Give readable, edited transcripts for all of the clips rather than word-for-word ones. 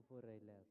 voor rijles.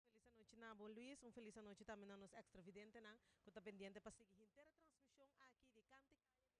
Felis anochi na bo Luis, un felis anochi tambe na nos extravidentenan cu ta pendiente pa sigui henter e transmision aki di Cante Caya di Extra Digital.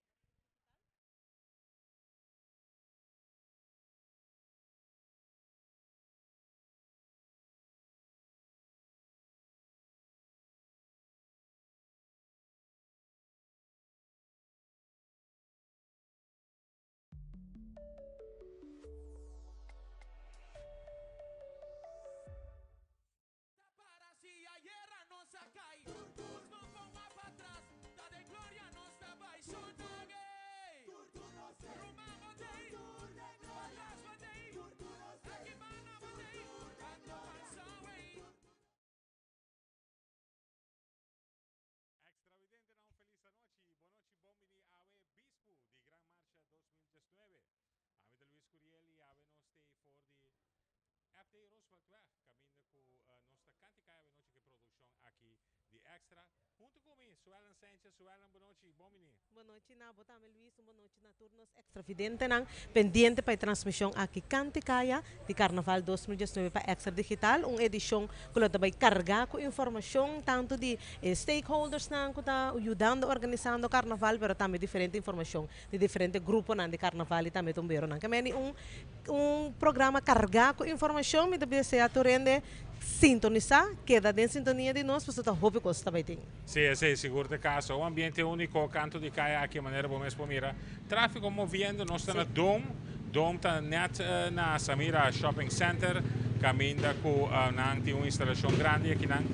Extravidente na un feliz anochi. Bonochi bon bini awe bispu di Gran Marcha 2019. Ami ta Luis Curiel y awe nos t'ey for di FD Rooseveltweg, caminda cu nos ta canti cay awe nochi cu e produccion aki di Extra. Hunto cu mi, Suellen Sanchez. Suellen, bonochi, bon bini. Bonochi na bo tambe Luis, un bonochi na tur nos extravidentenan pendiente pa e transmision aki Cante Caya di Carnaval 2019 pa Extra Digital, un edicion cu lo ta bay carga cu informacion tanto di e stakeholdersnan cu ta yudando organisando Carnaval pero tambe diferente informacion di diferente gruponan di Carnaval y tambe tumberonan. Ke meni un un programa carga cu informacion mi ta desea tur hende sintonisa, keda den sintonia di nos pasobra ta hopi cos ta bay tin. Sí, esei sigur ta e caso. Un ambiente unico canto di caya aki manera bo mes por mira. Trafico moviendo, nos ta na Dome. Dome ta net na Samira Shopping Center, caminda cu nan tin un instalacion grandi akinan.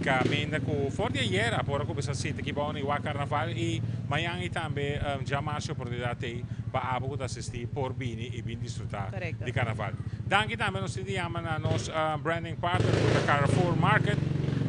Caminda cu for di ayer a por a cuminsa sinti aki bao na Iwa Carnaval y mañan y tambe djamarsi oportunidad t'ey pa abo cu ta asisti por bini y bin disfruta di Carnaval. Danki tambe nos tin di yama na nos branding partner cu ta Carrefour Market.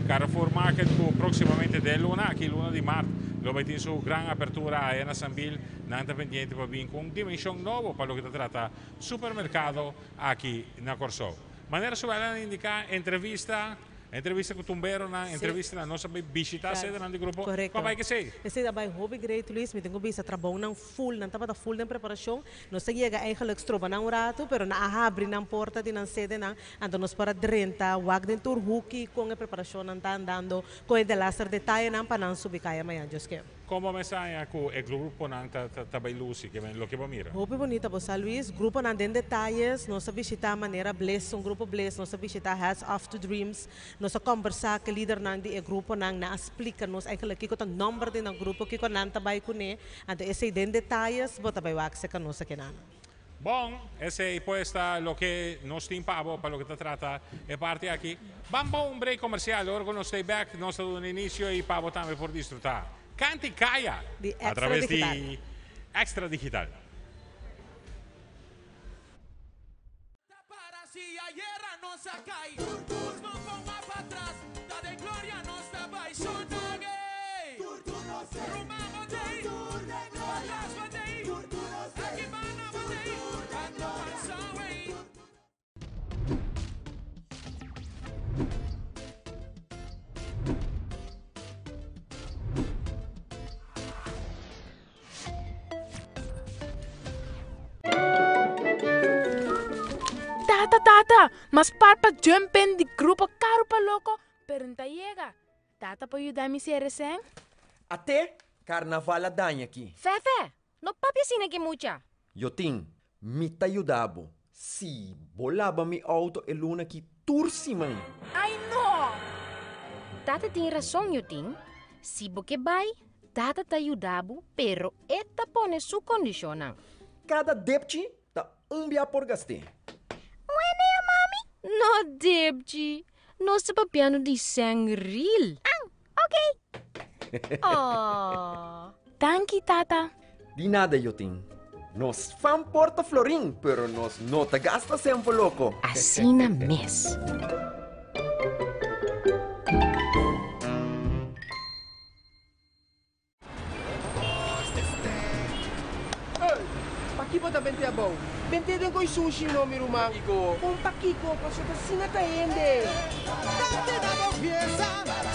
Carrefour Market cu proximamente den luna aki, luna di mart, lo bay tin su gran apertura aya na Sambil. Nan ta pendiente pa bin cu un dimension nobo pa loke ta trata supermercado aki na Corsou. Manera su a indica, entrevista. Entrevista ku tumberonan, entrevistanan, nos a bai bishitá sedenan di grupo. Korekto. Kua bai kesei? Esei ta bai hopi great Luis, mi tin ku bisa trabounan full, nan tabata full den preparashon. Nos a yega eigenlijk stroba nan un ratu, pero nan a habri nan porta di nan sedenan, anto nos por a drenta, wak den tur huki kon e preparashonnan ta andando, kon e delaster detayenan pa nan subi kaya mañan Dios ke. Kon bo mester haña ku e gruponan ta ta bai lusi, ke men loke bo mira? Hopi bunita bo sa Luis, gruponan den detayes, nos a bishita manera Bliss, un grupo Bliss, nos a bishita Hats Off to Dreams, nos a kombersá ku e lidernan di e gruponan, nan a splika nos eigenlijk kiko ta nòmber di nan grupo, kiko nan ta bai kuné, anto esei den detayes bo ta bai wak serka nos akinan. Bon, esei pues ta loke nos tin pa bo pa loke ta trata e parti aki. Ban pa un break comercial, ora cu nos stay back nos ta duna inicio y pa bo tambe por disfruta Canta y Caya Di a Extra traves Digital. di Extra Digital. Ta para si ayera nos a cay. Tur tur no pon pa atras. Ta den gloria nos ta bay. Shonang ey. Tur tur nos ey. Ruman bo tey. Tur tur den gloria. Patras bo tey. Tur tur nos ey. Aki banda bo tey. Tur tur den gloria. Ando ey. Tata, tata, mas par pa jump in di grupo Caro pa Loco, pero n'ta yega. Tata por yuda mi cera esèn? Ate, carnaval a daña aki. Fefe, no papia asina ki mucha. Jotin, mi ta yuda bo. Si, bo laba mi auto e luna aki tur siman. Ai no! Tata tin rason, Jotin. Si bo ke bai, Tata ta yuda bo, pero e ta pone su kondishonnan. Kada depchi ta un bia por gast'é. Wenea, mami? No depchi. Nos ta papiando di sèn ril. An, oké. Aww. Danki, tata. Di nada, Jotin. Nos fan por ta florin, pero nos no ta gasta semper loko. Asina mes. Ey, pakiko ta bente abou? Bente den koi sushi no, mi ruman. Kon pakiko? Paso ta asina ta hende.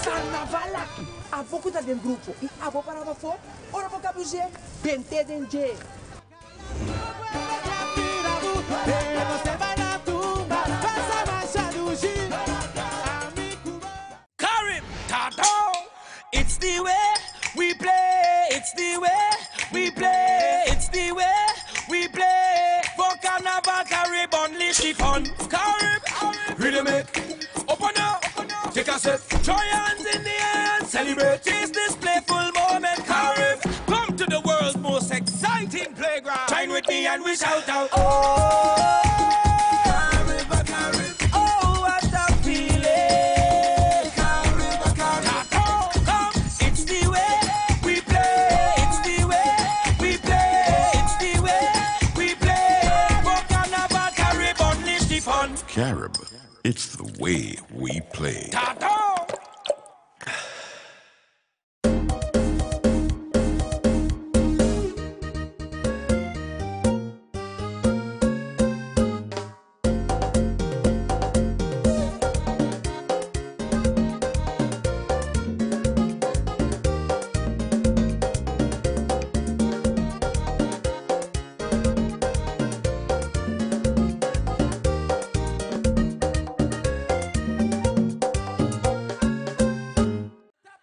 Carnaval aki, abo ku ta den grupo i abo paraba afó, ora bo kabus'é, bente den dje. Carib, Tato, it's the way we play, it's the way we play, it's the way we play. For Carnival, Carib, unleash the fun. Carib, rhythm it, open up, take a sip, throw your hands in the air and celebrate. Chase this playful moment, Carib. Come to the world's most exciting playground. Join with me and we shout out, oh. Carib, Carib, oh, what a feeling. Carib, Carib, come, it's the way we play, it's the way we play, it's the way we play. For Carnival, Carib, unleash the fun. Carib, it's the way we play. Tato!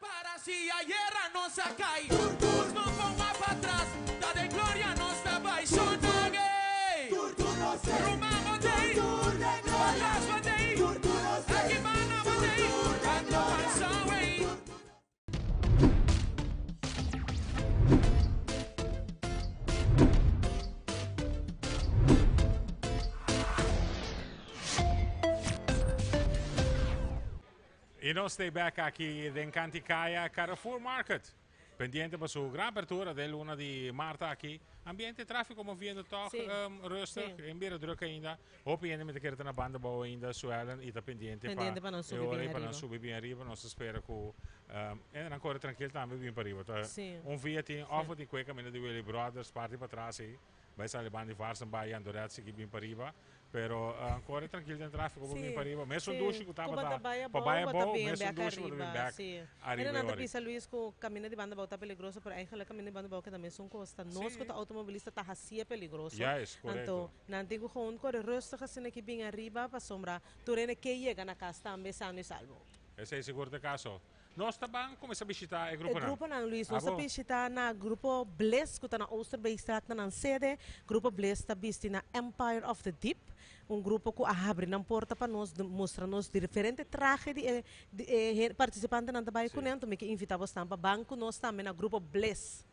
Para si ayera nos a cay. Tur tur no ponga pa atras. Ta den gloria nos ta bay. Shonang ey. Tur tur nos ey. Ruman bo tey. Tur tur den gloria. Patras bo tey. Tur tur nos ey. Aki banda bo tey. Tur tur den gloria. Ando ey. Y nos ta back aki den Canta y Caya Carrefour Market. Pendiente pa su gran apertura den luna di maart aki. Ambiente tráfiko moviendo tòg rustig, en bira druk ainda. Hopi hende mi ta kere ta na banda abou ainda, Suellen, i ta pendiente pa Pendiente pa nan e subi ora bien ei pa nan ariba. subi bien ariba. Nos ta spera ku hende nan kore trankil tambe bin pa riba. Ta Sí. un via tin òf bo tin kue kaminda di Willy Brothers parti patras ei, bai sali banda di Varsenbaai i Andoret sigui bin pa riba. Pero kore trankil den trafiko bo bin Sí, pa riba. Mesun sí. dushi ku Ku bo ta tabata bai pa abou, bai bo ta abou, bin mesun bek dushi bo ta bin ariba, bek sí. ariba Hende e nan ta ora ei. bisa Luis ku kaminda di banda abou ta peligroso, pero eigenlijk kaminda di banda abou keda mesun kos. Ta nos ku Sí. ta outomobilista ta hasié peligroso. Juist, Anto korekto. nan tin ku gewoon kore rustig asina ki bin ariba pasobra tur hende ke yega na kas tambe sano i salvo. Esei sigur ta e kaso. Nos ta ban kuminsá bishitá e E gruponan. gruponan, Luis. Nos ta Abo. bishitá na Grupo Bliss ku ta na Oosterbeekstraat na nan sede. Grupo Bliss ta bisti na Empire of the Deep, un grupo ku a habri nan porta pa nos mustra nos diferente trahe di e di e partisipantenan ta bai kuné. Anto mi ke invitá bosnan pa ban ku nos tambe na Grupo Bliss.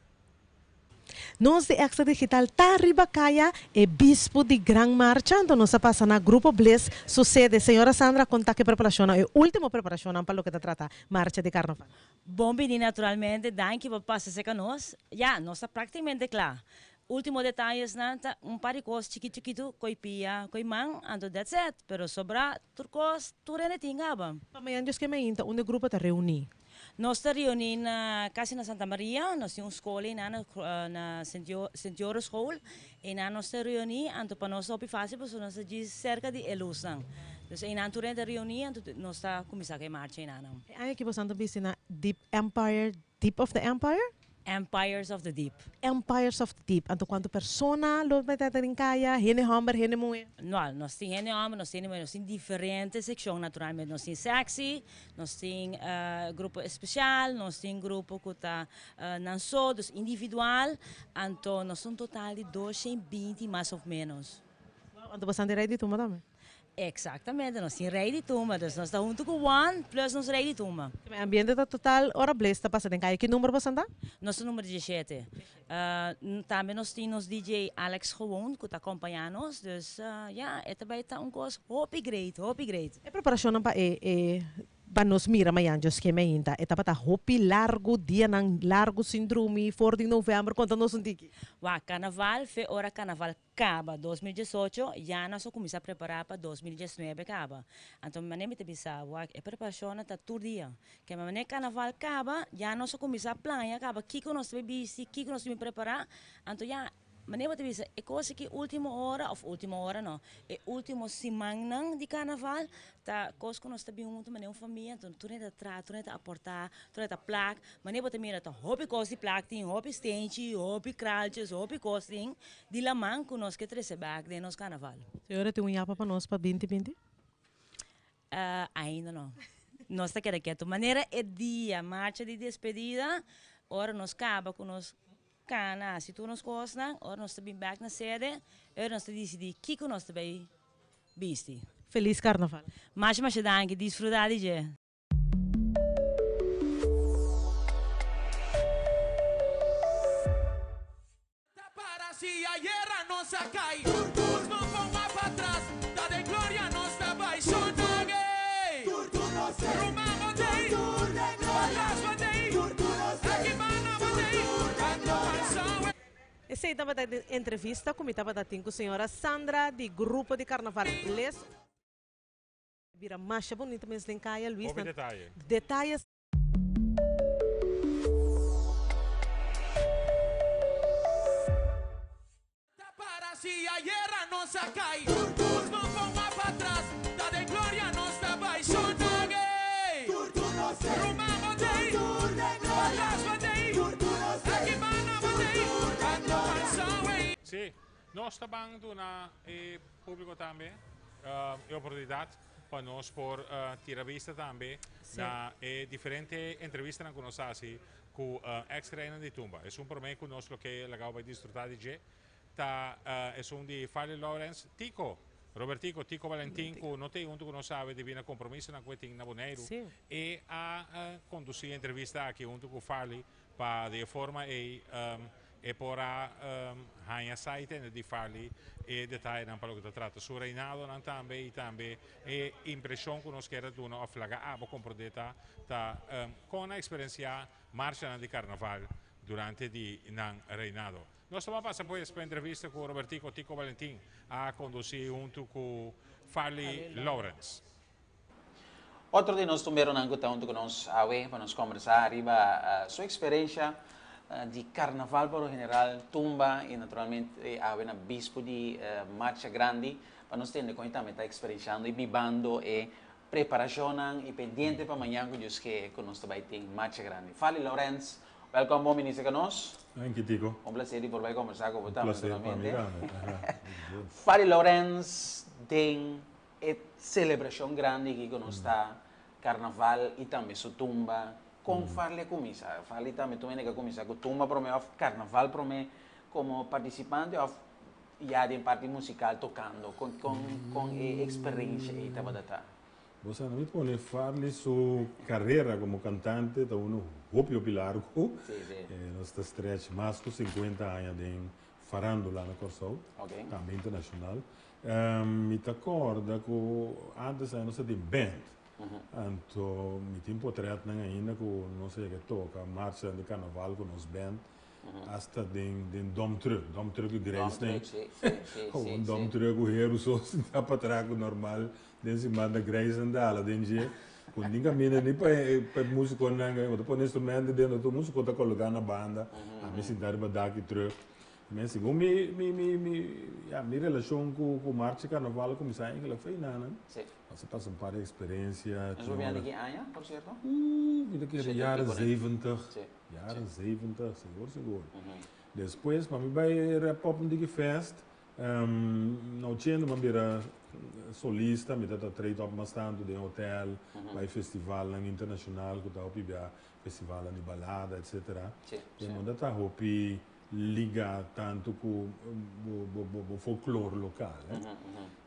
Nos di Extra Digital ta riba kaya e bispu di Gran Marcha, anto nos a pasa na Grupo Bliss su sede. Señora Sandra konta ke preparashonnan, e ultimo preparashonnan pa loke ta trata marcha di Karnaval. Bon bini naturalmente, danki pa pasa serka nos. Ya, nos ta praktikamente kla. Ultimo detayesnan ta un par di kos chikit chikitu, koi pia, koi man, anto that's it. Pero sobrá tur kos, tur hende tin kaba. Pa mañan Dios ke mainta unda e grupo ta reuní? Nos ta reuní na kasi na Santa Maria, nos tin un skol einan na na Sint Joris school, einan nos ta reuní, anto pa nos ta hopi fásil pasobra nos ta djis serka di e lusnan. Dus einan tur hende ta reuní anto nos ta kuminsá ku e marcha einanan. E aña aki boso ta bisti na Deep Empire, Deep of the Empire? Empires of the Deep. Empires of the Deep. Anto cuanto persona lo bay ta den caya? Hende homber, hende muhe? No, nos tin hende homber, nos tin hende muhe, nos tin diferente seccion naturalmente. Nos tin sexy, nos tin grupo especial, nos tin grupo cu ta nan so, dus individual. Anto nos ta un total di 220 mas of menos. Wow, anto bastante rey di tumba tambe. Exactamente, nos tin rey di tumba, dus nos ta hunto cu Juan plus nos rey di tumba. E ambiente ta total ora Blaze ta pasa den calle. Ki number boso ta? Nos ta number 17. Tambe nos tin nos DJ Alex Gewoon cu ta acompaña nos, dus ya, e ta bay ta un cos hopi great, hopi great. E preparacionnan pa e e Pa nos mira mañan Dios ke meinta. E tabata hopi largu, dianan largu sin drumi, for di november, konta nos un tiki. Wak, Karnaval, fe ora karnaval kaba, 2018, ya nos a kuminsá prepará pa 2019 kaba. Anto mi manera mi ta bisa, wak, e preparashonnan ta tur dia. Ke manera karnaval kaba, ya nos a kuminsá plania kaba kiko nos ta bai bisti, kiko nos ta bin prepará. Anto ya, Manera bo ta bisa, e kos aki ultimo ora, of ultimo ora no, e ultimo simannan di karnaval ta kos ku nos ta bin huntu manera un famia, anto tur hende ta traha, tur hende ta aportá, tur hende ta plak. Manera bo ta mira ta hopi kos di plak tin, hopi stenchi, hopi kraltjes, hopi kos tin di laman ku nos ke trese bèk den nos karnaval. Señora tin un yapa pa nos pa binti binti? Ainda no. Nos ta keda ketu. Manera e dia marcha di despedida, ora nos kaba ku nos Kana hasi tur nos kosnan, ora nos ta bin bek na sede, ora nos ta disidí kiko nos ta bai bisti. Felis Karnaval. Masha masha danki, disfrutá di dje. Ta para si ayera nos a cay. Tur tur no ponga pa tras. Ta den gloria nos ta bay. Shona gay. Tur tur nos ey. Ruman bo tey. Tur tur den gloria. Patras bo tey. Tur tur nos ey. Aki banda bo tey. Tur tur den gloria. Esey tabata e entrevista cu mi tabata tin cu señora Sandra di Grupo di Carnaval Les. Bira masha bonito mes den caya Luis. Hopi detaye. Detaye. Ta para si ayera nos a cay. Tur tur no ponga pa tras. Ta den gloria nos ta bay. Shona gay. Tur tur nos ey. Ruman bo tey. Tur tur den gloria. Patras bo tey. Tur tur nos ey. Aki banda bo tey. Tur tur den gloria. Sí, nos ta ban duna e publico tambe e oportunidad pa nos por tira bista tambe na e diferente entrevistanan ku nos hasi ku ex reina di tumba. Esun promé ku nos lo ke laga bai disfrutá di dje ta esun di Farley Lawrence, Tico, Robertico, Tico Valentin ku no ta e huntu ku nos awe debí na kompromisonan ku e tin na Boneiru. E a kondusí e entrevista aki huntu ku Farley Pa di e forma ei e por a haña sa i tende di Farley e detayenan pa loke ta trata su reinadonan tambe i tambe e impreshon ku nos kier a duna òf laga abo komprondé ta ta kon a eksperensiá marshanan di karnaval. durante di nan reinado. Nos ta pasa pues pa entrevista ku Robertico Tico Valentin a kondusí huntu ku Farley Lawrence. Otro di nos tumberonan ku ta huntu ku nos awe pa nos kombersá riba su eksperensia di karnaval por lo general, tumba i naturalmente awe na bispu di Marcha Grandi pa nos tende kon e tambe ta eksperenshando i bibando e preparashonnan i pendiente pa mañan ku Dios ke ku nos ta bai tin Marcha Grandi. Farley Lawrence, wèlkòm bon bini serka nos. Danki Tico. Un plaser di por bai kombersá ku bo tambe Un plaser pa mi naturalmente. tambe. Farley Lawrence den E selebrashon grandi aki ku nos ta karnaval i tambe su tumba, kon Farley a kuminsá? Farley tambe tur hende ku a kuminsá ku tumba promé òf karnaval promé komo partisipante òf ya den parti musikal tokando? Kon kon kon e eksperensha ei tabata ta? Bo sa, mi pone Farley su karera komo kantante ta unu hopi hopi largu. Nos ta stretch mas ku sinkuenta aña den farandula na Kòrsou, tambe internashonal. Mi ta kòrda ku ántes nos ta tin bènt, anto mi tin potrètnan ainda ku nos a yega toka marcha di karnaval ku nos bènt, asta den den dòmtrùk, dòmtrùk di Grijsnij. Un dòmtrùk ku heru so sinta patras ku normal den siman ta Grijsnan ta hala den dje, ku ni kaminda ni pa e músikonan, bo ta pone instrumènt den, tur músiko ta koloká na banda, ami sinta riba dak di trùk. Men segun mi mi mi mi ya mi relashon ku ku marcha karnaval a kuminsá eigenlijk fei nanan. Sí. Nos a pasa un par di eksperensia. Nos papia di ki aña, por sierto? Mi ta kere jaren zeventig. Sí. Jaren zeventig, sigur sigur. Despues pa mi bai rap up un diki fest, na ochenta mi a bira solista, mi ta ta trade op mas tantu den hotel, bai festivalnan internashonal ku ta hopi bia festivalnan di balada etcetera. Sí, sí. E no ta hopi liga tantu ku bo folklor lokal.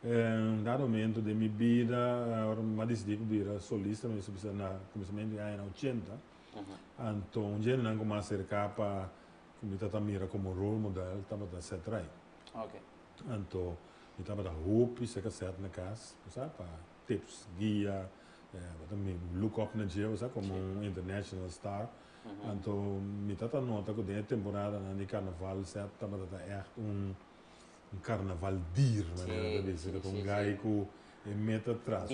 Un dado momento den mi bida ora mi a disidí ku bira solista mi mester bisa na kuminsamentu di añanan ochenta anto un dje nan ku mi a aserká pa ku mi tabata mira komo role model tabata Seth Wright. Anto mi tabata hopi serka Seth na kas bo sa pa tips, guia, mi look up na dje bo sa komo un international star. Anto mi ta ta nota ku den e temporadanan di karnaval Seth tabata ta ègt un un karnaval dier manera ta bisa. Ta un gai ku e meta tras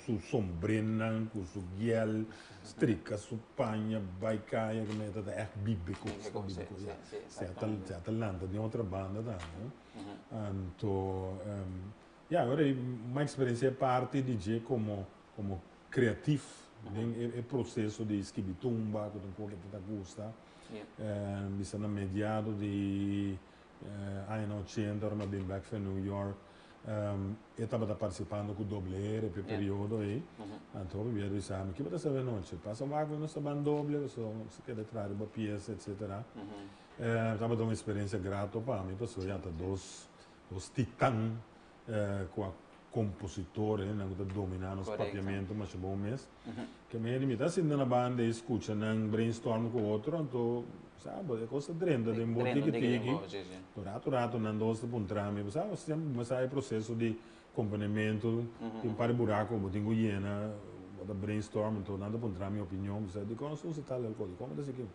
su sombrenan ku su giel strika su paña bai kaya ku meta ta ègt bibe kos ta bibe kos ya. Seth ta Seth ta lanta den otro banda tambe. Anto ya ora ei mi eksperensia e parti di dje komo komo kreatif den e proseso di skibi tumba ku ta un kos ku ta gusta. Bisa na mediado di añanan ochenta ora mi a bin bek for New York e tabata partisipando ku Doble R pa e periodo ei. Anto hopi bia bisa mi kiba ta sabi anochi? Pasa wak nos ta ban doble pasobra nos a keda traha riba piesa etcetera. Tabata un eksperensia grato pa mi pasobra ya ta dos titan ku a kompositor, hendenan ku ta dominá nos papiamentu masha bon mes. Ke mei di mi ta sinta na banda i skucha nan brainstorm ku otro, anto sa bo e kos ta drenta den bo tiki tiki. Anto ratu ratu nan dos ta puntra mi, bo sa semper bo sa e proseso di komponimentu tin un par di buraku ku bo tin ku yena, bo ta brainstorm, anto nan ta puntra mi opinion, bo sa dikon nos usa tal kos, dikon bo ta sigui?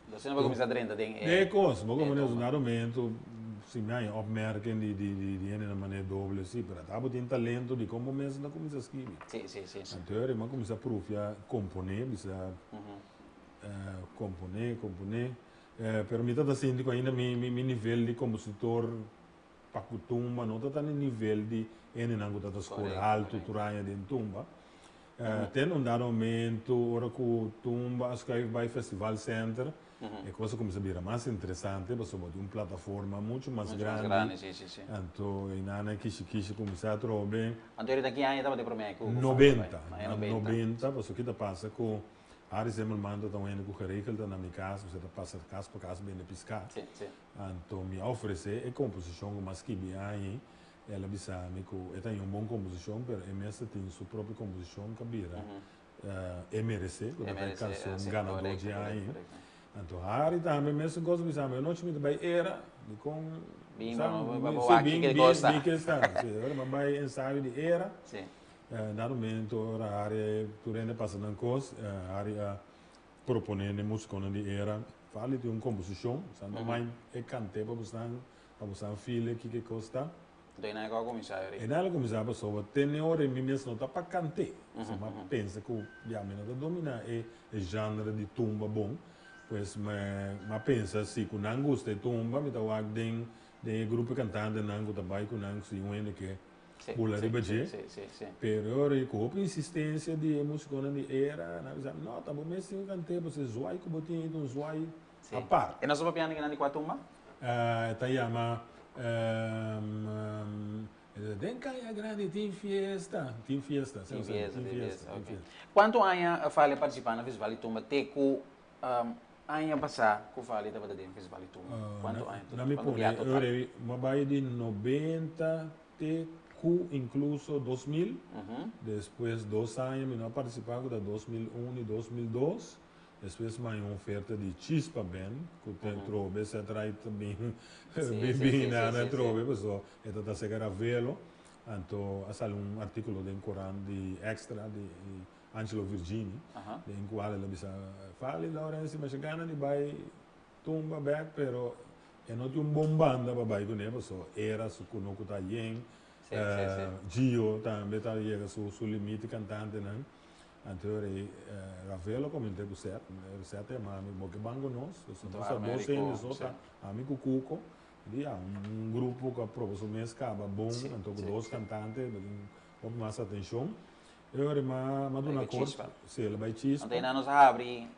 Entonces no bo cuminsa drenta den e. Den e cos, bo como un dado momento si mi haña opmerking di di di hende na manera doble si, pero ata bo tin talento di con bo mes no cuminsa skibi. Si, si, si. Anto ora mi a cuminsa prufia compone, bisa compone, compone, pero mi ta sinti cu ainda mi mi nivel di compositor pa cu tumba no ta ta na e nivel di hendenan cu ta ta score alto tur aña den tumba. Te na un dado momento ora cu tumba a schuif bay Festival Center, e cos a cuminsa bira mas interesante pasobra bo tin un plataforma mucho mas grandi. Anto eynan e kishi kishi cuminsa atrobe. Anto ahorita ki aña tabata e prome cu Nobenta. Na nobenta, pasobra ki ta pasa cu Harry Zimmerman ta ta un hende cu geregeld ta na mi cas, pasobra ta pasa cas pa cas bende pisca. Anto mi a ofrece e composicion cu mi a skibi añi. El a bisa mi ku e ta haña un bon komposishon, pero e mes ta tin su propio komposishon ku a bira E Meresé, ku ta e kanshon ganadó dje aña. Anto Harry tambe mesun kos a bisa mi, anochi mi ta bai era, dikon Bin sa pa si wak bin kiko bin kosta. bin ke sta. Si, ora mi a bai ensayo di era, dado momento ora Harry tur hende a pasa nan kos, Harry a. proponé n'e músikonan di era, Fali tin un komposishon, sa no mai e kant'é pa bosan, pa bosan feel kiko e kos ta. Anto e nan a kuminsá yori. E nan a kuminsá pasobra te n'e ora mi mes no ta pa kant'é. So mi a pensa ku ya mi no ta dominá e genre di tumba bon, pues mi a pensa si ku nan gusta e tumba mi ta wak den den e grupo e kantantenan ku ta bai ku nan si un hende ke bula riba dje. Pero ora ku hopi insistensia di e musikonan di era, nan a bisa, no, ta bo mes tin ku kant'é, pasobra e zwai ku bo tin ei ta un zwai apart. E nos ta papiando kinan di kua tumba? E ta yama Den Kaya Grandi tin fiesta. Tin fiesta, Tin fiesta, tin fiesta, ok. Kuantu aña Fali a partisipá na Festival di Tumba te ku aña pasá ku Fali tabata den Festival di Tumba? Kuantu aña? Na mi pone, mi a bai di 90 te ku inkluso 2000. Despues dos aña mi no a partisipá ku ta 2001 i 2002. Despues mi haña un oferta di Chispa Band ku ta trobe sa trai ta bin bin bin na na trobe paso e ta ta seka Ravelo. Anto a sali un artíkulo den korant di Extra di Angelo Virgini den kual el a bisa Fali Laurentie masha gana di bai tumba bek pero e no tin un bon banda pa bai kuné paso era su kunuku ta yen Gio tambe ta yega su su limite kantantenan. Anto rei Ravelo koment'é ku Seth, Seth a yama mi, bo ke ban ku nos? Nos a dos hende so ta, ami ku Cuco. Mi di ya, un grupo ku a proba su mes kaba bon, anto ku dos kantante bo tin hopi mas atenshon. E ora mi a duna kort, si el a bai Chispa. Anto einan nos a habri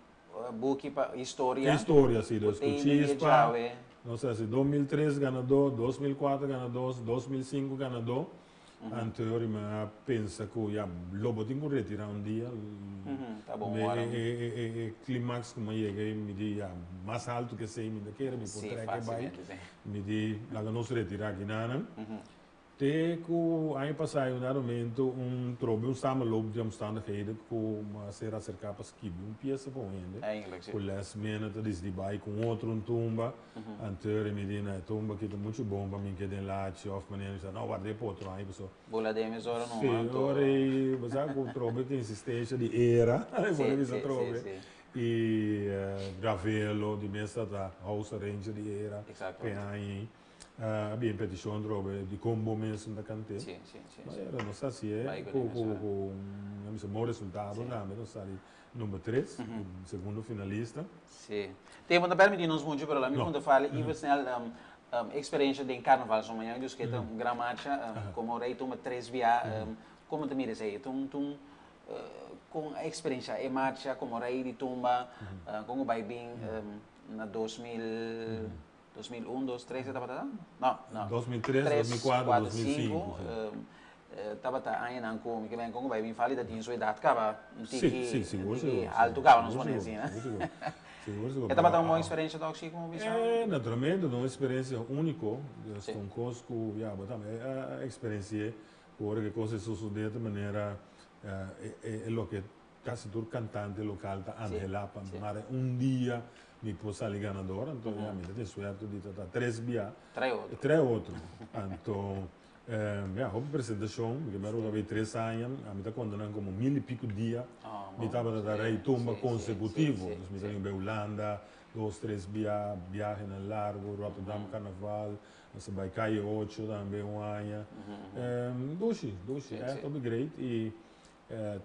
buki pa historia. Historia, si, dus ku Chispa, nos a hasi 2003 ganadó, 2004 ganadó, 2005 ganadó. Anto mi a pensa ku ya lo bo tin ku retirá un dia. Ta bon ora. E klimaks ku mi a yega ei mi di ya mas altu ke esei mi ta kere mi por trek e bai. Mi di laga nos retirá kinanan. Te ku aña pasá un dado momento un trobe un samenloop di omstandigheden ku mi a ser aserká pa skibi un piesa pa un hende ku last minute a disidí bai ku un otro un tumba. Anto mi di na e tumba aki ta muchu bon pa mi keda den lachi of manera mi sa no ward'é pa otro aña paso. Bula den mes ora no Si ora ei bo sa ku trobe tin insistencia di era e por bisa trobe i Ravelo di mes ta ta house arranger di era pe aña ei a bin peticion trobe di kon bo mes ta kant'é ma era nos a hasié ku un bon resultado tambe nos sali number tres segundo finalista. Sí. Tempo no ta permiti nos mucho, pero lami punta fala even snel experiencia den carnaval. So mañana dus ke ta un gran marcha, como rey tuma tres bia, como ta mira esey? Ta un, ta un, con a experiencia e marcha como rey di tumba, con cu bay bin na 2000, 2001, dos, tres e tabata? No, no. 2003, 2004, 2005. Tabata añanan ku mi ke ben kon ku bai bin fali ta tin su edat kaba un tiki un tiki altu kaba nos pone asina. E tabata un bon eksperensia tok si komo bisa? Naturalmente ta un eksperensia uniko, dus ta un kos ku ya bo tambe a eksperensi'é ku ora ku e kos a sosodé ta manera e loke Casi tur cantante local ta anhela pa mara un dia mi por sali ganador, anto ya mi ta tin suerte di ta ta tres bia. Trae otro. Trae otro. Anto ya hopi presentacion, mi ke mero ta bay tres aña, ami ta conta nan como mil y pico dia mi tabata ta rey tumba consecutivo, dus mi ta bin bay Hulanda dos tres bia, biahenan largo, Rotterdam carnaval, nos a bay Calle Ocho tambe un aña. Dushi, dushi, echt hopi great y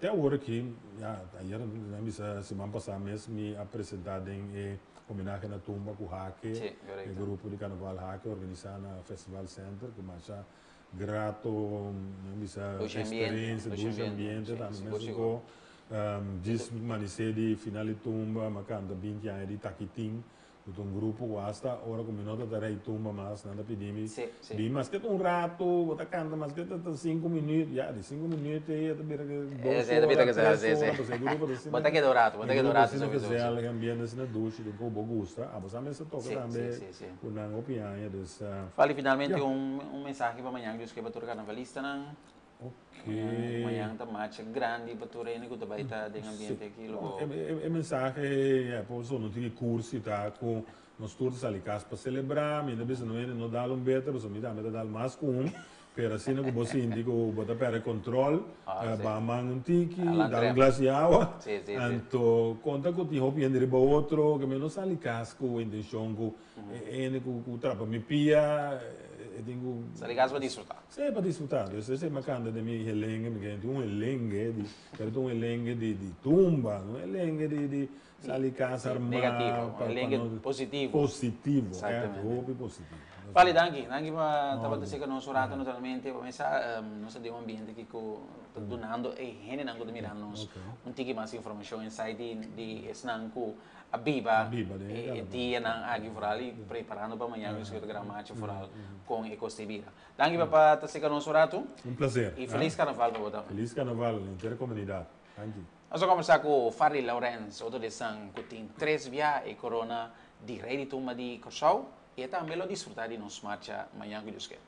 Te awor aki, ya, ayer nan bisa siman pasá mes mi a presentá den e homenahe na tumba ku Hake, e grupo di karnaval Hake organisá na Festival Center ku masha grato nan bisa eksperensia, dushi ambiente tambe mesun ko. Djis manisé di final di tumba mi a kanta binti aña di Takitin. Ku ta un grupo ku asta ora ku mi no ta ta rei tumba mas, nan ta pidi mi bin maske ta un ratu, bo ta kanta maske ta ta sinku minüt, ya di sinku minüt ei e ta bira ke dos ora, tres ora, pasobra e grupo ta asina, e grupo ta asina gezellig, e ambiente asina dushi, den ku bo gusta, abo sa mester toka tambe ku nan hopi aña, dus. Fali finalmente un mensahe pa mañan Dios ke pa tur karnavalistanan. Ok. Mañan ta marcha grandi pa tur hende ku ta bai ta den ambiente aki lo bo. E mensahe ya por so no tin e cursi ta ku nos tur ta sali kas pa celebra, mi ta bisa no hende no dal un beter pasobra mi tambe ta dal mas ku un. Pero asina ku bo sinti ku bo ta pèrdè kontròl, baha man un tiki, dal un glas di awa, anto konta ku tin hopi hende riba otro, ke mi no sali kas ku intenshon ku e hende ku trapa mi pia, e tin ku. Sali kas pa disfrutá. Sí, pa disfrutá. Dus esei mi a kanta den mi helengue, mi tin un helengue di, pero ta un helengue di tumba, no un helengue di Sali cas armá. Negativo, un elenke positivo. Positivo, echt hopi positivo. Vale, danki. Danki pa tabata cerca nos un rato naturalmente. Pa mesa nos ta den un ambiente aki cu ta dunando e hendenan cu ta mira nos un tiki mas informacion inside di esnan cu a biba e dianan aki vooral y preparando pa mañana cu ta gran marcha vooral con e cos ta bira. Danki pa ta cerca nos un rato. Un placer. Y feliz carnaval pa bo tambe. Feliz carnaval henter comunidad. Danki. Nos a kombersá ku Farley Lourens, otro di esnan ku tin tres bia e korona di Rei di Tumba di Kòrsou i e tambe lo disfrutá di nos marcha mañan ku Dios ke.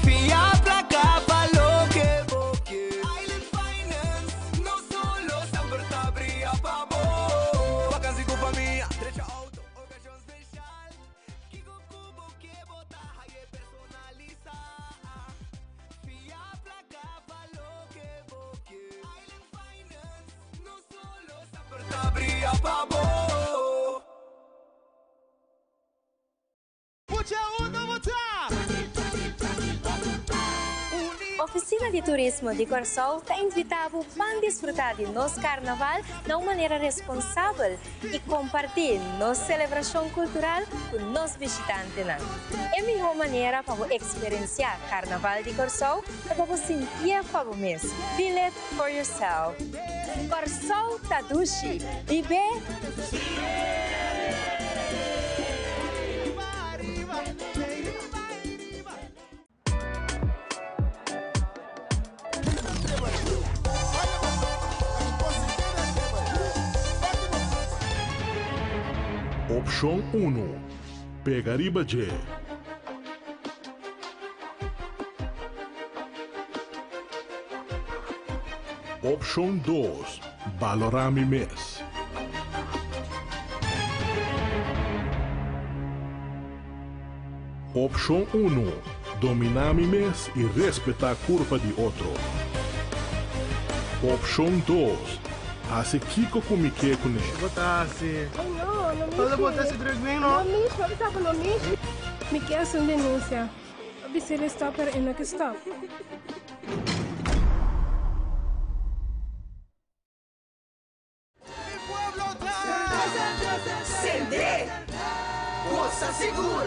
Fia plaka pa loke bo ke. Island Finance, no solo semper ta bria pa bo. Vakansi ku famia, drecha auto, okashon speshal. Kiko ku bo ke bo ta haye personalisá. Fia plaka pa loke bo ke. Island Finance, no solo semper ta bria pa bo. Mucha unda bo ta? Ofisina di Turismo di Kòrsou ta invitá bo ban disfrutá di nos karnaval na un manera responsabel i kompartí nos selebrashon kultural ku nos bishitantenan. E mihó manera pa bo eksperensiá Karnaval di Kòrsou ta pa bo sintié pa bo mes, feel it for yourself. Kòrsou ta dushi, bib'é! Opshon unu, Pega riba dje. Opshon dos, Balorá mi mes. Opshon unu, Dominá mi mes i respetá kurpa di otro. Opshon dos, Hasi kiko ku mi ke kuné. Bo ta hasi. Ay no, no mishi. Solo bo ta hasi druk bin no. No mishi, bo bisa ku no mishi. Mi ke hasi un denunsia. A bisa el stop pero e no ke stop. Sende! Gosa sigur!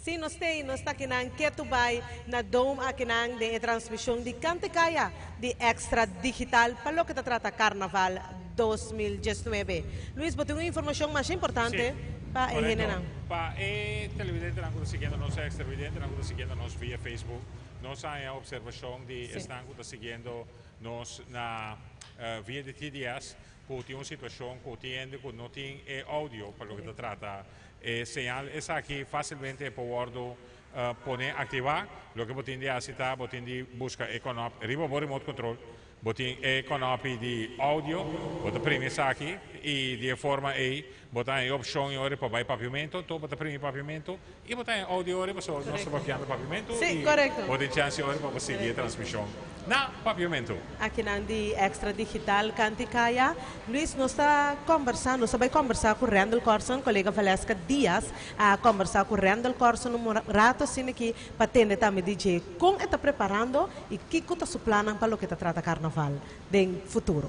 Sí, nos t'ei, nos ta akinan ketu bai na Dome akinan den e transmishon di Kante Kaya di Extra Digital pa loke ta trata Karnaval 2019. Luis, bo tin un informashon masha importante pa e hendenan. Pa e televidentenan ku ta siguiendo nos, e extravidentenan ku ta siguiendo nos via Facebook, nos a haña observashon di esnan ku ta siguiendo nos na via di TDS ku tin un situashon ku tin hende ku no tin e audio pa loke ta trata e señal. Esaki fásilmente por wòrdu pone aktivá. Loke bo tin di hasi ta bo tin di buska e kònòp riba bo remote control. Bo tin e kònòpi di audio, bo ta primi esaki i di e forma ei bo ta haña e opshon e ora pa bai papiamentu, anto bo ta primi papiamentu i bo ta haña audio ora pasobra nos ta papiando papiamentu i bo tin chèns e ora pa bo sigui e transmishon na papiamentu. Akinan di Extra Digital Kanti Kaya. Luis, nos ta kòmbersá, nos ta bai kòmbersá ku Randall Corsen, kolega Valeska Diaz a kòmbersá ku Randall Corsen un rato asina aki pa tende tambe di dje kon e ta preparando I kiko ta su plannan pa loke ta trata karnaval den futuro?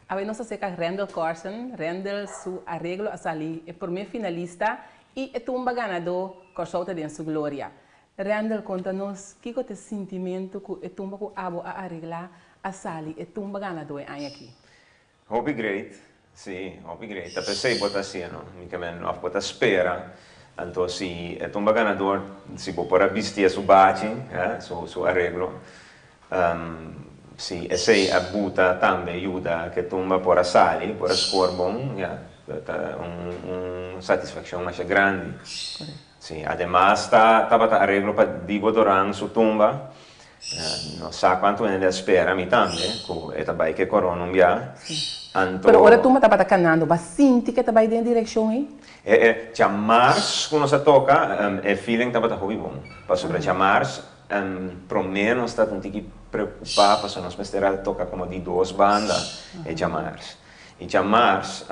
Awe nos ta seka Randall Corsen. Randall su areglo a sali e prome finalista i e tumba ganadó Kòrsou ta den su gloria. Randall konta nos kiko ta e sintimentu ku e tumba ku abo a areglá a sali e tumba ganadó e aña aki. Hopi great, si, hopi great. Ta p'esei bo ta hacié, no? Mi ke men, of bo ta spera. Anto si e tumba ganador, si bo por a bistié su bachi, eh, su, su areglo, si esei a buta tambe yuda ke tumba por a sali, por a score bon, ya, ta un, un satisfaccion masha grandi. Si, ademas ta tabata areglo pa Dibo Doran su tumba. No sa cuanto hende a spera, mi tambe, cu e ta bay ke corona un bia. Anto. Pero ora tumba tabata canando, bo a sinti ke ta bay den e direccion ey? E e djamars cu nos a toca, e feeling tabata hopi bon. Pasobra djamars, prome nos ta un tiki preocupa pasobra nos mester a toca como di dos banda e djamars. I djamars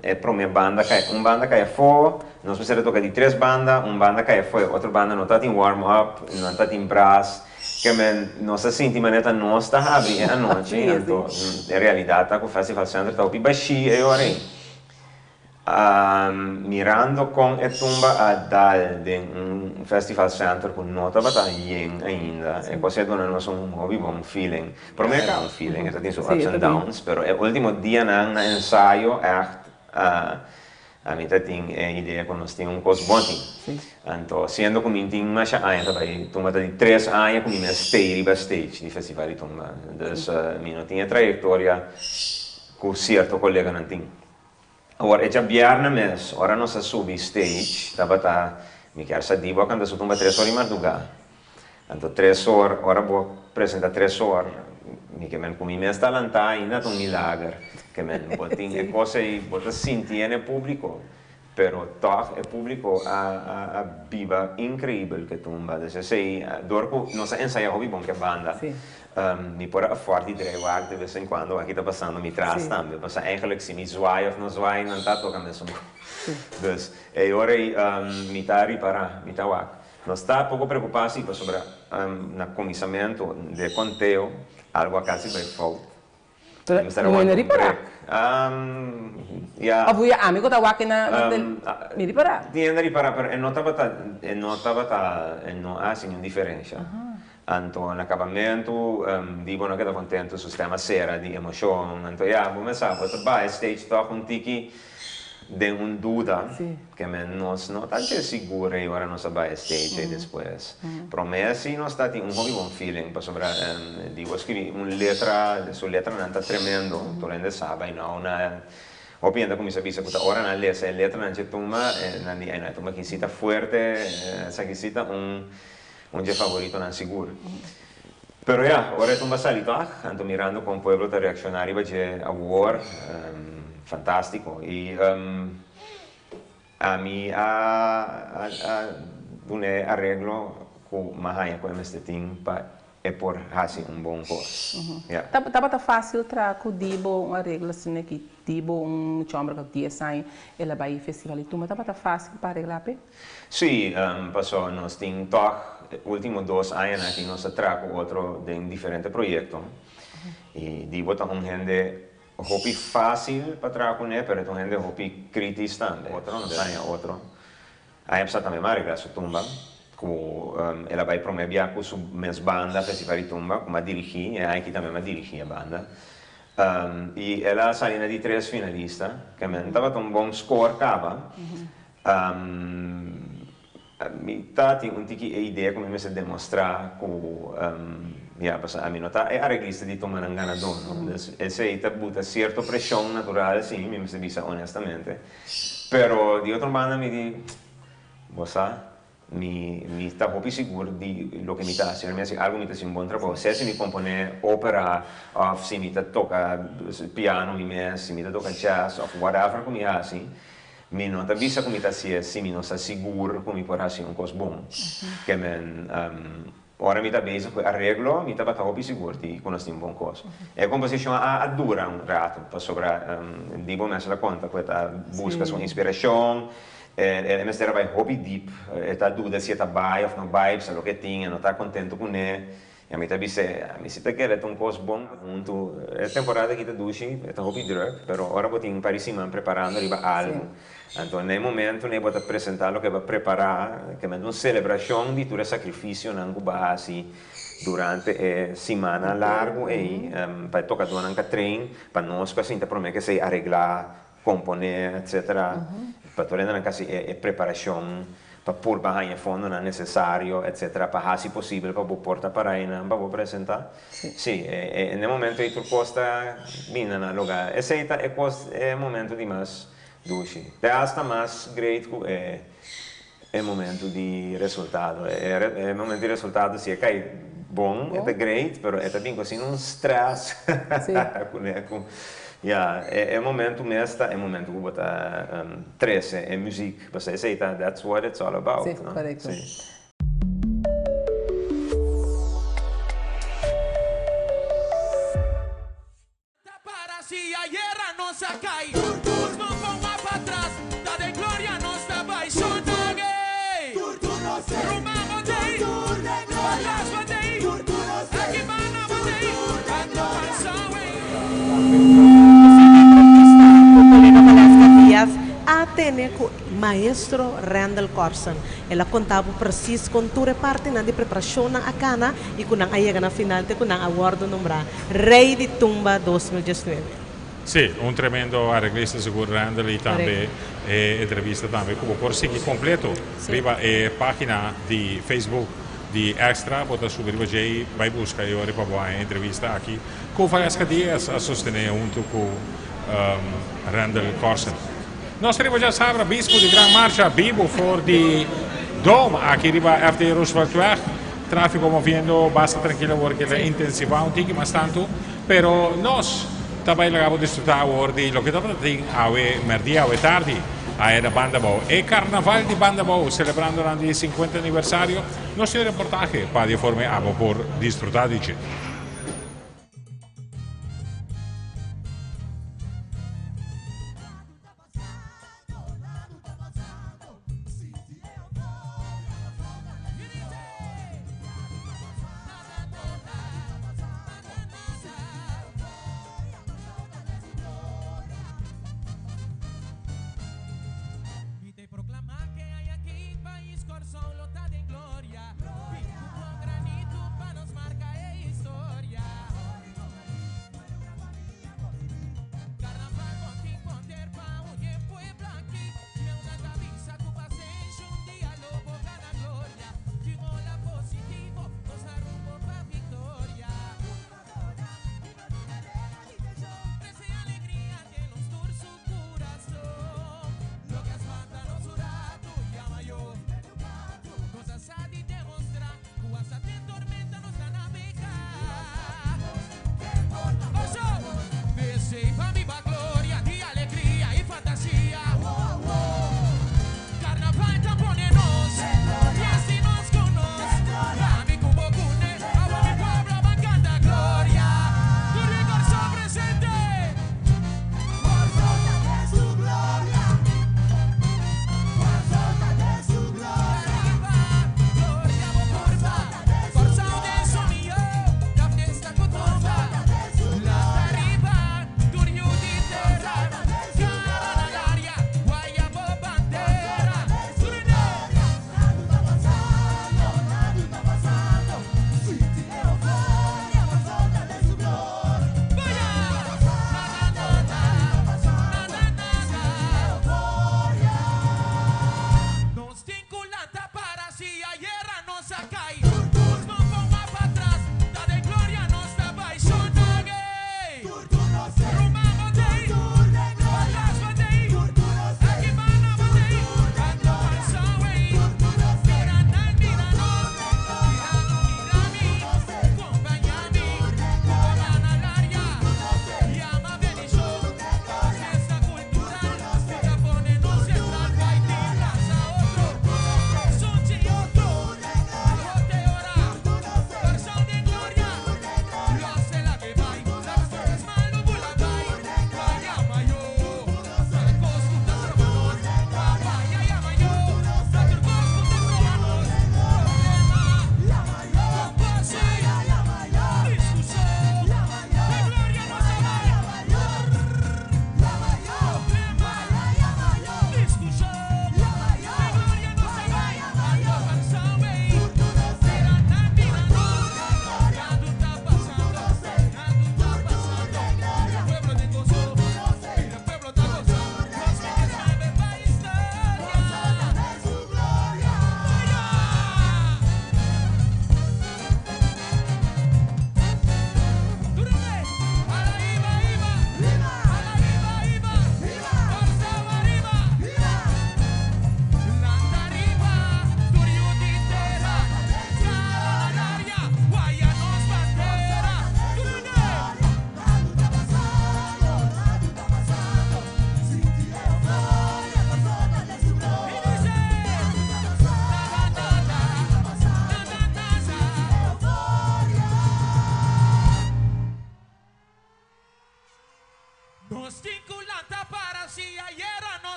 e prome banda kai, un banda kai afó, nos mester a toka di tres banda, un banda kai afó, e otro banda no tatin warm up, no tatin bras, ke men nos a sinti manera ta nos ta habri e anochi, anto e realidat ta ku Festival Center ta hopi bashí e ora ei. Mirando kon e tumba a dal den un Festival Center ku no tabata yen ainda, e kos ei a duna nos un hopi bon feeling. Promé ku un feeling, e ta tin su ups and downs, pero e último dianan na ensayo ègt ami ta tin e idea ku nos tin un kos bon tin. Anto siendo ku mi tin masha aña ta bai tumba ta di tres aña ku mi mes stay riba stage di Festival di Tumba. Dus mi no tin e trayektoria ku sierto koleganan tin. Awor e djabièrnè mes, ora nos a subi stage, tabata, mi kier sa di bo a kanta su tumba tres or di mardugá. Anto tres or, ora bo presenta tres or, mi ke men ku mi mes ta lantá ainda ta un milager. Ke men bo tin e kos ei, bo ta sintié na e públiko, pero tòg e públiko a a a biba inkreibel ku e tumba. Dus esei, dor ku nos a ensayá hopi bon ku e banda, Mi por a afford di drei wak de bes en cuando aki ta pasando mi tras tambe pasobra eigenlijk si mi zwaai of no zwaai nan ta toca mesun cos. Dus e ora ei mi ta ripara, mi ta wak. Nos ta poco preocupa si pasobra na cuminsamento de conteo algo a casi bay fout. Pero Mi mester a no wanta e un ripara? break. Ya. Of ya ami cu ta wak na tel mi ripara? Tin hende ripara pero e no tabata e no tabata e no a haci niun diferencia. Anto na kabamentu di bo no keda kontentu, su stem a sera di emoshon. Anto ya, bo mes sa, bo ta baha e stage tòg un tiki den un duda, ke men nos no ta dje sigur ei ora nos a baha e stage ei despues. Promé si nos ta tin un hopi bon feeling, pasobra di bo skibi un letra, su letranan ta tremendo, tur hende sa by now na hopi hende a kuminsá bisa ku ta ora nan lesa e letranan dje tumba, nan di, ai no, e tumba aki si ta fuerte, esaki si ta un. Un dje favoritonan sigur. Pero ya, ora e tumba sali tòg, anto mirando kon pueblo ta reakshoná riba dje awor, fantástiko. I ami a a duna e areglo ku m'a haña ku e mester tin pa e por hasi un bon kos. Ya. Tabata fásil traha ku Dibo un areglo asina ki Dibo un chòmber ku dies aña el a bai festival di tumba tabata fásil pa areglá p'e? Sí, paso nos tin tòg e último dos añanan aki nos a traha ku otro den diferente proyekto. I Dibo ta un hende hopi fásil pa traha kuné, pero e ta un hende hopi krítis tambe. Otro nos haña otro. Aña pasá tambe mi a regla su tumba, ku el a bai promé bia ku su mes banda Festival di Tumba, ku mi a dirigí, e aña aki tambe mi a dirigí e banda. I el a sali na di tres finalista, ke men tabata un bon score kaba. Mi ta tin un tiki e idea ku mi mester demostrá ku ya pasobra ami no ta e areglista di tuma nan ganadó no. Dus esei ta buta sierto preshon natural si mi mester bisa honestamente. Pero di otro banda mi di bo sa. Mi mi ta hopi sigur di loke mi ta hasi. Ora mi hasi algu mi ta hasi un bon trabou. Sea si mi komponé ópera òf si mi ta toka piano mi mes, si mi ta toka jazz òf whatever ku mi hasi, mi no ta bisa ku mi ta hasié si mi no sa sigur ku mi por hasi un kos bon. Ke men ora mi ta bezig ku e areglo mi tabata hopi sigur di ku nos tin bon kos. E komposishon a dura un ratu pasobra di bo mes la konta ku e ta buska su inspirashon, e mester a bai hopi dip, e ta duda si e ta bai òf no bai, sa loke e tin, e no ta kontentu kuné. I ami ta bis'é, ami si ta kere ta un kos bon huntu. E temporada aki ta dushi, e ta hopi drùk, pero ora bo tin un par di siman preparando riba algu, anto na e momentu n'e bo ta presentá loke bo a prepará, ke mester un selebrashon di tur e sakrifisionan ku bo a hasi durante e simannan largu ei, pa e tokadónan ka train, pa nos ku a sinta promé ku esei areglá, komponé, etcetera, pa tur hendenan kasi e preparashon pa purba haña e fondonan nesesario, etcetera, pa hasi posibel pa bo por ta para einan pa bo presentá. Sí, e n'e momento ei tur kos ta bini na lugá. Esei ta e kos, e momento di mas dushi. Te asta mas great ku e e momento di resultado. E momento di resultado si e kai bon e ta great, pero e ta bin ku asina un stress kuné ku ya e momento mes ta e momento ku bo ta trese e muziek pasobra esei ta that's what it's all about. Si, korekto. Ku kolega Valeska Diaz a tene ku maestro Randall Corsen. El a konta bo presis kon tur e partinan di preparashonnan a kana i ku nan a yega na final te ku nan a wòrdu nombrá Rey di Tumba 2019. Sí, un tremendo areglista sigur Randall y tambe e entrevista tambe cu bo por sigui completo riba e pagina di Facebook di Extra. Bo ta subi riba dje y bay busca e ora pa bo haña e entrevista aki cu Valeska Diaz a sostene hunto cu Randall Corsen. Nos ta riba djasabra bispo di Gran Marcha bibo for di Dome aki riba FD Rooseveltweg. Tráfiko moviendo basta trankil awor ke ta intensivá un tiki mas tantu, pero nos ta bai laga bo disfrutá awor di loke tabata tin awe mèrdia, awe tardi aya na Banda Bou. E Karnaval di Banda Bou selebrando nan di 50 aniversario. Nos tin un reportahe pa di e forma abo por disfrutá di dje.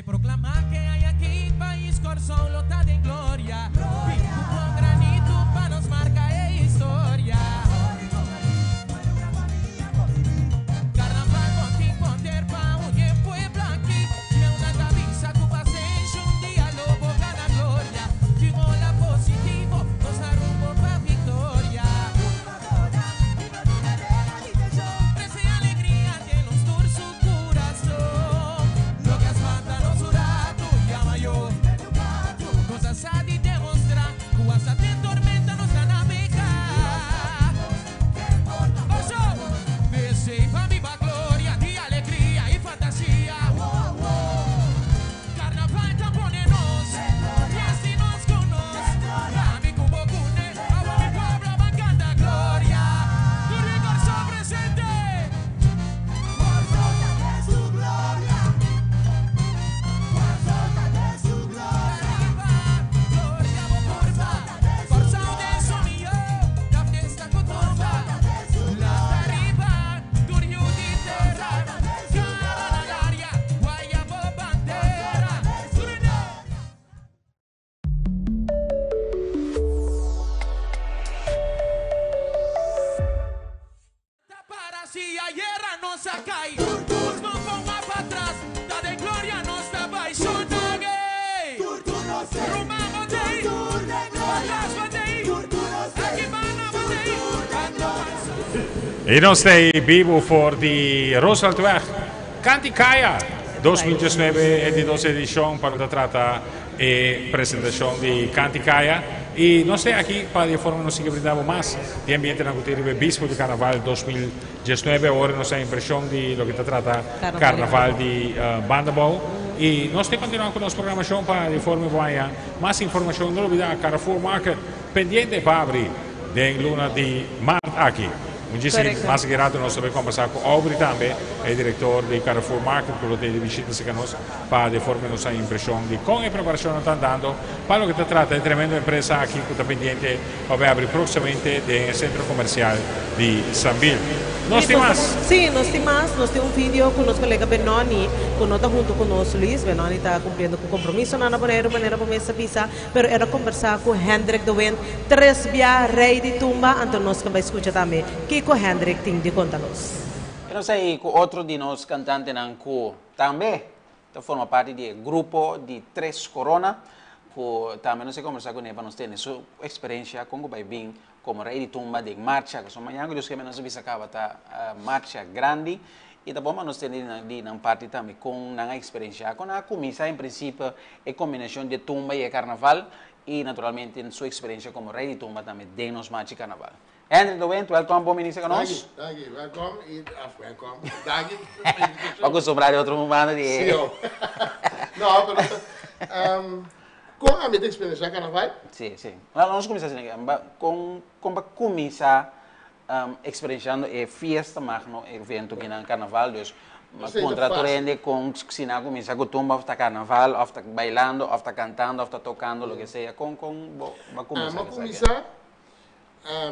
Proclama cu aki pais Corsou lo ta den gloria. Bin cu granito pa nos marca e historia. Carnaval bo tin poder pa uni pueblo aki. Leona ta bisa cu pasenshi un dia lo bo gana gloria. Tin ola positivo, nos ta rumbo pa victoria. Trece alegria den nos tur su curason. Loke a spanta nos un rato, yama yo. Nos a sa di demostra cu hasta den tormenta nos ta navega. Oso! P'esey pa biba gloria di alegria y fantasia. Carnaval ta pone nos, fiesta y nos cu nos. Ami cu bo cune, awo mi pueblo ban canta gloria. Tur di Corsou presente! Corsou ta den su gloria. Corsou ta den su gloria. Ariba, gloria bo curva. Corsou den su mihó, ta fiesta cu tumba. Lanta riba, tur yu di tera. Cara na laria, waya bo bandera. Surinam! Ta para si ayera nos a cay. Nos no ponga pa atras, ta den gloria nos ta bay. Shona gay. Ruman bo tey. Patras bo tey. Aki banda bo tey. Y nos ta bibo for di Rooseveltweg, Kanti Kaya 2019, e di dos edicion pa ta trata e presentacion di Kanti Kaya. Y nos ta aki pa di forma nos sigui brinda bo mas di ambientenan cu tin riba e bispo di Carnaval 2019. Awor nos ta impresion di loke ta trata Carnaval di Bandabou. Y nos ta continua cu nos programacion pa di forma bo haya mas informacion. No lubida Carrefour Market pendiente pa abri den luna di maart aki. Muchísimo mas aki rato nos ta bay combersa cu Aubrey tambe, e director di Carrefour Market cu lo tin di bishita cerca nos pa di forma nos haña impresion di con e preparacionnan ta andando pa loke ta trata e tremendo empresa aki cu ta pendiente pa bay abri proximamente den e centro comercial di Sambil. Nos tin mas. Sí, nos tin mas. Nos tin un video cu nos colega Benoni cu no ta hunto cu nos, Luis. Benoni ta cumpliendo cu compromisonan na Boneiru manera bo mes a bisa. Pero el a combersa cu Hendrik de Windt tres bia rey di tumba, anto nos kan bay scucha tambe kico Hendrik tin di conta nos. E nos ei cu otro di nos cantantenan cu tambe ta forma parti di e grupo di Tres Corona, cu tambe nos a combersa cune pa nos tene su experiencia con cu bay bin como rey di tumba den marcha, pasobra mañana cu Dios keme nos a bisa caba ta marcha grandi y ta bon pa nos tende di nan parti tambe con nan a experiencia, con nan a cuminsa en principio e combinacion di e tumba y e carnaval y naturalmente su experiencia como rey di tumba tambe den nos marcha y carnaval. Hendrik de Windt, welkom, bon bini cerca nos. Danki, danki, welkom y af welkom. Danki. Bo acostumbra di otro banda di e. Sí, oh. No, pero Kon ami ta eksperensiá karnaval? Sí, sí. Bueno, nos kuminsá asina ke. Kon kon pa kuminsá eksperensiando e fiesta magno, e evento ki nan karnaval, dus kontra tur hende kon si nan a kuminsá ku tumba òf ta karnaval òf ta bailando òf ta kantando òf ta tokando loke sea, kon kon bo a kuminsá Ami a kuminsá,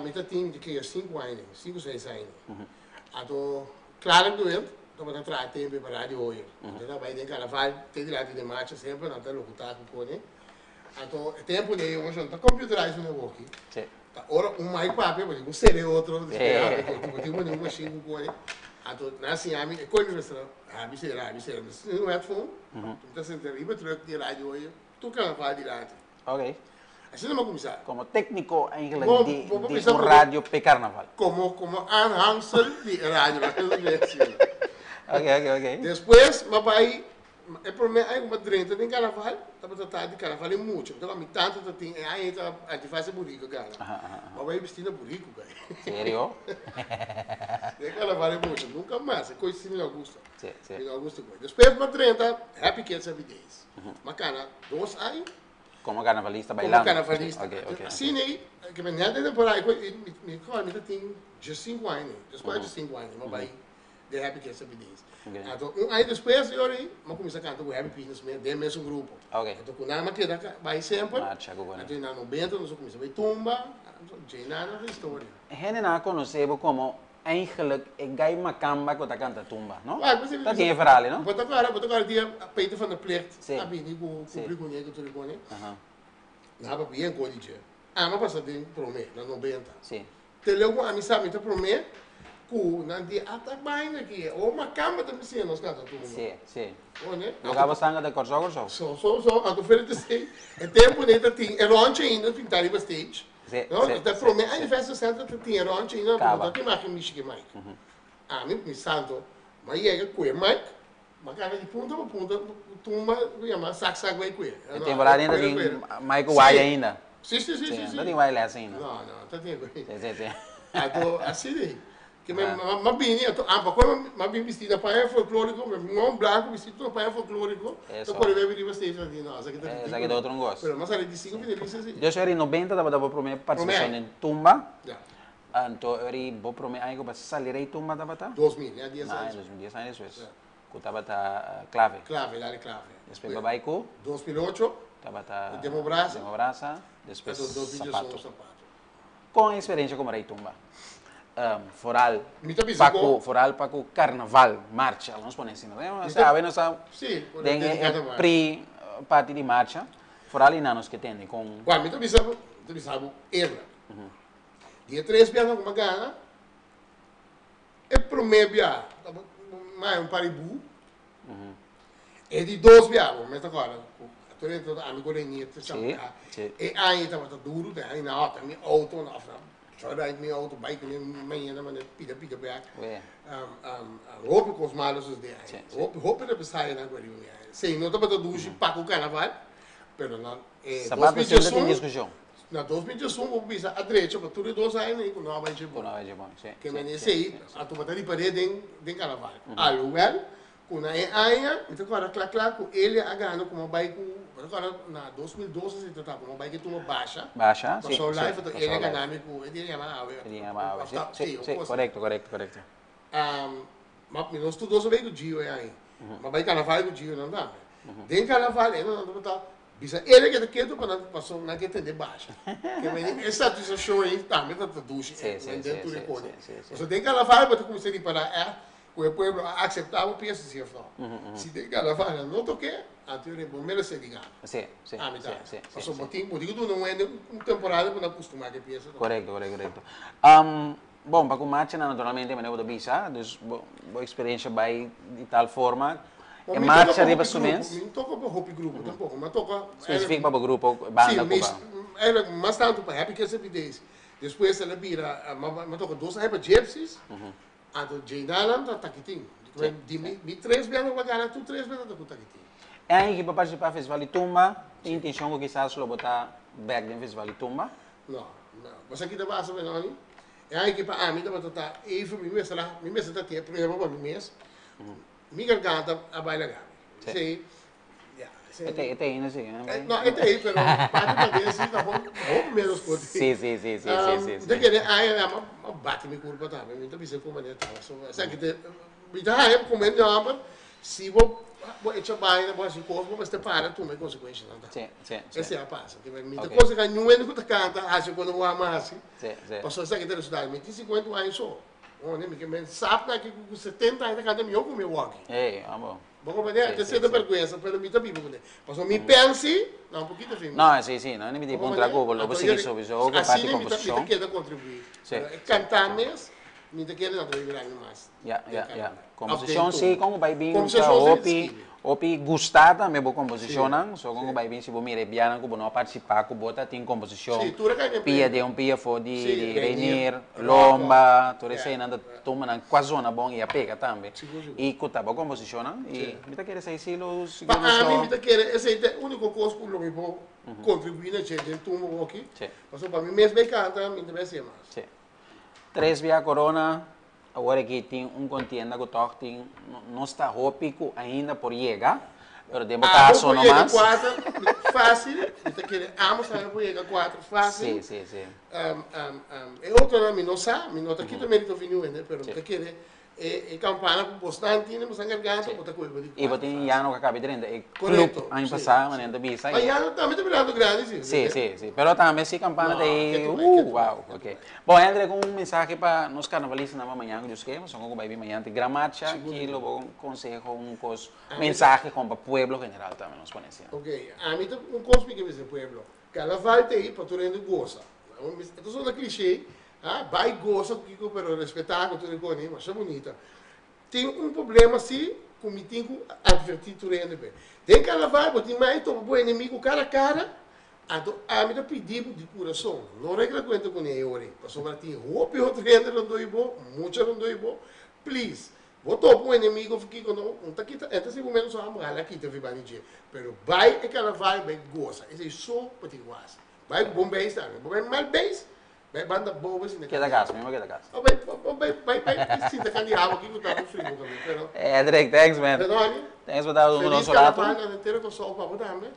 mi ta tin di kria sinku aña, sinku seis aña. Anto Clara Duent tabata traha tempe pa Radio Hoyer. Anto ta bai den carnaval te dilanti den marcha semper nan ta locuta cu cone. Anto e tempo den ocho no ta computerize un awoki. Ta ora un mic papia bo tin cu cede otro bo tin pone un machine cu cone. Anto nan a siña mi e coy mi mester habi cera habi cera. Mi tin un headphone mi ta senta riba truck di Radio Hoyer tur carnaval dilanti. Asina mi a cuminsa. Como tecnico eigenlijk di di un radio p'e carnaval. Como como aanhangsel di e radio laat mi bisa asina. Ok ok ok. Despues mi a bay e prome aña cu mi a drenta den carnaval tabata ta di carnaval e mucha pasobra mi tanta ta tin e aña ei ta antifaz e burico gana. Mi a bay bisti na burico gay. Serio? Den carnaval e mucha nunca mas e coy si mi no gusta. Mi no gusta coy. Despues mi a drenta Happy Kids Happy Days. Mi a cana dos aña. Como carnavalista bailando. Como carnavalista. Okay, okay, Asina ei, ke mi net den temporada, mi mi mi ta tin diescinco aña, despues di diescinco aña, mi a bai den Happy Kids Happy Days. Anto un aña despues di ora ei, mi a cuminsa canta cu Happy Peanuts mes den mesun grupo. Anto cu nan mi a keda bai semper, anto na nobenta nos a cuminsa bai tumba, djei nan nos historia. Hendenan a conoce bo como. Eigenlijk e gai makamba ku ta kanta tumba, no? Ta tin e verhaal, no? Bo ta kòrda, bo ta kòrda dia Peter van der Pligt a bini ku ku Brigonier ku Turigone? Nan a papia en kos di dje. Ami a pasa den promé, na nobenta. Te leu ku ami sa mi ta promé ku nan di ata baina aki, o makamba ta misiña nos kanta tumba. Si, si. One? Lo kaba sanga ta Kòrsou, Kòrsou? So, so, so. Anto Feli ta sei, e tempu nei ta tin e ròntje ainda pintá riba stage. Si, No, si, ta si, promé si. aña Festival Center ta tin e ròntje ainda, Kaba. bo ta imagin mishi ku e mic. Ami, mi santo, m'a yega ku e mic, m'a kanta di punta pa punta, tumba ku yama sak sak bai ku e. E temporada ainda tin mic ku waya ainda. Si, si, si, si, si. No tin wireless ainda. No, no, ta tin ku. Si, si, si. Anto, asina ei. Ke mi m'a bini, anto ampa ku m'a bin bisti na paña folklóriko, mi un blanku bisti tur na paña folklóriko, ta kore bai riba stage, mi di no, esaki ta ridíkulo. Esaki ta otro un kos. Pero m'a sali di sinku finalista si. Dios eri nobenta tabata bo promé partisipashon den tumba. Anto eri bo promé aña ku bo a sali rei tumba tabata? 2000, ya dies aña despues. 2000, dies aña despues. Ku tabata Clave. Clave, dale Clave. Despues bo bai ku? 2008. Tabata Demo Brasa. Demo Brasa, despues Anto 2018 Zapato. Zapato. Kon e eksperensia komo rei tumba? Foral Mi ta bisa pa ku. ku foral pa ku karnaval, marcha, nos pone asina. Mi ta Awe nos ta Sí, ku den den e karnaval. pri parti di marcha, foral i nan nos ke tende kon. Wak, mi ta bisa bo, mi ta bisa bo eerlijk. Di e tres biaha ku mi a gana, e promé biaha tabata maya un par di bu. E di dos biaha, bo mes ta kòrda ku tur e tabata ami ku Renier ta chama. E aña tabata duru, den aña nan hòrta mi outo, òf nan joyride mi outo bai kuné mañana manera pida pida bèk. Hopi kos malo sosodé aña. Hopi hopi represayanan ku a riba mi aña. Sí, no tabata dushi pa ku karnaval, pero na e Sapato 2011 siempre tin diskushon. Na 2011 bo bisa a drecha pa tur e dos aña ku no a bai dje bon. Ku no a bai dje bon, sí. Ke men esei a tuma ta ripar'é den den karnaval. Alhoewel ku na e aña mi ta kòrda kla kla ku Elia a gana ku mi a bai ku mi ta kòrda na 2002 esei ta ta ku mi a bai ke tuma Basha. Basha, sí, Kòrsou sí. Live anto Elia a gana mi ku e dia yama Awe. E dia yama Awe, sí, sí, sí, korekto, korekto, korekto. Ma mi nos tur dos a bai ku Gio e aña. Mi a bai karnaval ku Gio nan tambe. Den karnaval e nan tabata Bisa ere ke ta ketu pa nan paso nan ke tende basha. Ke meni e satisfakshon ei tambe ta ta dushi Sí, sí, den sí, tur e sí, kos. sí, sí, sí. Pasobra den karnaval bo ta kuminsá ripará ègt ku e pueblo a akseptá bo piesa si òf nò. Si den karnaval nan no tok'é, anto e bo meresé di gana. Sí, sí, Ami ta. sí, sí, sí, Pasobra bo sí. tin bo tin ku duna un hende un temporada pa nan kustumá ku e piesa tambe. Korekto, korekto, korekto. Bon, pa ku marchanan naturalmente manera bo ta bisa, dus bo bo eksperensha bai di tal forma, Bo e mi toka marcha pa riba hopi su grupo, mes. mi no toka pa hopi grupo tampoko, mi a toka Spesifik pa bo grupo, Sí, banda ku mi ba. eigenlijk mas tantu pa Happy Kids Happy Days. Despues el a bira, mi a toka dos aña pa Gypsies, anto Jaynanan ta Takitin. Di mi mi tres biaha ku a gana tur tres biaha ta ku Takitin. E aña aki pa partisipá Festival di Tumba, tin intenshon ku kisas lo bo ta bèk den Festival di Tumba? No, no. Bo sa ki ta pasa, Benoni? E aña aki pa ami tabata ta even mi mester a mi mester ta tin e prueba pa mi mes. Mi garganta a bai laga mi. Sí. Ya, sí. E te e te ainda sí. No, e te ei, pero parti pa den sí ta hopi hopi menos ku oti. Sí, sí, sí, sí, sí, sí, sí. Mi ta kere aña a bati mi kurpa tambe. Mi ta bisa ku manera tabata. So, esaki te mi ta haña ku mi nòmber si bo bo echa baina bo hasi kos bo mester para tuma e konsekuenshanan tambe. Sí, sí, sí. Esei a pasa. Mi ta konsehá niun hende ku ta kanta hasi ku nan wou hasi. Sí, sí. Pasobra esaki ta e resultado. Mi tin 51 aña so. Hone, mi ke men sap na ki ku 70 aña ta kanta mihó ku mi awor aki. Ey, amo. Bo comprende? Sí, Ta sí, siente sí. vergüenza, pero mi ta biba kuné. Pasobra mi pensi, na un poquito fin. No, sí, sí. No, mi Bo ti puntra comprende? ku bo lo bo Anto sigui yo, sowieso ku parti asina mi ta, mi ta komposishon. keda kontribuí. Sí, Pero e sí, kantá sí. mes, mi ta kere na ta biba mi mas. Ya, Den ya, ya. karnaval. Of den Komposishon sí, tumba. kon ku bai bin ta Komposishon sí, hopi, skibi. hopi gustá tambe bo Sí, komposishonnan. So kon ku sí. bai bin si bo mira e bianan ku bo no a partisipá ku bo ta tin komposishon Sí, tur a kai den pia premio. den un pia for di Sí, di Reinier, Reinier, Rocco. Lomba, tur Ya, eseinan ta ya. tuma nan kua zona bon i a pega tambe. Sigur, sigur. I ku ta bo komposishonnan i Sí. mi ta kere esei sí lo Pa sigur nos ami lo mi ta kere esei ta e úniko kos ku lo mi por kontribuí na dje den tumba hoki. Sí. Pasobra pa mi mes bai kanta mi ta bai hasié mas. Sí. Tres bia corona, awor aki tin un contienda cu toch tin, no sta hopi cu ainda por yega, pero den bo Abo caso por no yega mas. cuater facil, mi ta kere ambos tambe por yega cuater facil. Sí, sí, sí. E otronan mi no sa, mi no ta kita merito fi niun hende, pero mi ta kere. E, e kampana ku bosnan tin den bosan garganta, bo ta kohe bo di I bo tin Yano ku a kabi drenta e Korekto, club aña sí, pasá, sí. manera ta bisa. Ma Yano tambe ta birando grandi, sí. Sí, sí, sí. Pero tambe si kampana No, ta ei, ketu bai, ketu bai, wow, ketu ok. bai. Bon, Hendrik, un mensahe pa nos karnavalistanan pa mañan ku Dios ke, pasobra ku bai bin mañan tin gran marcha, Sigur, ki sigur. lo bo konseho, un kos, Ami ta mensahe kon pa pueblo general tambe nos pone asina. Ok, ami ta un kos mi ke bisa pueblo, Karnaval ta ei pa tur hende gosa. E ta sona cliché, ha, bai gosa ku kiko pero respetá ku tur e kos, masha bunita. Tin un problema si ku mi tin ku advertí tur hende p'e. Den karnaval bo tin mai topa bo enemigo kara a kara, anto ami ta pidi bo di kurason, no regla kuenta kuné e ora ei, pasobra tin hopi otro hende rondó di bo, mucha rondó di bo, please, Bo topa un enemigo of kiko no, un ta kita, enta si bo menos amo hala kita fi bani dje. Pero bai e carnaval bai goza, esey so bo tin cu haci. Bai cu bon beis tambe, bo bai mal beis, bai banda bobo sinta Keda candi cas, mihor keda cas. Oh bai bai bai bai sinta candi awa kiko ta bo fri bo caminda, pero. Edric, thanks man. Perdoni. Thanks pa ta cu nos Feliz un rato. carnaval na henter Corsou pa bo tambe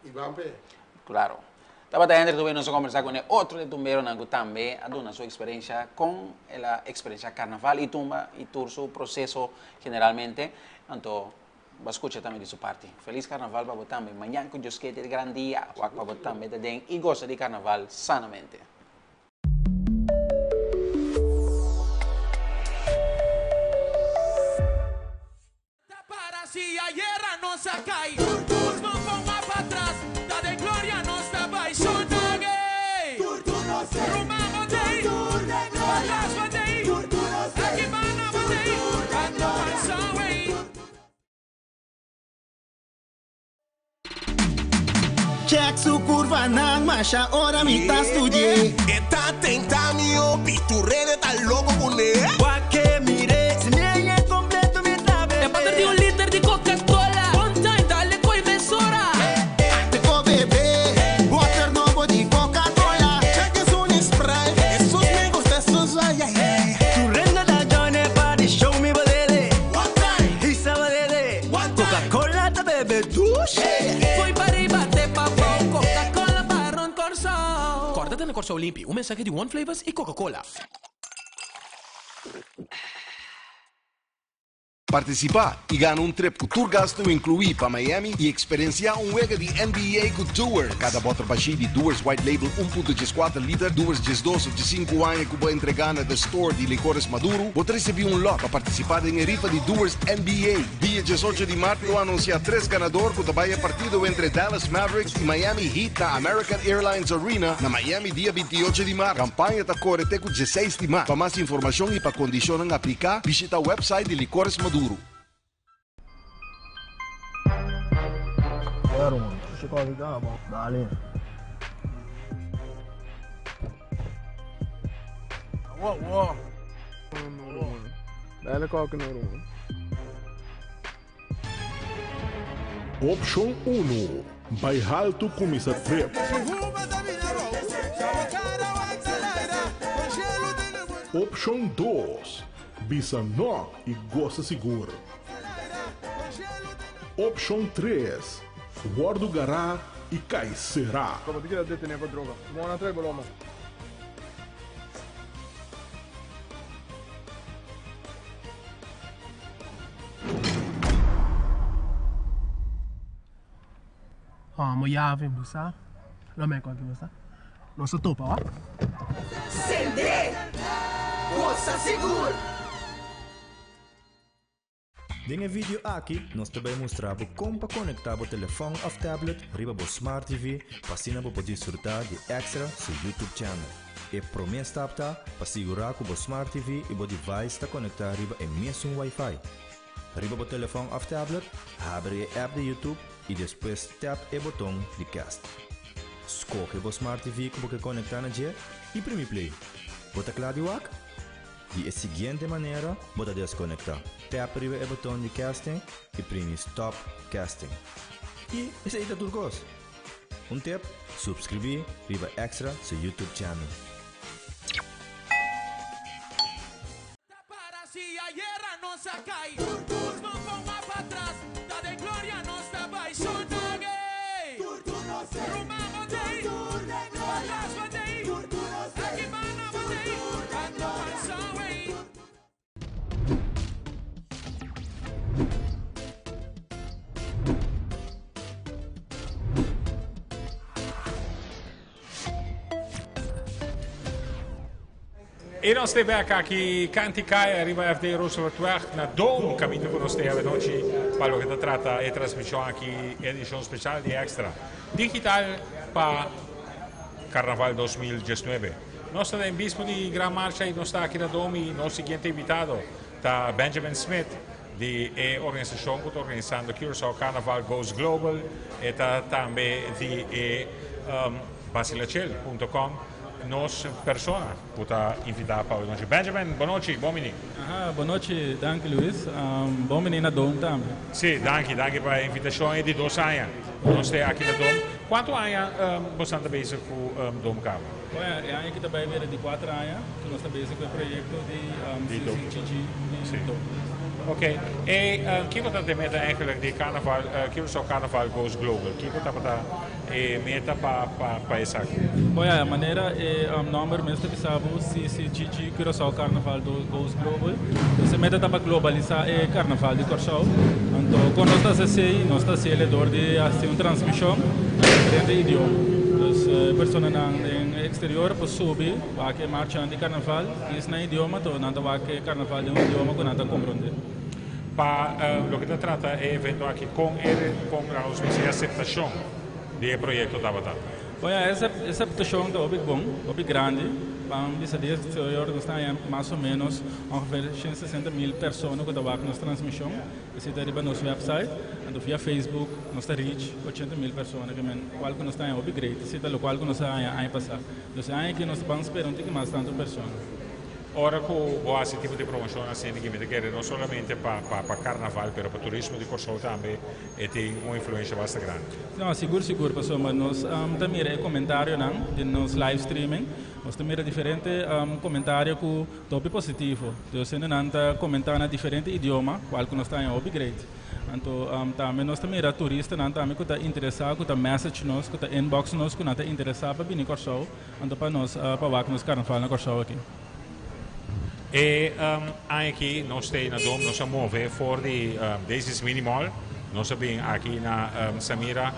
y ban p'e. Claro. Tabata Hendrik Rubin nos a kombersá ku e otro di tumberonan ku tambe a duna su eksperensha kon el a eksperensha karnaval i tumba i tur su proseso generalmente. Anto bo a skucha tambe di su parti. Felis karnaval pa bo tambe. Mañan ku Dios ke ta e gran dia wak pa bo tambe ta den i gosa di karnaval sanamente. Si ayera nos a kai, tur tur no ponga pa tras, ta den gloria nos ta bai shona gay. Tur tur nos ei, ruman bo tei, tur tur den gloria, pa tras bo tei, tur tur nos ei, aki banda bo tei, tur tur den gloria, Check su curvanan masha ora mi ta studi'é. E ta tenta mi hopi, tur hende ta loco cun'é. Wak e mir'é, si mi hañ'é completo mi ta bebé. E pater di un liter di Coca-Cola, one time dale coy mesora. Te ko bebé, water nobo di Coca-Cola. Check esun Sprite, esun me gusta, esun ay ay. Tur hende ta join e party, show mi bo dede. One time, Hisa bo dede. One time. Coca-Cola ta bebe dushi. Foi pa riba te pa bou, Coca-Cola pa rond Kòrsou. Kòrda tene Kòrsou limpi, un mensahe di One Flavors i Coca-Cola. Partisipá i gana un trip ku tur gastu inkluí pa Miami i eksperensiá un wega di NBA ku Doers. Kada bòter bashí di Doers White Label 1.14 liter, Doers 12 òf 15 aña ku bo entregá na The Store di Licores Maduro, bo ta risibí un lòt pa partisipá den e rifa di Doers NBA. Dia 18 di mart lo anunsiá tres ganador ku ta bai e partido entre Dallas Mavericks i Miami Heat na American Airlines Arena na Miami dia 28 di mart. Kampaña ta kore te ku 16 di mart. Pa mas informashon i pa kondishonnan apliká, bishita website di Licores Maduro. Dale. Wow, wow. Dale coke no. Opshon unu, Bai haltu kuminsá trip. Opshon dos, Bisa nò i gosa sigur. Opshon tres, Wòrdu gará i kai será. Bo ta keda detené pa droga. Bo a trae boloma. Amo yave bo sa. Lo me koki bo sa. Nos a topa wa. Sende! Gosa sigur! Den e video aki nos ta bay mustra bo con pa conecta bo telefon of tablet riba bo Smart TV pa asina bo por disfruta di Extra su YouTube channel. E prome stap ta pa sigura cu bo Smart TV y bo device ta conecta riba e mesun Wi-Fi. Riba bo telefon of tablet, habri e app di YouTube y despues tap e boton di cast. Scoge bo Smart TV cu bo ke conecta na dje y primi play. Bo ta cla di wak? Di e siguiente manera bo ta desconecta, tap riba e boton di casting y primi stop casting. Y esey ta tur cos! Un tip, subscribi riba Extra su YouTube channel. I nos te bek aki Kanti Kaya riba FD Rooseveltweg na Dome kaminda ku nos te avenochi pa loke ta trata e transmishon aki edishon speshal di Extra Digital pa Karnaval 2019. Nos ta den bispo di Gran Marcha i nos ta aki na Dome i nos siguiente invitado ta Benjamin Smith di e organisashon ku ta organisando Curaçao Carnaval Goes Global. E ta tambe di e Basilachel punto com. Nos persona ku ta invitá pa awe nochi. Benjamin, bon nochi, bon bini. Aha, bon nochi, danki Luis. Bon bini na Dome tambe. Sí, danki, danki pa e invitashon. E di dos aña ku nos ta aki na Dome. Kuantu aña bosan ta bezig ku Dome kaba? Bon, e aña aki ta bai bira di kuater aña ku nos ta bezig ku e proyekto di CCGG di Dome. Ok, e kiko ta e meta eigenlijk di Carnaval, Curaçao Carnaval Goes Global? Kiko tabata E meta pa pa esaki. Bon ya, manera e nomber mes ta bisa bo, CCGG, Curaçao Carnaval Goes Global. Dus e meta ta pa globalisa e carnaval di Kòrsou. Anto kon nos ta hasi esei? Nos ta hasi el dor di hasi un transmishon na diferente idioma. Dus e personanan den eksterior por subi wak e marchanan di carnaval is nan idioma, anto nan ta wak e carnaval den un idioma ku nan ta komprondé. Pa loke ta trata e evento aki, kon e kon nos bisa e aseptashon di e proyekto tabata? Bon ya, e aseptashon ta hopi bon, hopi grandi. Ban bisa di exterior nos ta haña mas o menos ongeveer 160 mil persona ku ta wak nos transmishon. Esei ta riba nos website. Anto via Facebook nos ta reach 80 mil persona, ke men kual ku nos ta haña hopi great. Esei ta lokual ku nos a haña aña pasá. Dus e aña aki nos ta ban spera un tiki mas tantu persona. Ora ku bo hasi tipo di promoshon asina ki mi ta kere no solamente pa pa karnaval pero pa turismo di Kòrsou tambe e tin un influensha basta grandi. No, sigur sigur pasobra nos ta mira e komentarionan den nos live streaming, nos ta mira diferente komentario ku ta hopi positivo. Dus hendenan ta komentá na diferente idioma kual ku nos ta haña hopi great. Anto tambe nos ta mira turistanan tambe ku ta interesá ku ta message nos, ku ta inbox nos ku nan ta interesá pa bini Kòrsou. Anto pa nos pa wak nos karnaval na Kòrsou aki. E aña aki nos stay na Dome, nos a move for di Daisy's Mini Mall, nos a bin aki na Samira.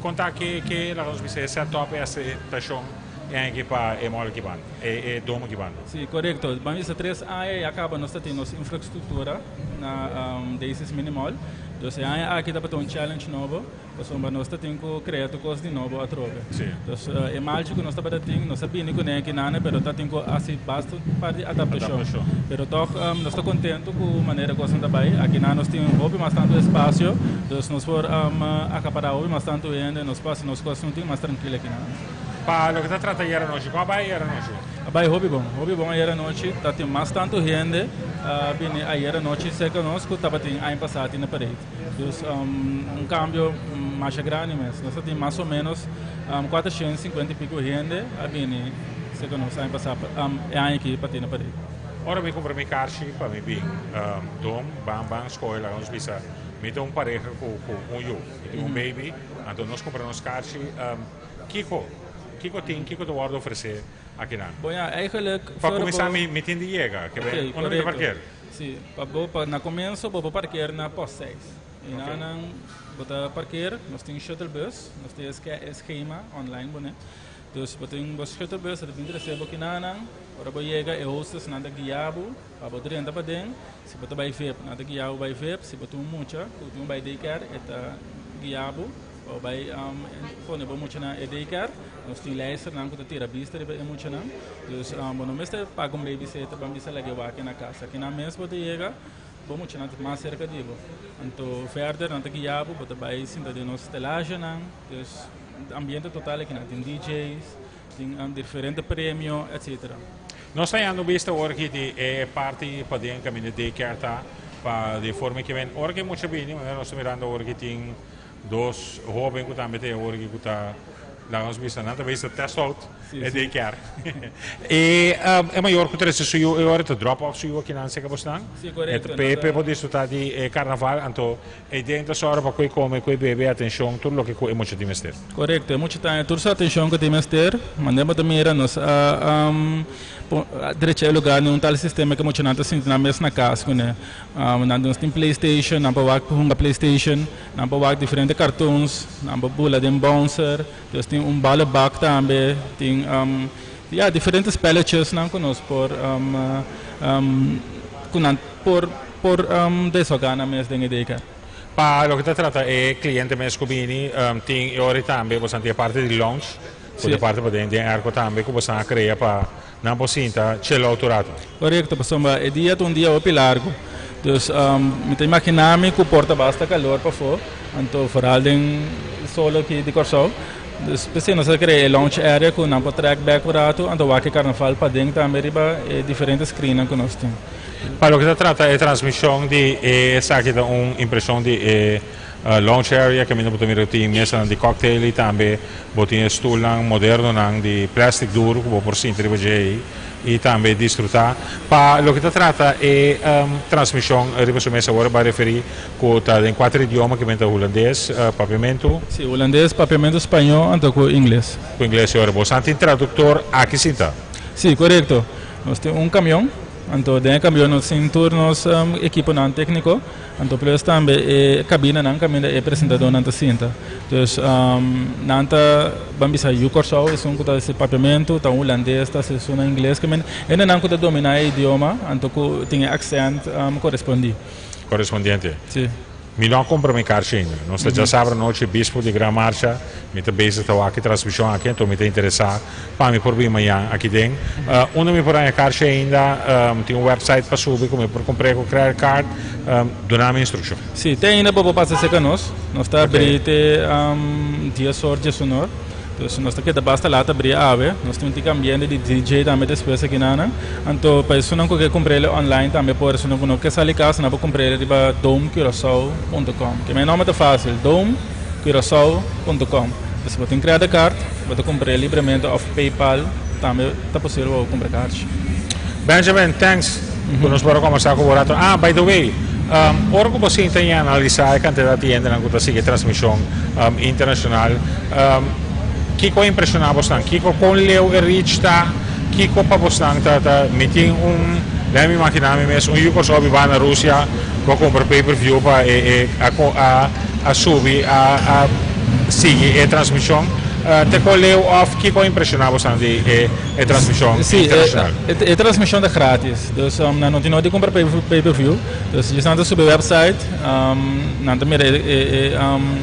Konta ke ke laga nos bisa e set up e aseptashon e aña aki pa e mall aki banda, e Dome aki banda. Si, korekto. Ban bisa tres aña ya kaba nos ta tin nos infrastruktura na Daisy's Mini Mall. Dus e aña aki tabata un challenge nobo. Pasobra nos ta tin ku krea tur kos di nobo atrobe. Dus e malchi ku nos tabata tin, nos a bini kuné aki nane, pero ta tin ku hasi basta un par di adaptashon. Pero tòg nos ta kontentu ku manera kosnan ta bai. Aki nan nos tin hopi mas tantu espasio, dus nos por akapará hopi mas tantu hende, nos por hasi nos kosnan un tin mas trankil aki nan. Pa loke ta trata ayera nochi, kon a bai ayera nochi? A bai hopi bon, hopi bon ayera nochi. Ta tin mas tantu hende a bini ayera nochi serka nos ku tabatin aña pasá tin na parade. Dus un cambio masha grandi mes. Nos ta tin mas o menos 450 y pico hende a bini cerca nos aña pasa, e aña aki pa tene parade. Ora mi cumpra mi karchi pa mi bin Dom, ban ban scohe laga nos bisa mi ta un pareha cu un yu, mi tin un baby, anto nos cumpra nos karchi, kico kico tin, kico ta wordo ofrece akinan? Bon ya, eigenlijk Pa cuminsa mi tin di yega, ke ben unda mi ta parkeer? Sí, pa bo pa na komienso bo por parkeer na post seis. I na nan bo ta parkeer, nos tin shuttle bus, nos tin e schema online pone. Dus bo tin bo shuttle bus, e ta bin trese bo kinanan, ora bo yega e hostess nan ta guia bo pa bo drenta paden. Si bo ta bai vip, nan ta guia bo bai vip, si bo tin un mucha ku tin bai daycare e ta guia bo pa bo bai pone bo mucha na e daycare. Nos tin lijsternan ku ta tira bista riba e muchanan. Dus bo no mester paga un babysitter pa bisa lag'e wak na kas. Akinan mes bo ta yega, bo muchanan ta mas serka di bo. Anto verder nan ta guia bo, bo ta bai sinta den nos stelagenan. Dus ambiente total akinan. Tin DJ's, tin diferente premio, etcetera. Nos ta yanda un bista awor aki di e parti paden kaminda daycare ta pa di forma ki men ora ki mucha bini, manera nos ta mirando awor aki tin Dos hoben ku tambe ta e ora ku ta laga nos bisa nan ta bisa test out e daycare. E e mayor ku trese su yu e ora ta drop off su yu akinan serka bosnan. E pe por disfruta di e karnaval anto e den ta sòru pa ku e kome ku e bebe atenshon tur loke ku e mucha tin mester. Korekto e mucha ta haña tur su atenshon ku tin mester. Manera bo ta mira nos a drecha e lugar den un tal sistema ku e muchanan ta sinti nan mes na kas kuné. Nan nos tin playstation nan por wak hunga playstation. Nan por wak diferente cartoons, nan por bula den bouncer, dus tin un ballenbak tambe, tin. Ya, diferente spelletjesnan ku nos por ku nan por por desahogá nan mes den e daycare. Pa loke ta trata e kliente mes ku bini, tin e ora ei tambe boso tin e parti di lounge, ku ta e parti paden den airco tambe ku boso a krea pa nan por sinta chill out un rato. Korekto, pasobra e dia ta un dia hopi largu. Dus mi ta imaginá mi ku por ta basta kalor pafó, anto foral den solo aki di Kòrsou. Dus p'esei nos a krea e lounge area ku nan por trèk bèk un ratu, anto wak e karnaval paden tambe riba e diferente screennan ku nos tin. Pa loke ta trata e transmishon di e esaki ta un impreshon di e lounge area kaminda bo ta mira ku tin mesanan di cocktail i tambe bo tin e stulnan modernonan di plastic duru ku bo por sinta riba dje ei i tambe disfruta. Pa loke ta trata e transmishon riba su mes awor bo a referi Ku ta den kuater idioma ku ta hulandes, papiamentu. Sí, hulandes, papiamentu, spañó anto ku ingles. Ku ingles i ora boso tin traduktor aki sinta? Sí, korekto. Nos tin un kamion, anto den e kamion nos tin tur nos ekiponan tékniko, anto plus tambe e kabinanan kaminda e presentadónan ta sinta. Dus nan ta ban bisa yu Kòrsou, esun ku ta hasi papiamentu, ta un hulandes ta hasi esun na ingles, hendenan ku ta dominá e idioma anto ku tin e aksènt korespondí. Correspondiente. Sí. Mi no a cumpra mi carchi ainda. Nos ta djasabra nochi, bispo di Gran Marcha. Mi ta bezig ta wak e transmision aki, anto mi ta interesa pa mi por bin mañan aki den. Unda mi por haña carchi ainda? Tin un website pa subi cu mi por cumpr'e cu credit card? Duna mi instruccion. Sí, te ainda bo por pasa cerca nos. Nos ta abri te dies or, diesunor. Dus nos ta keda basta lat abri awe. Nos tin un tiki ambiente di DJ tambe despues aki nan. Anto pa esunnan ku ke kumpr'el online tambe por. Esunnan ku no ke sali kas nan por kumpr'el riba domecuracao punto com. Ke mi nomber ta fácil, domecuracao punto com. Dus bo tin credit card, bo ta kumpr'el libremente òf PayPal tambe ta posibel pa bo kumpra karchi. Benjamin, thanks ku nos por a kombersá ku bo rato. Ah, by the way, ora ku bo sinta i analisá e kantidat di hendenan ku ta sigui e transmishon internashonal, kiko a impreshoná bosnan? Kiko kon leu e reach ta? Kiko pa bosnan ta ta mi tin un lei mi imaginá mi mes un yu Kòrsou bibá na Rusia ku a kumpra pay per view pa e e a a a subi a a sigui e transmishon. Te kon leu òf kiko a impreshoná bosnan di e e transmishon internashonal? Sí, e transmishon ta gratis. Dus nan no tin nodi kumpra pay per view. Dus djis nan ta subi e website, nan ta mira e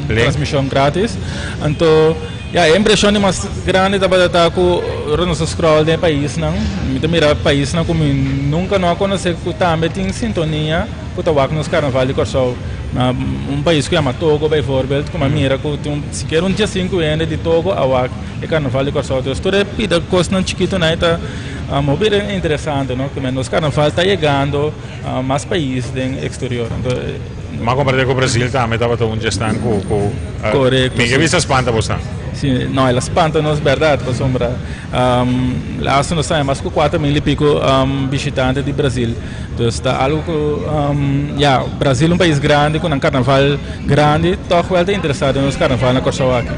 transmishon gratis. Anto, ya, e impreshon di mas grandi tabata ta ku ora nos ta scroll den e paisnan, mi ta mira paisnan ku mi nunka no a konosé ku tambe tin sintonia ku ta wak nos karnaval di Kòrsou. Na un pais ku yama Togo bijvoorbeeld, ku mi a mira ku tin sikiera un diesinku hende di Togo a wak e karnaval di Kòrsou. Dus tur e pida kosnan chikitunan ei ta hopi interesante, no? Ku nos karnaval ta yegando mas pais den exterior. Anto. M'a kompartí ku Brasil tambe tabata un djesnan ku ku Korekto, mi ke si. bisa spanta bosnan. Si, no, el a spanta nos bèrdat, pasobra laatste nos taña mas ku 4000 i piko bishitante di Brasil. Dus ta algu ku, ya, Brasil un pais grandi ku nan karnaval grandi, tòg wèl ta interesá den nos karnaval na Kòrsou aki.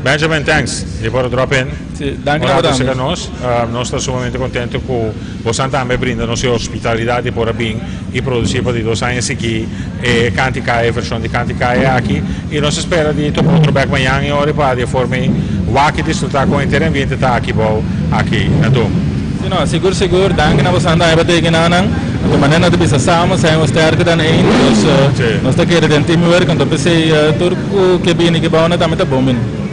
Benjamin, thanks di por a drop in. Si, danki na bo Un rato tambe. cerca nos. Nos ta sumamente contento cu bosan tambe brinda nos e hospitalidad di por a bin y produci pa di 2 aña sigui e Cantica, e version di Cantica e aki. Y nos ta spera di topa otro bek mañan y ora y pa di e forma ey wak y disfruta con henter ambiente ta aki bou aki na Dome. Si no, sigur sigur, danki na bosan tambe pa teken nan. Anto manera nos ta bisa samen zijn we sterker dan één. Dus nos ta kere den teamwork, anto p'esey tur cu ke bini ki bou nan tambe ta bon bini.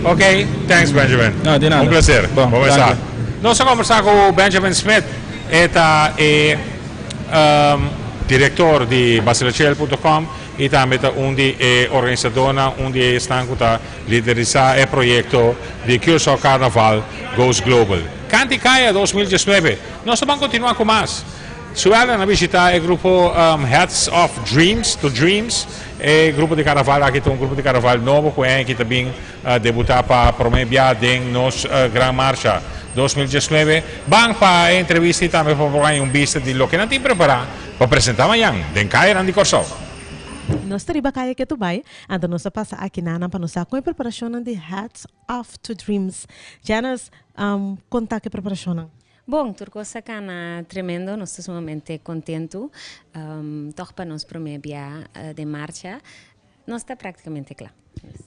Ok, thanks Benjamin. No, di nada. Un placer. Bon, Bon mesa. danki. Nos a conversa cu Benjamin Smith, e ta e director di Basilachel punto com y tambe ta un di e organisadornan, un di e esnan cu ta liderisa e proyecto di Curaçao Carnaval Goes Global. Canti Caya 2019. Nos ta ban continua cu mas. Suella a bishita e grupo Hats Off Dreams to Dreams. E grupo di karnaval aki ta un grupo di karnaval nobo ku aki ta bin debuta pa prome bia den nos Gran Marcha 2019. Ban pa e entrevista i tambe pa por haña un bista di loke nan tin prepara pa presenta mañan den kayanan di Kòrsou. Nos ta riba kaya ke tu bai, anto nos a pasa aki nanan pa nos sa kon e preparashonnan di Hats Off to Dreams. Janice, konta ke preparashonnan. Bon, tur kos a kana tremendo, nos ta sumamente kontentu. Tòg pa nos promé bia den marcha, nos ta praktikamente kla.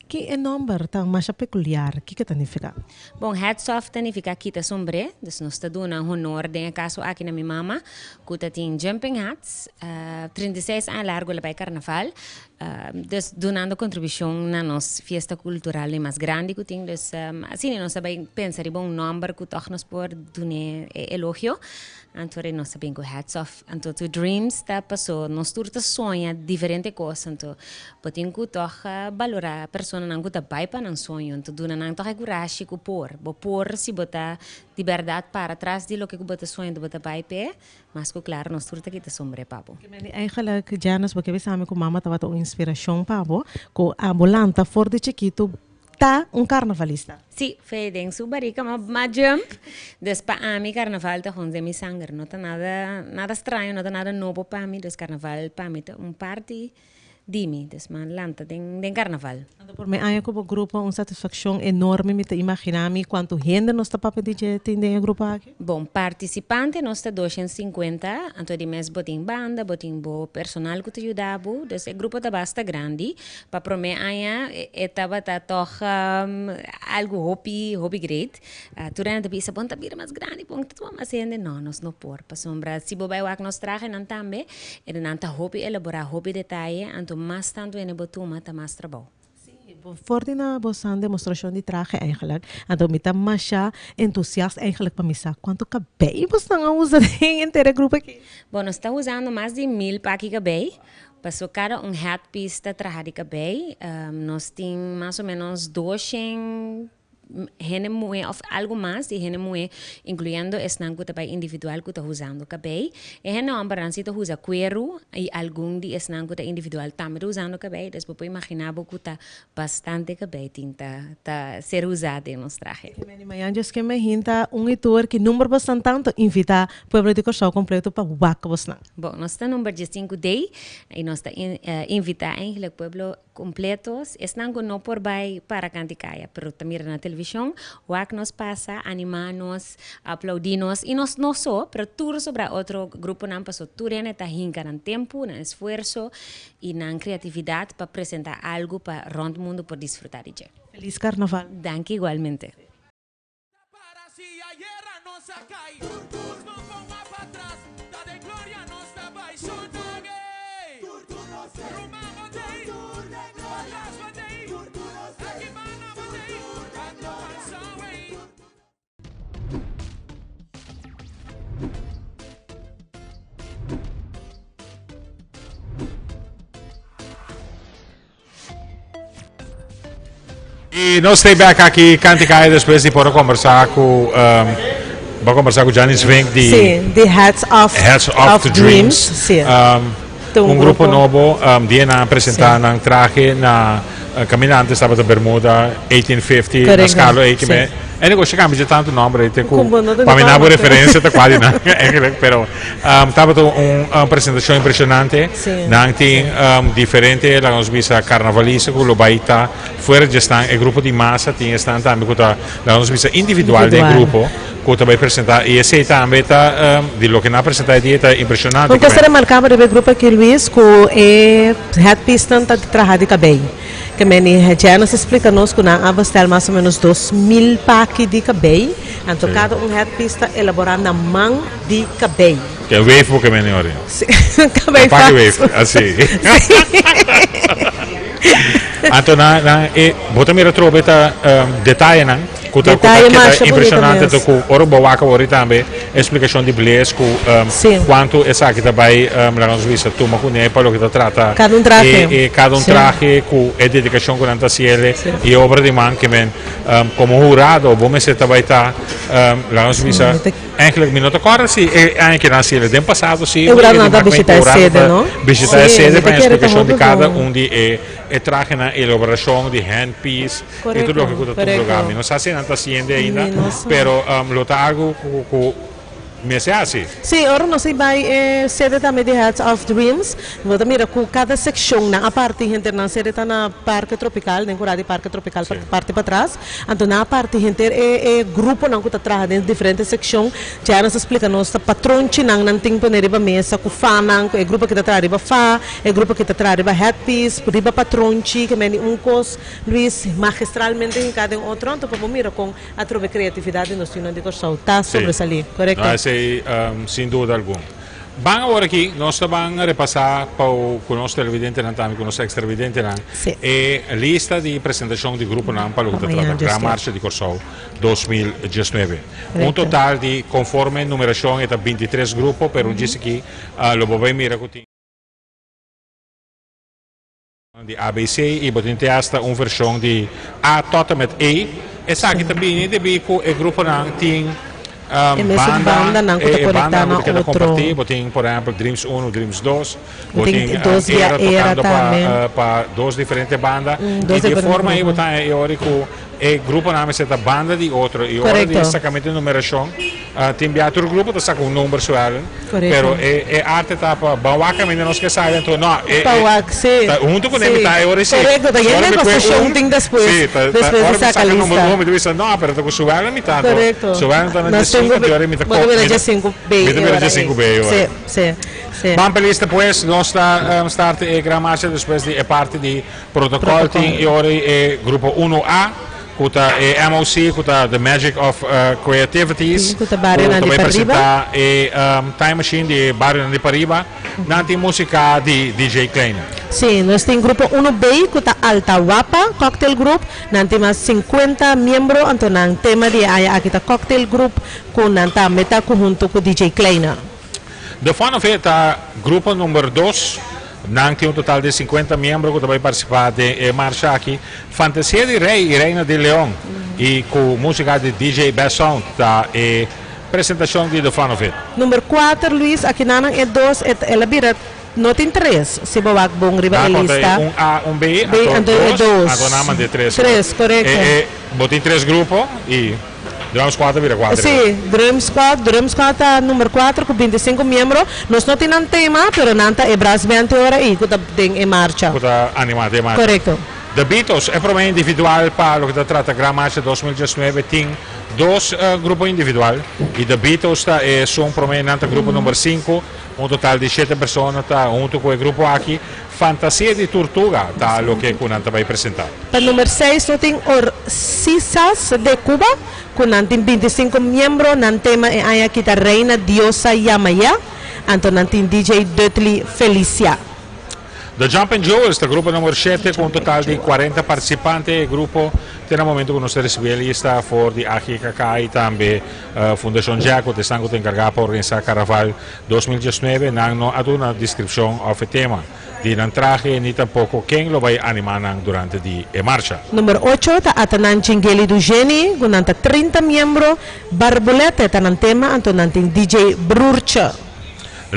Ki e nòmber ta masha pekuliar, kiko ta nifiká? Bon, hats off ta nifiká kita sombré, dus nos ta duna honor den e kaso aki na mi mama ku ta tin jumping hats, 36 aña largu el a bai karnaval, dus dunando kontribushon na nos fiesta kultural di mas grandi ku tin, dus asina nos a bai pensa riba un nòmber ku tòg nos por dun'é e elogio, anto nos a bin ku hats off. Anto tu dreams ta paso nos tur ta soña diferente cos anto bo tin cu toch balora personanan cu ta bay pa nan soño anto duna nan toch e curashi cu por bo por si bo ta di berdad para tras di loke cu bo ta soña anto bo ta bay p'e mas cu claro nos tur ta kita sombre pa bo. Meni eigenlijk Janice bo ke bisa mi cu mama tabata un inspiracion pa bo cu abo lanta for di chikito ta un karnavalista. Sí, fe den su barika ma ma jump. Dus pa ami karnaval ta hons den mi sanger. No ta nada nada straño, no ta nada nobo pa mi. Dus karnaval pa mi ta un parti di mi. Dus m'a lanta den den karnaval. Anto por mi aña ku bo grupo un satisfakshon enorme. Mi ta imagina mi kuantu hende nos ta papia di dje tin den e grupo aki. Bon, partisipante nos ta 250, anto di mes bo tin banda, bo tin bo personal ku ta yuda bo, dus e grupo ta basta grandi. Pa promé aña e tabata tòg algu hopi, hopi great. Tur hende ta bisa, bon ta bira mas grandi, bon ta tuma mas hende. No, nos no por, pasobra si bo bai wak nos trahenan tambe, nan ta hopi elaborá, hopi detaye, anto mas tantu hende bo tuma ta mas trabou. For di na bosan demostrashon di trahe eigenlijk, anto mi ta masha entusiast eigenlijk pa mi sa kuantu kabei bosnan a usa den henter e grupo aki. Bon, nos ta usando mas di mil paki kabei, paso kada un headpiece ta traha di kabei. Nos tin mas o menos doshen hende muhé òf algu mas di hende muhé, inkluyendo esnan ku ta bai individual ku ta usando kabei. E hende hòmbernan si ta usa kueru i algun di esnan ku ta individual tambe ta usando kabei. Dus bo por imaginá bo ku ta bastante kabei tin ta ta ser usá den nos trahe. Meni mañan djes ke me hinta un i tur ki number bosnan tantu invitá pueblo di Kòrsou kompleto pa wak bosnan. Bon, nos ta number diesinku dei i nos ta invitá eigenlijk pueblo Completo, esnan cu no por bay para canta y caya, pero ta mira na television, wak nos pasa, anima nos, aplaudi nos, y nos no so, pero tur sobra otro gruponan, paso tur hende ta hinca nan tempo, nan esfuerzo y nan creatividad pa presenta algo pa rond mundo por disfruta di dje. Feliz Carnaval. Danki igualmente. Y nos stay back aki Kantikaya despues di por a conversa cu um, ba conversa cu Janice Vink di Sí, di Hats Off, Hats Off to Dreams. Sí. Um, Ta un un grupo grupo. nobo um, die na presenta Sí. nan traje na uh, caminante tabata Bermuda 1850 na Correcto. Scalo ei Sí. me e negocio cambia tanto nombre ei te cu Como no te pa mi nota nabo más. referencia ta cual na eigenlijk pero Um, tabata un, un presentacion impresionante. Sí. Nan tin um, diferente, laga nos bisa, carnavalista cu lo bay ta fuera di esnan. E grupo di masa tin esnan tambe cu ta, laga nos bisa, individual den Individual. grupo cu ta bay presenta. Y esey tambe ta, um, di loke nan a presenta e dia ta impresionante. Un cosa remarcabel riba e grupo aki, Luis, cu e headpiece-nan ta traha di cabey. Ke meni Janice a splica nos cu nan a bestel mas o menos 2000 paki di cabey. Anto Sí. cada un headpiece ta elabora na man di cabey. Ke wave bo ke meni ori? Sí, cabey Un paki falso. wave, así. Sí. Anto na, na e, bo ta mira trobe ta um, detayenan ku ta, ku ta Detaye keda masha bunita impresionante mes. to ku ora bo wak ori tambe explicacion di Blaise ku um, Sí. cuanto esaki ta bai um, laga nos bisa tuma kuné pa loke ta trata Cada un trahe. e, e cada un Sí. trahe ku e dedicacion ku nan ta hasiele Sí. i e obra di man ke men um, como hurado bo mester ta bai ta um, laga nos bisa Mi ta Eigenlijk mi no ta kòrda si e aña ke nan hasiel den pasado si E hurado nan ta bishita e sede, no? Bishita e Sí, sede mi pa ta kere ta eksplikashon di hopi kada bon. un di e e trahenan, elaborashon di handpiece i tur Korekto, loke ku ta tur lugá. korekto. Mi no sa si nan ta hasiende ainda, Mi no sa. pero lo ta algu ku ku. Mester hasi. Sí, ora nos a bai e sede tambe di Heads of Dreams, bo ta mira ku kada sekshon nan a parti henter nan sede ta na Parke Tropical, den kura di Parke Tropical parti patras, anto nan a parti henter e e gruponan ku ta traha den diferente sekshon, dja nos a splika nos ta patronchinan nan tin pone riba mesa ku fanan, ku e grupo aki ta traha riba fa, e grupo aki ta traha riba headpiece, riba patronchi, ke meni un kos Luis magistralmente hinká den otro, anto pa bo mira kon. Atrobe kreatividat di nos yunan di Kòrsou ta sobresalí, korekto? No, esei sin duda algun. Ban awor aki nos ta ban repasá pa ku nos televidentenan tambe ku nos extravidentenan e lista di presentashon di gruponan pa loke ta trata Gran Marcha di Kòrsou 2019. Un total di konforme numerashon e ta 23 grupo pero un djis aki lo bo bai mira ku tin. Di ABC i bo tin te hasta un vershon di A tot en met E. Esaki ta bini debí ku e gruponan tin E mesun banda, bandanan ku ta e konektá bandanan na ku ta keda otro. kompartí. Bo tin por ehèmpel Dreams unu, Dreams dos. Bo Bo tin tin dos via Era Era tokando pa tambe. pa dos diferente banda. Mm, I dos di e diferente forma ei bo grupo. ta e ora ku e gruponan mester ta banda di otro i ora di Korekto. sakamentu di numerashon Tin bia tur grupo ta saca un nomber suelen, Correcto. pero e e arte ta pa ban wak caminda nos ke sabi anto no e Pa e wak, sí. ta hunto cu Sí. mi ta e ora sí. Correcto, ta Ora yendo mi en kue confusión un tin despues, sí, ta ta despues di ora mi saca saca nomber lista. un mi ta bisa no pero ta cu suelen mi ta anto Correcto. suelen ta na Nos diesinco tengo anto ora mi ta bo ta co bira mi ta diesinco B mi ta e bira ora diesinco ei. B e ora. Sí, sí, sí. Ban pa lista pues, nos ta start e gran marcha despues di e parti di protocol tin Protocol. e ora e grupo uno A. Ku ta e MOC, ku ta The Magic of Creativities, Ku ta ku barionan ta di bai pariba. presentá e Time Machine di e barionan di pariba. Nan tin músika di DJ Kleine. Sí, nos tin grupo uno B ku ta Alta Wapa Cocktail Group. Nan tin mas 50 miembro, anto nan tema di e aña aki ta Cocktail Group ku nan tambe ta ku huntu ku DJ Kleine. The Fun of It ta grupo number dos. Nan tin un total di 50 miembro ku ta bai partisipá den e marsha aki. Fantasia di Rei i Reina di Leon i ku músika di DJ Best Sound ta e presentashon di The Fun of It. Number kuater, Luis, akinanan e dos, e el a bira no tin tres, si bo wak bon riba Nan e konta e lista. un A, un B, B, anto anto e dos, dos. anto nan manda e tres. Tres, korekto. E, e, bo tin tres grupo i Drum Squad ta bira kuater. Sí, Drum Squad, Drum Squad ta number kuater ku bintisinko miembro. Nos no tin nan tema, pero nan ta e brass band te ora ei ku ta den e marcha. Ku ta animá den e marcha. Korekto. The Beatles, e promé individual pa loke ta trata Gran Marcha 2019 tin dos grupo individual i The Beatles ta esun promé, nan ta grupo number sinku, un total di shete persona ta huntu ku e grupo aki. Fantasia di Turtuga ta loke ku nan ta bai presentá. Pa number seis no tin Orcisas de Cuba ku nan tin 25 miembro, nan tema e aña aki ta Reina Diosa Yamaya, anto nan tin DJ Dudley Felicia. The Jumpin' Jewels ta grupo number shete ku un total di 40 partisipante. E grupo te na momento ku nos ta risibí e lista for di AGKK i tambe Fundashon Jack ku ta esnan ku ta enkargá pa organisá Karnaval 2019. Nan no a duna deskripshon òf e tema di nan trahe ni tampoko ken lo bai animá nan durante di e marcha. Number ocho ta Atanan Chingeli Dujeni ku nan ta 30 miembro. Barbulete ta nan tema anto nan tin DJ Broertje.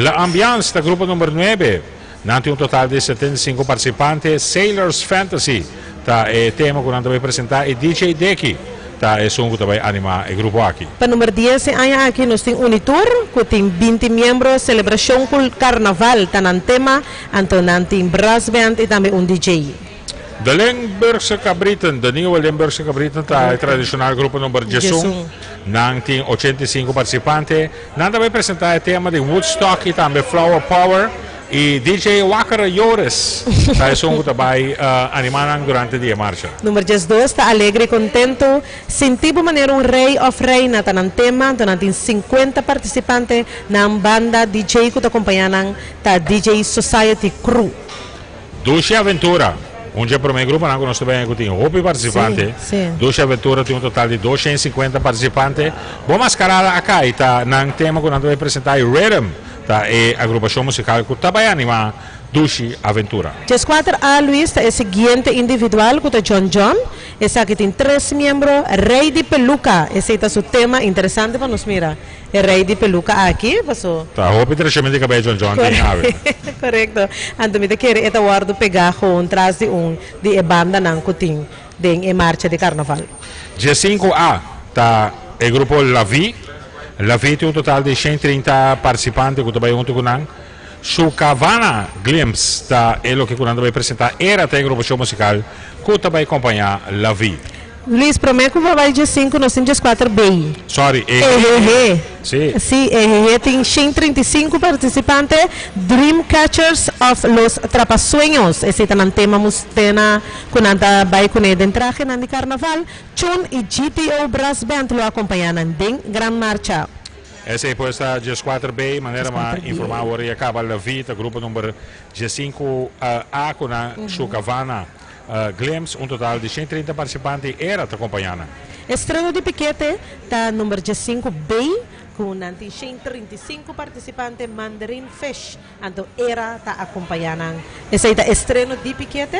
La Ambiance ta grupo number nuebe. Nan tin un total di 75 partisipante. Sailor's Fantasy ta e tema ku nan ta bai presentá i DJ Deki ta esun ku ta bai animá e grupo aki. Pa number dies e aña aki nos tin Unitur ku tin 20 miembro. Selebrashon ku Karnaval ta nan tema, anto nan tin brass band i tambe un DJ. De Limburgse Kabrieten, De Nieuwe Limburgse Kabrieten ta e tradishonal grupo number 11. Nan tin 85 partisipante. Nan ta bai presentá e tema di Woodstock i tambe Flower Power i DJ Wakkere Joris ta esun ku ta bai animá nan durante di e marcha. Number 12 ta Alegre i Kontentu, Sinti bo manera un rei òf reina ta nan tema, anto nan tin 50 partisipante, nan banda DJ ku ta kompañá nan ta DJ Society Crew. Dushi Aventura, un dje promé gruponan ku nos ta bini ku tin hopi partisipante. Dushi Aventura tin un total di 250 partisipante. Bo Maskarada a kai ta nan tema ku nan ta bai presentá i Rhythm ta e agrupashon musikal ku ta bai animá Dushi Aventura. 14 A Luis ta e siguiente individual ku ta John John. Esaki tin tres miembro. Rei di Peluka, esei ta su tema. Interesante pa nos mira e rei di peluka aki, paso. Ta hopi trashament di kabei John John tin awe. Korekto. Anto mi ta kere e ta wòrdu pegá gewoon tras di un di e bandanan ku tin den e marcha di karnaval. 15 A ta e grupo La Vie. Lavi tin un total di 130 participante cu ta bay hunto cu nan. Sucavana Glimpse ta e loke cu nan ta bay presenta era ta e agrupacion musical cu ta bay compaña Lavi. Luis, prome cu bo bay dje sinku nos tin djes kuater bay. Sorry, e Ehehe. Si. Si, ehehe tin 135 participante, Dream Catchers of Los Trapasueños, esey ta nan tema mus tena cu nan ta bay cune den trahenan di carnaval. Chun y GTO Brass Band lo acompaña nan den Gran Marcha. Esey pues ta 14 bay, manera m'a informa awor y a caba Lavi ta grupo number 15 A cu nan Shucavana Glimpse, un total di 130 participante y era ta acompaña nan. Estreno di pikete ta number 15 bay cu nan tin 135 participante, Mandarin Fish anto era ta acompaña nan. Esey ta estreno di pikete.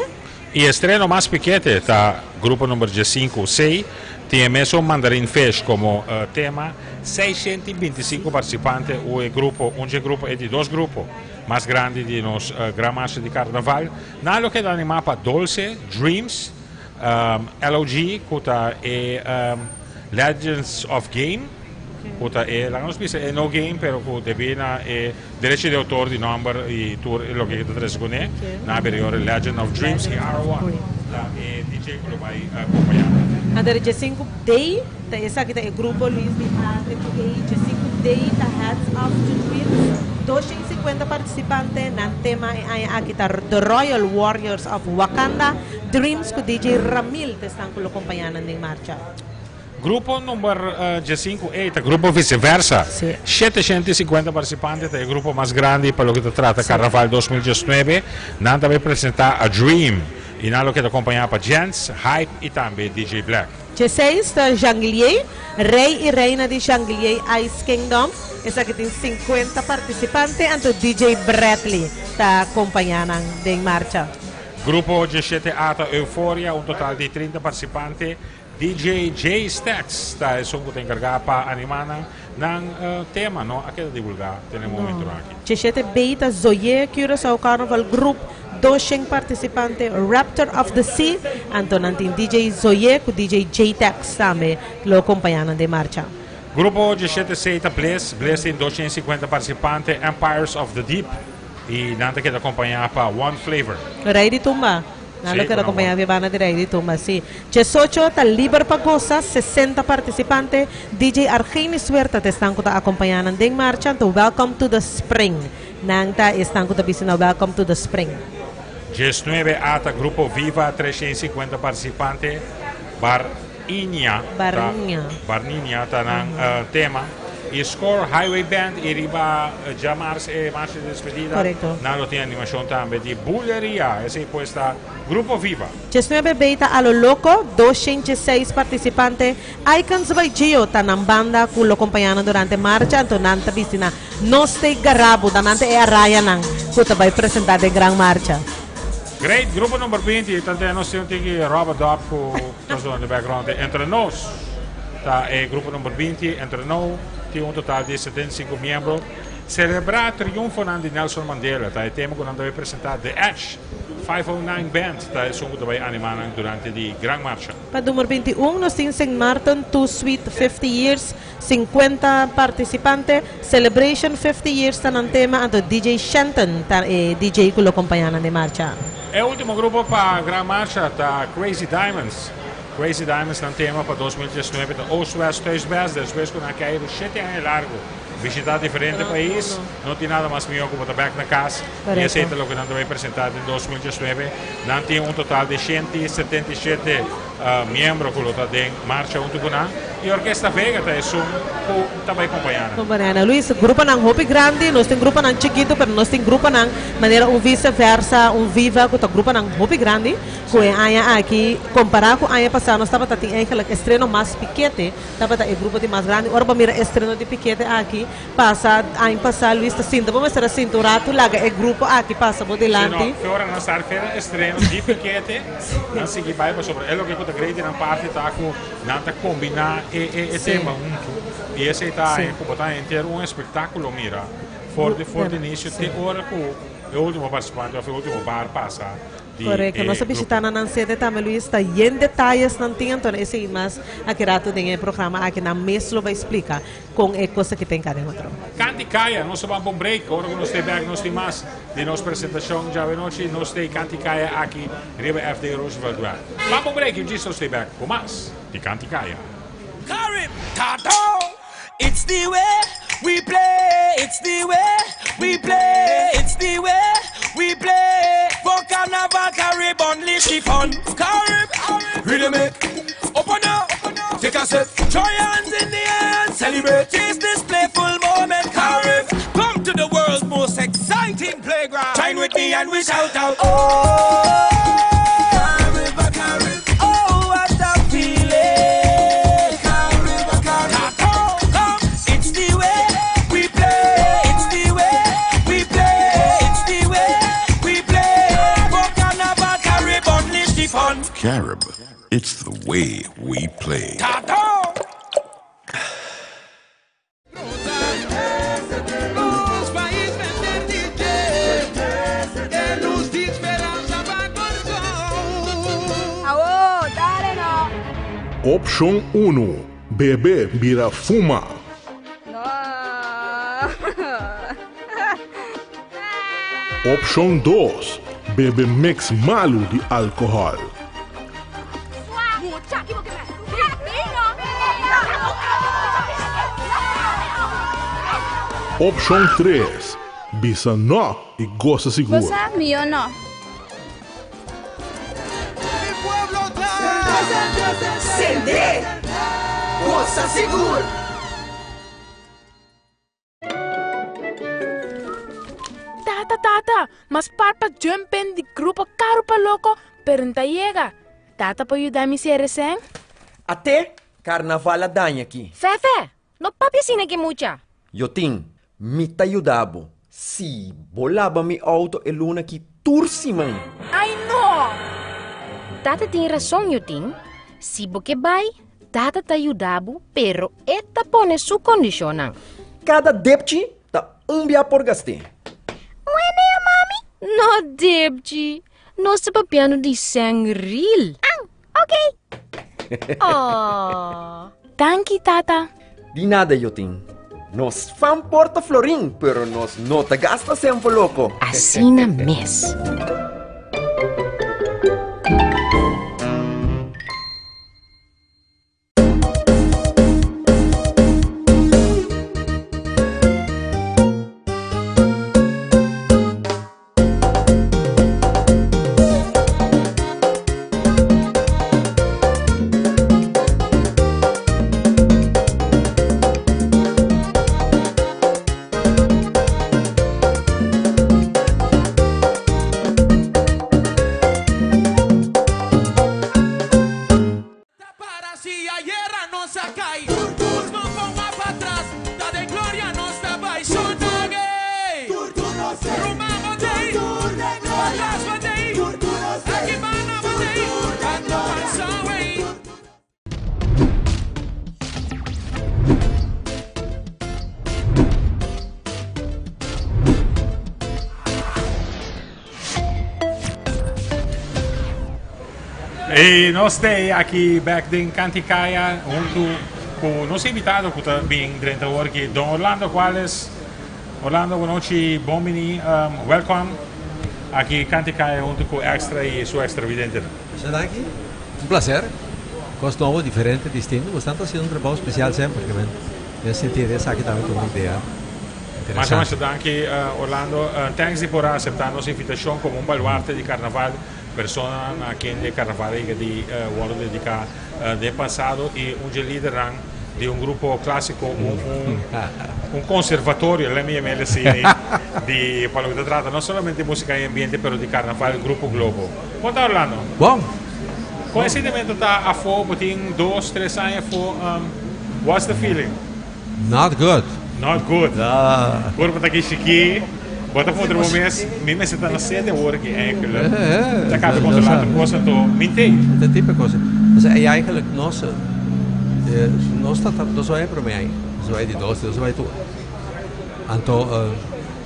Y estreno mas pikete ta grupo number 15 C, tin e mesun Mandarin Fish como tema, 625 participante u e grupo, un dje grupo e di dos grupo mas grandi di nos Gran Marcha di Carnaval. Nan lo keda anima pa Dolce Dreams, LOG cu ta e Legends of Game, cu ta e, laga nos bisa e no game pero cu debi na e derecho di autor di nomber y tur loke ta trece cune, nan a bira yora Legend of Dreams y R1 ta e DJ cu lo bay acompaña nan. Anto di 15 D ta esaki ta e grupo Luis di A te cu E, 15 D ta Hats Off to Dreams, 250 participante, nan tema e aña aki ta The Royal Warriors of Wakanda, Dreams cu DJ Ramil ta esnan cu lo compaña nan den marcha. Grupo number 15 E ta grupo Viceversa, 750 participante ta e grupo mas grandi pa loke ta trata Carnaval 2019, nan ta bay presenta A Dream y nan lo keda acompaña pa Jens, Hype y tambe DJ Black. 16 ta Janglier, Rey y Reina di Janglier Ice Kingdom, esaki tin 50 participante, anto DJ Bradley ta acompaña nan den marcha. Grupo 17 A ta Euphoria, un total di 30 participante, DJ J Stacks ta esun cu ta encarga pa anima nan, nan tema no a keda divulga te na e momento aki. 17 B ta Zoye Curaçao Carnival Group, 200 participante, Raptor of the Sea, anto nan tin DJ Zoye cu DJ J Tex tambe lo acompaña nan den marcha. Grupo 17 C ta Bliss, Bliss tin 250 participante, Empires of the Deep y nan ta keda acompaña pa One Flavor. Rey di Tumba, Nan lo keda acompaña via banda di Rey di Tumba, si. 18 ta liber pa goza, 60 participante, DJ Argenis Huerta ta esnan cu ta acompaña nan den marcha, anto Welcome to the Spring. Nan ta esnan cu ta bisti na Welcome to the Spring. 19 A ta Grupo Viva, 350 participante, Bar Inia ta Barniña. Barniña ta nan tema. Y Score Highway Band y riba djamars e marcha di despedida nan lo tin animacion tambe di Buleria. Esey pues ta Grupo Viva. 19 B ta A Lo Loco, 206 participante. Icons by Gio ta nan banda cu lo compaña nan durante marcha, anto nan ta bisti na Nos Te Garabu, ta nan ta e arayanan cu ta bay presenta den gran marcha. Great, grupo number 20, tante nos tin un tiki rubber dub cu ta zona den background. Entre nos ta e grupo number 20, entre nou tin un total di 75 miembro. Celebra triunfonan di Nelson Mandela ta e tema cu nan ta bay presenta. The Edge 509 Band ta esun cu ta bay anima nan durante di gran marcha. Pa number 21 nos tin Sint Maarten Too Sweet 50 Years, 50 participante. Celebration 50 Years ta nan tema, anto DJ Shenton ta e DJ cu lo compaña nan den marcha. E ultimo grupo pa gran marcha ta Crazy Diamonds. Crazy Diamonds nan tema pa 2019 ta Oost West Thuis Best, despues cu nan a keiru shete aña largo bishita diferente pais, no tin nada mas miho cu bo ta bek na cas y esey ta loke nan ta bay presenta den 2019. Nan tin un total di 177 miembro cu lo ta den marcha hunto cu nan y Orquesta Vega ta esun cu ta bay compaña nan. Compaña nan. Luis, gruponan hopi grandi, nos tin gruponan chikito pero nos tin gruponan manera un Vice Versa, un Viva cu ta gruponan hopi grandi cu e aña aki compara cu aña pasa nos tabata tin eigenlijk estreno mas pikete, tabata e grupo di mas grandi. Ora bo mira estreno di pikete aki Pasa aña pasa Luis ta sinta bo mester a sinta un ratu laga e grupo aki pasa bo dilanti. Si no, fe ora nan start fe nan estreno di pikete, nan sigui bai pasobra e loke ku ta great di nan parti ta ku nan ta kombina e e tema huntu i esei ta ku bo ta henter un espektakulo mira for di for di inisio te ora ku. E último participante of e último bar pasa di Correcto. e Nos a bishita grupo. na nan sede tambe Luis, ta yen detayes nan tin, anto esei mas aki rato den e programa aki nan mes lo bai splica con e cos aki ta enca den otro. Canti Caya, nos ta ban pa un break, ora cu nos ta bek nos tin mas di nos presentacion djawe nochi, nos ta Canti Caya aki riba FD Roosevelt Web. Ban pa un break y djis nos ta bek cu mas di Canti Caya. Carib, Tato, it's the way we play, it's the way we play, it's the way we play. For Carnival, Carib, unleash the fun. Carib, rhythm it, open up, take a sip, throw your hands in the air and celebrate. Chase this playful moment, Carib. Come to the world's most exciting playground. Join with me and we shout out, oh. Carib, Carib, oh, what a feeling. Carib, Carib, come, it's the way we play, it's the way we play, it's the way we play. For Carnival, Carib, unleash the fun. Carib, it's the way we play. Tato! Nos pais mester di dje, e lus di speransa pa Kòrsou. Awo, dale no. Opshon 1, Bebe bira fuma. No. Opshon 2, Bebe mix malu di alkohòl. Opshon 3, Bisa nò i gosa sigur. Bo sa mi o no? Sende! Gosa sigur! Tata, tata, m'a spar pa jump in di grupo Karo pa Loko, pero n'ta yega. Tata por yuda mi sera sèn? Ate, karnaval a daña aki. Fefe, no papia asina ki mucha. Jotin, mi ta yuda bo. Si bo laba mi outo e luna aki tur siman. Ai no! Tata tin rason, Jotin. Si bo ke bai, tata ta yuda bo, pero e ta pone su kondishonnan. Kada depchi ta un bia por gast'é. Wene, mami? No depchi. Nos ta papiando di sèn ril. An, ok. Aww. Danki, tata. Di nada, Jotin. Nos fan por ta florin, pero nos no ta gasta sèn for loko. Asina mes. Para si ayera nos a kai Tur tur no por wak patras Ta den gloria nos ta bai Shona gay Tur tur nos ei Ruman bo tei Tur tur den gloria Patras bo tei Tur tur nos ei Aki banda bo tei Tur tur den gloria Tur tur. Y nos ta aki back den Canticaya hunto cu nos invitado cu ta bin drenta awor aki, Don Orlando Cuales. Orlando, bon nochi, bon bini, welcome aki Canticaya hunto cu Extra y su Extra Vidente. Muchas danki, un placer. Cos nobo, diferente, distinto. Bo ta haciendo un trabao special semper, ke men den sentido esaki tambe ta un idea Masha masha danki Orlando. Thanks di por a acepta nos invitacion como un baluarte di Carnaval. Persona na kende Carnaval a yega di wordo dedica den pasado y un dje lidernan di un grupo clasico, un conservatorio, let me yam'el así, di pa loke ta trata no solamente musica y ambiente pero di Carnaval, Grupo Globo. Con ta Orlando? Bon. Con e sentimento ta afo? Bo tin dos, tres aña afo. What's the feeling? Not good. Not good. Ah. Ora bo ta aki chikí, bo ta puntra bo mes, mi mester ta na sede awor aki eigenlijk. Ta kabe kontrolá tur kos anto mi t'ei. Ta tipo kos. Osea, i eigenlijk nos, nos ta, nos bai e promé aña, nos bai di dos, nos bai tur. Anto.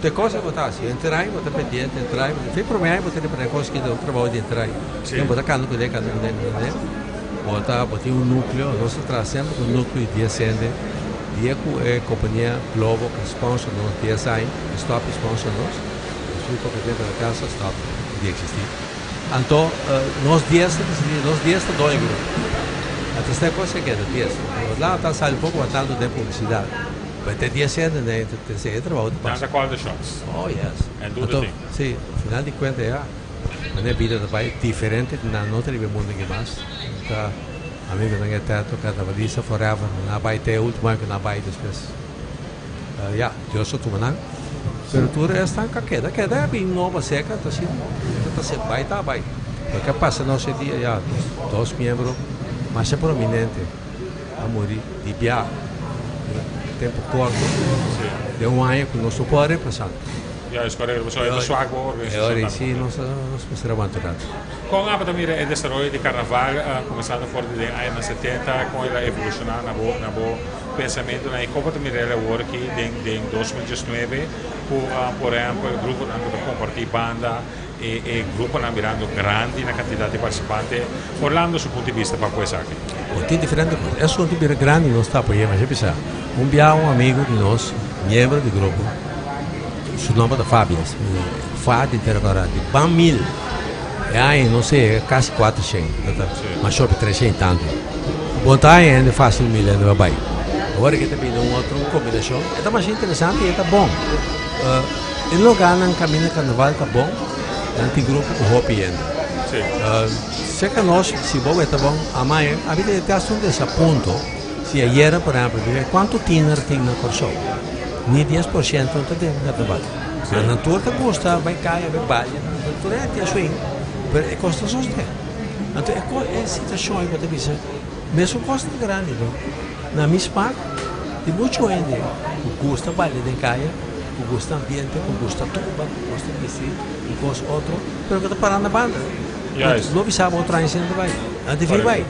Te kos ku ta hasi, entrai, bo ta pendiente, entrai, bo ta fin promé aña bo ta riba kos ki ta un trabou di entrai. Sí. Bo ta kanda kuné, kanda kuné, kanda kuné. Bo ta, bo tin un núkleo, nos ta traha semper ku un núkleo di dies hende. Dia ku e kompania Globo ku sponsor nos dies aña, a stòp di sponsor nos, nos fin poko tempu na kasa a stòp di eksistí. Anto nos dies ta disidí, nos dies ta doño grupo. Anto esta e kos ke keda dies. Nos lado ta sali un poko mas tantu den publisidat. Pero te dies hende den te e trabou ta pasa. Nan ta call the shots. Oh yes. And do the thing. Si, al final di kuenta ya, manera bida ta bai diferente, nan no ta riba e mundu aki mas. Ta amigonan eterno, carnavalista forever, nan a bai te e ultimo aña ku nan a bai despues. Ya, Dios a tuma nan. Pero tur esnan ka keda, keda e bin nobo aserka, ta asina, ta ta bai ta bai. Loke a pasa nos e dia ya, dos miembro masha prominente a muri di bia den tempo korto, den un aña ku nos no por a reemplasa. Ya, es korekto, pasobra e ta swak bo organisashon E ora tambe. si nos nos mester a wanta un rato. Kon abo ta mira e desaroyo di karnaval, kuminsando for di den añanan setenta, kon el a evolushoná na bo na bo pensamentonan i kon bo ta mira el awor aki den den 2019 ku por ehèmpel gruponan ku ta kompartí banda e e gruponan mirando grandi na kantidat di partisipante? Orlando su punto di bista pa ku esaki. Bo tin diferente kos. E asuntu bira grandi nos ta apoy'é masha pisá. Un bia un amigu di nos, miembro di grupo, su nomber ta Fabias, Fa di Tera Kòrá, di Ban Mil. E aña nos a yega kasi kuatershen, mas hopi treshen i tantu. Bon ta haña hende fásil mil hende pa bai. Awor aki ta bini un otro kombinashon. E ta masha interesante i e ta bon. E lugánan kaminda karnaval ta bon, nan tin grupo ku hopi hende. Serka nos, si bo wet ta bon, amai a bira te hasta un desapunto si ayera por ehèmpel bira kuantu tiner tin na Kòrsou? Ni 10% no ta den karnaval. Ma nan tur ta gusta bai kaya, bai balia, nan tur e tin swing, pero e kos ta sostén. Anto e kos, e situashon ei bo ta bisa, mesun kos ta grandi no. Na mi smak, tin muchu hende ku gusta balia den kaya, ku gusta ambiente, ku gusta tumba, ku gusta bisti un kos otro, pero ku ta para na banda. Juist. No bisa bo otro aña si nan ta bai. Nan ta fin bai.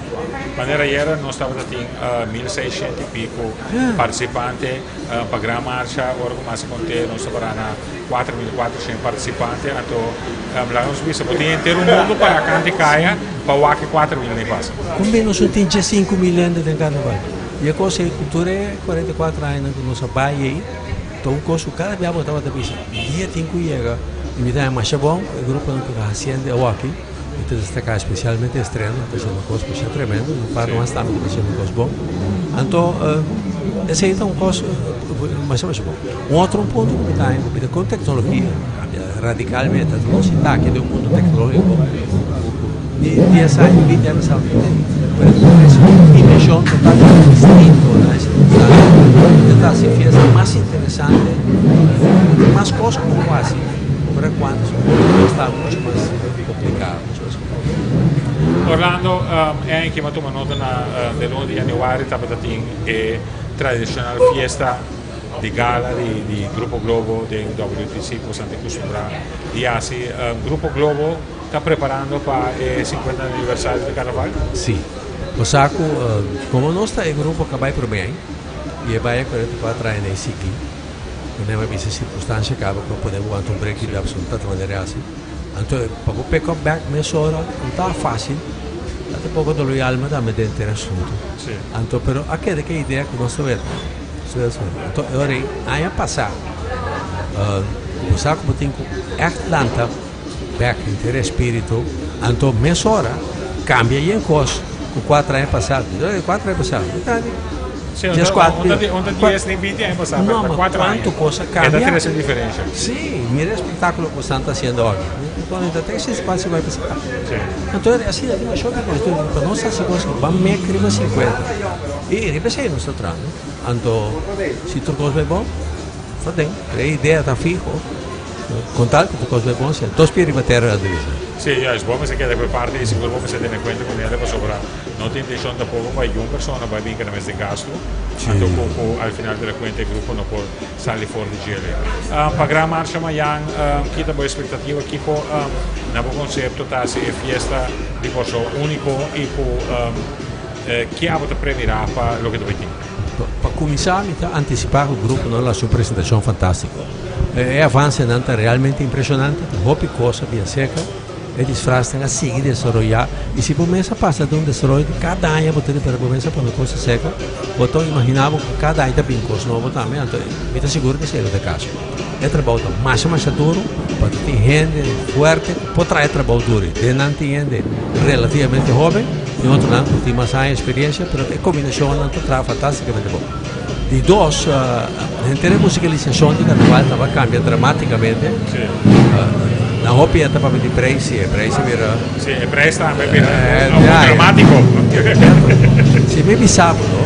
Manera ayera nos tabata tin 1600 y pico participante pa Gran Marcha. Ora cu mas a conte nos ta para na 4400 participante. Anto laga nos bisa bo tin henter un mundo para canta y caya pa wak e 4000 ni pasa. Con be nos no tin 15000 hende den carnaval? Y e cos ey cu tur e 44 añanan cu nos a bay ey ta un cos cu cada bia bo tabata bisa dia tin cu yega y mi ta haña masha bon cu e gruponan cu ta haciendo awaki. Mi ta destaká espesialmente estreno, ta hasiendo un kos masha tremendo, un par mas tambe ta hasiendo un kos bon. Anto esei ta un kos masha masha bon. Un otro punto ku mi ta haña ku bira kon teknologia kambia radikalmente, anto nos sinta aki den un mundu teknológiko ku ni dies aña, binti aña pasá no tene, pero es un dimenshon totalmente distinto na e sirkunstansia. Ta hasi fiesta mas interesante, mas kos ku bo por hasi. Ora cu antes cu esta mucho mas complicado, mucho mas complicado. Orlando, en ki m'a tuma nota na den luna di januari tabata tin e tradicional fiesta di gala di di Grupo Globo den WTC cu boso a acostumbrá di haci. Grupo Globo ta preparando pa e 50 aniversario di Carnaval? Sí. Bo sa cu como nos ta e grupo ca bay prome y e bay a 44 aña na e ciclo. Manera mi a bisa sirkunstansia kaba ku bo pone bo wanta un break di bia pasobra no ta manera asi. Anto pa bo pick up back mesora no ta fásil. Ta ta poko dolor di alma tambe den ter asuntu. Anto pero a keda ku e idea ku nos ta wet. Anto e ora ei aña pasá bo sa ku bo tin ku ègt lanta bek henter e spiritu. Anto mesora kambia yen kos ku kuater aña pasá. Kuater aña pasá. Sí, un ta, un ta, un ta dies ni binti aña pasá, No, pero ma kuater aña. kuantu kos a E ta kambia. trese diferensha. Sí, mira e espektákulo ku esnan ta hasiendo awe. Cuando ta trese espacio bai pasá. Sí. Anto asina tin masho ki kos. Pa nos hasi kos ban mek riba 50. I riba esei nos ta trahando. Anto si tur kos bai bon, ta den. Pero e idea ta fiho. Con tal cu tur cos bay bon, si dos pia riba tera nan ta bisa. Sí, juist. Bo mester keda cu e parti y sigur bo mester tene cuenta cu nele pasobra no tin intencion tampoco pa yun persona bay bin keda mester gasto. Anto cu cu al final de la cuenta e grupo no por sali for di djele. Pa Gran Marcha mayan, ki ta bo expectativa? Kico na bo concepto ta haci e fiesta di Corsou unico y cu ki abo ta premira pa loke ta bay tin? Pa cuminsa mi ta anticipa cu grupo nan lo haci un presentacion fantastico. E avansenan ta realmente impreshonante, ta hopi kos a bira serka, e disfrasnan a sigui desaroyá i si bo mes a pasa den un desaroyo di kada aña bo ta ripara bo mes a pone kos aserka, bo ta imaginá bo ku kada aña ta bin kos nobo tambe, anto mi ta sigur ku esei lo ta e kaso. E trabou ta masha masha duru, pasobra tin hende fuerte ku por traha e trabou duru. Den nan tin hende relativamente hoben i otronan ku tin mas aña eksperensia, pero e kombinashonnan ta traha fantasticamente bon. Di dos, henter e musikalisashon di karnaval tabata kambia dramatikamente. Nan hopi a ta papia di preis, si e preis a bira. Si, e preis tambe a bira algo dramatiko. Si mi bisa bo no,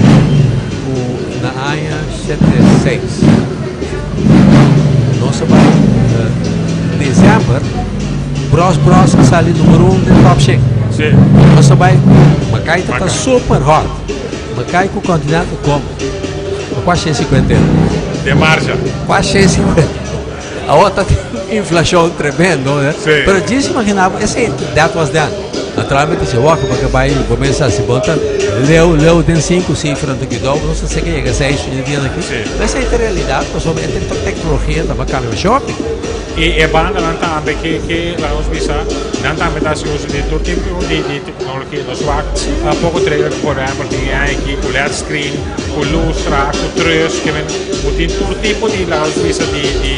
ku na aña 76 nos a bai december, Bros Bros a sali numero un den top 100. Nos a bai ku Makai ta super hot. Makai ku Continental Combo. Pa kua 150 euro. Den marcha. Kua 150. Awor ta tin inflacion tremendo, né? Sí. Pero djis imagina bo, esei that was then. Naturalmente si awor ku bo bai bo mesa si bo ta leu leu den sinku sifra anto ki dou, nos ta seke yega seis hoy en dia aki. Sí. Pero esei ta realidad pasobra e tecnologia ta cambia shopi. I e bandanan tambe ke ke laga nos bisa nan tambe ta hasi uso di tur tipo di di teknologia. Nos wak poko trailer ku por ehempel tin e aki ku led screen, ku lustra, ku trus, ke men ku tin tur tipo di laga nos bisa di di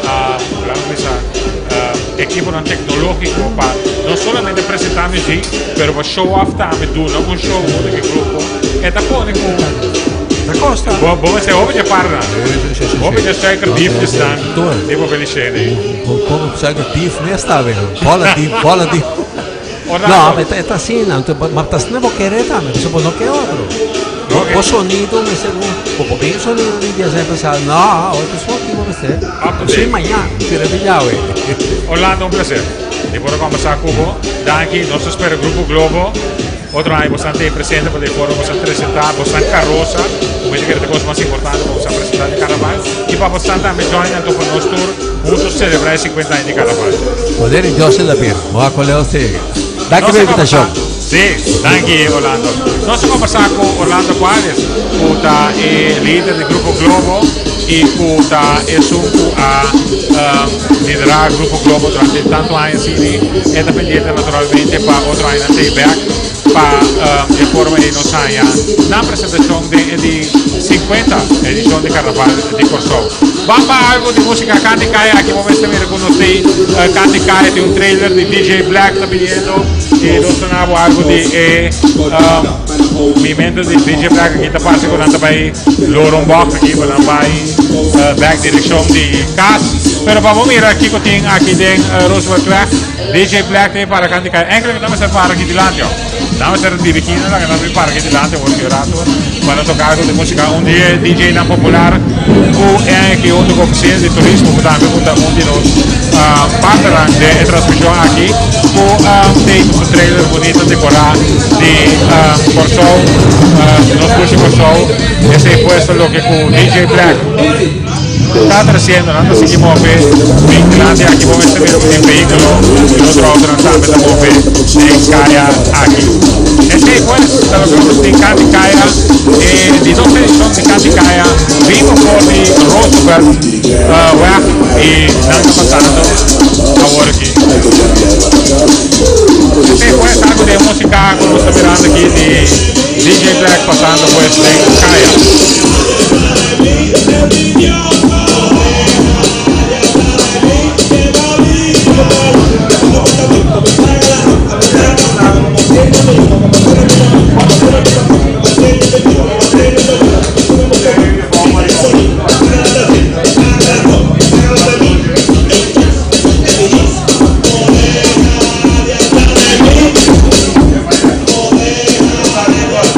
laga nos bisa ekiponan teknologiko pa no solamente presenta muzik pero pa show off tambe duna un show huntu ku e grupo. E ta pone ku Ta kosta. Bo bo mester hopi dje parnan. Hopi dje suikerdiefjes nan. Di bo felicene. Con suiker dief mes ta be. Bola dief, bola dief. No, ma e ta asina, anto ma ta asina bo kere tambe, pasobra bo no ke otro. Bo sonido mester un, bo por bin sonido di dies aña pasado, no, otro son aki bo mester. Así mañana, tira di yawe. Orlando, un placer di por a conversa cu bo. Danki, nos ta spera Grupo Globo. Otro aña bosan ta e presente pa di forma bosan presenta bosan karosa, ku mi ta kere ta kos mas importante pa bosan presenta den karnaval i pa bosan tambe join anto pa nos tur hunto selebrá e 50 aña di karnaval. Poder di Dios ta bir. Moa Koleo si. Danki pa e invitashon. Si, danki Orlando. Nos a kombersá ku Orlando Cuales ku ta e lider di Grupo Globo i ku ta esun ku a liderá Grupo Globo durante tantu aña asina. E ta pendiente naturalmente pa otro añanan ta e bek pa e forma ei nos haña nan presentashon den e di 50 edishon di Karnaval di Kòrsou. Ban pa algu di músika Kanti Kaya aki bo mester mira ku nos tin Kanti Kaya tin un trailer di DJ Black ta biniendo i nos ta na bo algu di e movimento di DJ Black aki ta parse ku nan ta bai lora un bòk aki pa nan bai bek direkshon di kas. Pero pa bo mira kiko tin aki den Rooseveltweg, DJ Black ta e para Kanti Kaya. Enkele ku ta mester para aki dilanti. Nan mester a dirigí nan laga nan bin para aki dilanti awor ki rato pa nan toka algo di músika. Un di e DJ-nan popular ku e aña aki huntu ku Ofisina di Turismo ku tambe ku ta un di nos partnernan den e transmishon aki ku tei ku su trailer bunita dekorá di Kòrsou, nos dushi Kòrsou. Esei pues ta loke ku DJ Black ta trasiendo. Nan ta sigui move bin dilanti aki. Bo mester mira ku tin vehíkulo i otro outonan tambe ta move den kaya aki. Esei pues ta loke nos tin Kanti Kaya, e di dos edishon di Kanti Kaya bibo for di Roosevelt weg i nan ta pasando awor aki. Esei pues algu di e músika ku nos ta mirando aki di DJ Black pasando pues den kaya.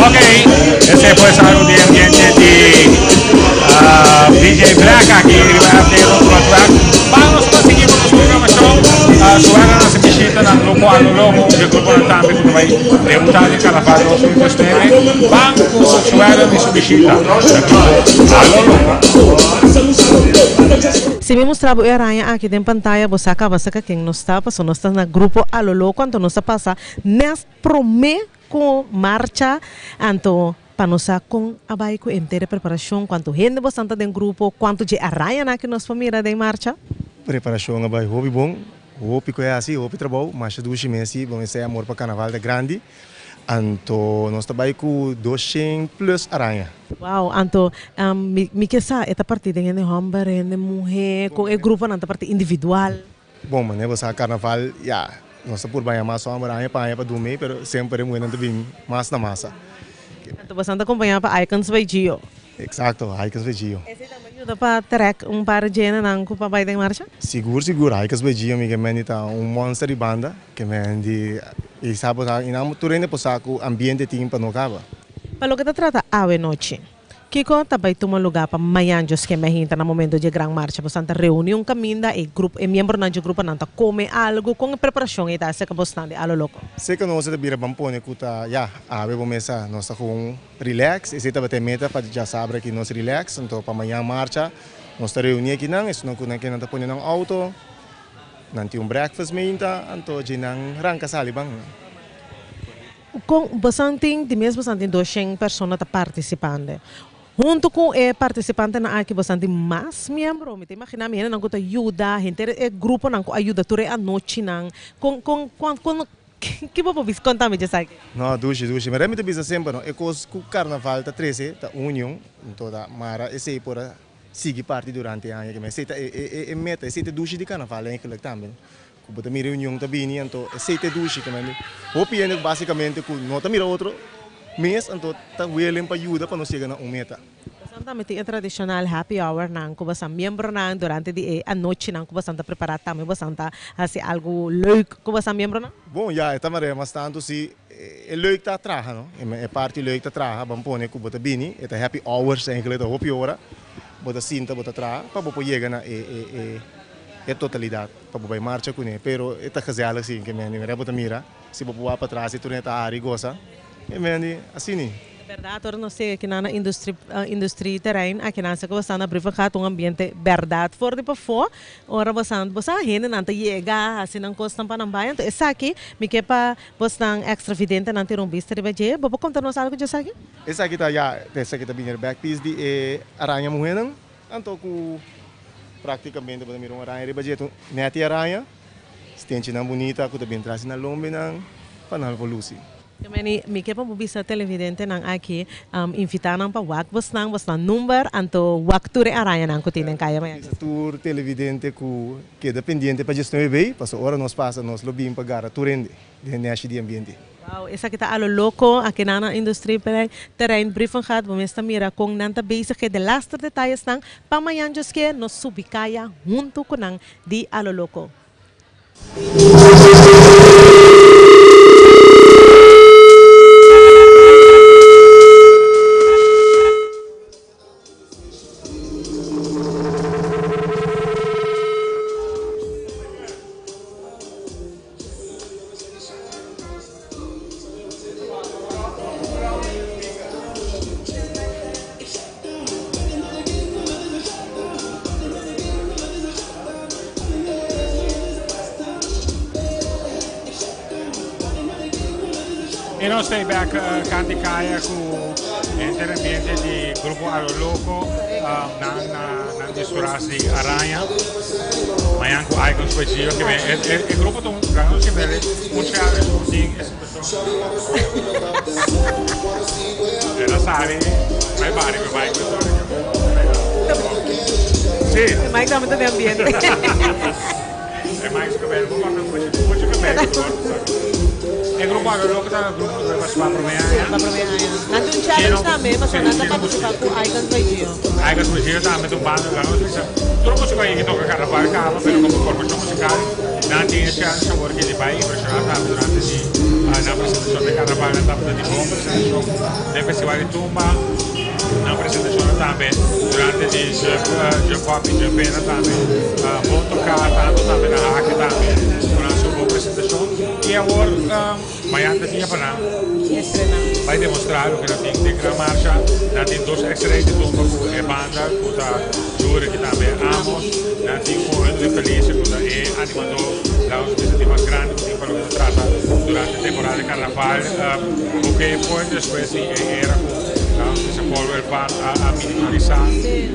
Ok, ese pues algo di ambiente di ah, DJ Black aki riba FD Roosevelt Track. Vamos pa sigui cu nos programacion. Uh, Suena nos bishita na Grupo Alo Lobo, un grupo tambe cu ta bay debuta den Carnaval 2019. Ban cu Suena y su bishita na Grupo Alo Lobo. Si mi mustra bo e araña aki den pantaya bo sa caba sa ka ken nos ta pasobra nos ta na Grupo Alo Loco anto nos ta pasa nes prome cu marcha anto. Pa nos sa kon a bai ku henter e preparashon, kuantu hende bosan ta den grupo, kuantu dje arañanan ku nos por mira den marcha. Preparashon a bai hopi bon, hopi ku e hasi, hopi trabou, masha dushi mes si, bon esei amor pa karnaval ta grandi, anto nos ta bai ku doshen plus araña. Wow, anto mi ke sa e ta parti den hende hòmber, hende muhé, kon e gruponan ta parti individual? Bon, manera bo sa karnaval, ya, nos ta purba yama somber aña pa aña pa dumi, pero semper e muhernan ta bin mas na masa. Anto bosan ta acompañá pa Icons by Gio. Exacto, Icons by Gio. Esei tambe yuda pa trek un par djenenan ku pa bai den marcha? Sigur, sigur. Icons by Gio mi ke mendi ta un monster di banda, ke mendi i sa bo sa, i nan tur hende por sa ku ambiente tin pa no kaba. Pa loke ta trata awe nochi, Kiko ta bai tuma lugá pa mañan djoske mehinta na momento dje gran marcha? Bosan ta reuní un kaminda, e grup, e miembronan dje gruponan ta kome algu? Kon e preparashon ei ta aserka bosnan di Alo Loko? Serka nos e ta bira ban pone ku ta ya, awe bo mesa nos ta gewoon relax, esei tabata e meta pa djasabra aki nos relax, anto pa mañan marcha nos ta reuní akinan, esunnan ku nan ke nan ta pone nan auto, nan tin un breakfast meinta, anto dje nan ranka sali ban. Kon bosan tin, di mes bosan tin doshen persona ta partisipante. Huntu ku e partisipantenan aki bosan tin mas miembro? Mi ta imaginá mi hendenan ku ta yuda, henter e gruponan ku a yuda tur e anochinan. Kon, kon, kon, kon, ki bo por bisa? Konta mi djesaki. No, dushi, dushi. Mira mi ta bisa semper no, e kos ku karnaval ta trese ta union, anto ta mara esei por a sigui parti durante e aña. Esei ta e meta, esei ta e dushi di karnaval eigenlijk tambe. Ku bo ta mira e union ta bini anto esei ta e dushi ke men hopi hende basikamente ku no ta mira otro mes anto ta willing pa yuda pa nos yega na un meta. Bosan tambe tin e tradishonal happy hour nan ku bosan miembronan durante di e anochinan ku bosan ta prepara tambe bosan ta hasi algu leuk ku bosan miembronan? Bon ya e ta mare mas tantu si e leuk ta traha no e parti leuk ta traha ban pone ku bo ta bini e ta happy hours eigenlijk ta hopi ora bo ta sinta bo ta traha pa bo por yega na e e totalidad. Pa bo bai marcha kuné, pero e ta gezellig si, ke mendi mira bo ta mira, si bo por wak patras i tur hende ta hari gosa, ke mendi asini. E bèrdat ora nos yega akinan na industri industrie terrein akinan sa ku bo sta na Brievengat un ambiente bèrdat for di pafó ora bo sa bo sa hendenan ta yega hasi nan kosnan pa nan bai anto esaki mi ke pa bosnan extra videntenan tira un bista riba dje bo por konta nos algu dje esaki? Esaki ta ya esaki ta bini back piece di e araña muhénan. Anto ku praktikamente bo ta mira un araña riba dje, nèt e araña, stenchinan bunita ku ta bin tras di nan lombinan pa nan por lusi. Meni, mi ke pa bo bisa televidentenan aki, invitá nan pa wak bosnan, bosnan number, anto wak tur e arañanan ku tin den kaya mañana. Bisa tur televidente ku keda pendiente pa djesnuebe bei, pasobra ora nos pasa nos lo bin pa gara tur hende. Den neshi di ambiente. Wow, esaki ta alo loco, aki nan na industrie terrein Brievengat, bo mes ta mira con nan ta bezig ke de laster detayesnan pa mañan djoske nos subi caya hunto cu nan di alo loco. E nos ta bek kanti kaya ku henter ambiente di Grupo Alo Loco nan nan disfraz di araña. Mañan ku Icons by Gio ke e grupo ta un gran nos ke un challenge un tin e situacion. El a sali bai bari ku e Mike Si. E Mike tambe ta den ambiente. E Mike su cabello, bo papia mucho, mucho cabello. E grupo Alo Loco ta grupo cu ta pa prome aña. Si, pa prome aña. Nan tin un challenge tambe, pasobra nan ta participa cu Icons by Gio. Icons by Gio tambe ta un banda cu nos bisa. Tur musico ayi ki toca carnaval caba, pero como formacion musical nan tin e challenge awor ki di bay impresiona tambe durante di nan presentacion den carnaval. Nan tabata di bon presentacion den festival di tumba. Nan presentacionnan tambe durante di Jump Up y Jump In tambe bon toca, tanto tambe na hake tambe cu nan haci un bon presentacion. Y awor mañan ta dia pa nan bay demostra loke nan tin den Gran Marcha. Nan tin dos ex-rey di tumba cu e banda cu ta Jure ki tambe Amos. Nan tin un Henry Felice cu ta e animador laga nos bisa di mas grandi cu tin pa loke ta trata durante temporada di carnaval. Oke, por despues di e era cu. Bisa Paul Welvaart a minimalisá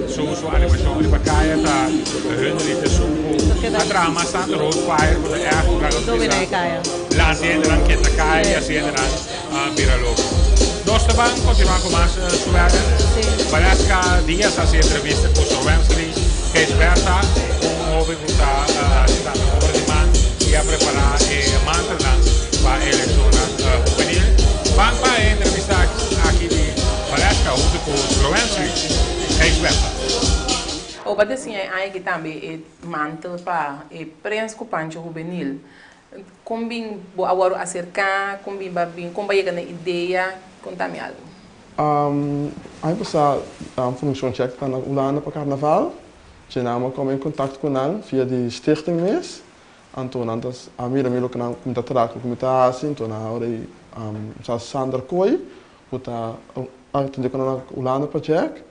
su su animashon riba kaya ta Hunley ta esun ku a traha mas tantu road fire ku ta ègt laga nos bisa lansa hendenan keta kaya i hasi hendenan bira loko. Nos ta ban kontinuá ku mas swagger. Valeska Diaz a hasi entrevista ku Sir Wensley Gijsbertha, un hoben ku ta hasi tambe obra di man i a prepará e mantelnan pa e elekshonnan hubenil. Ban pa e entrevista aki di Valeska huntu ku Sir Wensley Gijsbertha. Oba ta siña e aña aki tambe e mantel pa e prens ku pancho hubenil. Kon bin bo a wòrdu aserká? Kon bin ba bin? Kon bo a yega na idea? Konta mi algu. Aña pasá Fundashon Check ta na Hulanda pa karnaval. Dje nan a kome en kontakto ku nan via di stichting mes. Anto nan ta a mira mi loke nan ku mi ta traha ku mi ta hasi. Anto nan a ora ei sa Sander Kooi ku ta atendé ku nan na Hulanda pa Jack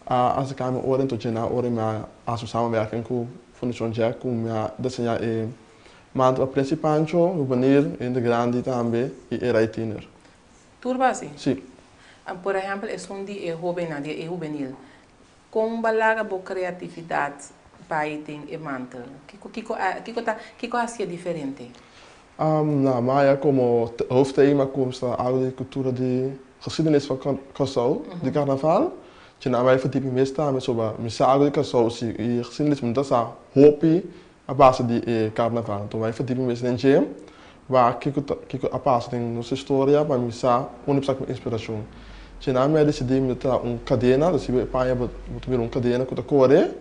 a aserká mi ora. Anto dje nan ora mi a hasi un samenwerking ku Fundashon Jack ku mi a deseñá e Mantra Prince Pancho, Juvenil, hende grandi tambe y e Rai Tiener. Tur basi? Si. Por ehempel esun di e hobennan, di e hubenil. Con ba laga bo creatividad bay den e mantel? Kico kico a kico ta kico a hacié diferente? Na maya como hoofdthema custa algo di cultura di geschiedenis van Curaçao, di carnaval. Dje nan bay verdiep mi mes tambe soba mi sa algo di Curaçao si y geschiedenis mi no ta sa hopi A base di e karnaval. Anto bai verdiep mi mes den dje, wak kiko ta kiko a pasa den nos historia pa mi sa unda mi saka mi inspirashon. Dje nan mi a disidí mi ta traha un kadena, dus riba e paña bo bo ta mira un kadena ku ta kore,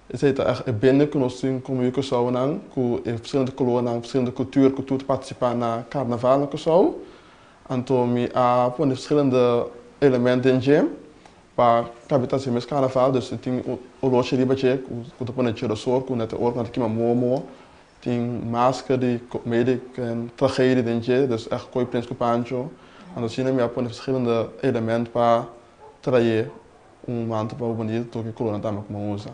esei ta ègt e bende ku nos tin komo yu Kòrsounan ku e verschillende kolornan, verschillende kultur ku tur ta partisipá na karnaval na Kòrsou. Anto mi a pone verschillende elemento den dje. Pa kabia ta hasi mes karnaval, dus tin oloshi riba dje ku ta pone cherosor ku net e ora ku nan ta kima momo, tin masker di komedie en tragedie den dje, dus ègt koi Prins ku Pancho. Anto asina mi a pone verschillende element pa trae un mantel pa bonito tur ki kolornan tambe ku mi a usa.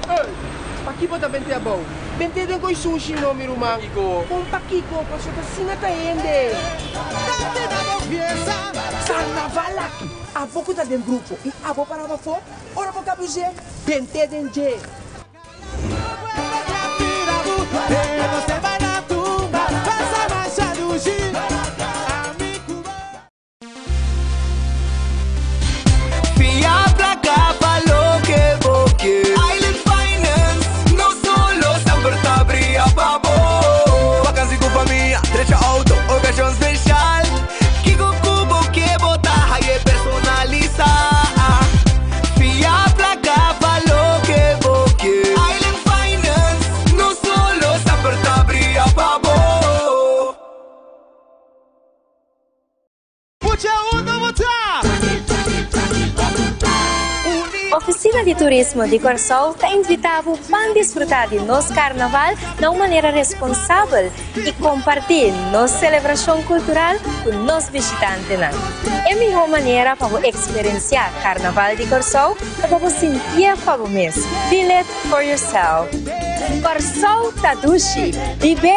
Ey, pakiko bo ta bente abou? Bente den koi sushi no, mi ruman. Kon pakiko? Pasobra ta asina ta hende. Date na bo fiesta! Carnaval aki, abo ku ta den grupo i abo para pafó, ora bo kabuz'é, bente den dje. Fia placa pa loke bo ke. Island Finance, no solo semper ta bria pa bo. Vakantie cu famia, drecha auto, ocasion special. Kico cu bo ke bo ta haye personalisa. Fia placa pa loke bo ke. Island Finance, no solo semper ta bria pa bo. Pucha unda bo ta? Ofisina di Turismo di Kòrsou ta invitá bo ban disfrutá di nos Karnaval na un manera responsabel i kompartí nos selebrashon kultural ku nos bishitantenan. E mihó manera pa bo eksperensiá Karnaval di Kòrsou ta pa bo sintié pa bo mes, feel it for yourself. Kòrsou ta dushi, bib'é!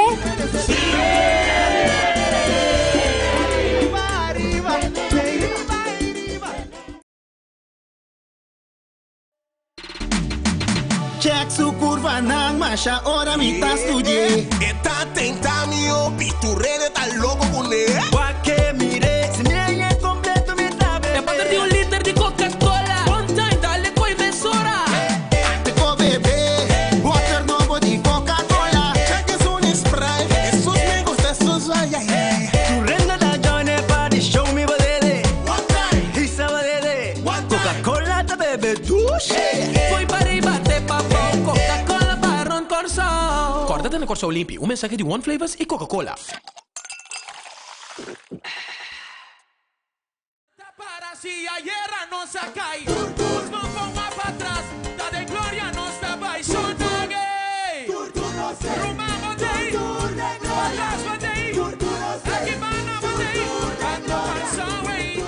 Check su curvanan masha ora mi ta studi'é. E ta tenta mi hopi, tur hende ta loco cun'é. Wak mire, si mi hañ'é completo mi ta bebe. E pater di un liter di Coca-Cola. One time, dale koe mesora. Te ko bebe, water nobo di Coca-Cola. Check esun Sprite, esun me gusta, esun ay ay. Tur hende ta join e party, show mi bo dede. One time, Hisa bo dede. One time. Coca-Cola ta bebe dushi. Foi pa riba te pa bou, Coca-Cola pa rond Kòrsou. Kòrda tene Kòrsou limpi, un mensahe di One Flavors i Coca-Cola. Ruman bo tei, patras bo tei, aki banda bo tei, Kòrsou ei.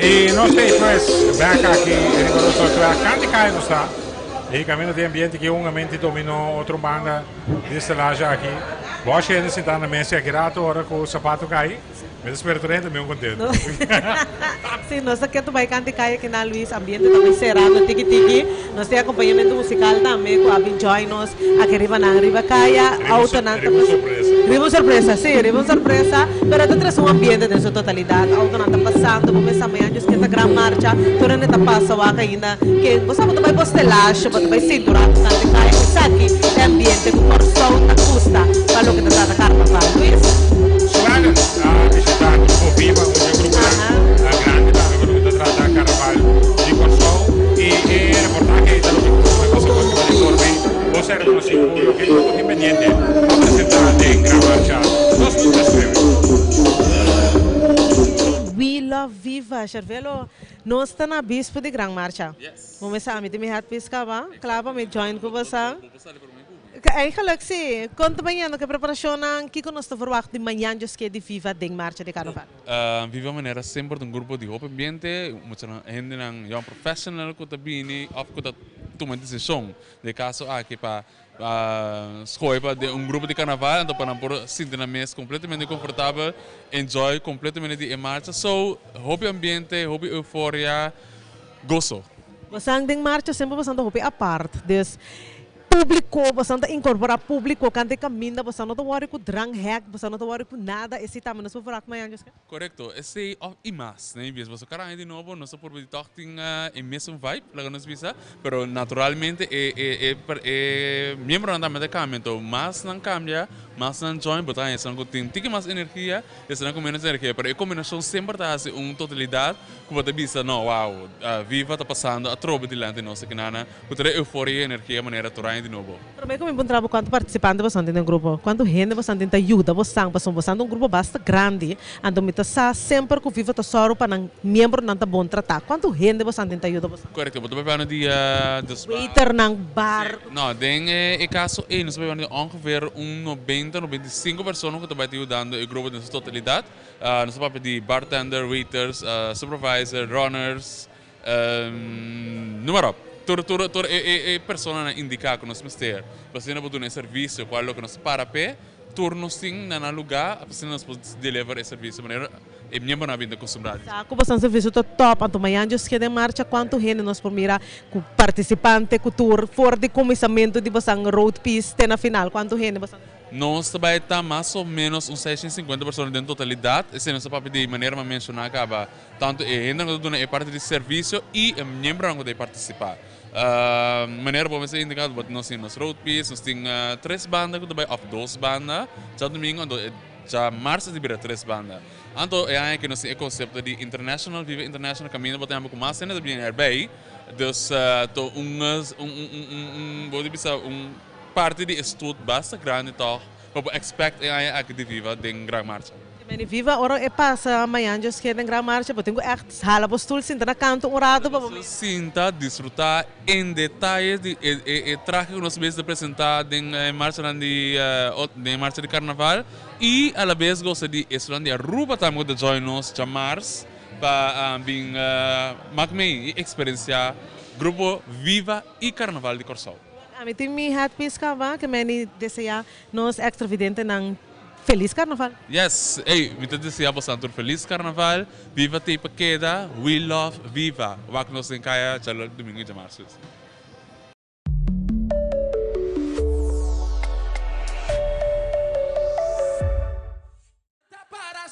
Y nos ta pues bek aki riba nos otro Kanti Kai nos ta. Y camino di ambiente ki un ambiente domino otro banda di estelage aki. Boshi hende sintá na mesa aki rato ora ku sapato kai. Mi ta spera tur hende mi un contento. Sí, nos ta ketu bai Kanti Kai aki na Luis. Ambiente ta bai serando tiki tiki. Nos tin acompañamento musical tambe cu a bin join nos aki riba nan riba caya. Autonan ta Riba un sorpresa. Riba un sorpresa, sí, riba un sorpresa. Pero ta trece un ambiente den su totalidad. Autonan ta pasando, bo mesa mañana djis ke ta gran marcha. Tur hende ta pasa wak ainda. Ke bo sa bo ta bai bo stelashi, bo ta bai cintura cu Kanti Kai. Esaki ta e ambiente cu Kòrsou ta gusta pa loke ta trata carnaval. Luis? Swagger a bishita Grupo Viva, un dje gruponan grandi tambe pa loke ta trata carnaval di Kòrsou. I e reportahe ei ta loke ku mi pasa por kiba di Corby. Bo sa rekonosí ku loke grupo tin pendiente pa presentá den Gran Marcha 2019. We love Viva, Sharvelo, nos ta na bispo di Gran Marcha. Bo mester ami tin mi headpiece kaba, kla pa mi join ku boso. Eigenlijk si. Kon ta bañando ku e preparashonnan? Kiko nos ta verwagt di mañan djoske di Viva den marcha di karnaval? Viva manera semper ta un grupo di hopi ambiente, muchanan hendenan young professional ku ta bini òf ku ta tuma desishon den e kaso aki pa skohe pa den un grupo di karnaval anto pa nan por sinti nan mes kompletamente komfortabel, enjoy kompletamente di e marcha. So hopi ambiente, hopi euforia, goso. Bosan den marcha semper bosan ta hopi apart, dus Públiko, boso ta inkorporá públiko kante kaminda, boso no ta wòri ku dranghek, boso no ta wòri ku nada, esei tambe nos por verwagt mañana, José? Korekto, esei òf i mas, ne bies boso kara aña di nobo nos ta purba di tòg tin e mesun vibe, laga nos bisa, pero naturalmente e e e e miembronan tambe ta kambia, anto mas nan kambia, mas nan join, bo ta haña esnan ku tin tiki mas energia Esnan ku menos energia, pero e kombinashon semper ta hasi un totalidat ku bo ta bisa, no, wow, Viva ta pasando atrobe dilanti nos akinana ku tur e euforia i energia manera tur aña di nobo. Promé ku mi puntra bo kuantu partisipante bosan tin den grupo, kuantu hende bosan tin ta yuda bosan, pasobra bosan ta un grupo basta grandi, anto mi ta sa semper ku Viva ta sòru pa nan miembronan ta bon tratá. Kuantu hende bosan tin ta yuda bosan? Korekto, bo ta papia di dos. Waiternan, bar. No, den e kaso ei nos ta papia di ongeveer un nobenta, 95 persona ku ta bai ta yudando e grupo den su totalidat. Nos ta papia di bartender, waiters, supervisor, runners, noem maar op. Tur tur tur e personanan indiká ku nos mester pa asina por duna e servisio kual loke nos para p'e, tur nos tin na nan lugá pa asina nos por deliver e servisio manera e miembronan a bin ta acostumbrá di. Sa ku boso servicio ta top, anto mañan Dios keda en marcha kuantu hende nos por mira ku partisipante ku tur for di kuminsamentu di bosan road piece te na final kuantu hende bosan. Nos ta bai ta mas o menos un 650 persona den totalidat, esei nos ta papia di manera mi a menshoná kaba, tantu e hendenan ku ta duna e parti di servisio i e miembronan ku ta partisipá. Manera bo mester indiká nos tin nos road piece, nos tin tres banda ku ta bai òf dos banda djadumingu anto e djamars ta bira tres banda. Anto e aña aki nos tin e konsepto di international, Viva International, kaminda bo ta hamba ku mas hende ta bini erbij. Dus ta un un bo di bisa un parti di e stoet basta grandi tòg pa bo expect e aña aki di Viva den Gran Marcha. Meni Viva ora e pasa mañan djos ke den Gran Marcha bo tin ku ègt hala bo stul sinta na kanto un rato pa bo mira. Sinta disfruta en detaye di e trahe ku nos mes ta presenta den e marchanan di den e marcha di karnaval. Y a la bes gosa di esunnan di Aruba tambe cu ta join nos djamars pa bin mak mee y experiencia Grupo Viva y Carnaval di Corsou. Ami tin mi headpiece caba ke meni desea nos extravidentenan feliz carnaval. Yes, ey, mi ta desea bosan tur feliz carnaval, Viva t'ey pa keda, we love Viva, wak nos den caya djalo domingo y djamars.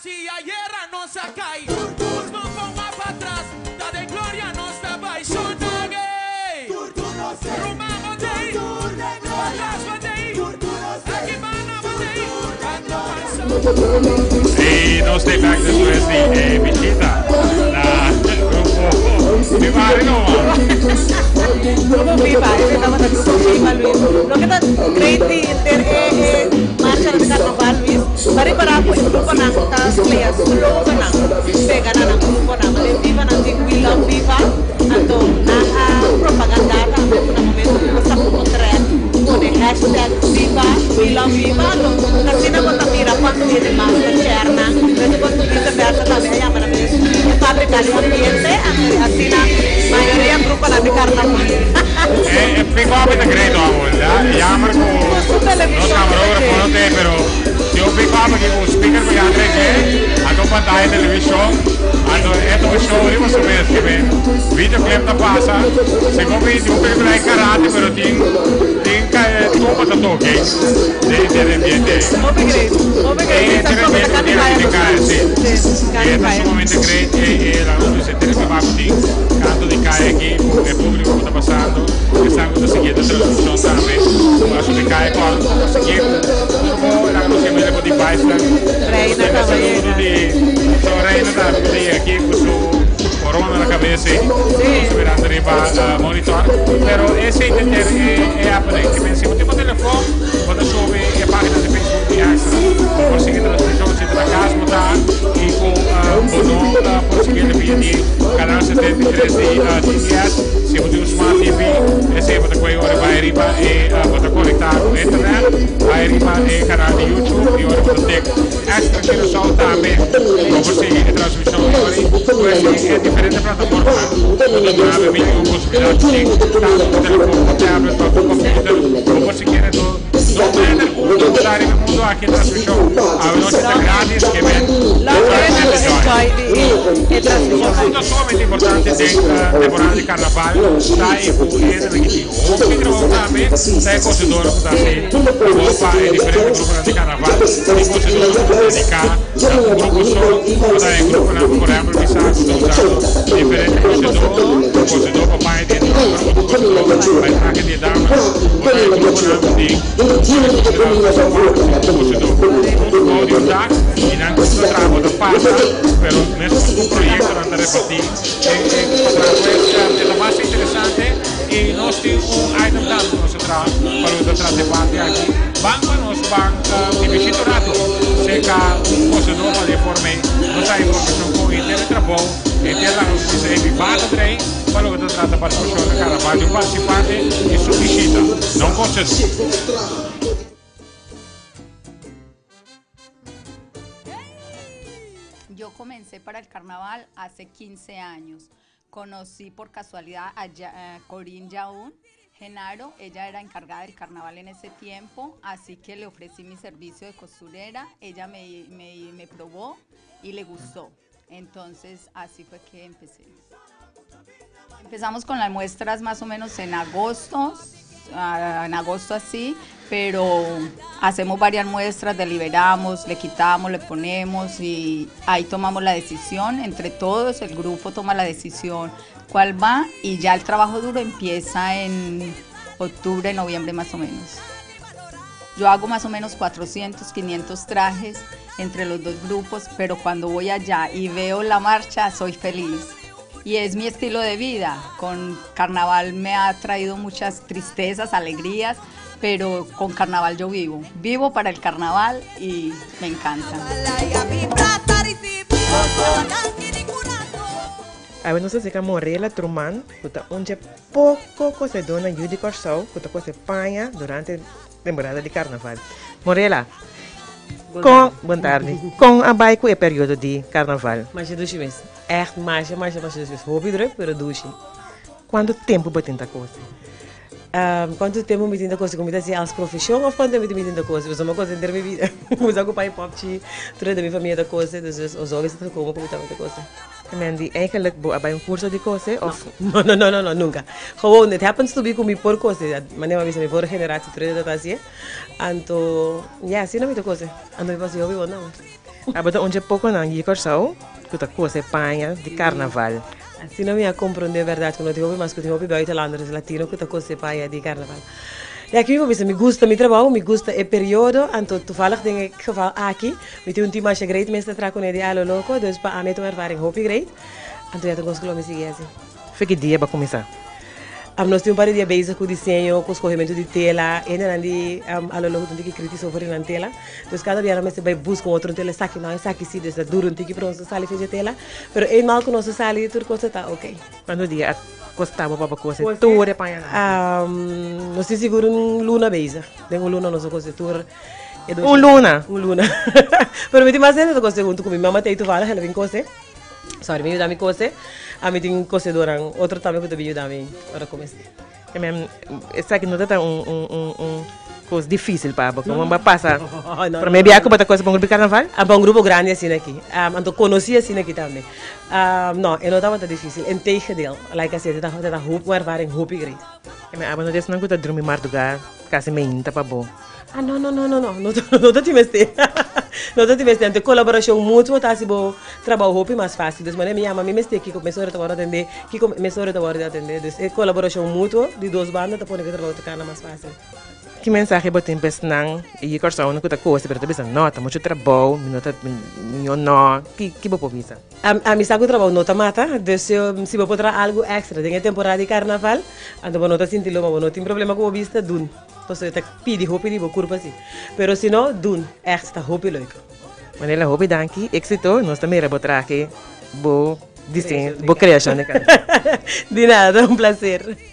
Si ayera nos a kai, nos no por wak patras, ta den gloria nos ta bai shonnan ey. Ruman bo tei, patras bo tei, aki banda bo tei, Y nos ta bek despues di e bishita na Grupo Viva Renova. Grupo Viva, ese tabata Grupo Viva Luis. Loke ta great di henter e. slogannan pega na nan gruponan. Manera Viva nan tin We Love Viva, anto nan a propagandá tambe ku na momento ku bo saka un potrèt pone hashtag Viva We Love Viva, anto asina bo ta mira kuantu hende mas ta share nan. Despues ku vise versa tambe a yama nan mes e fábrika di ambiente, anto asina mayoria gruponan di karnaval. E pick-up ta great amo, jammer ku nos camarógrafo no te, pero si un pick-up aki ku speaker pa yandre dje, anto un pantaya televishon, anto e ta un show riba su mes, ke men videoclip ta pasa, segun mi tin un película di karate pero tin tin tumba ta toke den den ambiente ei. Hopi great, hopi great. E den ambiente di kaya, si. E ta sumamente great e e la nos bisa tres trabaho tin kanto di kaya aki ku e públiko ku ta pasando, esnan ku ta siguiendo e transmishon tambe ku a subi kaya ku a sigui ku tur bo laga nos yama bo device-nan ku ta e saludo di so Reina tambe ku ta yega aki ku su korona na kabes ei nos ta mirando riba monitor pero esei ta ter e happening ke men si bo tin bo telefon bo ta subi e página di Facebook di Extra bo por sigui transmishon si ta na kas bo ta i ku bo no por sigui via di kanal 73 di TBS si bo tin un smart TV esei bo ta kohe ora bai riba e bo ta konektá ku internet bai riba e kanal di YouTube i ora bo ta tek Extra Curaçao tambe bo por sigui e transmishon i ora pues e diferente plataformanan bo ta duna bo un posibilidat di tin tantu ku telefon ku tablet òf ku computer bo por sikiera do No matter unda bo ta riba e mundo aki e transmishon awenochi ta gratis ke men solamente enjoy. Un punto sumamente importante den temporada di carnaval ta e ku hendenan ki tin hopi trabou tambe ta e kosedornan ku ta hasi trabou pa e diferente gruponan di carnaval. Tin kosedornan ku ta dediká na un grupo so ku ta e gruponan ku por ehempel mi sa ku ta usando diferente kosedó, un kosedó pa paña di e homber, otro kosedó pa e trahe di e damanan. Bo ta e gruponan ku tin un kosedó huntu bou di un dak i nan ku ta traha bo ta pasa, pero meskos ku proyektonan ta repartí e pa traha. Pues e ta basta interesante i nos tin un item tambe ku nos a traha pa lo ta traha debate aki. Ban pa nos ban di bishita un ratu serka un kosedó pa di e forma ei nos haña informashon kon henter e trabou, henter laga nos bisa ei biba ta drei. Pa loke ta trata partisipashon na karnaval di un partisipante i su bishita na un konsedó. Yo comencé para el carnaval hace 15 años. Conocí por casualidad a eh, Corinne Yaún Genaro, ella era encargada del carnaval en ese tiempo, así que le ofrecí mi servicio de costurera, ella me, me, me probó y le gustó. Entonces así fue que empecé. Empezamos con las muestras más o menos en agosto, ah, en agosto así, pero hacemos varias muestras, deliberamos, le quitamos, le ponemos y ahí tomamos la decisión, entre todos, el grupo toma la decisión cuál va y ya el trabajo duro empieza en octubre, noviembre más o menos. Yo hago más o menos 400, 500 trajes entre los dos grupos, pero cuando voy allá y veo la marcha, soy feliz. Y es mi estilo de vida. Con carnaval me ha traído muchas tristezas, alegrías, pero con carnaval yo vivo. Vivo para el carnaval y me encanta. Awe nos ta seka Morela Truman ku ta un dje poko kosedónan yu di Kòrsou ku ta kose paña durante temporada di karnaval. Morela, kon, bon tardi, kon a bai ku e periodo di karnaval? Masha dushi mes. Ègt masha masha masha dushi mes. Hopi drùk pero dushi. Kuantu tempu bo tin ta kose? Kuantu tempu mi tin ta kose? Ku mi ta hasi als profeshon òf kuantu tempu mi tin ta kose? Pasobra mi a kose henter mi bida. Mi sa ku pai pòpchi tur henter mi famia ta kose, dus oso a gekomen ku mi tabata kose. Mandy, Eigenlijk bo a bai un curso di cose of? No, no, no, no, no, nunca. Gewoon, it happens to be cu mi por cose. Manera mi a bisa, mi vorige generatie tur ta hacié. Anto, ya, asina mi ta cose. Anto mi pasa hopi bon nan. Abo ta un dje poconan yi Corsou cu ta cose paña di carnaval. Asina mi a comprende berdad cu no tin hopi mas cu tin hopi buitenlanders latino cu ta cose paña di carnaval. Ya, ki mi por bisa, mi gusta mi trabou, mi gusta e periodo, anto toevallig den e geval aki, Mi tin un team masha great mes ta traha kuné di Alo Loco, dus pa ami e ta un ervaring hopi great. Anto ya ta un kos ku lo mi sigui hasi. Fe ki dia bo a kuminsá? Nos tin un par di dia bezig ku diseño, ku skohementu di tela. E hendenan di Alo Loco ta un tiki kritisch over di nan tela. Dus kada bia nan mester bai buska un otro tela, esaki no, esaki si. Dus ta dura un tiki pa nos sali fecha tela. Pero eenmaal ku nos a sali tur kos ta ok. Kuantu dia a kosta bo pa bo kose tur e pañanan? Nos tin sigur un luna bezig. Den un luna nos a kose tur e dos. Un luna? Un luna. Pero mi tin mas hende ta kose huntu ku mi. Mama ta ei toevallig, el a bin kose. Sorry, mi yuda mi kose. Ami tin kosedornan otro tambe ku ta bin yuda mi ora ku mester. Esaki no ta ta un un un un kos difisil pa bo? Komo bo a pasa prome bia ku bo ta kose pa un grupo di karnaval? Pa un grupo grandi asina aki. Anto konosí asina aki tambe. No, e no tabata difisil. Integendeel, like I said, e ta ta hopi un ervaring hopi great. Abo no ta esnan ku ta drumi mardugá kasi meinta pa bo? Ah no no no no no no no ta tin mester no ta tin mester anto colaboracion mutuo ta haci bo trabao hopi mas facil dus manera mi yama mi mester kiko mesora ta worde atende kiko mesora ta worde atende dus e colaboracion mutuo di dos banda ta pone ku e trabao ta cana mas facil. Ki mensahe bo tin pa esnan i Kòrsounan ku ta kosi pero ta bisa no ta muchu trabou mi no ta mi no ki ki bo por bisa? Ami sa ku trabou no ta mata dus si bo por traha algu extra den e temporada di karnaval anto bo no ta sinti lo ma bo no tin problema ku bo bista dun. Pasobra e ta pidi hopi di bo kurpa si. Pero si no, dun. Echt, ta hopi leuk. Manela hopi danki, éxito, nos ta mira bo trahe, bo diseño, bo creacion di kanta. Di nada, un placer.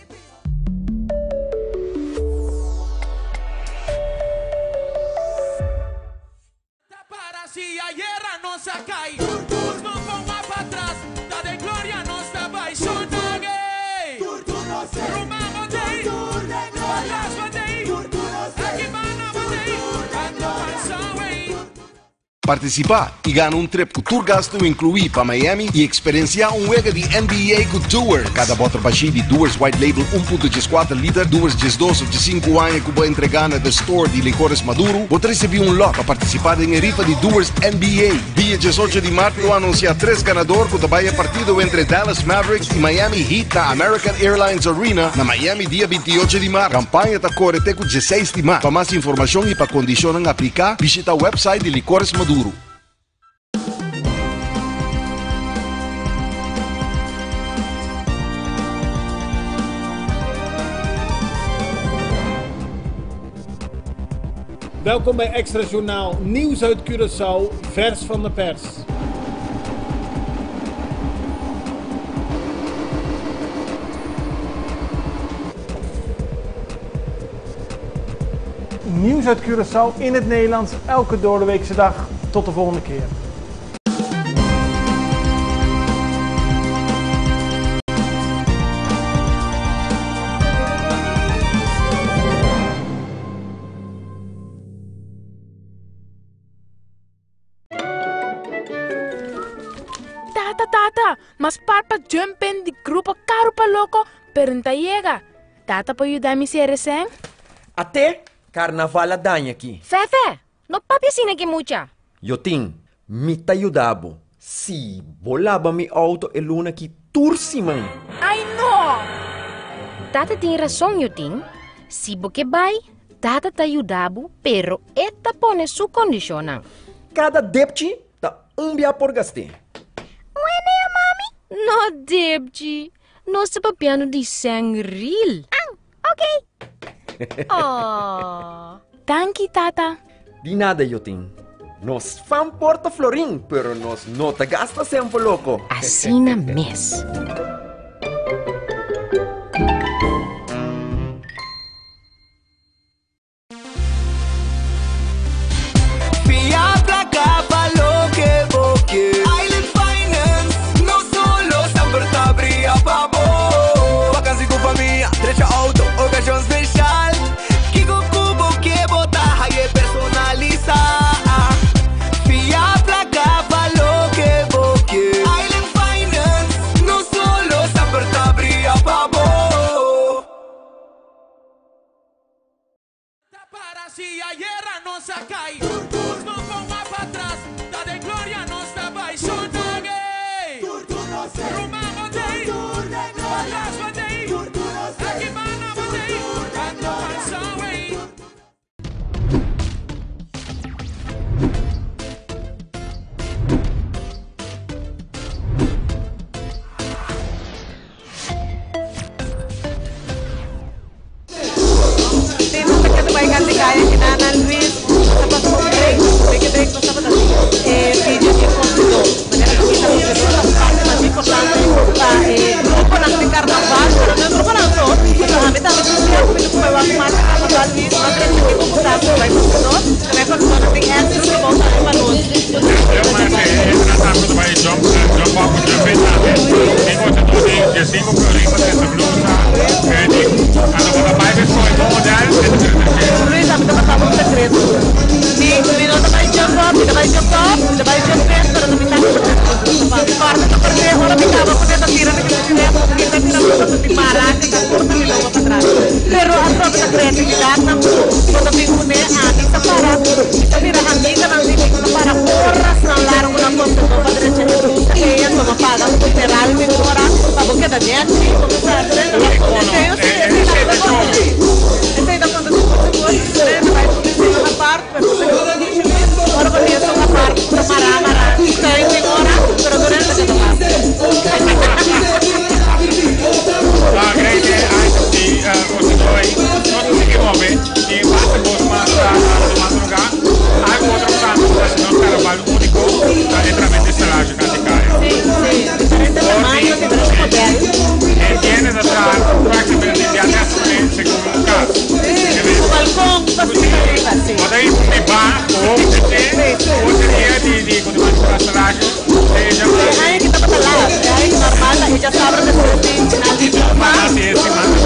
Partisipá i gana un trip ku tur gastu inkluí pa Miami i eksperensiá un wega di NBA ku Doers. Kada bòter bashí di Doers White Label 1.14 liter, Doers 12 òf 15 aña ku bo entregá na The Store di Licores Maduro, bo ta risibí un lòt pa partisipá den e rifa di Doers NBA. Dia 18 di mart lo anunsiá tres ganador ku ta bai e partido entre Dallas Mavericks i Miami Heat na American Airlines Arena na Miami dia 28 di mart. Kampaña ta kore te ku 16 di mart. Pa mas informashon i pa kondishonnan apliká, bishita website di Licores Maduro. Welkom bij Extra Journaal Nieuws uit Curaçao, vers van de pers. Nieuws uit Curaçao in het Nederlands elke doordeweekse dag. Tot de volgende keer. Tata, tata, mas par pa jump in di grupo Karo pa Loko, pero n'ta yega. Tata por yuda mi sere sen? Ate, karnaval a daña aki. Fefe, no papia asina ki mucha. Jotin, mi ta yuda bo. Si bo laba mi auto e luna aki tur siman. Ai no! Tata tin rason, Jotin. Si bo ke bai, tata ta yuda bo, pero e ta pone su kondishonnan. Kada depchi ta un bia por gast'é. Wene, mami? No depchi. Nos ta papiando di sèn ril. An, ok. Aww. Danki, tata. Di nada, Jotin. Nos fan porta florin, pero nos no ta gasta sèn for loko. Asina mes. Fia placa pa loke bo ke. Island Finance, no solo semper ta bria pa bo. Vakantie ku famia, drecha auto, okashon special. Kiko ku bo ke bo ta haye personalisa. Fia placa pa loke bo ke. Island Finance, no solo semper ta bria pa bo. tin ku florin pa trese blusa, kende anto bo ta bai be skohe bon model e ta trese dje. Luis, ami ta pasa bo un sekreto. Mi mi no ta bai jump up, mi ta bai jump up, mi ta bai jump in, pero no mi ta ku ta trese blusa pa mi. Kòrda ta perdé ora mi kaba ku ta tira mi kende kita tira blusa ta mi mara kita kurta mi lomba patras. Pero atrobe ta kreatividatnan ku bo ta bin kuné, ami ta para, mi ta mira amiganan di mi ku ta para orasnan largu nan konsedó pa drecha e blusa ei anto bo paga un funeral mi ora pa bo keda nèchi, bo sa trenta ta un diseño si esei tambe ta konta esei ta konta sigur sigur trenta bai un diseño apart pero bo ta keda dushi mes ora bo tin esun apart ku ta mará mará schuin den ora pero durante ta keda mas. Ah, great, eh, ai, si, konsedó ei, no ta sigui move, tin basta kos mas ta tumando lugá. Algo otro cambio cu ta haci nos carnaval unico ta e tramente stelaje casi caya. Sí, sí, diferente tamaño, diferente model. E tienda ta traha practicamente di atrás pa den segun un cas. Sí, cu balcon, cu pasita riba, sí. Bo ta hisa di ba cu hopi te otro dia di di cu ta manda stelaje te e Sí, aña ki tabata laat, e aña ki normal ta e djasabra despues di final di luna,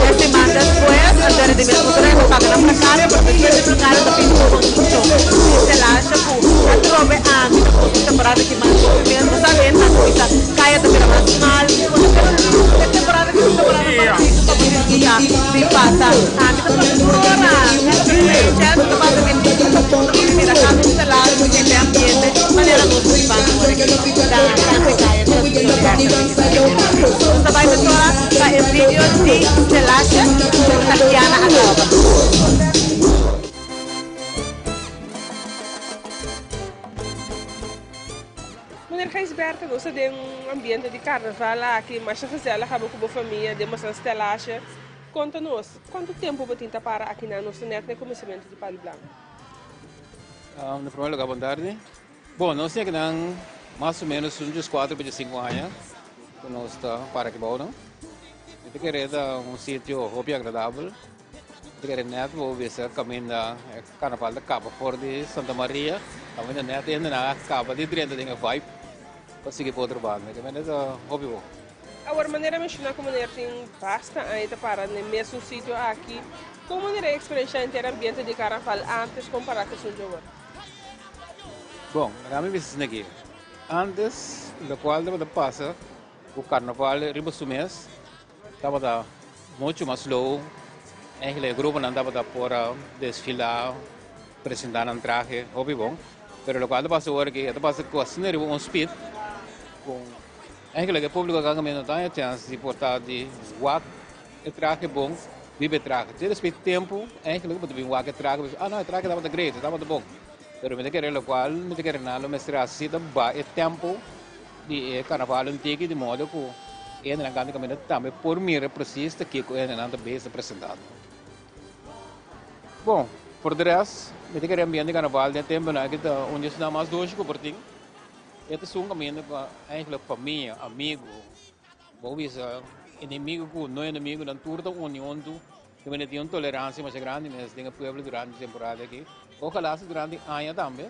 e siman despues, anto di mes motor ta paga na precario, pero despues di precario ta bin un construccion di stelaje cu atrobe ami ta pone temporada ki mas hopi mes, bo sa den ta cuminsa caya ta bira mas mal, pero e temporada ki un temporada cortico pa bo disfruta di pasa, ami ta pasa tur ora, chance ta pasa mi mira cada un stelaje cu hende ambiente manera nos ta bibando ora aki ta casi caya transmision di Extra Digital. Nos ta bai mesora pa e video di stelaje cu Tatiana a graba. Meneer Gijsbertha, nos ta den un ambiente di carnaval aki, masha gezellig abo cu bo famia den boso stelaje. Conta nos, cuanto tempo bo tin ta para akinan? Nos ta net na e cuminsamentu di Palu Blanco. Na primer lugar, bon tardi. Bon, nos tin akinan mas o menos un dieskuater pa diesinku aña ku nos ta para aki bou, no? Mi ta kere ta un sitio hopi agradabel. Mi ta kere nèt bo bisa kaminda e karnaval ta kaba for di Santa Maria, kaminda nèt e hendenan a kaba di drenta den e vibe pa sigui pa otro banda. Kaminda ta hopi bon. Awor, manera menshoná ku meneer tin basta aña ta para na e mesun sitio aki, kon manera e eksperenshá henter ambiente di karnaval ántes kompará ku esun djowor? Bon, laga mi bisa esaki. Ántes lokual tabata pasa ku karnaval riba su mes tabata muchu mas slow. Eigenlijk e gruponan tabata por a desfilá, presentá nan trahe hopi bon. Pero lokual ta pasa awor aki, e ta pasa ku asina riba un speed ku. Eigenlijk e públiko a ganga no ta haña chèns di por ta di wak e trahe bon, biba e trahe. Dje despues tempu eigenlijk bo ta bin wak e trahe bo bisa ah no e trahe tabata great, e tabata bon. Pero mi ta kere lokual mi ta kere nan lo mester hasi ta ba e tempo di e karnaval un tiki di modo ku e hendenan kanta kaminda tambe por mira presis ta kiko e hendenan ta bezig ta presentando. Bon, por de rest mi ta kere ambiente di karnaval den e temponan aki ta un di esnan mas dushi ku por tin. E ta esun kaminda pa eigenlijk famia, amigu, bo bisa enemigu ku no enemigu nan tur ta uni huntu i manera tin un toleransia masha grandi mes den e pueblo durante e temporada aki. Ojalá si durante aña tambe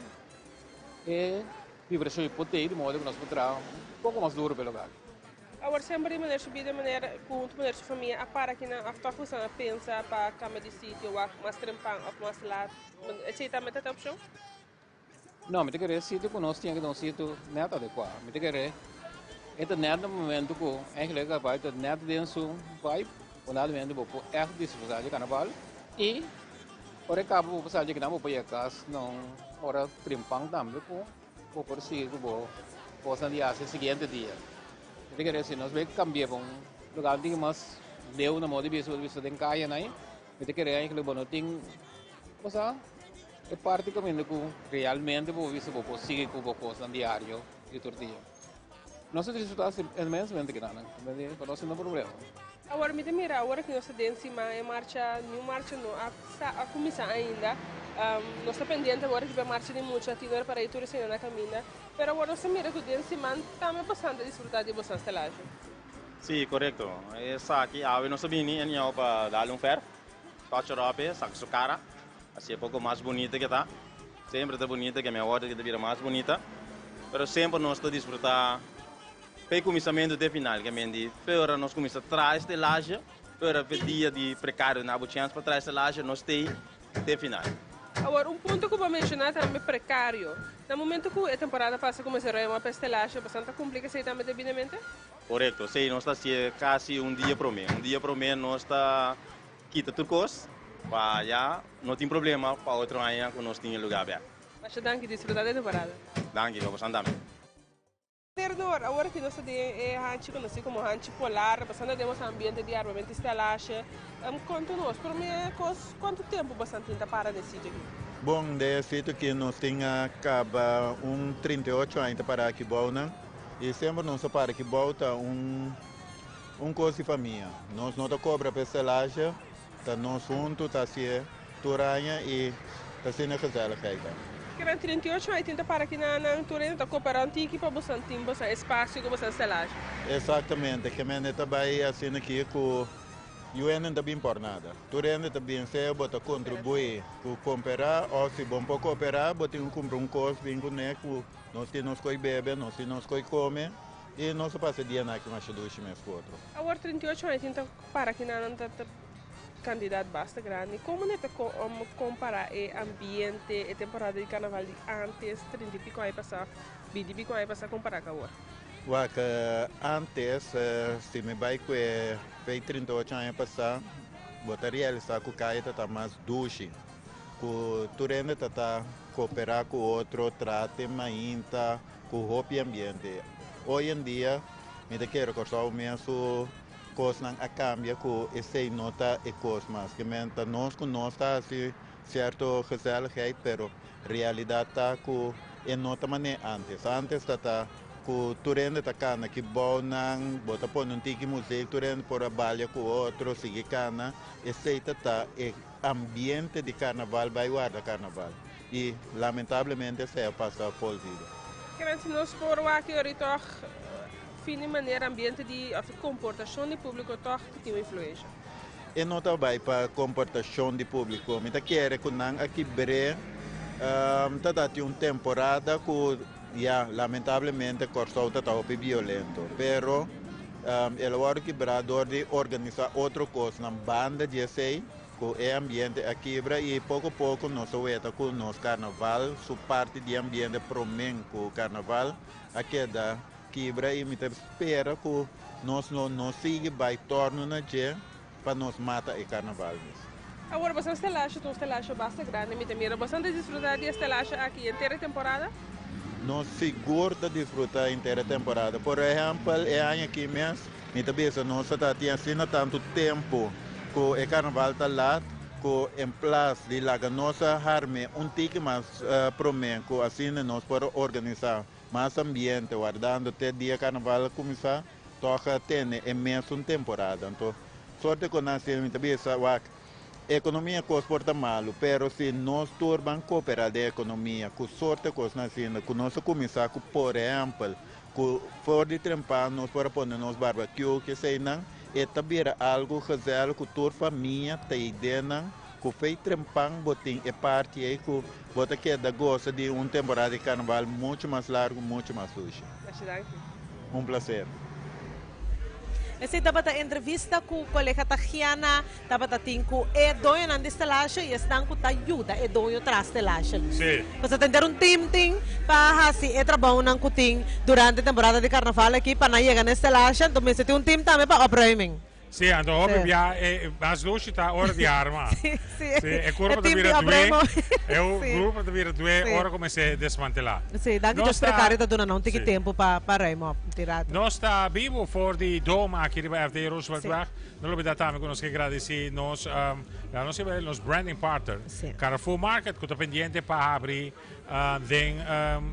e vibrashon por tei di modo ku nos por traha un poko mas duro pa e loke aki. Awor semper di manera su bida manera ku huntu manera su famia a para aki nan òf tòg boso a pensa pa kambia di sitio wak mas trempan òf mas lat esei tambe ta ta opshon? No, mi ta kere e sitio ku nos tin aki ta un sitio nèt adekuá. Mi ta kere e ta nèt na momentu ku eigenlijk e karnaval ta nèt den su vibe, ku na momento bo por ègt disfrutá di karnaval i ora e kaba bo por sali di kinan bo por yega kas na un ora trimpan tambe ku bo por sigui ku bo kosnan di hasi e siguiente dia. Mi ta kere si nos bai kambi'é pa un lugar un tiki mas leu na modo di bisa bo ta bisa den kayanan ei, mi ta kere eigenlijk bo no tin cosa. E parti kaminda ku realmente bo bisa bo por sigui ku bo kosnan diario di tur dia. Nos ta disfrutá inmensamente kinanan, pa nos no problema. Awor mi ta mira awor aki nos ta den siman e marcha, niun marcha no a sa a kuminsá ainda. Nos ta pendiente awor riba e marcha di mucha tiner para i tur esei na kaminda. Pero awor nos ta mira ku den siman tambe bosan ta disfrutá di bosan stelashi. Sí, korekto. Esaki awe nos a bini anyhow pa dal un fèrf, touch it up e, saka su kara. Así e poco mas bunita ke ta. Semper ta bunita, ke mi awor ke ta bira mas bunita. Pero semper nos ta disfruta. P'e kuminsamentu te final, ke men di fe ora nos kuminsá traha e stelazje, fe ora fe dia di prekario na bo chèns pa traha e stelazje, nos t'ei te final. Awor, un punto ku bo a menshoná tambe prekario. Na momento ku e temporada pasa kuminsá ruima pa e stelazje, boso ta kumpli ku esei tambe debidamente? Korekto, esei nos ta hasié kasi un dia promé. Un dia promé nos ta kita tur kos pa ya no tin problema pa otro aña ku nos tin e lugá bèk. Masha danki, disfrutá di e temporada. Danki, pa boso tambe. Terdor, awor aki nos ta den e hanchi konosí komo hanchi polar, basando den nos ambiente di armamento i stelashe. Konta nos, promé kos, kuantu tempu boso tin ta para den sitio aki? Bon, den e sitio aki nos tin a kaba un 38 aña ta para aki bou nan i semper nos a para aki bou ta un un kos di famia. Nos no ta kobra pa e stelashe, Ta nos huntu ta hacié tur aña y ta asina gezelligheid ta. Kiran 38 aña tin ta para aki na nan tur hende ta coopera un tiki pa bosan tin bosan espacio cu bosan stelage. Exactamente, ke mende ta bay asina aki cu yu hende no ta bin por nada. Tur hende ta bin sea bo ta contribui cu compera of si bo no por coopera bo tin cu cumpra un cos bin cune cu nos tin nos coy bebe, nos tin nos coy come y nos ta pasa e dianan aki masha dushi mes cu otro. Awor 38 aña tin ta Para kinanan ta ta kantidat basta grandi. Komo ne ta kompara e ambiente, e temporada di karnaval di antes, 30 i piko aña pasá, 20 i piko aña pasá kompará ku awor? Wak, antes, si mi bai ku e fei 38 aña pasá, bo ta realisá ku kaya ta ta mas dushi, ku tur hende ta ta koperá ku otro, trate mainta ku hopi ambiente. Hoy en dia, mi ta kere Kòrsou mes su Kosnan a kambia ku esei no ta e kos mas. Ke men ta nos ku nos ta hasi sierto gezelligheid, pero realidat ta ku e no ta manera antes. Antes ta ta ku tur hende ta kana ki bounan, bo ta pone un tiki muzik, tur hende por a balia ku otro, sigui kana. Esei ta ta e ambiente di karnaval bai warda karnaval. I lamentablemente esei a pasa folvido. Ke men si nos por wak yori tòg Fin di manera ambiente di of e komportashon di públiko tòg ta tin un influensha. E no ta bai pa komportashon di públiko. Mi ta kere ku nan a kibr'é ta ta tin un temporada ku ya lamentablemente Kòrsou ta ta hopi violento. Pero el a wòrdu kibrá dor di organisá otro kosnan banda di esei ku e ambiente a kibra i poko poko nos a weta ku nos karnaval su parti di ambiente promé ku karnaval a keda Kibra i mi ta spera ku nos lo no sigui bai torno na dje pa nos mata e karnaval mes. Awor boso stelashi ta un stelashi basta grandi, mi ta mira. Boso ta disfruta di e stelashi aki henter e temporada? Nos sigur ta disfruta henter e temporada. Por ehèmpel e aña aki mes mi ta bisa nos ta ta tin asina tantu tempu ku e karnaval ta lat ku en plas di laga nos a harm'é un tiki mas promé ku asina nos por organisá Mas ambiente, wardando te dia carnaval a cuminsa, toch a tene e mesun temporada. Anto, sorte cu nan si mi ta bisa, wak, economia cos por ta malu, pero si nos tur ban coopera den economia, cu sorte cosnan asina, cu nos a cuminsa cu por ehempel, cu for di trempa nos por a pone nos barbecue, keseynan, e ta bira algo gezellig cu tur famia ta idenan, Ku fei trempan bo tin e parti ei ku bo ta keda gosa di un temporada di karnaval muchu mas largu, muchu mas dushi. Masha danki. Un plaser. Esei tabata entrevista ku kolega Tagiana tabata tin ku e doñonan di stelashe i esnan ku ta yuda e doño tras stelashe. Sí. Pasobra ta henter un team tin pa hasi e trabounan ku tin durante temporada di karnaval aki pa nan yega na e stelashe, anto mester tin un team tambe pa opruiming. Sí, anto hopi bia e mas lushi ta ora di arma. Sí, sí. Sí, e curva E ta team bira di due. opruiming. E Sí. grupo ta bira due Sí. ora cuminsa desmantela. Sí, danki Nos Dios ta precario ta duna nan un tiki Sí. tempo pa pa ruim op un ti rato. Nos ta bibo for di Dome aki riba FD Rooseveltweg. No lubida tambe cu nos ke gradeci nos, um, ja, nos siempre nos branding partner, Sí. Carrefour Market, cu ta pendiente pa habri Den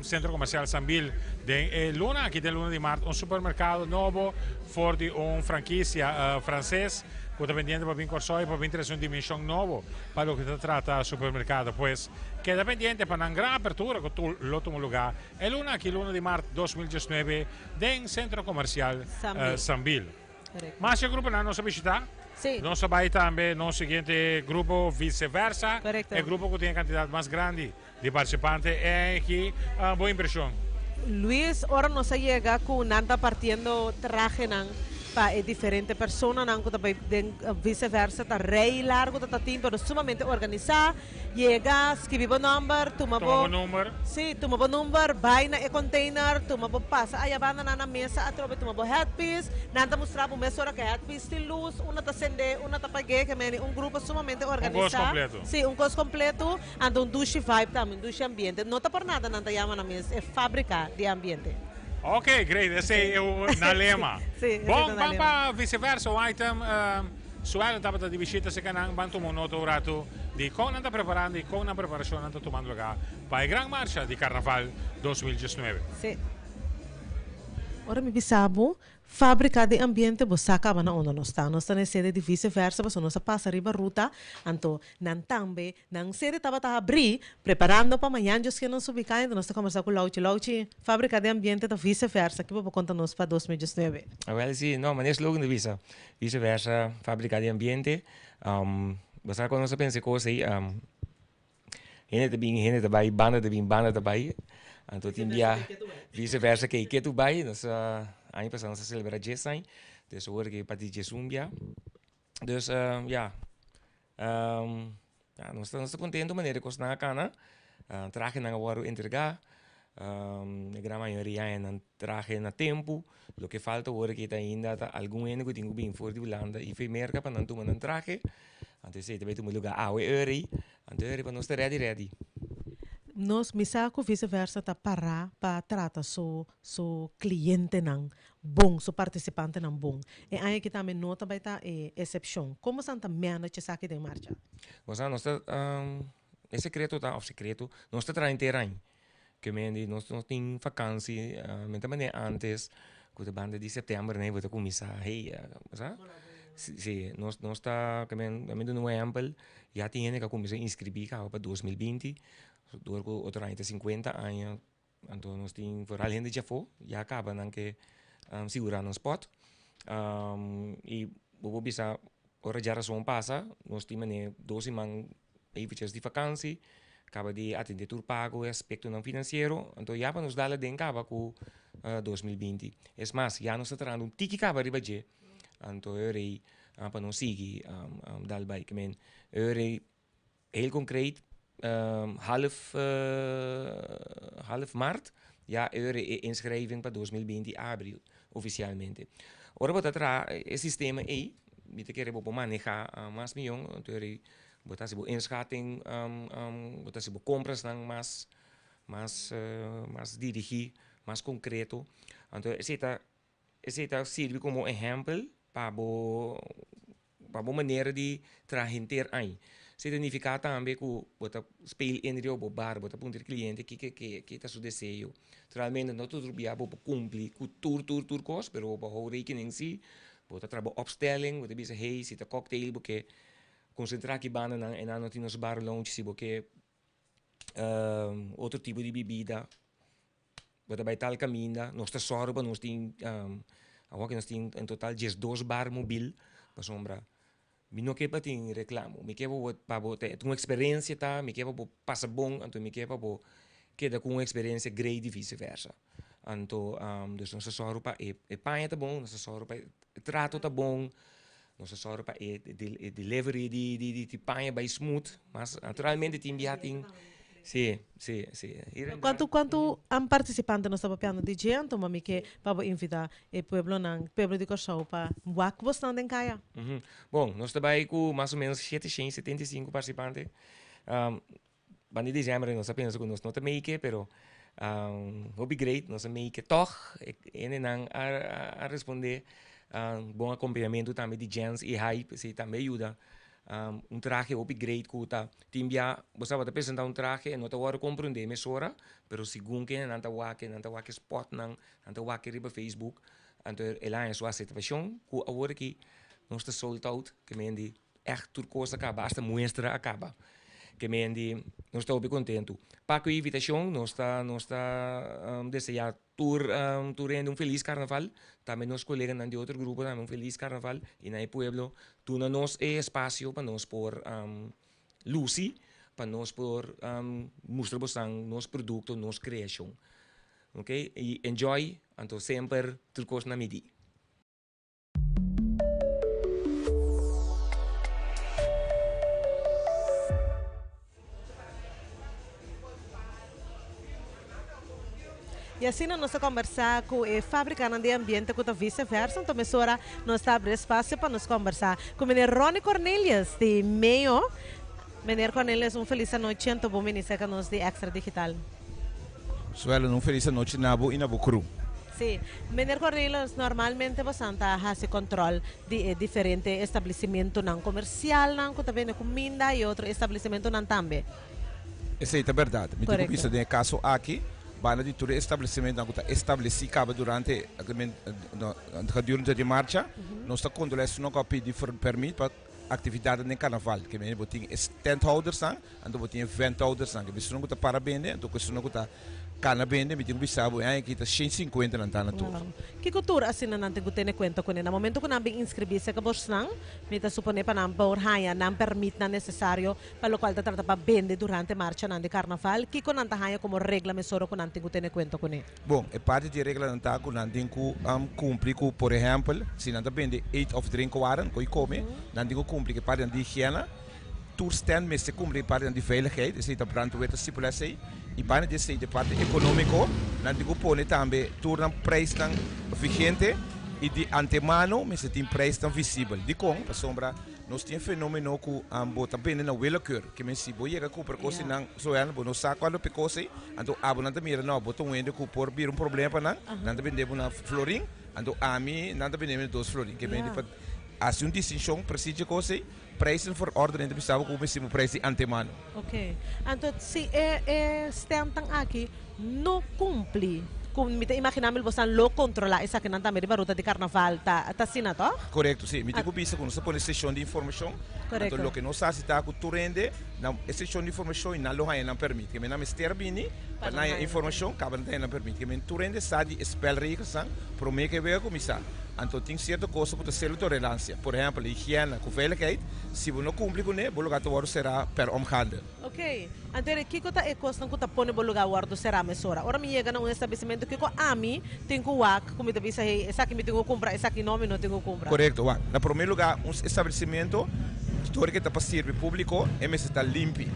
Centro Comercial Sambil den e luna aki, den luna di maart, un supermercado nobo for di un franquicia frances cu ta pendiente pa bin Corsou y pa bin trece un dimension nobo pa loke ta trata supermercado. Pues keda pendiente pa nan gran apertura cu lo tuma lugar e luna aki, luna di maart 2019 den Centro Comercial Sambil. Mas e gruponan nos a bishita. Sí. Nos a bai tambe nos siguiente grupo Viceversa. Correcto. E grupo ku tin e kantidat mas grandi di partisipante. E aki bo impreshon? Luis, ora nos a yega ku nan ta partiendo trahenan pa e diferente personanan ku ta bai den Vise Versa ta rei largu ta ta tin pero sumamente organisá. Yega, skibi bo nòmber, tuma bo. Tuma bo number. Sí, tuma bo number, bai na e container, tuma bo pasa aya banda nan na mesa atrobe tuma bo headpiece. Nan ta mustra bo mesora ku e headpiece tin lus, una ta sendé, una ta pag'é, ke meni un grupo sumamente Un kos organisá. kompleto. Sí, un kos kompleto, anto un dushi vibe tambe, un dushi ambiente. No ta por nada nan ta yama nan mes e fábrika di ambiente. Ok, great, esei e nan lema. Sí, esei Bon, ta nan ban lema. pa viceversa un item. Suellen tabata di bishita serka nan, ban tuma un nota un ratu di kon nan ta preparando i kon nan preparashonnan ta tumando lugá pa e gran marsha di Karnaval 2019. Sí. Ora mi bisa bo, Fábrika di ambiente, bo sa kaba na unda nos ta. Nos ta na e sede di Vice Versa pasobra nos a pasa riba ruta, anto nan tambe, nan sede tabata habrí, preparando pa mañan djos ke nan subi kai, anto nos ta kombersá ku Louchi. Louchi, Fábrika di ambiente ta Vice Versa, ki bo por konta nos pa 2019? Awel si, no, manera slogan ta bisa, Vice versa, Fábrika di ambiente. Bo sa kon nos a pensa e kos ei, hende ta bin, hende ta bai, banda ta bin, banda ta bai. Anto tin bia vice versa ke ke tu bai. Nos a aña pasá nos a selebrá djes aña, dus awor ke parti djesun bia. Dus ya, ya nos ta nos ta kontento manera e kosnan a kana. Trahenan a wòrdu entregá, e gran mayoria e nan trahe na tempu. Loke falta awor aki ta ainda ta algun hende ku tin ku bin for di Hulanda i for Merka pa nan tuma nan trahe. Anto esei ta bai tuma lugá awe ori. Anto ori pa nos ta ready ready. Nos mi sa ku Vice Versa ta pará pa trata su su klientenan bon, su partisipantenan bon. E aña aki tambe no ta bai ta e esepshon. Komo san ta manage esaki den marcha? Bo sa nos ta e sekreto ta òf sekreto nos ta traha henter aña. Ke men di nos no tin vakansi men ta manera antes ku ta banda di sèptèmber nei bo ta kuminsá hey bo sa si nos nos ta ke men mi duna un ehèmpel ya tin hende ku a kuminsá inskribí kaba pa 2020 dor ku otro aña ta sinkuenta aña anto nos tin foral hende djafó ya kaba nan ke sigurá nan spòt i bo por bisa ora djarason pasa nos tin manera dos siman eventjes di vakansi kaba di atende tur pago e aspektonan finansiero anto ya pa nos dal aden kaba ku 2020 es mas ya nos ta trahando un tiki kaba riba dje anto e rei pa nos sigui dal bai ke men e rei heel konkreet half half mart ya e rei e inschrijving pa 2020 abri ofisialmente ora bo ta traha e sistema ei mi ta kere bo por maneha mas miyon anto e rei Bo ta hasi bo inschatting, bo ta hasi bo comprasnan mas mas mas dirigí, mas concreto. Anto esei ta esei ta sirbi como ehempel pa bo pa bo manera di traha henter aña. Esei ta nifiká tambe ku bo ta speel in riba bo bar, bo ta puntra e cliente kiko e ke, ke ta su deseo. Naturalmente no tur bia bo por kumpli ku tur tur tur kos, pero bo por hou rekening si, bo ta traha bo opstelling, bo ta bisa hey si ta cocktail bo ke Konsentrá ki bandanan e nan no tin nos bar lounge si bo ke otro tipo di bibida bo ta bai tal kaminda nos ta sòru pa nos tin awor ke nos tin en total diesdos bar mobil pasobra mi no ke pa tin reklamo mi ke pa bo pa bo ta un eksperensia ta mi ke pa bo pasa bon anto mi ke pa bo keda ku un eksperensia great di vise versa anto dus nos ta sòru pa e paña ta bon nos ta sòru pa e trato ta bon. Nos ta sòru pa e delivery di paña bai smooth, mas naturalmente tin biaha tin, si, si, si. Kuantu kuantu partisipante nos ta papiando di dje anto mami ke pa bo invita e pueblonan, pueblo di Kòrsou pa wak bosnan den kaya? Bon, nos ta bai ku mas o menos 775 partisipante. Banda di diciember nos a pensa ku nos no ta make pero hopi great nos a make tog e hendenan a responde bon akompañamentu tambe di Jens i Hype esei tambe a yuda un trahe hopi great ku ta tin bia bo sa bo ta presenta un trahe e no ta wòrdu komprende mesora pero segun ke nan ta wak nan ta wak e spotnan nan ta wak riba Facebook anto el a haña su asetashon ku awor aki nos ta sold out ke men di Ègt tur kos a kaba, asta muestra a kaba. Ke men di, nos ta hopi kontentu. Pa ku e invitashon, nos ta nos ta deseá tur tur hende un felis karnaval. Tambe nos koleganan di otro grupo tambe un felis karnaval i na e pueblo duna nos e espasio pa nos por lusi, pa nos por mustra bosan nos produkto, nos kreashon. Ok, i enjoy, anto semper tur kos na midí. Y asina nos a combersa cu e fabricanan di ambiente cu ta vice versa, anto mesora nos ta abri espacio pa nos combersa cu meneer Ronnie Cornelius di Meo. Meneer Cornelius un feliz anochi anto bon bini cerca nos di Extra Digital. Suellen un feliz anochi na bo y na bo crew. Sí, meneer Cornelius normalmente bosan ta haci control di e diferente establecimentonan comercialnan cu ta bende cuminda y otro establecimentonan tambe. Esey ta berdad. Mi tin cu bisa den e caso aki, banda di tur e establecimentonan cu ta estableci caba durante gedurende di marcha, nos ta controla esunnan cu a pidi permit pa actividadnan den carnaval. Ke mende bo tin e standhoudersnan, anto bo tin e venthoudersnan. Ke esunnan cu ta para bende, anto cu esunnan cu ta Cana bende, mi tin cu bisa bo, e aña aki ta 150 nan ta na tur. Wow. Kico tur asina nan tin cu tene cuenta cune? Na momento cu nan bin inscribi cerca bosnan, mi ta supone pa nan por haña nan permitnan necesario pa locual ta trata pa bende durante marchanan di carnaval. Kico nan ta haña como regla mesora cu nan tin cu tene cuenta cune? Bon, e parti di e reglanan ta cu nan tin cu cumpli cu, por ehempel, si nan ta bende eet of drinkwaren, cu y come, nan tin cu cumpli cu e partinan di higiena. Tur stand mester cumpli e partinan di veiligheid, esey ta brandweer ta stipula esey, y banda di esey di parti economico nan tin cu pone tambe tur nan prijsnan vigente y di antemano mester tin prijsnan visibel. Dicon? Pasobra nos tin e fenomeno cu bo ta bende na willekeur, ke men si bo yega cumpra cos di nan zoel bo no sa cual lo pe cos ey, anto abo nan ta mira no bo ta un hende cu por bira un problema pa nan, nan ta bende bo na florin, anto ami nan ta bende mi na dos florin, ke men pa haci un distincion precies dje cos ey. Prijzenverordening ta bisa bo ku bo mester un prijs di antemano. Ok. Anto si e e stemtan aki no kumpli ku mi ta imaginá mi bo san lo kontrolá esakinan tambe riba ruta di karnaval ta ta asina tòg? Korekto, si. Mi tin ku bisa ku nos ta pone seshon di informashon. Korekto. Anto loke nos hasi ta ku tur hende na e seshon di informashon i nan lo haña nan permit. Ke men nan mester bini pa nan haña informashon kaba nan ta haña nan permit. Ke men tur hende sa di e spelregelnan promé ku e wega kuminsá. Anto tin sierto cosa ku ta selo toleransia. Por ehèmpel, higiena ku veiligheid, si bo no kumpli kuné, bo lugá ta wòrdu será per omgaande. Oké. Anto ere kiko ta e kosnan ku ta pone bo lugá wòrdu será mesora? Ora mi yega na un establesimentu, kiko ami tin ku wak ku mi ta bisa, hey, esaki mi tin ku kumpra, esaki no, mi no tin ku kumpra? Korekto, wak. Na promé lugá, un establesimentu, tur ke ta pa sirbi públiko, e mester ta limpi.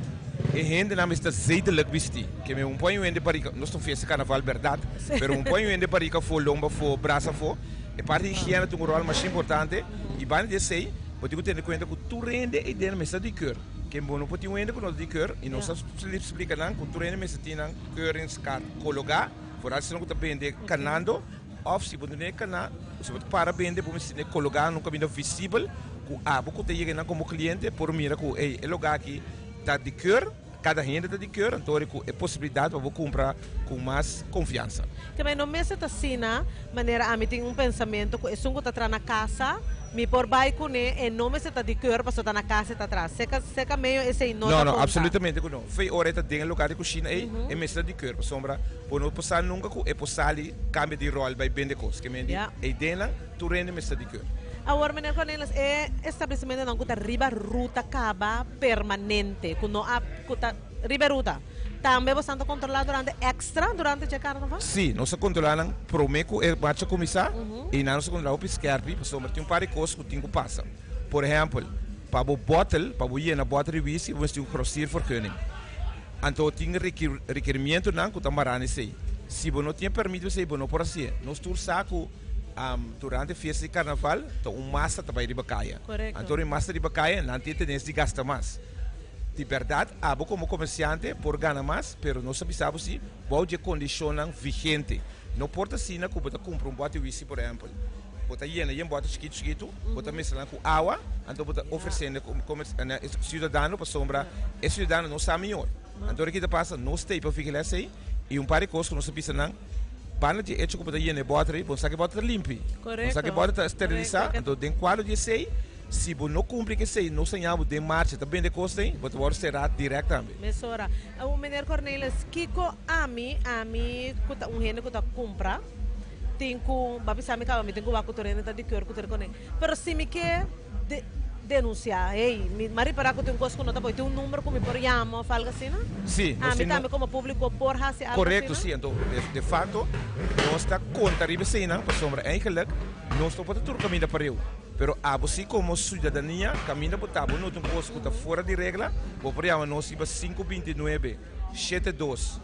E hendenan mester ta zedelijk bistí. Ke mi un pon un hende barika, nos ta un fiesta karnaval bèrdat, pero un pon un hende barika afó, lomba afó, brasa afó. E parti di higiena ta un ròl masha importante i banda di esei bo tin ku tene kuenta ku tur hende ei den mester di keur. Ke bo no por tin un hende ku no ta di keur i nos ta splika nan ku tur hende mester tin nan keuringskaart kologá, foral esnan ku ta bende kanando òf si bo no tene kaná, si bo ta para bende bo mester tene kologá na un kaminda visibel ku abo ku ta yega einan komo kliente por mira ku ei e lugá aki ta di keur. Kada hende ta di keur, anto ori ku e posibilidat pa bo kumpra ku mas konfiansa. Kemey no mester ta asina, manera ami tin un pensamentu ku esun ku ta tra na kasa, mi por bai kuné, e no mester ta di keur pasobra ta na kasa e ta tra. Seka seka meyo esei no No, ta no, konta. absolutamente ku no. Fei ora e ta den e lugar di kushina ei, e mester ta di keur pasobra bo no por sa nunka ku e por sali kambia di ròl bai bende kos. Kemey di ei dennan tur hende mester ta di keur. Awor, meneer Cornelis, e establesimentonan ku ta riba ruta kaba, permanente ku no a ku ta riba e ruta. Tambe bosan ta kontrolá durante èkstra durante dje karnaval? Sí, nos ta kontrolá nan promé ku e marcha kuminsá i nan nos ta kontrolá hopi skèrpi pasobra tin un par di kos ku tin ku pasa. Por ehèmpel, pa bo bòtel, pa bo yena bòtel di whisky bo mester tin un grossiervergunning. Anto tin rekerimientonan ku ta mará na esei. Si bo no tin e pèrmit pa esei bo no por hasié. Nos tur sa ku. Durante fiesta di carnaval ta un masa ta bay riba caya. Correcto. Anto ora e masa riba caya nan tin e tendencia di gasta mas. Di berdad abo como comerciante por gana mas pero nos ta bisa bo si bou di e condicionnan vigente. No por ta asina cu bo ta cumpra un bote whisky por ehempel bo ta yena yen bote chikitu chikitu bo ta mezcla nan cu awa anto bo ta ofreciendo na e ciudadano pasobra e ciudadano no sa mior. Anto ora ki ta pasa nos ta ey pa vigila esey. I un par di kos ku nos a bisa nan, banda di e echo ku bo ta yena e bòter ei, bo no sa ku e bòter ta limpi. Bo no sa ku e bòter ta sterilisá. Anto den kuadro di esei, si bo no kumpli ku esei, nos ta ña bo den marcha ta bende kos ei, bo ta wòrdu será dirèkt tambe. Mesora. Awor, Meneer Cornelis, kiko ami, ami ku ta un hende ku ta kumpra, tin ku, bo a bisa mi kaba mi tin ku wak ku tur hende ta di keur ku tur kone. Pero si mi ke de. denunsiá, hey, mi a ripará ku tin un kos ku no ta bon, tin un number ku mi por yama òf algu asina? Sí, nos Ami tin tambe komo públiko por hasi algu Korekto, asina? sí. Anto, de fakto, nos ta konta riba eseinan pasobra eigenlijk nos no por ta tur kaminda pareu. Pero abo sí komo siudadania, kaminda bo ta, bo nota un kos ku ta fuera di regla, bo por yama nos riba sinku bintinuebe, shete dos,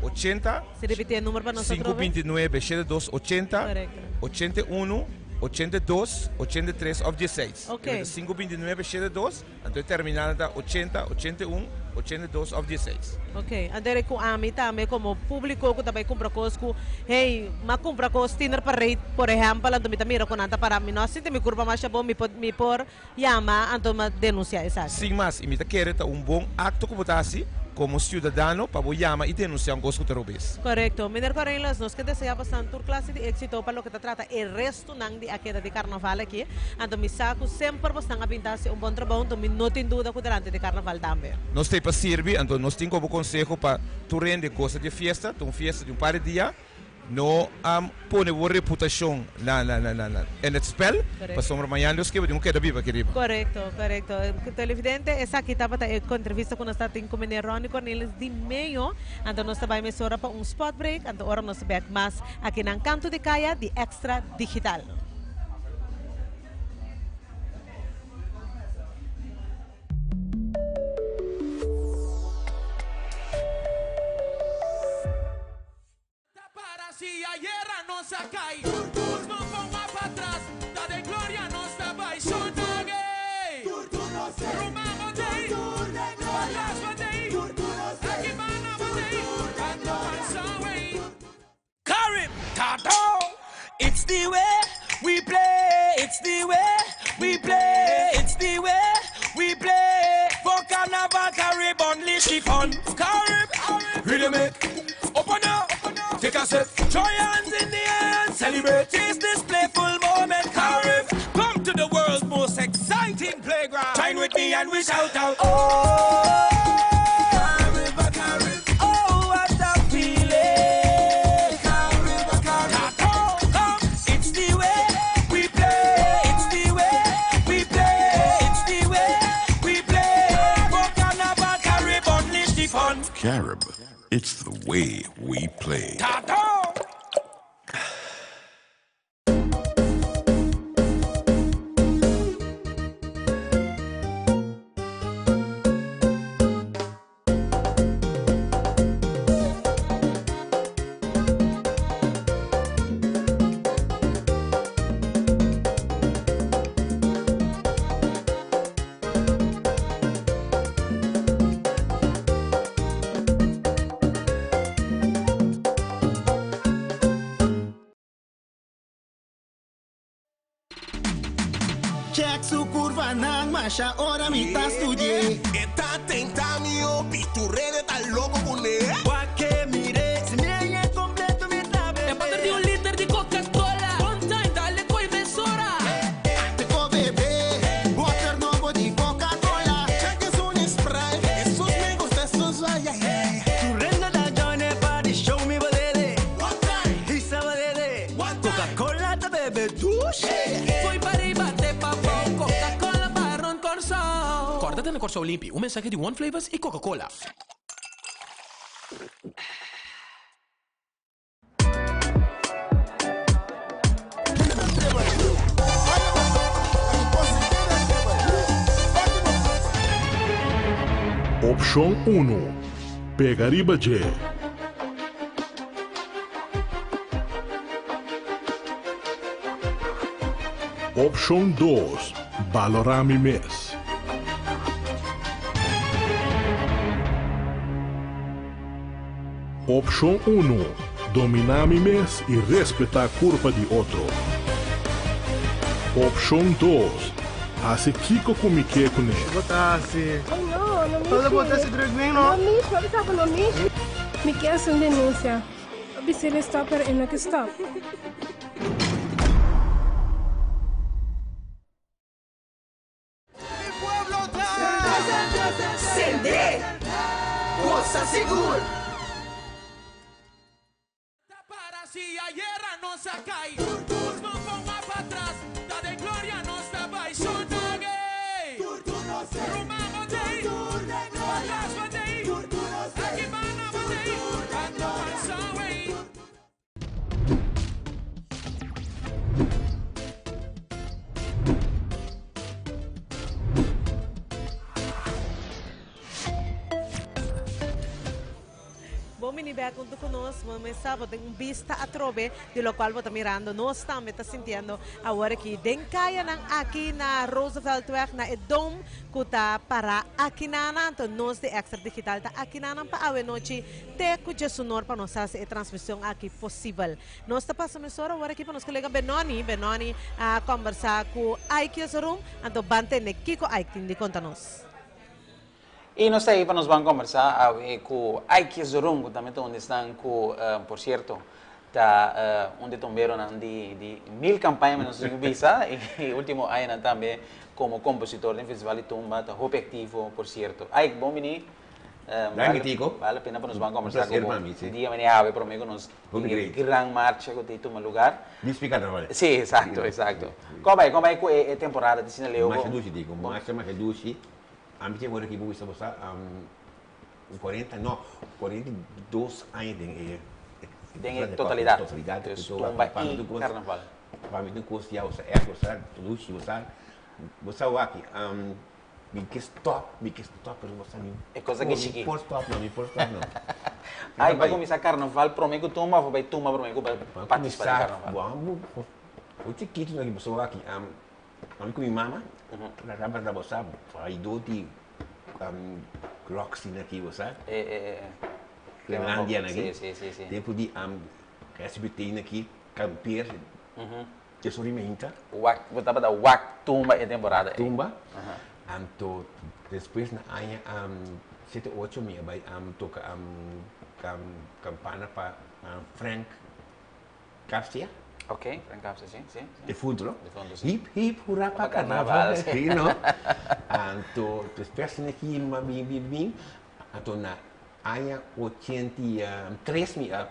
80. Si repiti e numero pa nos otro vez. 529 72 80 Correcto. 81 82 83 of 16. Ok. 529 72, anto e terminal ta 80 81 82 of 16. Ok, anto ku ami tambe komo públiko ku ta bai kumpra kos ku, hey, m'a kumpra kos tiner pa rei, por ehèmpel, anto mi ta mira ku nan ta para, mi no a sinti mi kurpa masha bon, mi por mi por Yama anto ma denuncia esaki. Sin mas, i mi ta kere ta un bon akto ku bo ta hasi komo siudadano pa bo yama i denunsiá un kos ku ta robes. Korekto. Meneer Cornelis, nos ke deseá bosan tur klase di éksito pa loke ta trata e restunan di a keda di karnaval aki. Anto mi sa ku semper bosnan a bin ta hasi un bon trabou, anto mi no tin duda ku durante di karnaval tambe. Nos ta ei pa sirbi, anto nos tin komo konseho pa tur hende gosa di e fiesta, ta un fiesta di un par di dia. No a pone bo reputacion na na na na en het spel, pasobra mañana Dios kier bo tin cu keda biba aki riba. Corecto, corecto. Televidente, esaki tabata e entrevista cu nos ta tin cu meneer Ronnie Cornelis di Meyo. Anto nos ta bay mesora pa un spot break, anto ora nos ta bek mas aki nan Canto di Caya di Extra Digital. Carib, Tato. It's the way we play. It's the way we play. It's the way we play. For Carnival, Carib, unleash the fun. Carib, rhythm it. Open up, take a sip. Throw your hands in the air and celebrate. Taste this playful moment, Carib. Come to the world's most exciting playground. Join with me and we shout out. Oh, Carib, Carib. Oh, what a feeling. Carib, Carib. Come, it's the way we play. It's the way we play. It's the way we play. For Carnival, Carib, unleash the fun. Carib, it's the way we play. Tato! Check su curvanan, masha ora mi ta studi'é. E ta tenta mi hopi, tur hende ta loko kuné. Wak mir'é, si mi hañ'é kompleto mi ta bebé. E pater di un liter di Coca-Cola. One time, dale ko'i mesora. Te ko bebé, water nobo di Coca-Cola. Check esun Sprite, esun me gusta, esun suave. Tur hende ta join e party, show mi bo dede. One time, Hisa bo dede. One time. Coca-Cola ta bebe dushi. Foi pariba te pabou, Coca-Cola pa rond Kòrsou. Kòrda tene Kòrsou limpi, un mensahe di One Flavors i Coca-Cola. Opshon unu, Pega riba dje. Opshon dos, Balorá mi mes. Opshon unu, Dominá mi mes i respetá kurpa di otro. Opshon dos, Hasi kiko ku mi ke kuné. Bo ta hasi. Oh no, no mishi. Todo bo ta hasi druk bin no. No mishi, bo bisa bo no mishi. Mi ke hasi un denunsia. Bo bisa el stop pero e no ke stop. Sende! Gosa sigur! Ruman bo t'ei, patras bo t'ei, aki banda bo t'ei, anto Kòrsou ei. Bon bini bek hunto cu nos. Bo mesa bo tin un bista atrobe di locual bo ta mirando. Nos tambe ta sintiendo awor aki den cayanan aki na Rooseveltweg na e dome cu ta para akinanan. Anto nos di Extra Digital ta akinanan pa awe nochi te cu djesunor pa nos haci e transmision aki posibel. Nos ta pasa mesora awor aki pa nos colega Benoni. Benoni a combersa cu Ike Jesurum. Anto ban tende kico Ike tin di conta nos. Y nos ta ahí pa nos ban combersa awe cu Ike Jesurun, cu tambe ta un di esnan cu, por cierto, ta un di tomberonan di di mil campaña mi nos tin cu bisa, y ultimo añanan tambe como compositor den Festival di Tumba ta hopi activo, por cierto. Ike, bon bini. Danki Tico. Bale la pena pa nos ban combersa Un cu placer bo pa mi, si. dia mane awe prome cu nos Hopi tin e great. gran marcha cu ta tuma lugar. Dispi carnaval. Si, exacto, exacto. Con bay, con bay cu e temporada di Sina Leo? Masha dushi Tico, masha masha dushi. Ami tin ora ki bo bisa bo sa 40 no, 42 aña den e Den e totalidad. Totalidad. Dus tumba y carnaval. Pa mi tin cos ya bo sa echt bo sa dushi bo sa bo sa wak mi ke stop mi ke stop pero bo sa mi E cos aki chiki. Mi por stop no mi por stop no. Ay bo a cuminsa carnaval prome cu tumba of bo bay tumba prome cu bo participa den carnaval? Bo bo chikito no ki bo sa wak Ami ku mi mama tabata bo sa bai di Roxy na aki bo sa. Clevelandia na aki. Tempu di SBT na aki kampeer Tesoro Meinta. Wak bo tabata wak tumba e temporada ei. Tumba. Anto despues na aña sete ocho mi a bai toka kampana pa Frank Garcia. Ok, Frank Garcia, si, si. Defunto, no? Defunto, si. Hip, hip, hurra pa carnaval. Si, no? Anto, despues asina aki mi a bin, bin, bin, anto na aña 83 mi a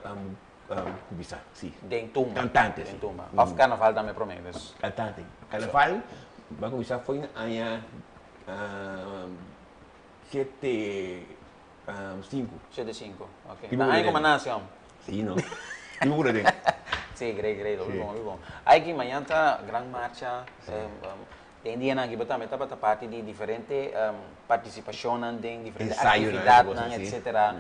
cuminsa, si. Den tumba. Cantante, si. Den tumba. Of carnaval tambe prome, dus. Cantante. Carnaval, mi a cuminsa foi na aña sete sinku. Shete sinku, ok. Ta aña ku mi a nase hom. Si no. Di bo den. Si, great, great. Hopi bon, hopi bon. Aiki, mañan ta gran marcha. Den dianan aki bo tambe tabata parti di diferente partisipashonnan den diferente aktividatnan, etsetera.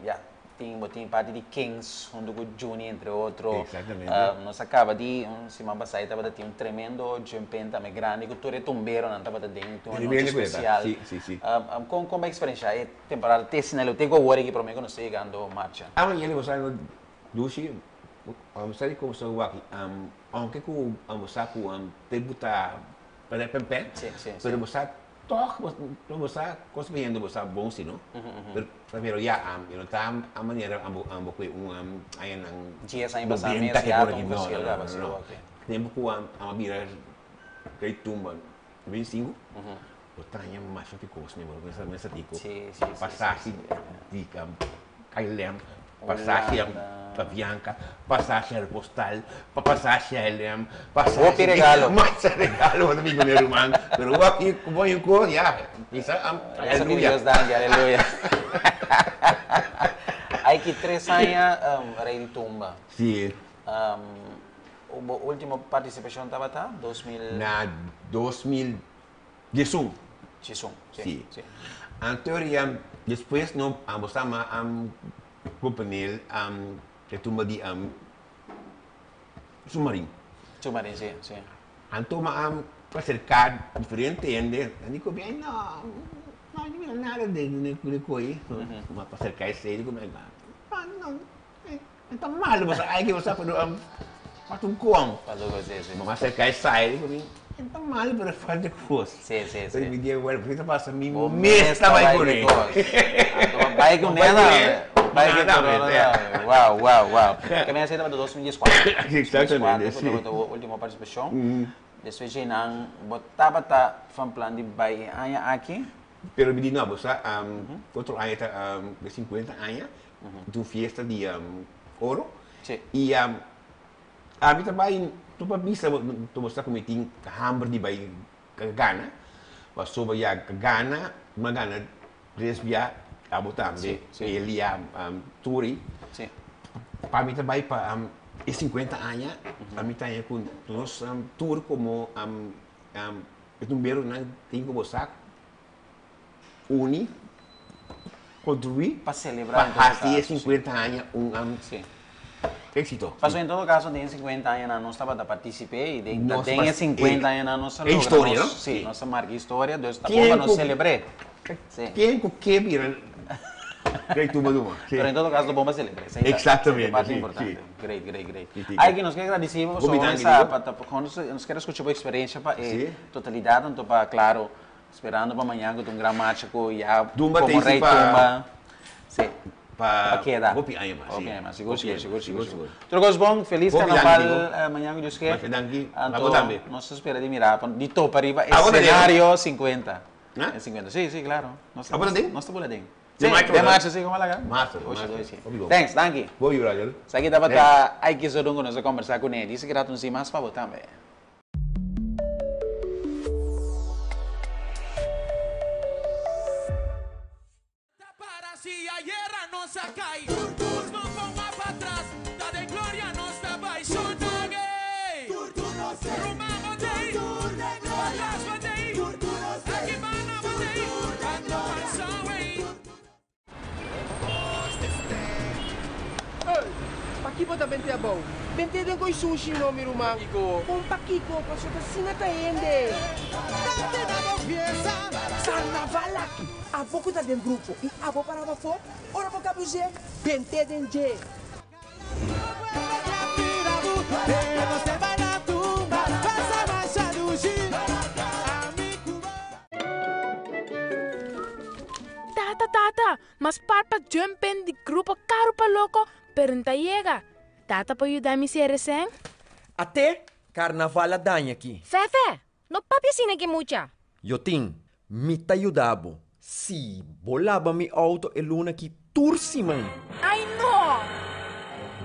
Ya, tin, bo tin parti di Kings huntu ku Juni entre otro. Exactamente. Nos a kaba di un siman pasá i tabata tin un tremendo jumpen tambe grandi ku tur e tumberonan tabata den, tin un anochi spesial. Si, si, si. Kon kon bo a eksperenshá e temporada te asina leu te ku awor aki promé ku nos ta yegando marcha? Awe yele bo sa no Dushi, bo sa di komo sa wak, aunke ku bo sa ku te buta pèrdè pèmpè, pero bo sa Toch bo sa cos bayendo bo sa bon si no pero pero ya yo no ta a manera ambo ambo cu un añanan Dies aña pasa mes 90 que ya por ta aki un no verschil no caba no si no ok. tempo cu a bira rey tumba 25 bo ta haña masha hopi cos mi bo sa mester di cu Si si si pasashi di KLM Pasashi a Avianca, pasashi a Aeropostal, pasashi a LM, pasashi Hopi regalo. Masha regalo bo ta bin kuné ruman. Pero wak i ku bo yu kos ya bisa Eso ki aleluya. Dios danki, aleluya. Ai ki tres aña Rey di Tumba. Si. Bo ultimo partisipashon tabata 2000? Na 2011. Diesun, si. Si. Si. Anto ria despues no ambos ta ma companel e tumba di submarin. Submarin, si, si. Anto ma acerca diferente hende, nan di cu mi, no, no no mira nada de de coy. Ma acerca esey di cu mi, no, no ta malo, bo sa ay bo sa pero falta un con. Falta un con, si, si. Ma acerca esey di cu mi, no ta malo pero falta cos. Si, si, si. Pero mi di, bueno, por ta pasa mi Bo mes ta bay cu ne. Anto bo bay cu ne tambe. Bay cu corona tambe. Wow, wow, wow. Ke mi a hasi tabata 2014. Exactamente, si. 2014 ku tabata bo ultimo partisipashon. Despues dje nan bo tabata van plan di bay e aña aki. Pero mi di no, bo sa otro aña ta de 50 aña, tin un fiesta di oro. Si. Y ami ta bay, no pa bisa bo, bo sa ku mi tin hamber di bay gana. Pasobra ya gana, mi a gana tres bia, abo tambe, Elia, Turi. Pa mi ta bai pa e 50 aña, pa mi ta haña ku nos tur komo e tumberonan tin ku bo sa uni, kontribuí Pa selebrá pa hasi e 50 aña un éxito. Pasobra en todo caso den e 50 añanan nos tabata participé y den Nos den e pas- 50 añanan nos a e logra historia, nos no? sí, Sí. nos a marca historia, dus ta bon Ken pa nos ku- celebr'é. Sí. Ken ku ke bira Rey Tumba Duma. Sí. Pero en todo caso ta bon pa celebr'é. Esei ta Exactamente, e parte sí, importante. sí. Great, great, great. Sí, sí. Ay, nos ke agradeci bo Hopi pasobra danki, sa Diego. pa ta pa nos nos kier a scucha bo experiencia pa e Sí. totalidad anto pa claro Esperando pa mañan ku ta un gran marcha ku ya Tumba komo ta isi Rey pa Tumba. Sí. Pa Pa keda. hopi aña mas, Hopi sí. aña mas, sigur, Hopi sigur, aña sigur, mas, sigur, sigur, sigur. sigur. Tur kos bon, felis Hopi danki, karnaval Nico. mañan ku Dios ke. Masha danki. Anto Abo tambe. nos ta spera di mira pa di topa riba Abo ta den? escenario 50. Ha? E 50, sí, sí, claro. Nos Abo ta den? Nos ta bula den. Den Sí, marcha, den bo ta? marcha, sí, komo laga? Master, Ocho, master. dos, sí. Hopi bon. Thanks, danki. Bo yu, Roger. Esaki tabata Aiki Zodungo nos a kombersá kuné. Dice ku ta un si mas pa bo tambe. Ey, pakiko bo ta bente abou? Bente den koi sushi no, mi ruman. Kon pakiko? Paso ta asina ta hende. Carnaval aki, abo ku ta den grupo i abo para pafó, ora bo kabuz'é, bente den dje. Tata, tata, mas par pa jump in di grupo Karo pa Loko, pero n'ta yega. Tata por yuda mi sere sen? Ate, karnaval a daña aki. Fefe, no papia asina ki mucha. Jotin, mi ta yuda bo. Si bo laba mi auto e luna aki tur siman. Ai no!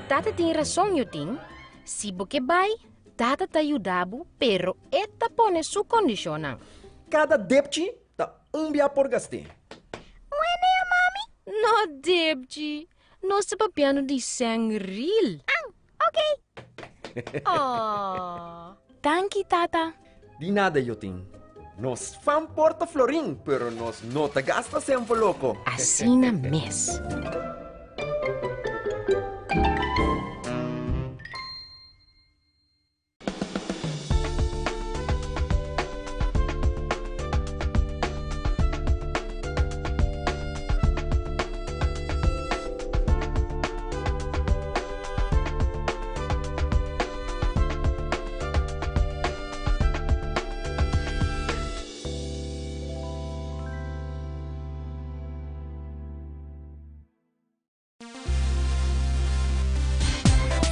Tata tin rason, Jotin. Si bo ke bai, tata ta yuda bo, pero e ta pone su kondishonnan. Kada depchi ta un bia por gast'é. Wene, mami? No depchi. Nos ta papiando di sèn ril. An, ok. Aww. Danki, tata. Di nada, Jotin. Nos fan por ta florin, pero nos no ta gasta semper loko. Asina mes.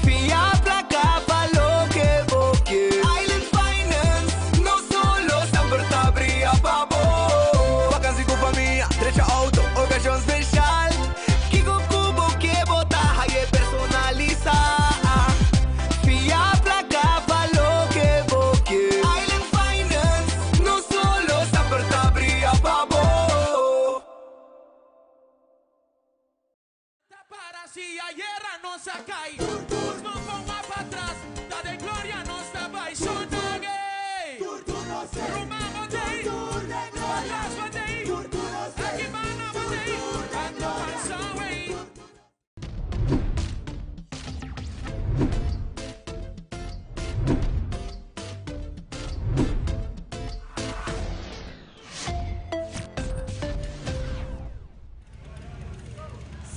Fia placa pa loke bo ke. Island Finance, no solo semper ta bria pa bo. Vakantie cu famia, drecha auto, ocasion special. Kico cu bo ke bo ta haye personalisa. Fia placa pa loke bo ke. Island Finance, no solo semper ta bria pa bo.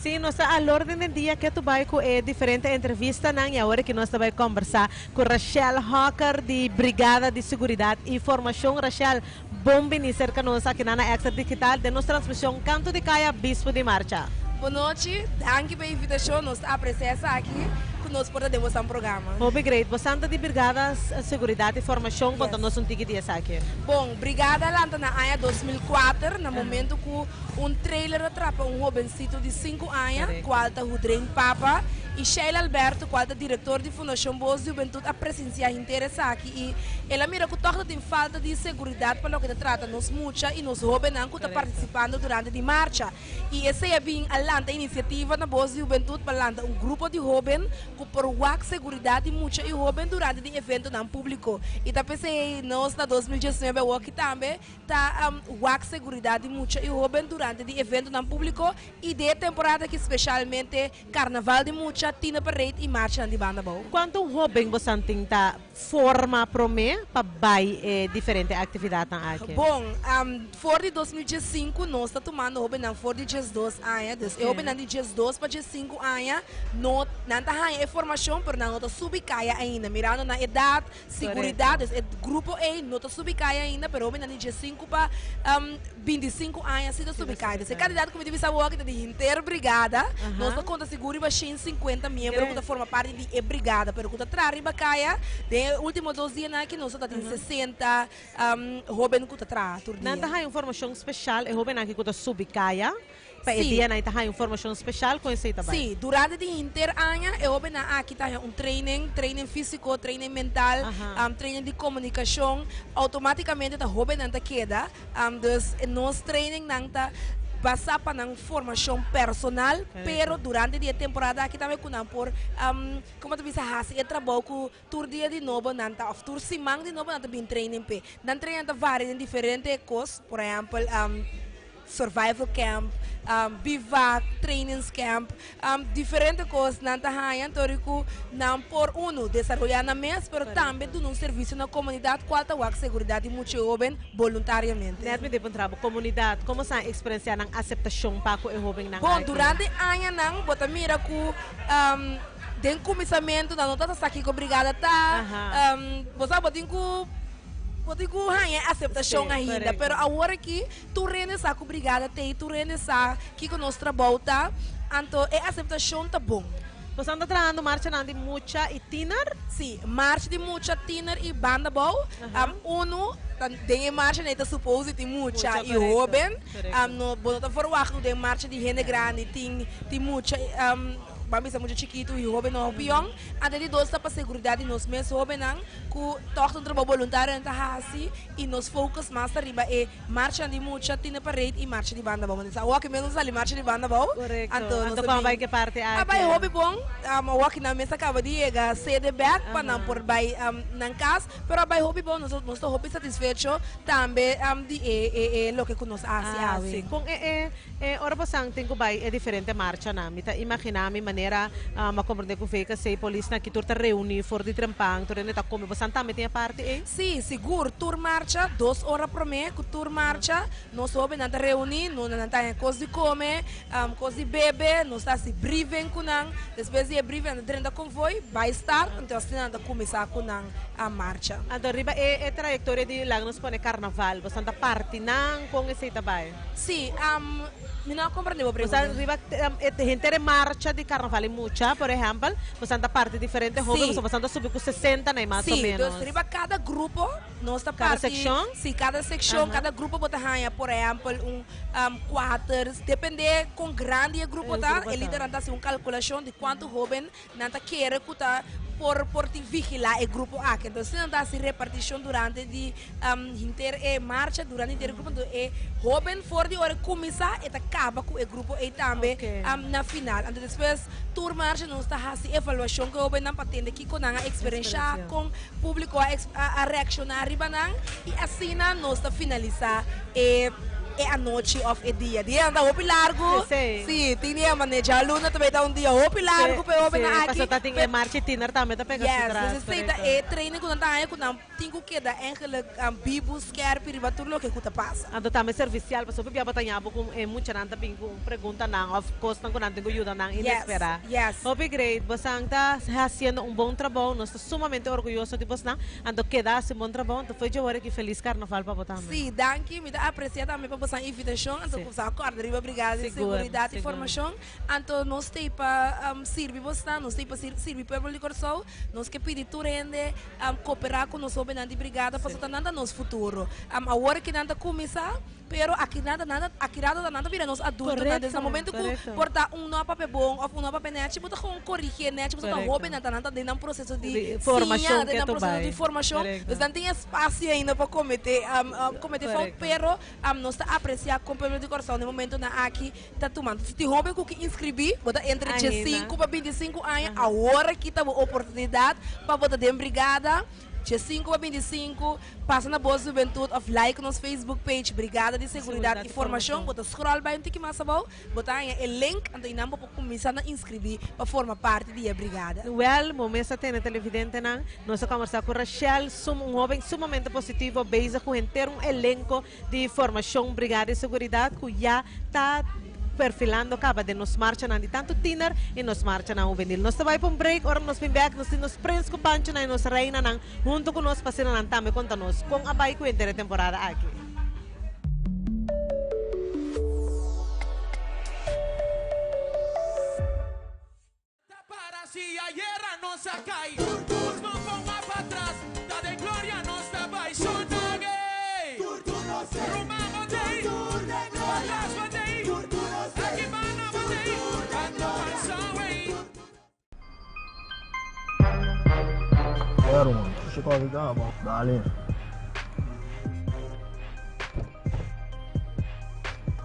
Sí, nos ta al orden del dia ketu bai ku e diferente entrevistanan i awor ki nos ta bai kombersá ku Rachel Hocker di Brigada di Seguridat i Formashon. Rachel, bon bini serka nos akinan na Extra Digital den nos transmishon Kanto di Kaya, Bispo di Marcha. Bon nochi, danki pa e invitashon, nos ta apresia esaki. nos por ta den bosan programa. Hopi great. Bosan ta di Brigada Seguridad y Formacion, conta nos un tiki di esaki. Bon, Brigada a lanta na aña 2004 na momento cu un trailer a trapa un hobencito di sinku aña, cual ta Hudrein Papa, y Sheila Alberto, cual ta director di Fundacion Voz di Hubentud a presencia henter esaki y el a mira cu toch ta tin falta di seguridad pa loke ta trata nos mucha y nos hobennan cu ta participando durante di marcha. Y esey a bin a lanta iniciativa na Voz di Hubentud pa lanta un grupo di hoben cu por wak seguridad di mucha y hoben durante di eventonan publico. Y ta p'esey nos na 2019 awoki tambe ta wak seguridad di mucha y hoben durante di eventonan publico y den e temporada aki specialmente Carnaval di mucha, Tina Parade y marchanan di banda abou. Cuanto hoben bosan tin ta forma prome pa bay e diferente actividadnan aki? Bon, for di 2015 nos ta tumando hobennan for di 12 aña, dus e hobennan di 12 pa 15 aña no, nan ta haña e formacion pero nan no ta subi caya ainda, mirando nan edad, Seguridad, dus e grupo ei no ta subi kai ainda, pero hopi nan di 15 pa 25 aña si ta subi kai. Dus e kandidat ku mi ta bisa awor aki ta di henter brigada. Nos ta konta sigur riba 150 miembro ku ta forma parti di e brigada, pero ku ta traha riba kaya. Den e ultimo dos dianan aki nos ta tin 60 hoben ku ta traha tur dia. Nan ta haña un formashon speshal, e hobennan aki ku ta subi kaya? Pa e dianan ta haña un formashon speshal kon esei ta bai? Sí, durante di henter aña e hobennan aki ta haña un training, training físiko, training mental, training di komunikashon. Outomátikamente ta hobennan ta keda. Dus nos trainingnan ta basá pa nan formashon personal, pero durante di e temporada aki tambe ku nan por, komo ta bisa, hasi e trabou ku tur dia di nobo nan ta, òf tur siman di nobo nan ta bin training p'e. Nan training ta varia den diferente kos, por ehèmpel, Survival camp, bivak, trainings camp, diferente kos nan ta haña tori ku nan por unu desaroyá nan mes pero tambe duna un servisio na komunidat kual ta wak seguridat di mucha e hoben boluntariamente. Net mi debe puntra bo, komunidat komo sa eksperensiá nan aseptashon pa ku e hobennan aki? Bon, durante añanan bo ta mira ku den kuminsamentu nan no ta sa kiko brigada ta, bo sa bo tin ku bo tin ku haña e aseptashon ainda pero awor aki Tur hende sa ku brigada t'ei, tur hende sa kiko nos trabou ta, anto e aseptashon ta bon. Boso anda trahando marchanan di mucha i tiner? Sí, marcha di mucha, tiner i banda bou. Unu ta den e marcha nei ta supos di tin mucha i hoben. No, bo no ta verwagt ku den marcha di hende grandi tin tin mucha, ban bisa mucha chikitu i hoben no hopi yòn. Anto di dos ta pa seguridat di nos mes hobennan ku tòg ta un trabou boluntario nan ta hasi. I nos focus mas ta riba e marchanan di mucha, Tine Parade i marcha di banda abou. Mane sa awor mes nos sali marcha di banda abou. Korekto. Anto nos a bai ke parti aki? A bai hopi bon. Awor ki nan mes a kaba di yega sede bek pa nan por bai nan kas. Pero a bai hopi bon. Nos nos ta hopi satisfecho tambe di e e e loke ku nos a hasi awe. Si. Kon e e e ora bosan tin ku bai e diferente marchanan? Mi ta imaginá mi manera mi a komprendé ku VKC polisnan aki tur ta reuní for di trempan, tur hende ta kome. Bosan tambe tin e parti ei? Sí, sigur. Tur marcha, dos ora promé ku tur marcha, nos hóbennan ta reuní, no nan ta haña kos di kome, kos di bebe, nos ta hasi briefing ku nan. Despues di e briefing nan ta drenta konvoi, bai start, anto asina nan ta kuminsá ku nan marcha. Anto riba e trayektoria di laga nos pone karnaval, boso ta parti nan? Kon esei ta bai? Sí, mi no a komprendé bo pregunta. Boso riba e henter e marcha di karnaval e mucha, por ehèmpel, boso ta parti diferente hoben, pasobra boso ta subi ku sesenta na mas o Sí, ménos. dus riba kada grupo nos ta Kada parti. sekshon? Sí, kada sekshon, kada grupo bo ta haña, por ehèmpel, un kuater, dependé kon grandi e grupo E ta, grupo e ta. lidernan ta hasi un kalkulashon di kuantu hoben Nan ta kere ku ta por por tin vigilá e grupo aki. Entonces si nan ta hasi repartishon durante di henter e marcha, durante henter e grupo, entonces e hoben for di ora e kuminsá e ta kaba ku e grupo ei tambe na final. Anto despues tur marcha nos ta hasi evaluashon ku e hobennan pa tende kiko nan a eksperenshá, kon públiko a a reakshoná riba nan i asina nos ta finalisá e e anochi òf e dia. Dianan ta hopi largu. Sí, tin dia mane djaluna tambe ta un dia hopi largu pa e hóbennan aki. Pasobra ta tin e marcha i tiner tambe ta pega su tras. Yes, esei ta e training ku nan ta haña ku nan tin ku keda eigenlijk bibu, skèrpi riba tur loke ku ta pasa. Anto tambe servisial, pasobra hopi bia bo ta ña bo ku e muchanan ta bin ku preguntanan òf kosnan ku nan tin ku yuda nan inesperá. Hopi great, bosan ta hasiendo un bon trabou, nos ta sumamente orguyoso di bosnan, anto keda hasi un bon trabou, anto fo'i dje wòrdu aki felis karnaval pa bo tambe. Sí, danki, mi ta apresia tambe pa bo. boso invitashon, anto ku sa kòrda riba Brigada di Seguridat i Formashon. Anto nos t'ei pa sirbi bosnan, nos t'ei pa sirbi pueblo di Kòrsou. Nos ke pidi tur hende koperá ku nos hóbennan di brigada pasobra nan ta nos futuro. Awor ke nan ta kuminsá, pero aki nan ta nan aki rato nan ta bira nos adultonan. Des na momento ku por ta un no a papia bon òf un no a papia nèchi, bo ta gewoon korigié nèchi pasobra ta hóbennan ta nan ta den nan proseso di siña, den nan proseso di formashon. Dus nan tin espasio ainda pa kometé kometé fout, pero nos ta apresiá kon pueblo di Kòrsou den momentonan aki ta tuma. Si tin hoben ku ke inskribí, bo ta entre diesinku pa 25 aña, awor aki ta bo oportunidat pa bo ta den brigada. 15 pa 25, pasa na Bos Hubentud òf like nos Facebook page Brigada di Seguridat i Formashon. Bo ta scroll bai un tiki mas abou, bo ta haña e link, anto einan bo por kuminsá na inskribí pa forma parti di e brigada. Wèl, bo mes a tene televidentenan. Nos a kòmbersá ku Rachel, sum un hoben sumamente positivo, bezig ku henter un elenko di formashon Brigada di Seguridat ku ya ta perfilando kaba den nos marchanan di tantu tiner i nos marchanan hubenil. Nos ta bai pa un break, ora nos bin bek nos tin nos prens ku panchonan i nos reinanan huntu ku nos pa asina nan tambe konta nos kon a bai ku henter e temporada aki. Erwin, Chicago Gaba, dale.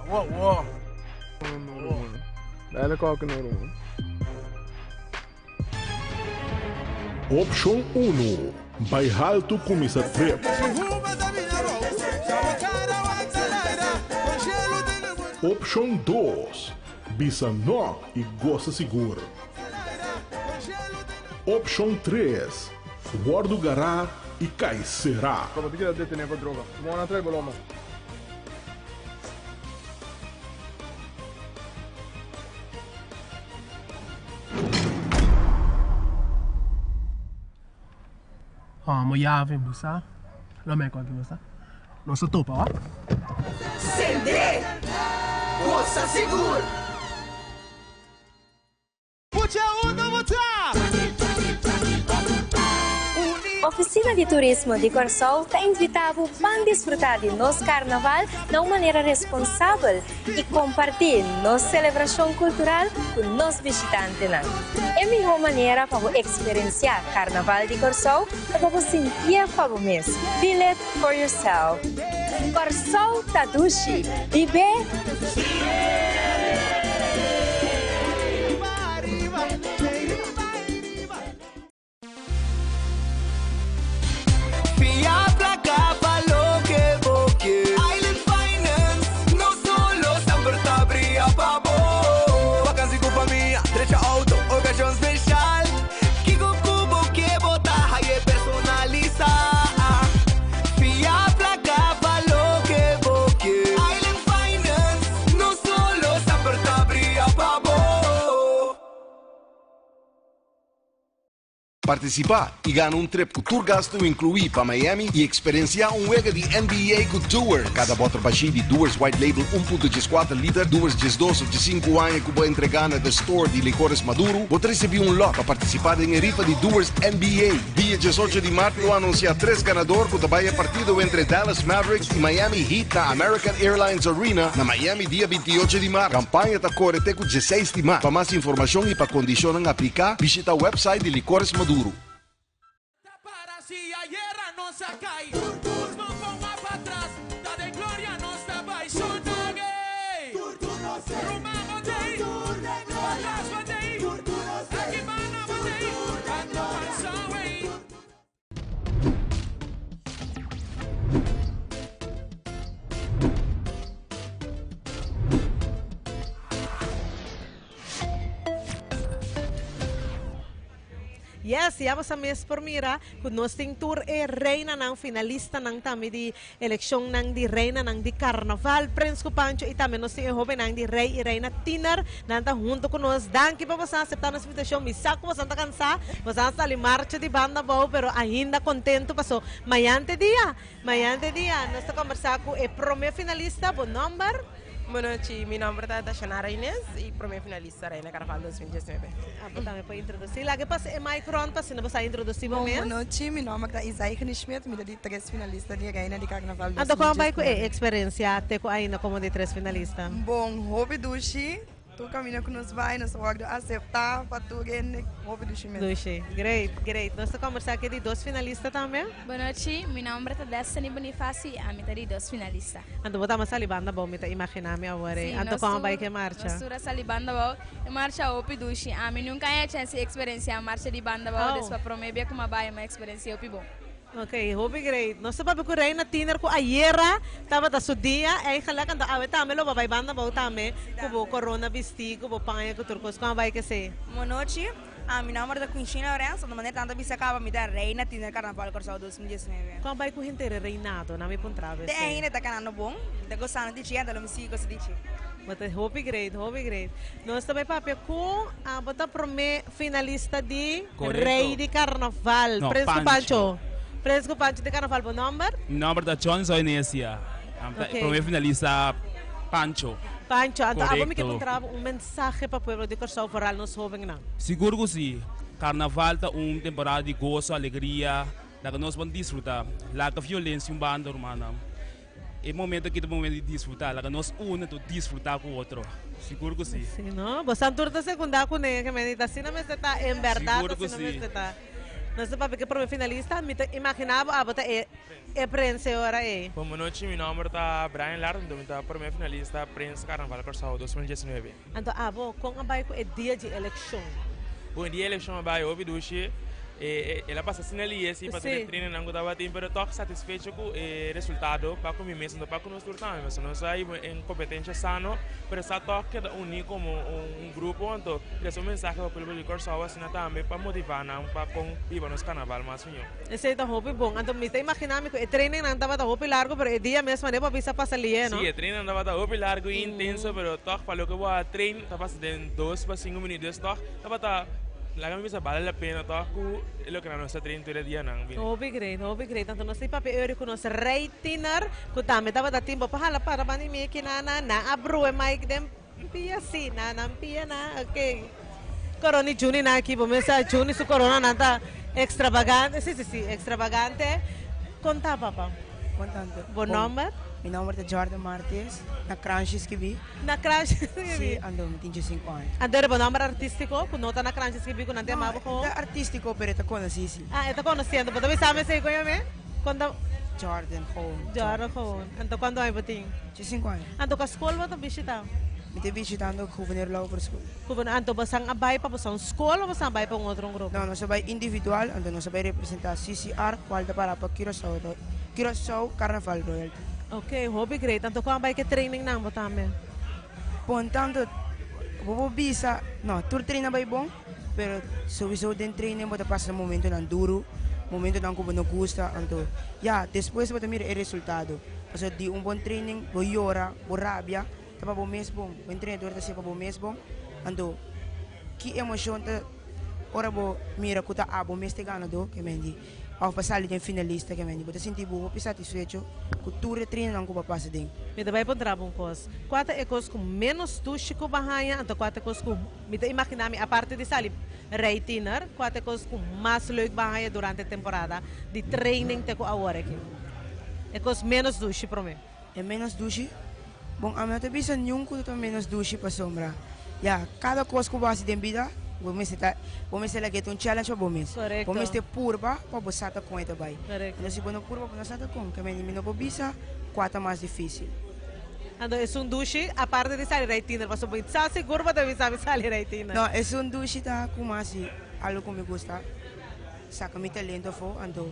Wow, wow. Dale koken no. Opshon unu, Bai haltu kuminsá trip. Opshon dos, Bisa nò i gosa sigur. Opshon tres, Wòrdu gará i kai será. Bo ta keda detené pa droga. Bo a trae bo loma. Amo yave bo sa. Lo me konta bo sa. Nos ta topa wa. Sende! Gosa sigur! Ofisina di Turismo di Kòrsou ta invitá bo ban disfrutá di nos Karnaval na un manera responsabel i kompartí nos selebrashon kultural ku nos bishitantenan. E mihó manera pa bo eksperensiá Karnaval di Kòrsou ta pa bo sintié pa bo mes, feel it for yourself. Kòrsou ta dushi, bib'é! Fia placa pa loke bo ke. Island Finance, no solo semper ta bria pa bo. Vakantie cu famia, drecha auto, ocasion special. Kico cu bo ke bo ta haye personalisa. Fia placa pa loke bo ke. Island Finance, no solo semper ta bria pa bo. Partisipá i gana un trip ku tur gastu inkluí pa Miami i eksperensiá un wega di NBA ku Doers. Kada bòter bashí di Doers White Label 1.14 liter, Doers 12 òf 15 aña ku bo entregá na The Store di Licores Maduro, bo ta risibí un lòt pa partisipá den e rifa di Doers NBA. Dia 18 di mart lo anunsiá tres ganador ku ta bai e partido entre Dallas Mavericks i Miami Heat na American Airlines Arena na Miami dia 28 di mart. Kampaña ta kore te ku 16 di mart. Pa mas informashon i pa kondishonnan apliká, bishita website di Licores Maduro. Yes, ya boso mes por mira ku nos tin tur e reinanan, finalistanan tambe di elekshonnan di reinanan di karnaval, Prins ku Pancho i tambe nos tin e hobennan di rei i reina tiner, nan ta hunto ku nos. Danki pa boso a aseptá nos invitashon. Mi sa ku boso ta kansá, boso a sali marcha di banda abou, pero ainda kontentu paso mañan t'e dia, mañan t'e dia. Nos ta kombersá ku e promé finalista, bo nòmber? Bonochi, mi nomber ta Tashanara Inez y prome finalista Reina Carnaval 2019. Abo tambe por introduci. Laga e pasa e mic rond pa asina bo sa introduci bo mes. Bonochi, mi nomber ta Isaigene Schmidt, mi ta di tres finalista di Reina di Carnaval Anto con bai cu e experiencia te cu ainda como di tres finalista? Bon, hopi dushi. Tur caminda cu nos bai nos ta wordo acepta pa tur hende, hopi dushi mes. Dushi, great, great. Nos ta combersa aki di dos finalista tambe. Bonochi, mi nomber ta Destiny Bonifacio y ami ta di dos finalista. Anto bo ta mas sali banda abou, mi ta imagina mi awor ey. Sí, Anto nos con a bai tur, cu e marcha? nos tur a sali banda abou. E marcha hopi dushi. Ami nunca a haña chance di experiencia marcha di banda abou, Oh. des pa prome bia cu mi a bai mi a experiencia hopi bon. Ok, hopi great. Nos ta papia cu Reina Tiner cu ayera tabata su dia, eigenlijk anto awe tambe lo bo bay banda abou tambe cu bo corona bisti, cu bo paña, cu tur cos. Con a bay kese? Bonochi, mi nomber ta Quinshina Lorenzo, anto manera tanta bisa caba mi ta Reina Tiner Carnaval Corsou 2019. Con a bay cu henter e reinado? Na mi puntra Te esey. ainda ta canando bon, mi ta gozando di dje, anto lo mi sigui goza di dje. Bo ta hopi great, hopi great. Nos ta bay papia cu abo ta prome finalista di Correcto. Rey di Carnaval. No, Prins cu Pancho. Pancho. Prins cu Pancho di Carnaval, bo nomber? Mi nomber ta John Zoinesia. Am ta Ok. prome finalista Pancho. Pancho, anto abo mi ke Correcto. puntra bo un mensahe pa pueblo di Corsou, vooral nos hobennan. Sigur cu si. Carnaval ta un temporada di gozo, alegria, laga nos bon disfruta. Laga violencia un banda, rumannan. E momento aki ta momento di disfruta, laga nos une tur disfruta cu otro, sigur cu si. Si no, bosan tur ta secunda cu ne, ke meni ta asina mester ta, en berdad Sigur cu asina si. mester ta. Nos ta papia cu e prome finalista, mi ta imagina bo abo ta e e prince e ora ey. Bon nochi, mi nomber ta Brian Lart, mi ta prome finalista Prins Carnaval Corsou 2019. Anto abo, kon a bai ku e dia di elekshon? Bon, e dia di elekshon a bai hopi dushi. El a pasa asina lihe si pa tur e trainingnan ku tabatin, pero tòg satisfecho ku e resultado pa ku mi mes anto pa ku nos tur tambe. Pasobra nos a hiba un kompetensha sano, pero sa tòg keda uní komo un grupo. Anto trese un mensahe pa pueblo di Kòrsou asina tambe pa motivá nan pa kon biba nos karnaval mas mihó. Esei ta hopi bon. Anto mi ta imaginá mi ku e trainingnan tabata hopi largu, pero e dia mes manera bo a bisa pasa lihe, no? Sí, e trainingnan tabata hopi largu i intenso, pero tòg pa loke bo a train ta pasa den dos pa sinku minüt. Dus tòg tabata, laga mi bisa, bale la pena tòg ku e loke nan nos ta train tur e dianan bini. Hopi great, hopi great. Anto nos tin papia Eury ku nos rei tiner, ku tambe tabata tin bo pa hala para banda di mi aki na na nan a brua e mic den pia si, na nan pia na, ok. Corona y Juni nan aki, bo mester sa Juni su corona nan ta extravagante, si si si, extravagante. Conta papa. Contante. Bo nomber? Mi nomber ta Jordan Martes, na Kranshi skibi. Na Kranshi skibi? Si, ando mi tin diescinco aña. Anto era bo nomber artistico cu no ta na Kranshi skibi cu nan ta yama bo como? No, e ta artistico pero e ta conoci si. Ah, e ta conoci, anto bo ta bisa mi esey con yam'e? Conta. Jordan gewoon. Jordan gewoon. Anto cuanto aña bo tin? Diescinco aña. Anto cua school bo ta bishita? Mi ta bishitando Gouverneur Lauber School. Gouverneur, anto bosan a bai pa bosan school o bosan a bai pa un otro grupo? No, nos a bai individual, anto nos a bai representa CCR, cual ta para pa Curaçao, Curaçao Carnaval Royalty. Ok, hopi great. Anto con a bai ke training nan bo tambe? Bon, tanto bo por bisa, no, tur training a bai bon, pero sowiso den training bo ta pasa momentonan duro, momentonan cu bo no gusta, anto ya, despues bo ta mira e resultado. Pasobra di un bon training bo yora, bo rabia, Ta pa bo mes bon. Bo entrenador ta hasié pa bo mes bon. Anto, ki emocion ta ora bo mira cu ta abo mes ta e ganador ke men di, of pa sali den finalista ke men di. Bo ta sinti bo hopi satisfecho cu tur e treinennan cu bo a pasa den. Mi ta bai puntra bo un cos. Cua ta e cos cu menos dushi cu bo a haña, anto cua ta e cos cu, mi ta imagina mi, aparte di sali Rey Tiner, cua ta e cos cu mas leuk bo a haña durante e temporada di training te cu awor aki? E cos menos dushi prome. E menos dushi? Bon, ami no ta bisa niun ku ta menos dushi pasobra ya kada kos ku bo hasi den bida bo mester ta bo mester lag'é ta un challenge pa bo mes. Korekto. Bo mester purba pa bo sa ta kon e ta bai. Korekto. Entonces si bo no purba bo no sa ta kon. Ke mende mi no por bisa kua ta mas difisil. Anto esun dushi aparte di sali rei tiner pasobra bo sa sigur bo ta bisa mi sali rei tiner. No, esun dushi ta ku mi hasi algu ku mi gusta. Saca mi talento afo, anto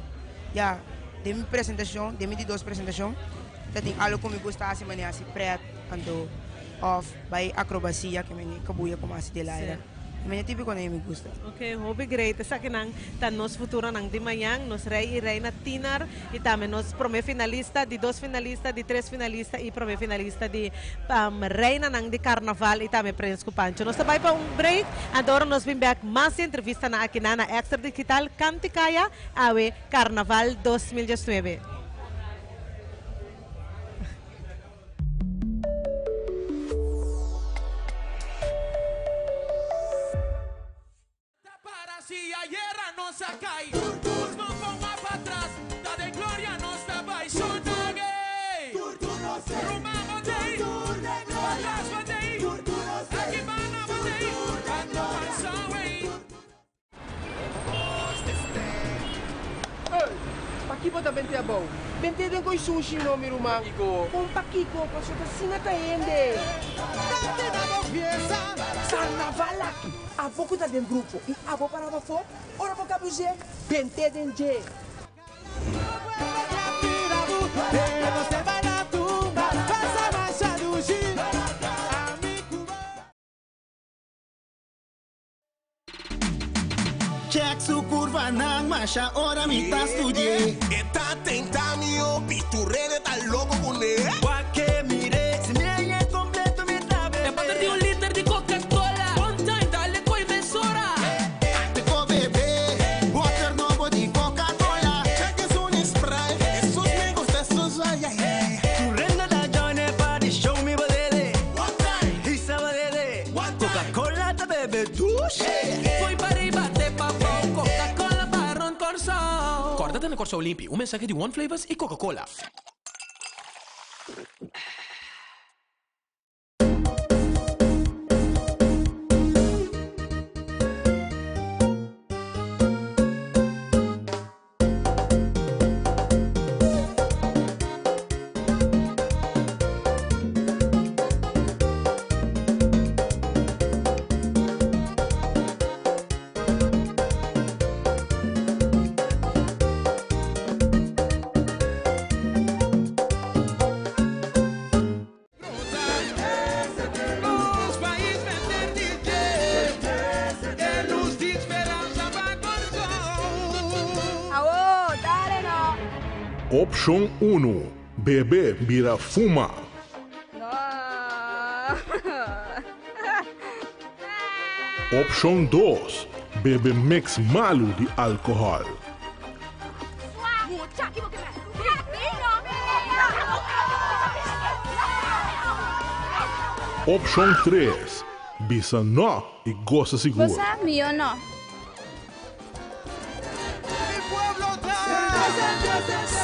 ya den mi presentacion, den mi di dos presentacion ta tin algo cu mi gusta haci manera haci pret anto of bay acrobacia ke mene cabuya como haci del aire. Mi e típiko nan mi gusta. Ok, hopi great. Esakinan ta nos futuronan di mañan, nos rey y reina tiener y tambe nos prome finalista, di dos finalista, di tres finalista y prome finalista di reinanan di carnaval y tambe Prins cu Pancho. Nos ta bay pa un break, anto ora nos bin bek mas di entrevistanan akinan na Extra Digital Canticaya awe Carnaval 2019. Ey, paki bo ta bente abou? Bente den koi sushi no, mi ruman. Kon pakiko? Pasobra ta asina ta hende. Date na bo fiesta. Carnaval aki, abo ku ta den grupo i abo para pafó, ora bo kabuz'é, bente den dje. Check su curvanan masha ora mi ta studi'é. E ta tenta mi hopi, tur hende ta loco cun'é. Wak-e mir'é, si mi hañ'é completo mi ta bebé. E pater di un liter di Coca-Cola, one time dale ko'i mesora. Ate ko bebé, water nobo di Coca-Cola. Check esun Sprite, esun mi gusta, esun ay ay ay. Tur hende ta join e party, show mi bo dede. One time, Hisa bo dede. One time. Coca-Cola ta bebe dushi. Fo'i pariba te pabou, Coca-Cola pa rond Kòrsou. Kòrda tene Kòrsou limpi, un mensahe di One Flavors i Coca-Cola. Opshon unu, Bebe bira fuma. Opshon dos, Bebe mix malu di alkohòl. Opshon tres, Bisa nò i gosa sigur. Bo sa mi o no?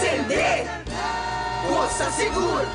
Sende! Gosa sigur!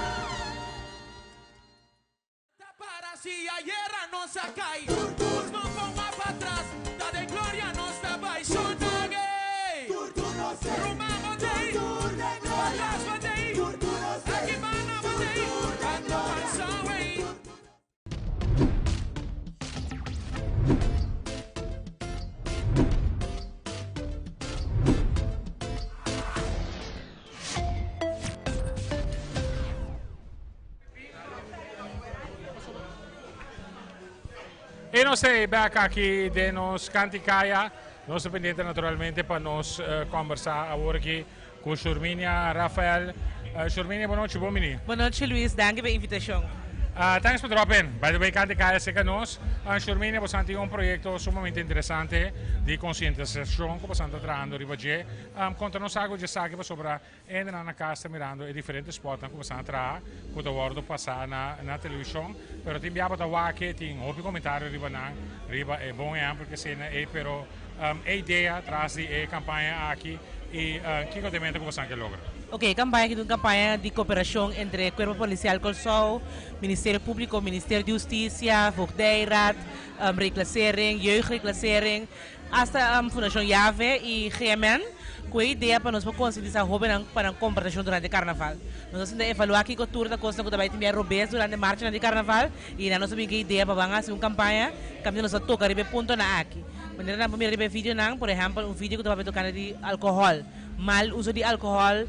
E nos ta bek aki den nos Canticaya. Nos ta pendiente naturalmente pa nos combersa awor aki cu Shurminia Rafael. Shurminia, bon nochi, bon bini. Bon nochi Luis, danki pa e invitacion. Thanks pa drop in. By the way, Canticaya cerca nos. Shurminia, boso tin un proyecto sumamente interesante di concientisacion cu boso ta trahando riba dje. Conta nos algo dje esaki pasobra Hendenan na cas ta mirando e diferente spotnan cu boso a traha cu ta wordo pasa na na television, pero tin bia bo ta wak e tin hopi comentario riba nan, riba e bon ehempel cu esena ey, pero e idea tras di e campaña aki y kico ta e meta cu boso ke logra? Ok, e campaña aki ta un campaña di cooperacion entre Cuerpo Policial Corsou, Ministerio Publico, Ministerio di Husticia, Voogdijraad, Reclassering, Jeugdreclassering, Hasta Fundashon Yave i GMN ku e idea pa nos por konsientisá hóbennan pa nan komportashon durante karnaval. Nos a sinta evaluá kiko tur ta kosnan ku ta bai tin bia robes durante marchanan di karnaval i nan nos a bin ku e idea pa ban hasi un kampaña kaminda nos a toka riba e puntonan aki. Manera nan por mira riba e videonan, por ehèmpel un video ku ta papia tokante di alkohòl. mal uso di alkohòl,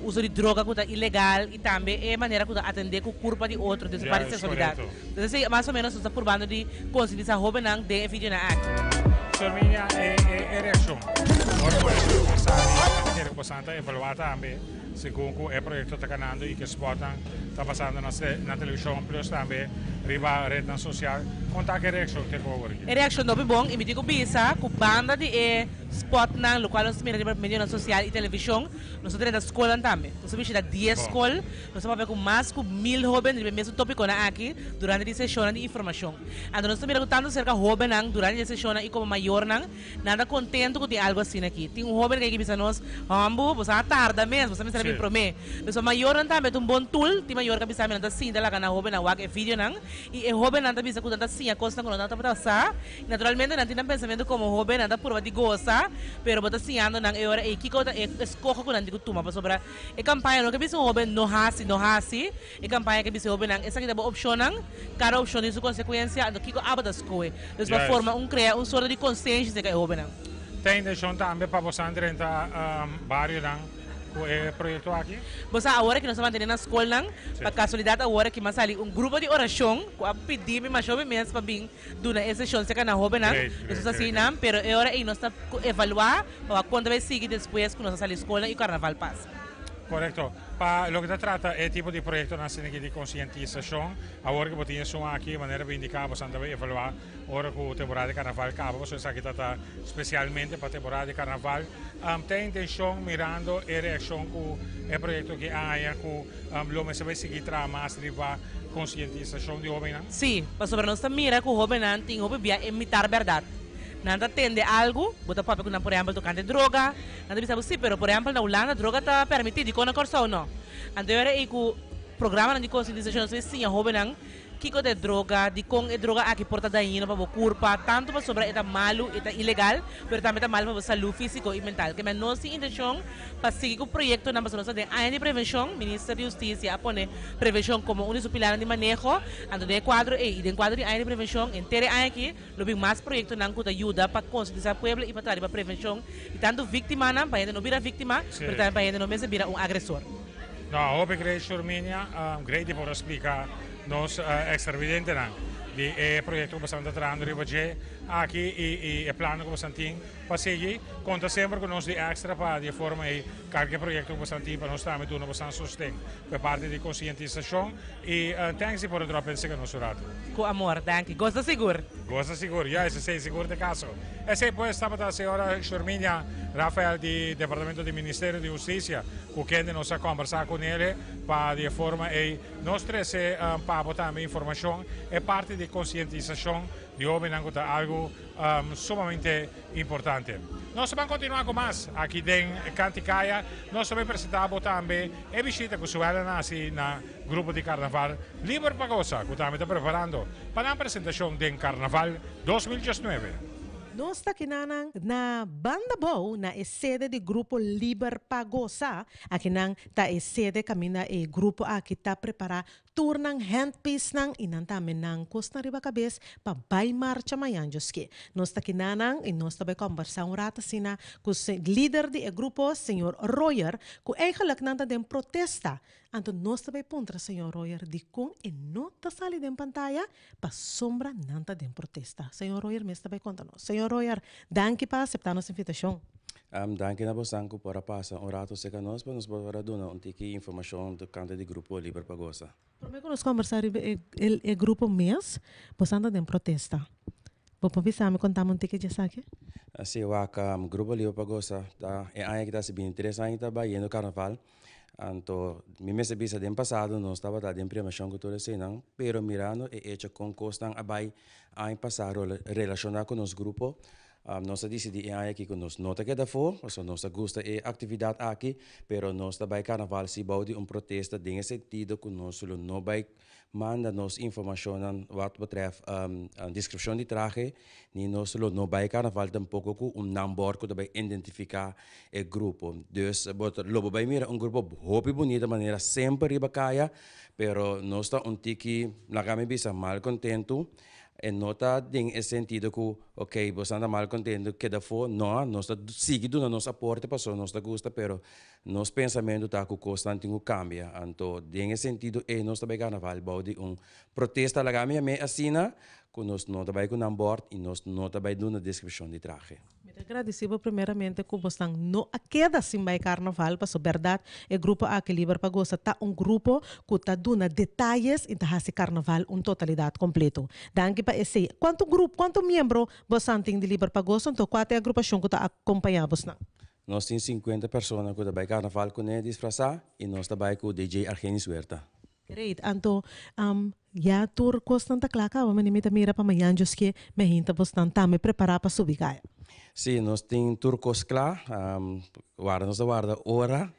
uso di droga ku ta ilegal i tambe e manera ku ta atendé ku kurpa di otro den su parti di seksualidat. Entonces esei mas o menos nos ta purbando di konsientisá hóbennan den e videonan aki. Sherminia, e e reakshon ora ku e sali kere ku bosan ta evaluá tambe segun ku e proyekto ta kanando i ku e spòtnan ta pasando na na televishon plus tambe riba retnan sosial, kon ta ku e reakshon te ku awor aki? E reakshon ta hopi bon i mi tin ku bisa ku banda di e spòtnan lokual nos mira riba medionan sosial i televishon, nos ta drenta skolnan tambe. Nos a bishita dies skol. Nos a papia ku mas ku mil hóben riba e mesun tópikonan aki durante di seshonnan di informashon. Anto nos ta mira ku tantu serka hóbennan durante di e seshonnan i komo mayornan, nan ta kontentu ku tin algu asina aki. Tin un hóben ku a yega bisa nos, Hòmbu, boso a tarda mes, boso a mester a bin promé. Pues pa mayornan tambe ta un bon tool. Tin mayor ku a bisa mi nan ta sinta laga nan hóbennan wak e videonan i e hóbennan ta bisa ku nan ta siña kosnan ku no tabata sa. I naturalmente nan tin nan pensamentu komo hóben, nan ta purba di gosa, pero bo ta siñando nan e ora ei kiko ta e eskoho ku nan tin ku tuma pasobra E kampaña no ke bisa un hoben no hasi, no hasi. E kampaña ke bisa e hobennan esaki ta bo opshonnan, kada opshon tin su konsekuensia, anto kiko abo ta skohe. Dus pa forma un krea un sorto di konsenshi serka e hobennan. Ta intenshon tambe pa bosan drenta barionan ku e proyekto aki? Bo sa awor ki nos ta mantene na skolnan, pa kasualidat awor ki m'a sali un grupo di orashon ku a pidi mi masha hopi mes pa bin duna e seshon serka nan hobennan. Nos ta hasi nan, pero e ora ei nos ta evaluá Pa wak konta bay sigui despues ku nos a sali skolnan i karnaval pasa. Korekto. Pa loke ta trata e tipo di proyektonan asina aki di konsientisashon, awor ku bo tin esun aki, manera bo indiká bo san ta bay evaluá ora ku temporada di karnaval kaba, pasobra esaki ta ta spesialmente pa temporada di karnaval. Ta e intenshon mirando e reakshon ku e proyekto aki a haña ku lo mester bay sigui traha mas riba konsientisashon di hóbennan? Sí, pasobra nos ta mira ku hóbennan tin hopi bia e mitar bèrdat. Nan ta tende algu, bo ta papia ku nan por ehèmpel tokante droga, nan ta bisa bo si, pero por ehèmpel na Hulanda droga ta permití, dikon na Kòrsou no? Anto e ora ei ku programanan di konsientisashon nos ta siña hóbennan kiko ta e droga, dikon e droga aki por ta dañino pa bo kurpa, tantu pasobra e ta malu, e ta ilegal, pero tambe ta malu pa bo salú físiko i mental. Kemey nos tin intenshon pa sigui ku proyektonan pasobra nos ta den aña di prevenshon, Minister di Hustisia a pone prevenshon komo un di su pilarnan di maneho, anto den e kuadro ei i den kuadro di aña di prevenshon henter e aña aki, Lo bin mas proyektonan ku ta yuda pa konsientisá pueblo i pa traha riba prevenshon di tantu víktimanan, pa hende no bira víktima, pero tambe pa hende no mester bira un agresor. No, hopi great Shurminia, great di por a splika nos extravidentenan di e proyekto ku boso ta trahando riba dje aki i e plannan ku boso tin pa sigui. Konta semper ku nos di Extra pa di e forma ei kalke proyekto ku boso tin pa nos tambe duna boso sosten ku e parti di konsientisashon. I thanks di por a drop in sega nos un rato. Ku amor, danki. Goza sigur. Goza sigur, juist, esei sigur ta e kaso. Esei pues tabata señora Shurminia Rafael di Departamento di Ministerio di Hustisia ku kende nos a kombersá kunele pa di e forma ei nos trese pa bo tambe informashon e parti di konsientisashon di hobennan ku ta algu sumamente importante. Nos ta ban continua cu mas aki den Canticaya. Nos ta bay presenta bo tambe e bishita cu Suella a haci na grupo di Carnaval Liber pa Goza cu tambe ta preparando pa nan presentacion den Carnaval 2019. Nos ta kinanan na Banda Bou na e sede di Grupo Liber pa Goza. Akinan ta e sede caminda e grupo aki ta prepara Tur nan handpiecenan y nan tambe nan cosnan riba cabes pa bay marcha mañan djoske. Nos ta kina nan y nos ta bay combersa un rato asina cu lider di e grupo, señor Royer, cu eigenlijk nan ta den protesta. Anto nos ta bay puntra señor Royer dicon e no ta sali den pantaya pasobra nan ta den protesta. Señor Royer mes ta bay conta nos. Señor Royer, danki pa acepta nos invitacion. Danki na bosan ku por a pasa un rato serka nos pa nos por a duna un tiki informashon tokante di Grupo Liber pa Gosa. Promé ku nos kombersá riba e e grupo mes, bosan ta den protesta. Bo por bisa mi konta mi un tiki di esaki? Si, wak, Grupo Liber pa Gosa ta e aña ki ta hasi bintitres aña ta bai yendo karnaval. Anto mi mester bisa den pasado nos tabata den premiashon ku tur eseinan, pero mirando e echo kon kosnan a bai aña pasá relashoná ku nos grupo, Nos a disidí e aña aki ku nos no ta keda afó, pasobra nos ta gusta e aktividat aki, pero nos ta bai karnaval si bou di un protesta den e sentido ku nos lo no bai manda nos informashonnan wat betrèf deskripshon di trahe, ni nos lo no bai karnaval tampoko ku un nambòr ku ta bai identifiká e grupo. Dus bo ta lo bo bai mira un grupo hopi bunita manera semper riba kaya, pero nos ta un tiki, laga mi bisa, malkontentu. E no ta den e sentido ku ok boso anda mal kontento keda afó, no, nos ta sigui duna nos aporte pasobra nos ta gusta pero nos pensamentu ta ku kosnan tin ku kambia. Anto den e sentido ei nos ta bai karnaval bou di un protesta laga mi yam'é asina ku nos no ta bai ku nan bòrt i nos no ta bai duna deskripshon di trahe. Mi ta gradisí bo primeramente ku bosnan no a keda sin bai karnaval, paso bèrdat e grupo aki Liber pa Gosa ta un grupo ku ta duna detayes i ta hasi karnaval un totalidat kompleto. Danki pa esei. Kuantu grupo, kuantu miembro bosan tin di Liber pa Gosa, anto kua ta e agrupashon ku ta akompañá bosnan? Nos tin sinkuenta persona ku ta bai karnaval kuné disfrasá i nos ta bai ku DJ Argenis Huerta. Great. Anto, ya tur kosnan ta kla kaba, mane mi ta mira pa mañan djoske mi a hinta bosnan tambe prepará pa subi kaya. Sí, nos tin tur kos kla. Warda nos ta warda ora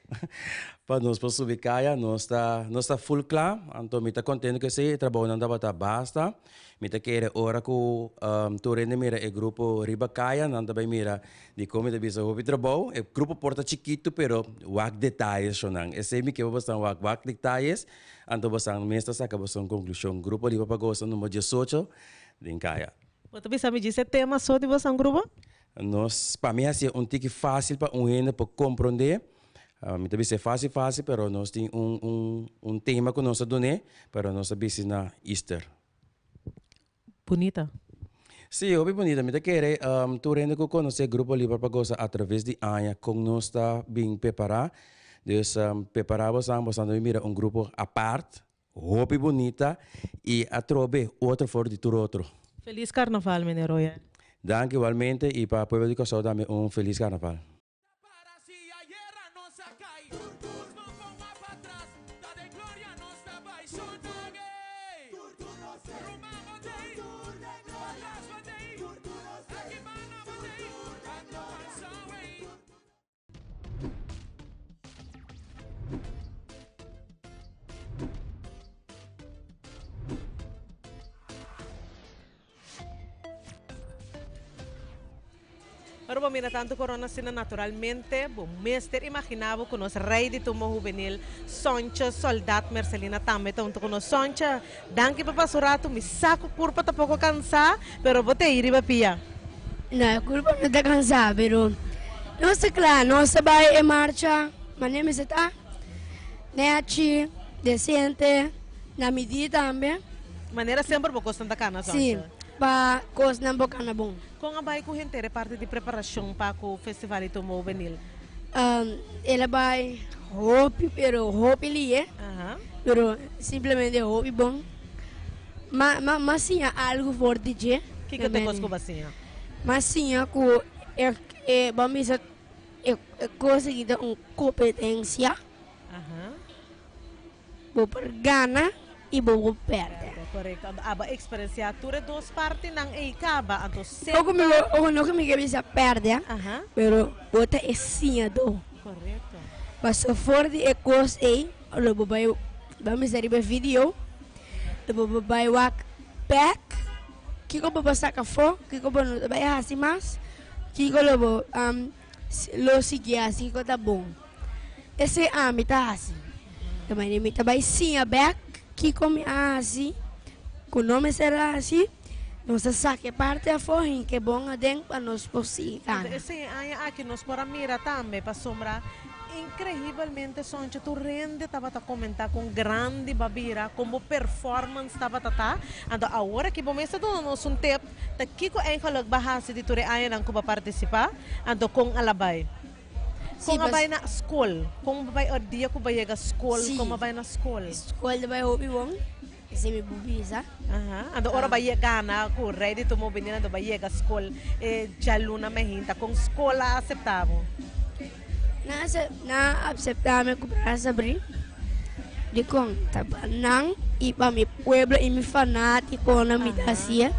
pa nos por subi kaya. Nos ta nos ta full kla. Anto mi ta kontento ku esei. E trabounan tabata basta. Mi ta kere ora ku tur hende mira e grupo riba kaya, nan ta bai mira Dikon mi ta bisa hopi trabou? E grupo por ta chikitu pero wak detayes shonnan. Esei mi ke pa bosan wak, wak detayes, anto bosan mes ta saka bosan konklushon. Grupo Liba pa Gosa number diesocho den kaya. Bo ta bisa mi djis e tema so di bosan grupo? Nos, pa mi hasié un tiki fásil pa un hende por komprondé. Mi ta bisa e fásil fásil pero nos tin un un un tema ku nos ta dun'é pero nos ta bisa na Easter. Bunita. Sí, hopi bunita. Mi ta kere tur hende ku konosé Grupo Liber pa Gosa atraves di aña kon nos ta bin prepará. Dus prepará bosan, bosan ta bin mira un grupo apart, hopi bunita i atrobe otro for di tur otro. Felis Karnaval, meneer Royer. Danki igualmente i pa pueblo di Kòrsou tambe un felis Karnaval. Ora bo mira tantu corona asina naturalmente bo mester imagina bo cu nos rey di tumba hubenil Soncha Soldat Mercelina tambe ta hunto cu nos. Soncha, danki pa pasa un rato, mi sa cu curpa ta poco cansa, pero bo ta ey riba pia. No, e curpa no ta cansa, pero nos ta cla, nos ta bay e marcha manera mester ta, nechi, decente, na midi tambe. Manera semper bo cosnan ta cana, Soncha? Si, pa cosnan bo cana bon. Kon a bai ku henter e parti di preparashon pa ku Festival di Tumba Hubenil? El a bai hopi pero hopi lihe, pero simplemente hopi bon. Ma ma ma siña algu for di dje. Kiko ta e kos ku bo a siña? Ma siña ku e e bo a bisa e kos aki ta un kompetensia. Bo por gana y bo por perde. Correcto. Anto abo a experiencia tur e dos partinan ey caba. Anto semper. Oco mi oco no cu mi ke bisa perde, pero bo ta e siñador. Correcto. Paso for di e cos ey lo bo bay bo mester riba e video, lo bo bay wak back kico bo por saca afo, kico bo no ta bay haci mas, kico lo bo lo sigui haci, kico ta bon. Esei ami ta hasi. Ta manera mi ta bai siña bek kiko mi a hasi ku no mester a hasi. Nos ta saka e parti afó hinka e bon aden pa nos por sigui gana. Anto esei aña aki nos por a mira tambe pasobra increibelmente Soncha tur hende tabata comenta con grandi bo a bira, con bo performance tabata ta. Anto awor aki bo mes ta duna nos un tip ta kiko eigenlijk bo a hasi di tur e añanan ku bo a participa, anto con a la bai. Kon a bai na skol? Kon bo bai e dia ku bo yega skol? Kon bo bai na skol? Skol ta bai hopi bon, esei mi por bisa. Anto ora bo a gana ku Rei di Tumor bini anto bo a yega skol e djaluna mehinta, kon skol a aseptá bo? Nan a aseptá mi ku brasa abrí. Dikon? Ta pa nan i pa mi pueblo i mi fanátikonan mi ta hasié.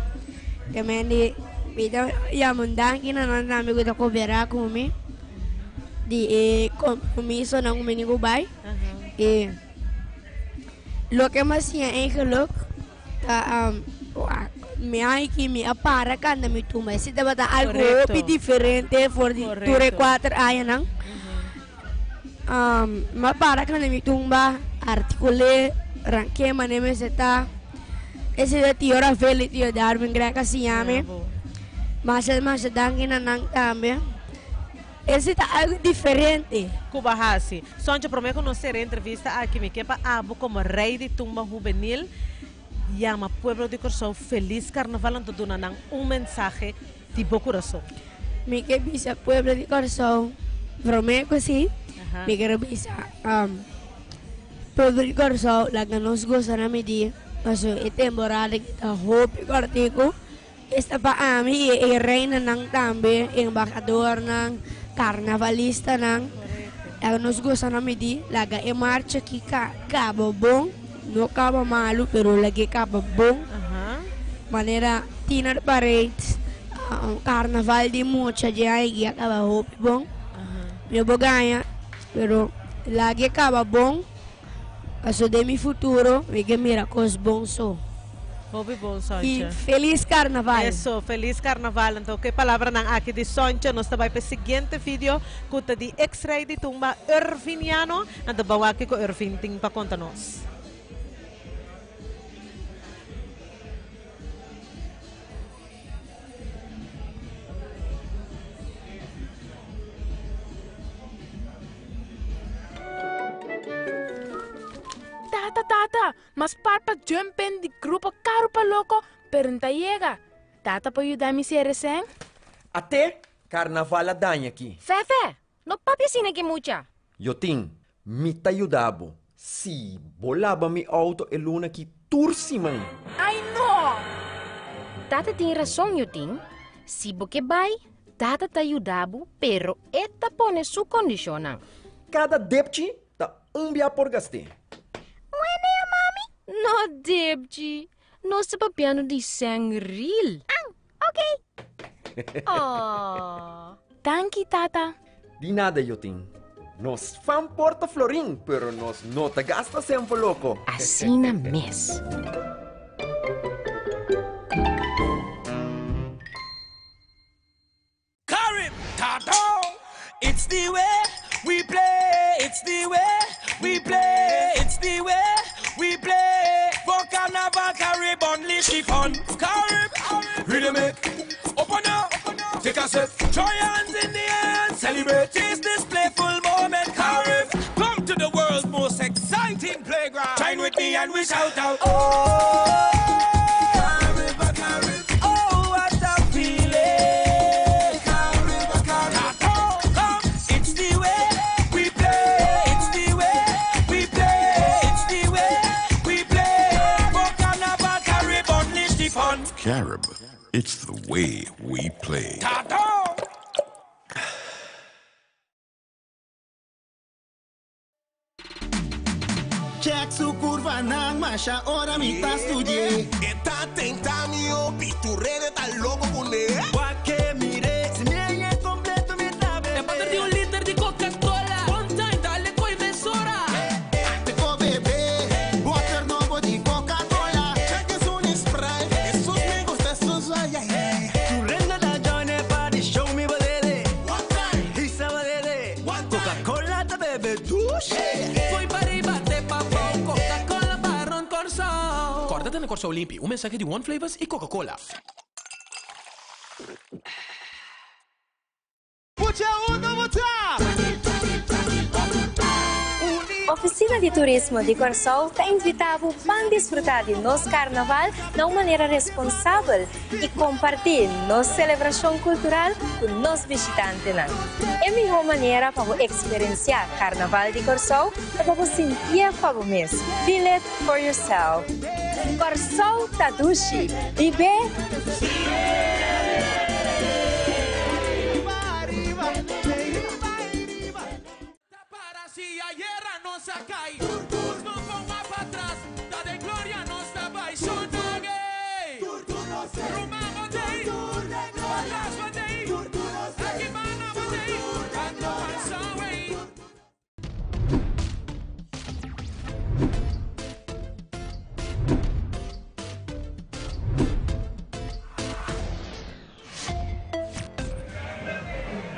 Te men di mi ta yama un danki na nan tambe ku ta koperá ku mi di e kompromisonan ku mi tin ku bai. I loke mi a siña eigenlik ta mi a mi a para kanda mi tumba. Esei tabata algu hopi diferente for di tur e kuater añanan. Mi a para kanda mi tumba, artikul'é, rank'é manera mester ta. Ese ta Tio Rafael y Tio Darwin Greg a siña mi. Masha masha danki na nan tambe. Ese ta algo diferente. Ku bo a hasi. Soncho, promé ku nos sera e entrevista aki mi ke pa abo komo rei di tumba hubenil yama pueblo di Kòrsou felis karnaval anto duna nan un mensahe di bo kurason. Mi ke bisa pueblo di Kòrsou promé ku si mi kere bisa pueblo di Kòrsou laga nos gosa na midí pasobra e temporada aki ta hopi kòrtiku. Esta pa ami i e reinanan tambe, embahadornan, karnavalistanan. Laga nos gosa na midí, laga e marcha aki kaba bon, no kaba malu, pero laga e kaba bon. Manera Tiner Parade, karnaval di mucha dje aña aki a kaba hopi bon. Mi no por gaña, pero laga e kaba bon. Paso den mi futuro mi ke mira kos bon so. Hopi bon Soncha. Y feliz carnaval. Eso, feliz carnaval. Anto ku e palabranan aki di Soncha nos ta bai pa e siguiente video ku ta di ex rey di tumba Irviniano. Anto ban wak kiko Irvin tin pa konta nos. Tata, tata, mas par pa jump in di grupo Carro pa Loco, pero n'ta yega. Tata por yuda mi sere sen? Ate, carnaval a daña aki. Fefe, no papia asina ki mucha. Jotin, mi ta yuda bo. Si, bo laba mi auto e luna ki tur siman. Ai no! Tata tin rason, Jotin. Si bo ke bai, tata ta yuda bo, pero e ta pone su kondishonnan. Kada depchi ta un bia por gast'é. Wene, mami? No depchi. Nos ta papiando di sèn ril. An, ok. Aww. Danki, tata. Di nada, Jotin. Nos fan por ta florin, pero nos no ta gasta semper loko. Asina mes. Carib, Tato! It's the way we play, it's the way we play, it's the way we play. For Carnival, Carib, unleash the fun. Carib, rhythmic, open up, take a sip, throw your hands in the air and celebrate. Taste this playful moment, Carib. Come to the world's most exciting playground. Join with me and we shout out, oh! Oh, what a feeling! Tato, come, it's the way we play. It's the way we play. It's the way we play. For Carnival, Carib, unleash the fun. Carib, it's the way we play. Tato! Check su curvanan masha ora mi ta studi'é. E ta tenta mi hopi, tur rede ta loco cun'é. Wak mir'é, si mi hañ'é completo mi ta bebé. E pater di un liter di Coca-Cola, one time dale coy mesora. Te ko bebé, water nobo di Coca-Cola. Check esun Sprite, esun mi gusta, esun suave. Tur rende ta join e party, show mi bo dede. One time, Hisa bo dede. One time. Coca-Cola ta bebe dushi. Foi pariba te pabou, Coca-Cola pa rond Kòrsou. Kòrda tene Kòrsou limpi, un mensahe di One Flavors i Coca-Cola. Pucha unda bo ta? Ofisina di Turismo di Kòrsou ta invitá bo ban disfrutá di nos karnaval na un manera responsabel i kompartí nos selebrashon kultural ku nos bishitantenan. E mihó manera pa bo eksperensiá Karnaval di Kòrsou ta pa bo sintié pa bo mes, feel it for yourself. Kòrsou ta dushi, bib'é! Si ayera nos a cay, nos no ponga pa tras, ta den gloria nos ta bay Shonagey. Ruman bo tey, patras bo tey, aki banda bo tey, ando pansawey.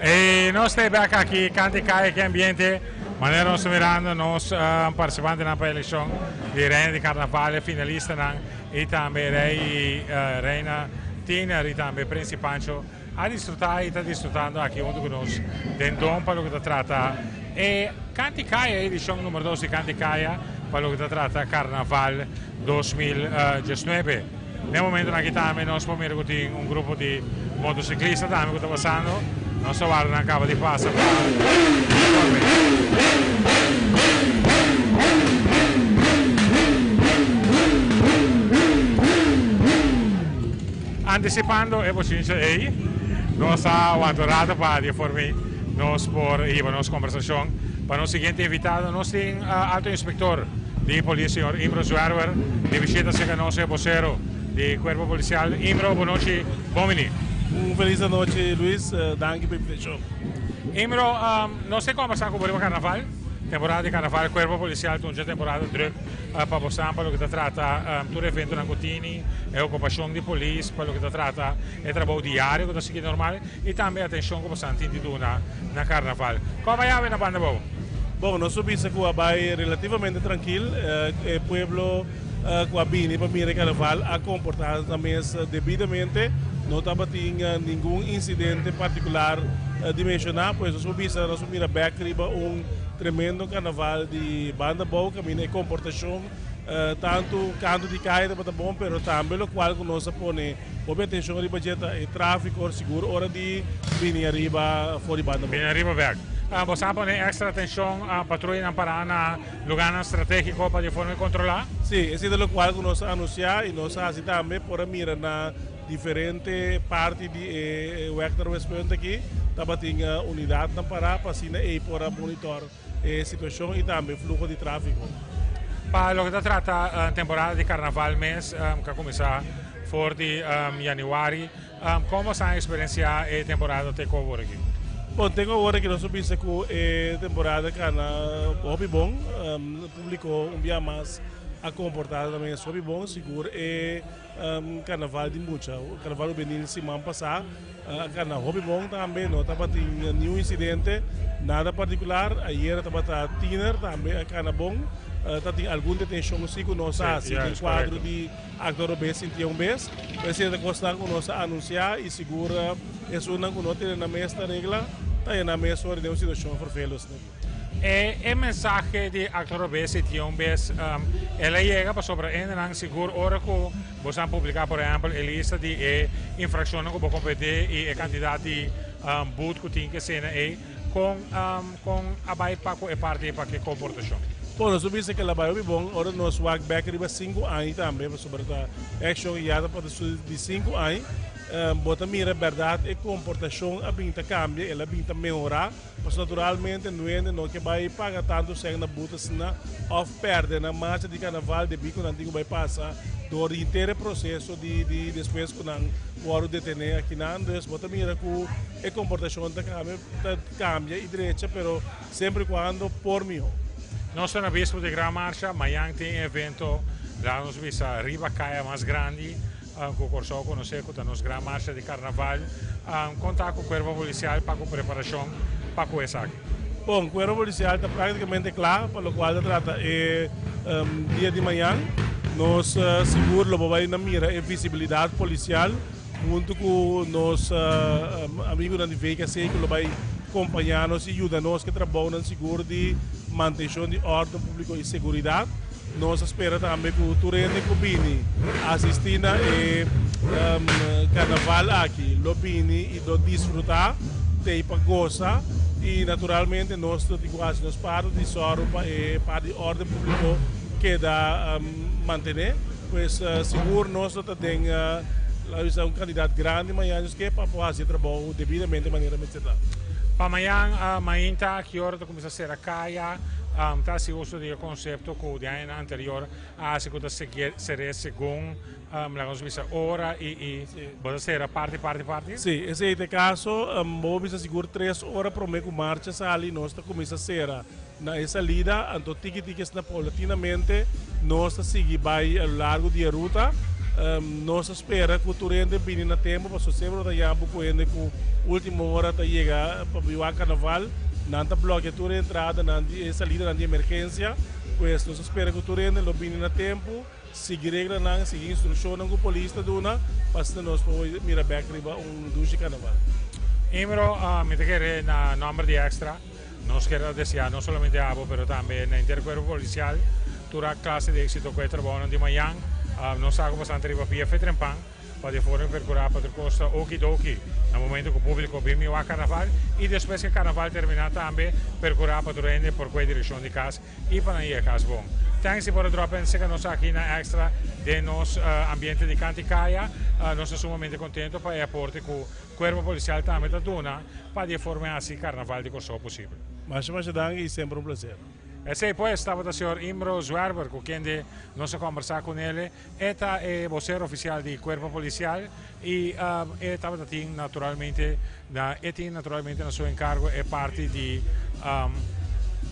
Y nos ta back aki, Kanti Kaya, ki ambiente. Manera nos ta mirando nos participantenan pa eleccion di Reina di Carnaval, e finalistanan y tambe Rey y Reina Tiner y tambe Prince y Pancho a disfruta y ta disfrutando aki hunto cu nos den Don pa loke ta trata e Canticaya, edicion numero dos di Canticaya pa loke ta trata Carnaval 2019. Den momentonan aki tambe nos por mira cu tin un grupo di motociclista tambe cu ta pasando. Nos ta warda nan caba di pasa pa Anticipando e bochincha ey, nos a wanta un rato pa di forma ey nos por hiba nos conversacion pa nos siguiente invitado. Nos tin Alto Inspector di Polis señor Imro Zwerwer di bishita cerca nos e vocero di Cuerpo Policial. Imro, bonochi, bon bini. Un feliz anochi Luis, danki pa invitacion. Imro, nos te conversa cu bo riba Carnaval, temporada di Carnaval, Cuerpo Policial ta un dje temporada druk pa bo san pa loke ta trata tur eventonan cu tini, e ocupacion di polis pa loke ta trata e trabou diario cu ta sigui normal y tambe atencion cu bo san tin di duna na Carnaval. Como a yawe na banda bou? Bon, nos por bisa cu a bay relativamente trankil. E pueblo cu a bini pa mira e carnaval a comporta nan mes debidamente. No tabatin ningun incidente particular di menciona. Pues nos por bisa, nos por mira bek riba un tremendo carnaval di banda bou caminda e comportacion tanto canto di caya tabata bon, pero tambe locual cu nos a pone hopi atencion riba dje ta e trafico, sigur ora di bini ariba for di banda bou. Bini ariba bek. Bo sa pone extra atencion patruyanan para na lugarnan strategico pa di forma di controla? Si, esey ta locual cu nos a anuncia y nos a haci tambe por a mira na diferente parti di e weg naar Westpunt aki tabatin unidadnan para pa asina ey por a monitor e situacion y tambe fluho di trafico. Pa loke ta trata temporada di carnaval mes cu a cuminsa for di januari, como sa experiencia e temporada te cu awor aki? Bon, te cu awor aki nos por bisa cu e temporada cana hopi bon. Publico un bia mas a comporta nan mes hopi bon, sigur e Carnaval di mucha, Carnaval Juvenil siman pasá a cana hopi bon tambe, no tabatin niun incidente, nada particular. Ayera tabata tiner tambe a cana bon, tabatin algun detencion si cu nos a haci den cuadro di acto robes sinti un bes, pero esey ta cosnan cu nos a anuncia y sigur esunnan cu no tene nan mes na regla ta haya nan mes ora den un situacion vervelend. E e mensahe di Acto Robes i Tion bes el a yega pasobra hendenan sigur ora ku boso a publiká por ehèmpel e lista di e infrakshonnan ku bo kompetí i e kantidat di but ku tin ke sena ei kon kon a bai pa ku e parti pa ke komportashon? Bon, nos a bisa ke el a bai hopi bon ora nos wak bek riba sinku aña tambe pasobra ta akshon ya ta pa di sinku aña bo ta mira bèrdat e komportashon a bin ta kambia el a bin ta mehorá. Pasobra naturalmente nuende no ke bai paga tantu sèn na but asina òf pèrdè nan marcha di karnaval debí ku nan tin ku bai pasa dor di henter e proseso di di despues ku nan wòrdu detené akinan. Dus bo ta mira ku e komportashon ta kambia ta kambia i drecha pero semper i kuando por mihó. Nos ta na bispo di Gran Marcha, mañan tin e evento laga nos bisa riba kaya mas grandi. Ku Kòrsou konosé ku ta nos gran marcha di karnaval, konta ku Kuerpo Polisial pa ku preparashon pa ku esaki. Bon, Kuerpo Polisial ta praktikamente kla pa lokual ta trata e dia di mañan. Nos sigur lo por bai na mira e visibilidat polisial huntu ku nos amigunan di VKC ku lo bai kompañá nos i yuda nos ku e trabounan sigur di mantenshon di órden públiko i seguridat. Nos a spera tambe ku tur hende ku bini asisti na e karnaval aki lo bini i lo disfrutá, t'ei pa gosa i naturalmente nos lo tin ku hasi nos parti di sòru pa e parti di órden públiko keda mantené. Pues sigur nos lo ta den laga bisa un kantidat grandi mañan nos ke pa por hasi e trabou debidamente manera mester ta. Pa mañan mainta ki ora ta kuminsá sera kaya? Ta hasi uso di e konsepto ku di añanan anterior a hasi ku ta ser'é segun laga nos bisa ora i bo ta sera parti parti parti? Sí, esei ta e kaso. Bo bisa sigur tres ora promé ku marcha sali nos ta kuminsá sera na e salida, anto tiki tiki asina paulatinamente nos ta sigui bai a lo largo di e ruta. Nos ta spera ku tur hende bini na tempu pasobra semper bo ta yambo ku hende ku último ora ta yega pa biba karnaval. Nan ta blòkia tur e entradanan di e salidanan di emergensia. Pues nos ta spera ku tur hende lo bini na tempu, sigui reglanan, sigui instrukshonnan ku polis ta duna pa asina nos por mira bèk riba un dushi karnaval. Imro, mi ta kere na nòmber di Extra nos kere ta deseá no solamente abo pero tambe na henter kuerpo polisial tur a klase di éksito ku e trabounan di mañan. Nos sa ku bastante riba pia fe trempan. Pa di forma percura pa tur cos ta oki doki na momento cu publico bin miwa carnaval y despues cu e carnaval termina tambe percura pa tur hende por cue direccion di cas y pa nan yega cas bon. Thanks di por a drop in seca nos aki na Extra den nos ambiente di Canti Caya. Nos ta sumamente contento pa e aporte cu Cuerpo Policial tambe ta duna pa di e forma haci carnaval di Corsou posibel. Masha masha danki y semper un placer. Esey pues tabata señor Imro Zwerver cu kende nos a combersa cu nele. E ta e bosero ofisial di Kuerpo Polisial i e tabata tin naturalmente na e tin naturalmente na su enkargo e parti di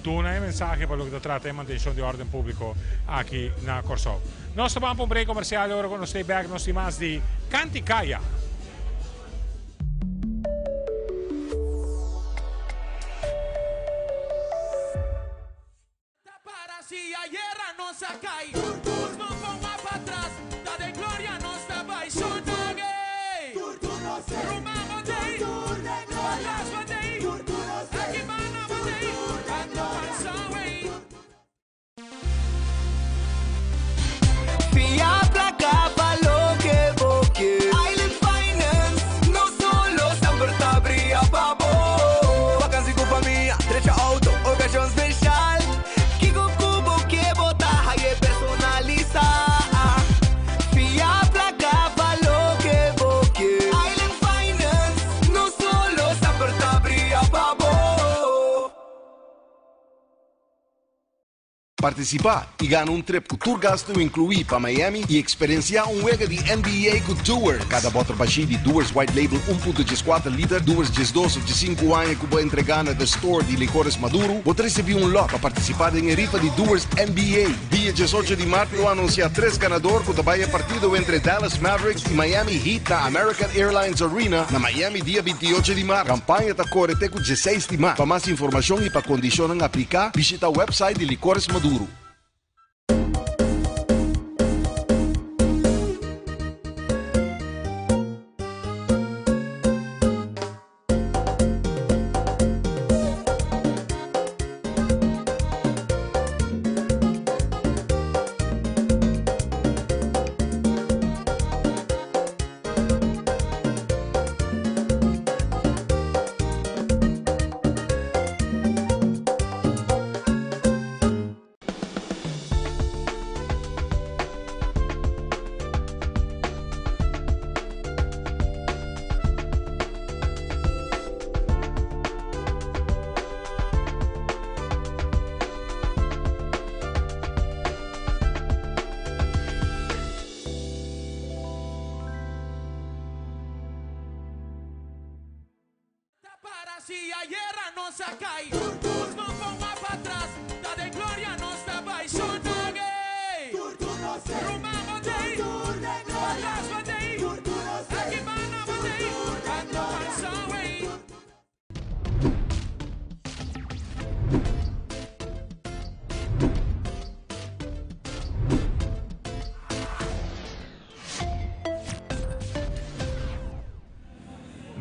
duna e mensahe pa loke ta trata e mantenshon di órden públiko aki na Kòrsou. Nos ta ban pa un break komersial i ora ku nos stay bèk nos tin mas di Kanti Kaya. Fia placa pa loke bo ke. Island Finance, no solo semper ta bria pa bo. Vakantie cu famia, drecha auto, ocasion special. Kico cu bo ke bo ta haye personalisa. Fia placa pa loke bo ke. Island Finance, no solo semper ta bria pa bo. Partisipá i gana un trip ku tur gastu inkluí pa Miami i eksperensiá un wega di NBA ku Doers. Kada bòter bashí di Doers White Label 1.14 liter, Doers 12 òf 15 aña ku bo entregá na The Store di Licores Maduro, bo ta risibí un lòt pa partisipá den e rifa di Doers NBA. Dia 18 di mart lo anunsiá tres ganador ku ta bai e partido entre Dallas Mavericks i Miami Heat na American Airlines Arena na Miami dia 28 di mart. Kampaña ta kore te ku 16 di mart. Pa mas informashon i pa kondishonnan apliká, bishita website di Licores Maduro.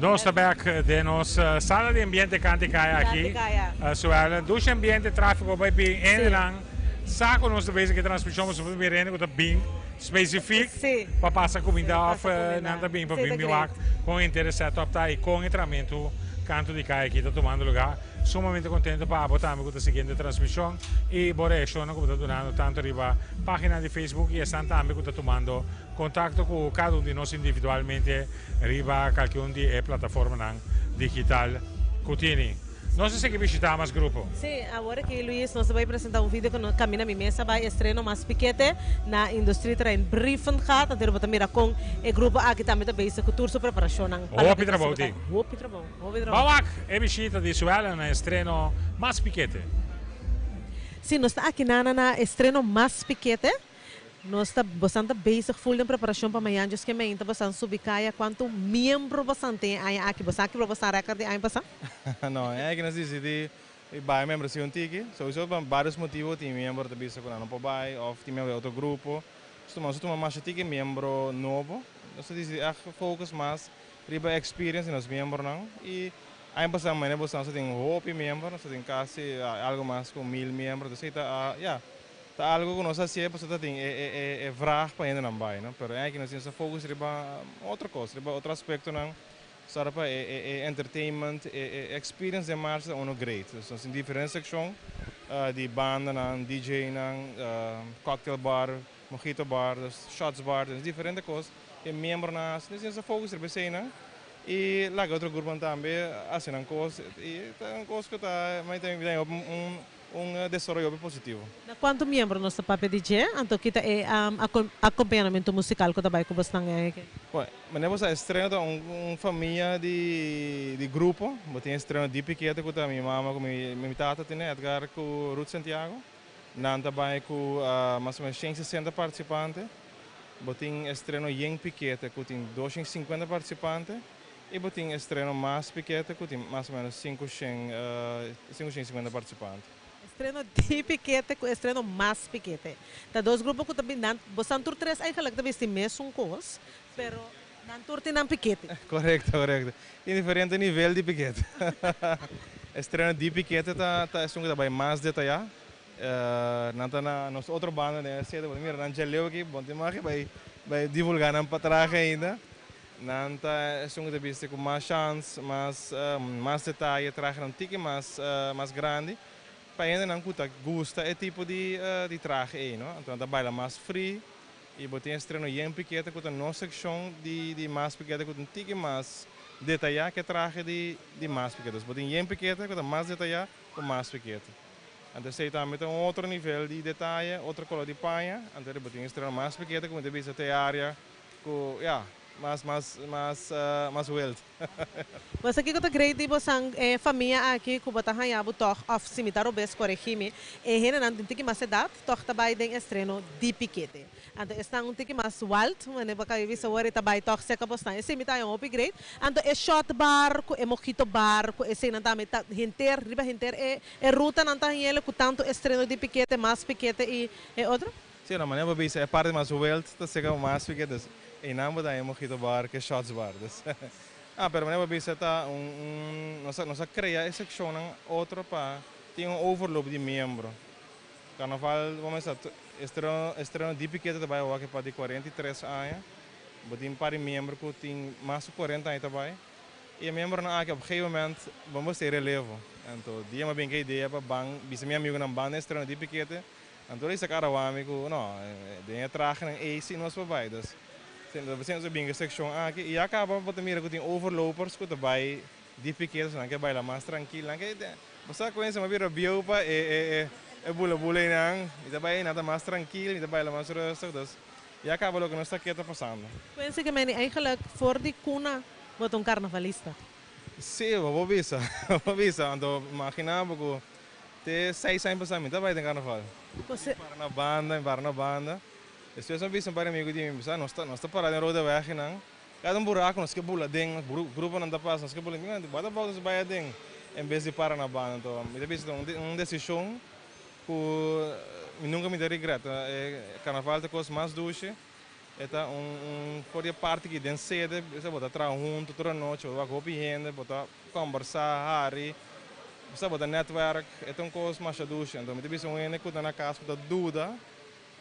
Nos ta bek den nos sala di ambiente Kanti Kaya aki. Suellen, dushi ambiente, tráfiko bai bin, hendenan sa ku nos ta bezig ku e transmishon pasobra ta bin hende ku ta bin spesifik pa pasa kuminda òf nan ta bin pa bin mi wak kon henter e setup ta i kon e tramentu kantu di kaya aki ta tumando lugá. Sumamente contento pa abo tambe cu ta siguiendo e transmision y bo reaccionnan cu bo ta dunando tanto riba pagina di Facebook y esnan tambe cu ta tumando contacto cu cada un di nos individualmente riba calke un di e plataformanan digital cu tini. Nos ta sigui bishita mas grupo. Sí, awor aki Luis nos ta bay presenta un video cu nos camina mi mesa bay estreno mas pikete na Industrieterrein Brievengat. Anto bo ta mira con e grupo aki tambe ta bezig cu tur su preparacionnan pa loke Hopi ta trabou tin. Hopi trabou. Bawak e bishita di Suellen na estreno Mas Pikete. Sí, nos ta aki na na estreno Mas Pikete. Nos ta bosan ta bezig full den preparacion pa mañan djos ke meinta bosan subi caya cuanto miembro bosan tin e aña aki bosan a kibra bosan record di aña pasa? No, e aña aki nos dicidi bay membresia un tiki, souiso pa varios motibo tin miembro ta bisa cu nan no por bay of tin miembro di otro grupo, nos tuma nos a tuma masha tiki miembro nobo, nos a dicidi echt focus mas riba e experience di nos miembronan y aña pasa manera bosan nos a tin hopi miembro, nos a tin casi algo mas cu mil miembro, entonces ta ya. Ta algo ku nos a hasié pasobra ta tin e vraag pa hendenan bai, no? Pero aki nos tin sa focus riba otro kos, riba otro aspektonan, sòru pa e entertainment, e experience den marcha ta uno great. Dus nos tin diferente sekshon di bandanan, DJ-nan, cocktail bar, mojito bar, shots bar, dus diferente kos e miembronan a hasi. Nos tin sa focus riba eseinan i laga otro gruponan tambe hasi nan kos i ta un kos ku ta un Un desaroyo hopi positivo. Na cuanto miembro nos ta papia di dje? Anto kita e acompañamento musical cu ta bay cu bosnan e aña aki? Bueno, manera bo sa estreno ta un famia di grupo. Bo tin estreno di Pikete cu ta mi mama cu mi tata tene, Edgar cu Ruth Santiago. Nan ta bay cu mas o menos shen sesenta participante. Bo tin estreno Yen Pikete cu tin doshen cincuenta participante. I bo tin estreno mas pikete ku tin mas o menos 500, 550 partisipante. Estreno di pikete ku estreno mas pikete. Ta dos grupo ku ta bin nan, bosan tur tres eigenlijk ta bisti mesun kos, pero nan tur tin nan pikete. Korekto, korekto. Tin diferente nivel di pikete. Estreno di pikete ta ta esun ku ta bai mas detayá. Nan ta na nos otro banda den e sede, bo ta mira nan djaleu aki, bo no tin mag bai bai divulgá nan patrahe ainda. Nan ta esun ku ta bisti ku mas shans, mas mas detaye, trahenan tiki mas mas grandi pa hendenan ku ta gusta e tipo di di trahe ei, no. Anto nan ta baila mas free i bo tin estreno yen pikete ku ta nos sekshon di di mas pikete ku ta un tiki mas detayá ku e trahe di di mas pikete. Dus bo tin yen pikete ku ta mas detayá ku mas pikete. Anto esei tambe ta un otro nivel di detaye, otro kolor di paña. Anto bo tin estreno mas pikete ku mi ta bisa ta e área Ku ya, mas mas mas mas wild. Bo sa kiko ta great di bosan e famia aki ku bo ta haña bo tòg òf si mi ta robes koregí mi, e hendenan di un tiki mas edat tòg ta bai den estreno di pikete. Anto esnan un tiki mas wild, manera bo kabi bisa wor e ta bai tòg seka bosnan. Esei mi ta haña hopi great. Anto e shot bar ku e mojito bar ku eseinan tambe ta henter riba henter e e rutanan ta hañ'el ku tantu estreno di pikete mas pikete i e otro. Sí, na manera bo bisa e parti mas wild ta seka mas piket dus einan bo ta haña mojito bar ke shots bar dus ah pero manera bo bisa ta un un nos a nos a krea e sekshonnan otro pa tin un overloop di miembro. Karnaval bo mester sa estreno estreno di pikete ta bai awor pa di 43 aña bo tin par di miembro ku tin mas ku 40 aña ta bai i e miembronan aki op gegeven moment bo mester relevo anto dia mi a bin ku e idea pa ban bisa mi amigunan ban na estreno di pikete. Anto Lisa kara wak mi ku no, den e trahenan ei si nos por bai. Dus si nos a bin ku e sekshon aki i ya kaba bo ta mira ku tin overlopers ku ta bai di piket, so nan ke baila mas trankil. Nan ke, bo sa ku esei mi a bira bieu pa e e bula bula einan. Mi ta bai einan ta mas trankil, mi ta baila mas rustig. Dus ya kaba loke nos ta ke ta pasando. Kuense ke meni eigenlijk for di kuna bo ta un karnavalista? Si, bo por bisa, bo por bisa. Anto imagina bo ku Te seis aña pasá mi ta bai den karnaval. Mi para na banda, mi para na banda. Despues mi a bisa un par di amigu di mi, sa nos ta nos ta para den Rodeweg einan. Kada un buraku nos ke bula den, gruponan ta pasa nos ke bula den. Mi what about nos bai aden en bes di para na banda. Anto mi ta bisa ta un desishon ku mi nunka mi ta regret. E karnaval ta kos mas dushi. E ta un un for di e parti ki den sede bo ta traha huntu tur anochi, bo ta wak hopi hende, bo ta kòmbersá, hari. Bo sa bo ta netwerk, e ta un kos masha dushi. Anto mi ta bisa un hende ku ta na kas ku ta duda,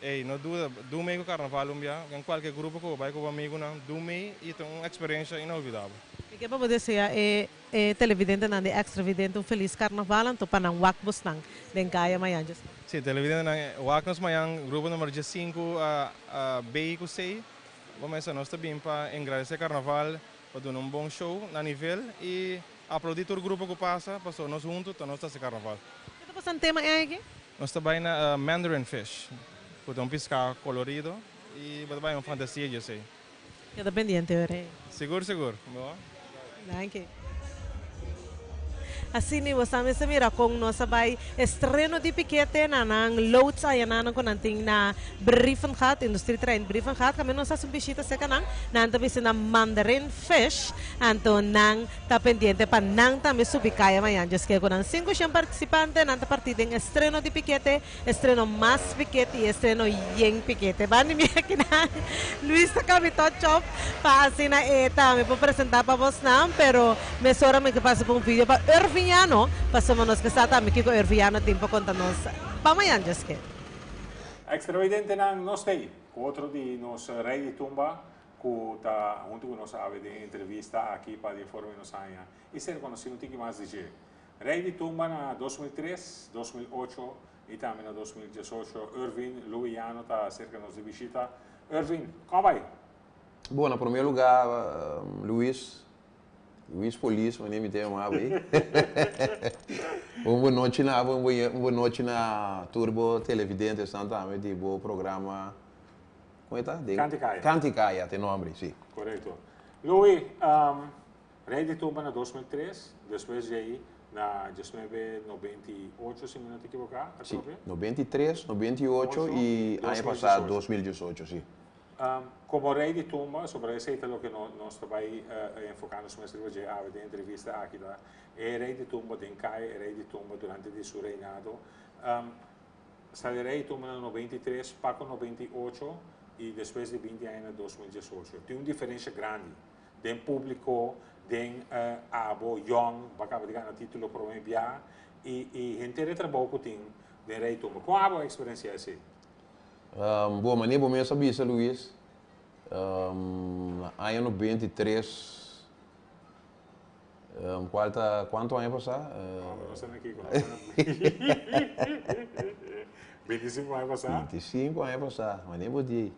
ey, no duda, du mei ku karnaval un bia, den kualke grupo ku bo bai ku bo amigunan, du mei i ta un eksperensha inolvidabel. Mi ke pa bo desea e e televidentenan di Extra Vidente un felis karnaval, anto pa nan wak bosnan den kaya mañan djes. Si, televidentenan, wak nos mañan, grupo numero diesinku B ku C, bo mester nos ta bin pa engradesé karnaval, pa duna un bon show na nivel i Aplaudí tur grupo ku pasa, pasobra nos huntu ta nos ta hasi karnaval. Ke ta pasa tema e aki? Nos ta bai na Mandarin Fish, ku ta un piská kolorido i bo ta bai un fantasia di esei. Keda pendiente ora ei. Sigur sigur. Bo. Danki. Asina bo sa mester mira kon nos a bai estreno di pikete na nan loods aya nan ku nan tin na Brievengat, Industrieterrein Brievengat. Kaminda nos hasi un bishita serka nan, nan ta bisa na Mandarin Fish, anto nan ta pendiente pa nan tambe subi kaya mañan. Djoske ku nan 500 partisipante, nan ta partí den estreno di pikete, estreno mas pikete i estreno yen pikete. Banda mi akinan Luis ta kabi touch up pa asina e tambe por presentá pa bosnan, pero mesora mi ke pasa pa un video pa Irviniano, pasobra nos ke sa tambe kiko Irviniano tin pa konta nos pa mañan djoske. Extravidentenan nos t'ei ku otro di nos rei di tumba ku ta huntu ku nos awe den e entrevista aki pa di e forma nos haña i ser konosí un tiki mas di dje. Rei di tumba na 2003, 2008 i tambe na 2018 Irvin Louiano ta aserka nos di bishita. Irvin, kon bai? Bon, na promé lugá Luis, Luis Polis, manera mi ta yama bo ei. Un bon nochi na abo, un bon nochi na tur bo televidentesnan tambe di bo programa, kon e ta? Kantikaya. Kantikaya ta e nomber, si. Korekto. Louis, Rei di tumba na 2003, despues di ei na 1998, si mi no ta ekiboká, atrobe? Si, 93, 98 i aña pasá 2018, si. Komo Rei di tumba, sobra esei ta loke nos ta bai enfoká nos mes riba dje awe den entrevista aki ta e Rei di tumba den kai, e Rei di tumba durante di su reinado. Sali Rei di tumba na 93 pa ku 98 i despues di 20 aña na 2018. Tin un diferensha grandi den públiko, den abo yòn, bo a kaba di gana título promé bia i henter e trabou ku tin den Rei Tumba. Kon abo a eksperensiá esei? Bo, manera bo mes a bisa Luis, na aña 93, kual ta, kuantu aña pasá? No, bo no sa na kiko, no sa na 25 aña pasá? 25 aña pasá, manera bo di.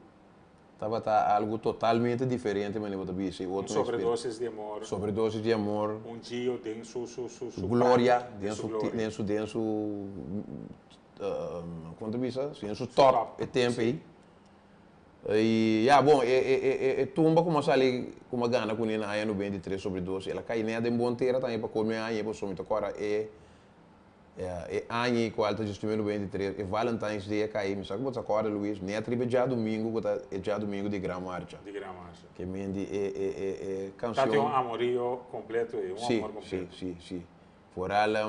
Tabata algu totalmente diferente manera bo ta bisa y otro. Un sobredosis di amor. Sobredosis di amor. Un Gio den su su su su gloria, den su den su den su kon ta bisa? Den su top e tempo ey. Y ya bon e e e tumba ku mi a sali ku mi a gana kuné na aña 93 sobredosis el a kai nèt den bon tera tambe pa kome aña pasobra mi ta kòrda e E aña ei kual ta djustumé 93, e Valentine's Day a kai, mi sa ku bo ta kòrda Luis, nèt riba e djadumingu ku ta e djadumingu di Gran Marcha. Di Gran Marcha. Ke men di e e e e kanshon. Ta tin un amorio kompleto ei, un amor kompleto. Si, si, si. Foral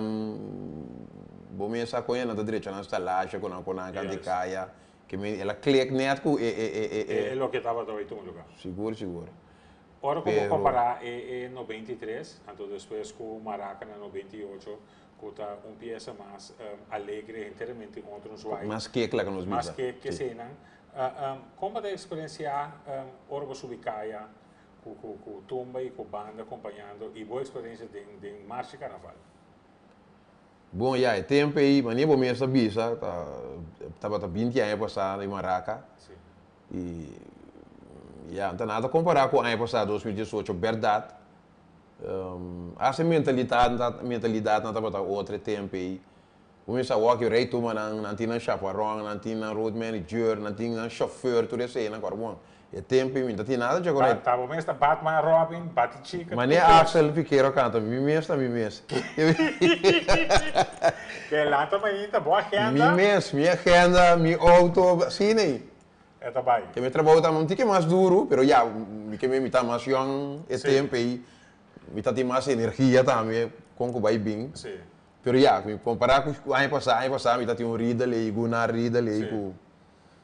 bo mes sa kon e nan ta drecha nan stalasha ku nan ku nan kanta di kaya. Ke men el a klik nèt ku e e e e. E loke tabata bai tuma lugá. Sigur, sigur. Ora ku bo kompará e e 93, anto despues ku Maraca na 98, Ku ta un piesa mas alegre, henteramente un otro zwaai. Mas kek laga nos bisa. Mas kek ke eseinan. Kon bo ta eksperensiá ora bo subi kaya ku ku tumba i ku banda kompañando i bo eksperensia den den marcha karnaval? Bon ya, e tempu ei, manera bo mes a bisa, ta tabata 20 aña pasá na Maraca. I ya, no ta nada kompará ku aña pasá, 2018, bèrdat. Hasta e mentalitat mentalidatnan tabata otro e tempu ei. Kuminsá wak e rei tuma nan, nan tin nan chaparòn, nan tin nan road manager, nan tin nan chauffeur, tur eseinan kor. Bon, e tempu ei mi no ta tin nada dje ku rei. Ta bo mes ta Batman, Robin, Batichica, tur Manera kos. Axel Piquero kanta, mi mes ta mi mes. Ke lanta mainta, bo agenda. Mi mes, mi agenda, mi auto, asina ei. E ta bai. Ke mi trabou ta un tiki mas duru, pero ya, mi ke mi ta mas yòn e tempu ei, mi ta tin mas energia tambe kon ku bai bin. Pero ya, mi kompará ku aña pasá, aña pasá mi ta tin un Riedel ei, Gunnar Riedel ei ku.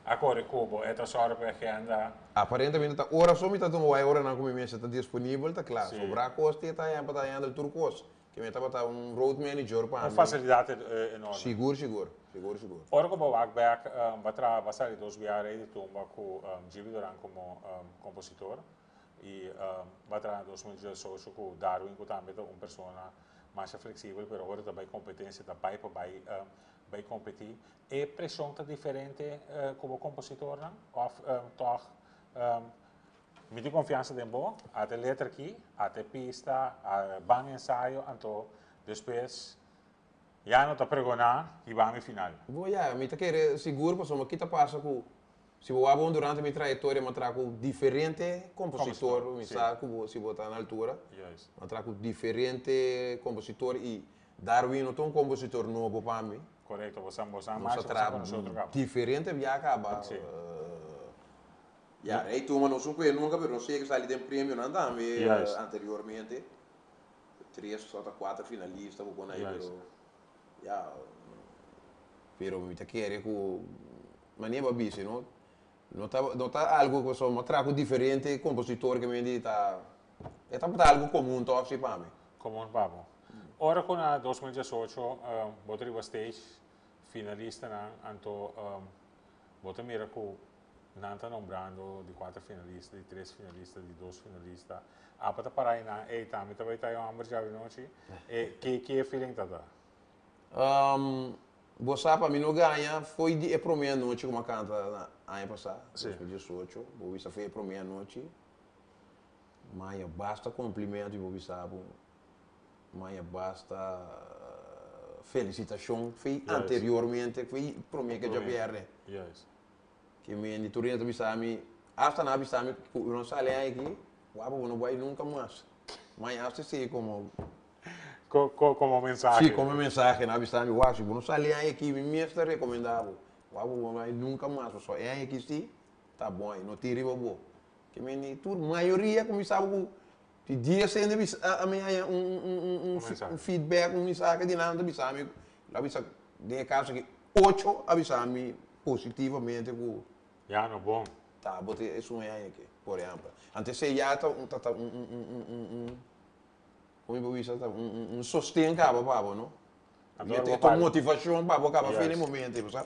A kore ku bo, e ta sòru pa e agenda. Aparentemente ta ora so mi ta tuma wai oranan ku mi mester ta disponibel ta kla. Sobrá kos te ta haña pa ta handle tur kos. Ke mi tabata un road manager pa mi. Un facilidad enorme. Sigur, sigur. Sigur, sigur. Ora ku bo wak bek, bo traha, bo sali dos bia Rey di Tumba ku Gibi Duran komo kompositor i bo traha na 2018 ku Darwin ku tambe ta un persona masha fleksibel pero ora ta bai kompetensia ta bai pa bai bai kompetí. E preshon ta diferente ku bo kompositornan òf tòg Mi tin konfiansa den bo, ata e letra aki, ata e pista, a ban ensayo, anto despues ya no ta pregoná i ban e final. Bo ya, mi ta kere sigur pasobra ki ta pasa ku si bo wak bon durante mi trayektoria mi a traha ku diferente kompositor, mi sa ku bo si bo ta na altura, mi a traha ku diferente kompositor i. Darwin no ta un kompositor nobo pa mi. Korekto, bo sa bo sa Nos a masha bo sa traha konosé otro kaba. diferente bia kaba. Sí. Ya, Rey Tuma nos un kue nunka pero nos yega sali den premionan tambe Juist. anteriormente. Tres ota kuater finalista ku kon ahí Juist. pero ya pero mi ta kere ku manera bo a bisa no no ta no ta algo ku pasobra mi a traha ku diferente kompositor ke mi di ta e tabata algo komun tòg si pa mi. Komun pa bo. Ora ku na 2018 bo ta riba stage finalistanan anto bo ta mira ku Nan ta nombrando di cuater finalista, di tres finalista, di dos finalista. Apa ta para einan, ey tambe ta bay ta e homber djawe nochi. E, ki, ki e feeling ta ta? Um, bo sa pa mi no gaña foi di e prome anochi ku mi a kanta na aña pasá, 2018. Bo bisa foi e prome anochi. Maya basta komplimento i bo bisa bo maya basta felisitashon foi anteriormente, foi prome ke djabièrnè. Juist. Ke mi di tur hende ta bisa mi, hasta nan a bisa mi ku no sali aki, wak bo no bai nunka mas. Mai hasta esei komo. Komo mensahe. Si, komo mensahe nan a bisa mi, wak si bo no sali aki mi mes ta rekomendá bo, wak bo no bai nunka mas, pasobra e aña aki si ta bon ai, no tin riba bo. Ke mi di tur mayoria ku mi sa ku di dies hende bisa a mi haña un feedback, un mensahe di nan ta bisa mi, lo a bisa den e kaso aki ocho a bisa mi positivamente ku. Ya no bon. Ta bo ta esun e aña aki, por ehempel. Anto esei ya ta un ta ta un un un un un komo mi por bisa ta un un un sosten kaba pa bo no. Anto ora E bo ta un para. motivashon pa bo kaba fin e Juist. momento ei, bo sa.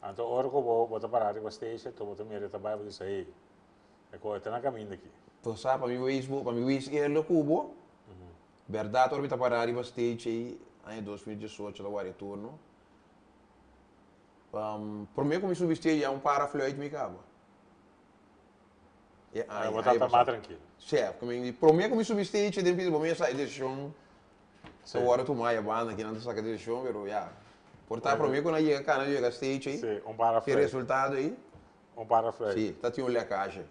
Anto ora ku bo bo ta para riba stage anto bo ta mira e ta bai bo bisa hey e ko e ta na kaminda aki. Bo sa pa mi wees bo pa mi wees eerlijk ku bo, bèrdat ora mi ta para riba stage ei aña 2018 ta wak retorno. Prome ku mi subi stage ya un para fluit mi kaba. E aña, Bo ta aña mas pasá. trankil. Sef, ku mi prome ku mi subi stage den pida bo mesa e desishon ta wòrdu tumá ya banda kinan ta saka desishon pero ya. Por ta prome ku nan yega kana yega stage ei, Sí, un para e fluit. resultado ei. Un para fluit. Sí, ta tin un lèkashe.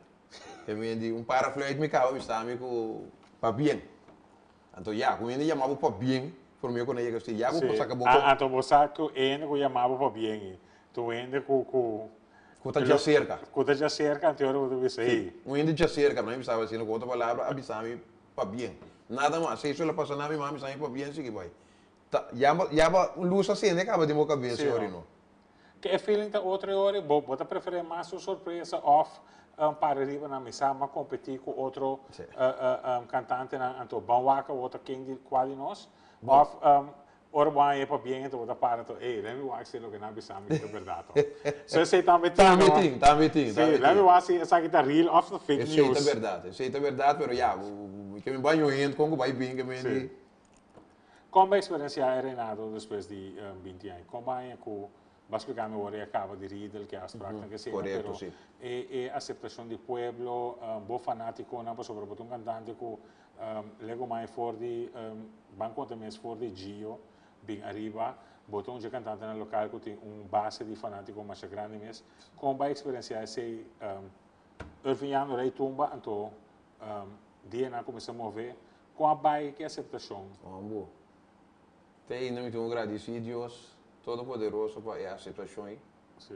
Te mi di un para fluit mi kaba bisa mi ku pabien. Anto ya, ku hende yama bo pabien, prome ku nan yega stage, ya bo por saka bo Sí, anto bo sa ku e hende ku yama bo pabien ei, ta un hende ku, ku. Ku ta djaserka. Ku ta djaserka, anto ora bo ta bisa, ei. Sí, un hende djaserka, nan a bisa asina, ku otro palabra, a bisa mi pabien. Nada mas, si eso lo pasa na mi mama, a bisa mi pabien, sigui bai. Ta, ya bo, ya bo lus a sende kaba den bo kabes Sí, ori no. no. Ke e feeling ta otro e ora, bo, bo ta preferé mas un sorpresa òf para riba nan mesa mas kompetí ku otro kantantenan anto ban wak awor ta ken di kua di nos òf ora bo haña e pabien anto bo ta para anto ey lèmi wak si loke nan bisa mi ta bèrdat òf so esei tambe tin Tambe no? tin, tambe tin, Sí, tambe lèmi tin. wak si esaki ta real òf ta fake Esei ta news. bèrdat, esei ta bèrdat pero ya, ke mi baño hende kon ku bai bin ke mi di. Kon bo eksperensiá e reinado despues di 20 aña? Kon bo haña ku, bo a splika mi ora e a kaba di Riedel, ke afspraaknan ke asina, Korekto, pero si. e e aseptashon di pueblo, bo fanátikonan, pasobra bo ta un kantante ku lego mai for di, ban konta mes for di Gio bin ariba, bo ta un dje kantantenan lokal ku tin un base di fanátiko masha grandi mes. Kon bo a eksperensiá esei? Irving Yano Rey tumba, anto dia nan a kuminsá move, Kon a bai ki aseptashon? Hombo. Te ainda mi tin ku gradisí Dios Todopoderoso pa e aseptashon ei. Sí.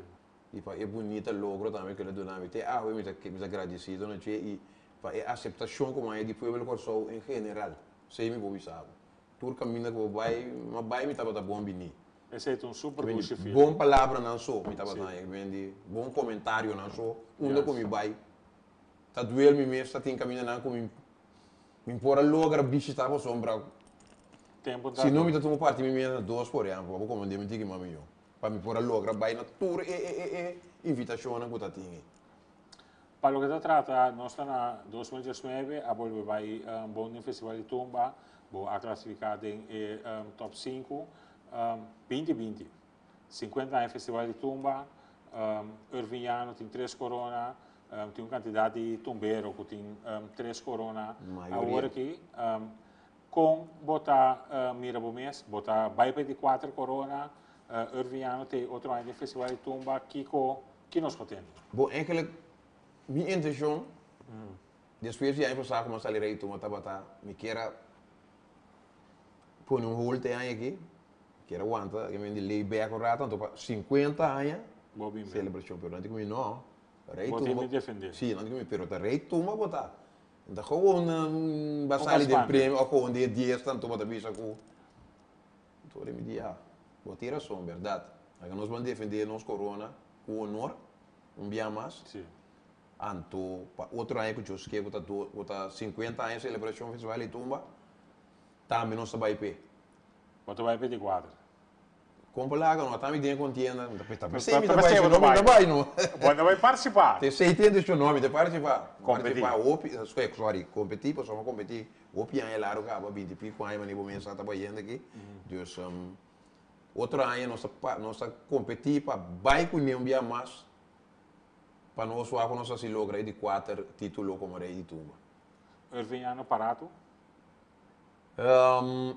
I pa e bunita logro tambe ku el a duna mi. Te awe mi ta mi ta gradisido na dje i pa e aseptashon ku mi haña di pueblo di Kòrsou en general. Esei mi por bisa bo. Tur kaminda ku bo bai, mi a bai mi tabata bon biní. Esei ta un super dushi feeling. Bon palabranan so mi tabata Sí. haña. Mi di bon komentarionan so unda Yes. ku mi bai. Ta duel mi mes ta tin kamindanan ku mi Mi por a logra bishita pasobra Tempo ta si no mi ta tuma parti mi mes na dos por ehempel pa bo komand'é mi tiki mas mihó pa mi por a logra bai na tur e e e e invitashonnan ku ta tin ei. Pa loke ta trata nos ta na 2019 a bolbe bai bon den festival di tumba bo a klasifiká den e top sinku 2020 50 aña festival di tumba Irving Yano tin tres korona Tin un kantidat di tumbero ku tin tres korona awor aki. Kon bo ta mira bo mes? Bo ta bai pa e di kuater korona? Irving Yano te otro aña den Festival di Tumba. Kiko, ki nos por tende? Bo eigenlijk mi intenshon despues di aña pasá ku mi a sali Rey Tumba tabata mi kier a. pone un hold e aña aki. Kier a wanta, ke men di lay back un rato, anto pa 50 aña Bo bin celebracion, pero nan di ku mi no. Rey Bo tin tumba, di defende. si, nan di ku mi, pero ta rey tumba bo ta. Nan ta gewoon ba sali den premio of gewoon den e dies tanto bo ta bisa ku Anto ora mi di ya, bo tin rason, berdad. Laga nos ban defende nos corona ku honor un bia mas. Anto pa otro aña ku Dios ke ku ta ku ta 50 aña celebracion festival di tumba, tambe nos ta bai p'e. Bo ta bai p'e di kuater. Kon por laga no? Tambe den kontienda. Mi ta ta pesei mi ta bai, si no mi ta bai no. Bo ta bai partisipá? Te sei tende si no mi ta partisipá. Kompetí. Partisipá hopi, sorry, kompetí pasobra mi kompetí hopi aña largu kaba, binti i piko aña manera bo mes sa ta bayendo aki. Dus otro aña nos ta nos ta kompetí pa bai kuné un bia mas pa nos wak ku nos a hasi logra e di kuater título komo rei di tumba. Irving Ano Parato?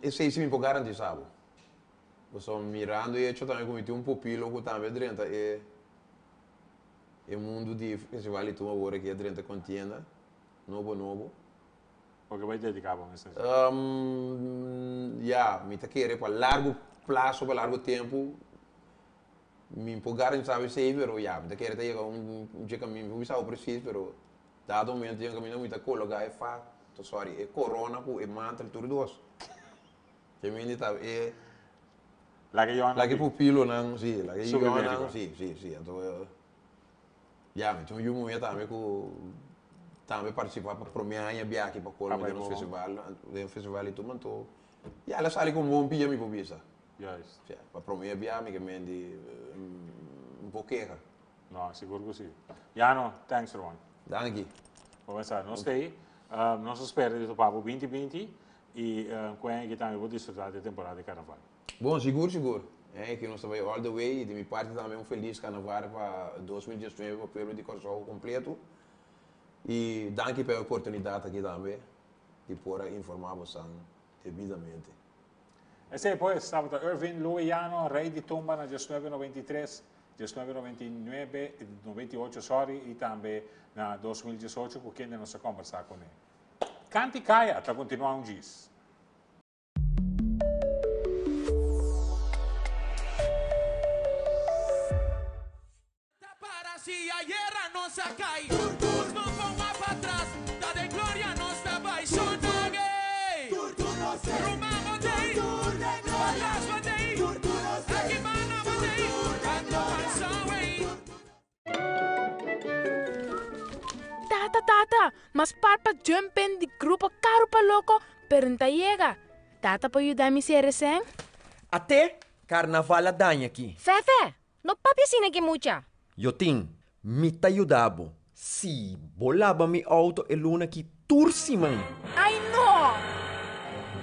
Esei si mi por garantisa bo. Pasobra mirando e hecho tambe ku mi tin un pupilo ku tambe a drenta e e mundu di festival di tumba awor aki a drenta kontienda nobo nobo. Bo ke bai dediká bo mes na esei? Ya, mi ta kere pa largu plaso, pa largu tempu mi por garantisa bo esei pero ya mi ta kere ta yega un dje kaminda, mi por bisa bo presis pero Dado momento den caminda mi ta cologa e fa, sorry, e corona cu e mantel tur dos. Te mindi ta e Laga e Laga e pupilonan, si, laga e Subi yonan, si, si, si. Anto ya, mi tin un yu muhé tambe cu tambe participa pa prome aña bia aki pa Colma den nos festival, den festival di tumba, anto ya el a sali cu un bon pia mi por bisa. Juist. Ya, pa prome bia mi ke mendi un por keha. No, sigur ku si. Jano, thanks ruman. Danki. Bo pensa, nos ta ei, nos ta spera di topa bo binti binti i ku e aki tambe bo disfruta di e temporada di karnaval. Bon, sigur sigur. E aki nos ta bai all the way i di mi parti tambe un felis karnaval pa 2019 pa pueblo di Kòrsou kompleto. I danki pa e oportunidat aki tambe di por a informá bosan debidamente. Esei pues tabata Irvin Louis-Jano, rei di tumba na 1993, 1999, 98 sorry, y tambe na 2018 cu kende nos a combersa cune. Canti Caya ta continua un djis. Para si ayera nos a cay. Tur tur no ponga pa tras. Ta den gloria nos ta bay. Shona gay. Tur tur nos ey. Ruman bo tey. Tur tur den gloria. Pa tras bo tey. Tur tur nos ey. Aki banda bo tey. Tur tur den gloria. Tata tata, mas par pa jump in di grupo Carro pa Loco, pero n'ta yega. Tata por yuda mi sere sen? Ate, carnaval a daña aki. Fefe, No papia asina ki mucha. Jotin, mi ta yuda bo. Si bo laba mi auto e luna ki tur siman. Ai no!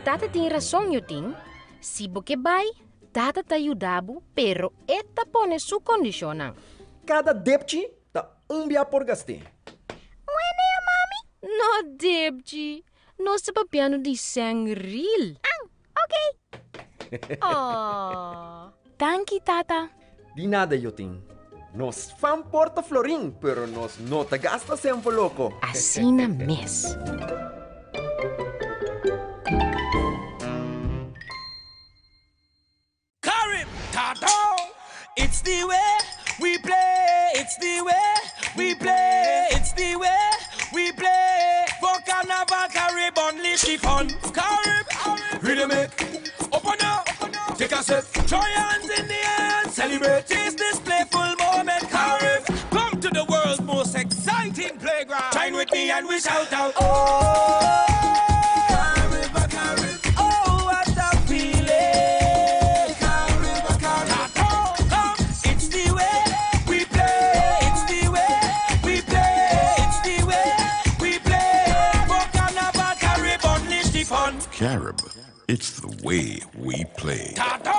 Tata tin rason, Jotin. Si bo ke bai, tata ta yuda bo, pero e ta pone su kondishonnan. Kada depchi ta un bia por gast'é. Wene ya, mami? No depchi. Nos ta papiando di sèn ril. An, oké. Aww. Danki, tata. Di nada, Jotin. Nos fan por ta florin, pero nos no ta gasta semper loko. Asina mes. Carib, Tato! It's the way we play, it's the way we play, it's the way we play. For Carnival, Carib, unleash the fun. Carib, rhythm it, open up, take a sip, throw your hands in the air and celebrate. Taste this playful moment, Carib. Come to the world's most exciting playground. Join with me and we shout out, oh! Carib, Carib, oh, what a feeling! Carib, Carib, come, it's the way we play, it's the way we play, it's the way we play. For Carnival, Carib, unleash the fun. Carib, it's the way we play. Tato!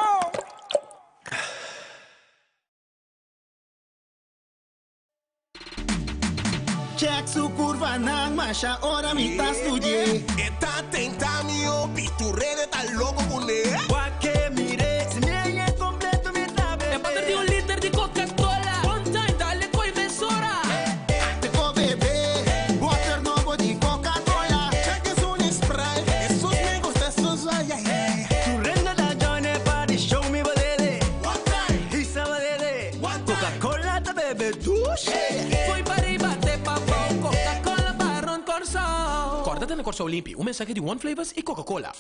Check su curvanan masha ora mi ta studi'é. E ta tenta mi hopi, tur rede ta loco cun'é. Wak e mir'é, si mi hañ'é completo mi ta bebé. E pater di un liter di Coca-Cola, one time dale coy mesora. Te ko bebé, water nobo di Coca-Cola. Check esun Sprite, esun me gusta, esun ayayay. tene Kòrsou limpi. Un mensahe di One Flavors i Coca-Cola.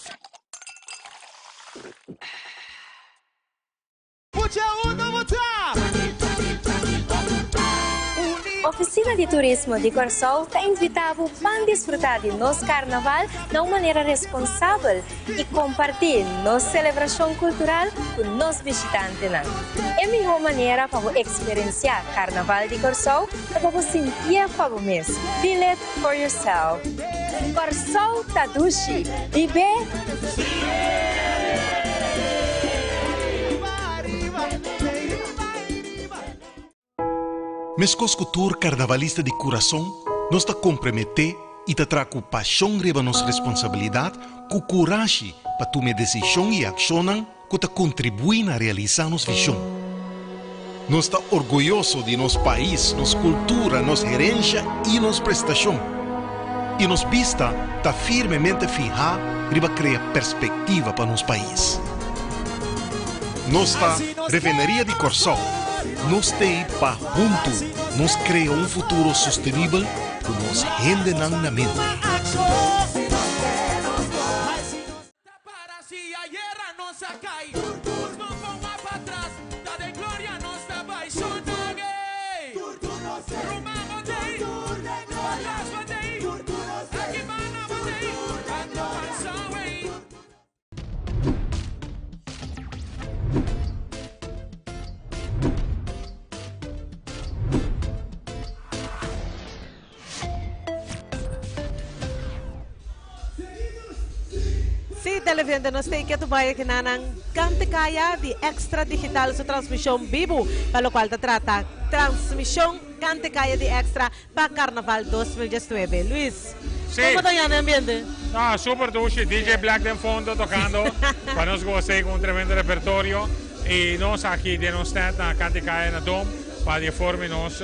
Ofisina di Turismo di Kòrsou ta invitá bo ban disfrutá di nos karnaval na un manera responsabel i kompartí nos selebrashon kultural ku nos bishitantenan. E mihó manera pa bo eksperensiá Karnaval di Kòrsou ta pa bo sintié pa bo mes. Feel it for yourself. Kòrsou ta dushi! Bib'é! Meskos ku tur karnavalista di kurason, nos ta komprometé i ta traha ku pashon riba nos responsabilidat ku kurashi pa tuma e desishon i akshonnan ku ta kontribuí na realisá nos vishon. Nos ta orguyoso di nos pais, nos kultura, nos herensha i nos prestashon. I nos bista ta firmemente fihá riba krea perspektiva pa nos pais. Nos ta Refineria di Kòrsou. Nos t'ei pa huntu nos krea un futuro sostenibel ku nos hendenan na mente. Sí, televidente, nos ta ketu bai aki na nan Cante Kaya di Extra Digital su transmishon bibu, pa lokual ta trata transmishon Cante Kaya di Extra pa Carnaval 2019. Luis, Sí. como ta yanda e ambiente? No, super dushi. DJ Black den fondo tocando pa nos goza cu un tremendo repertorio. Y nos aki den nos stand na Cante Caya na Dom pa di e forma nos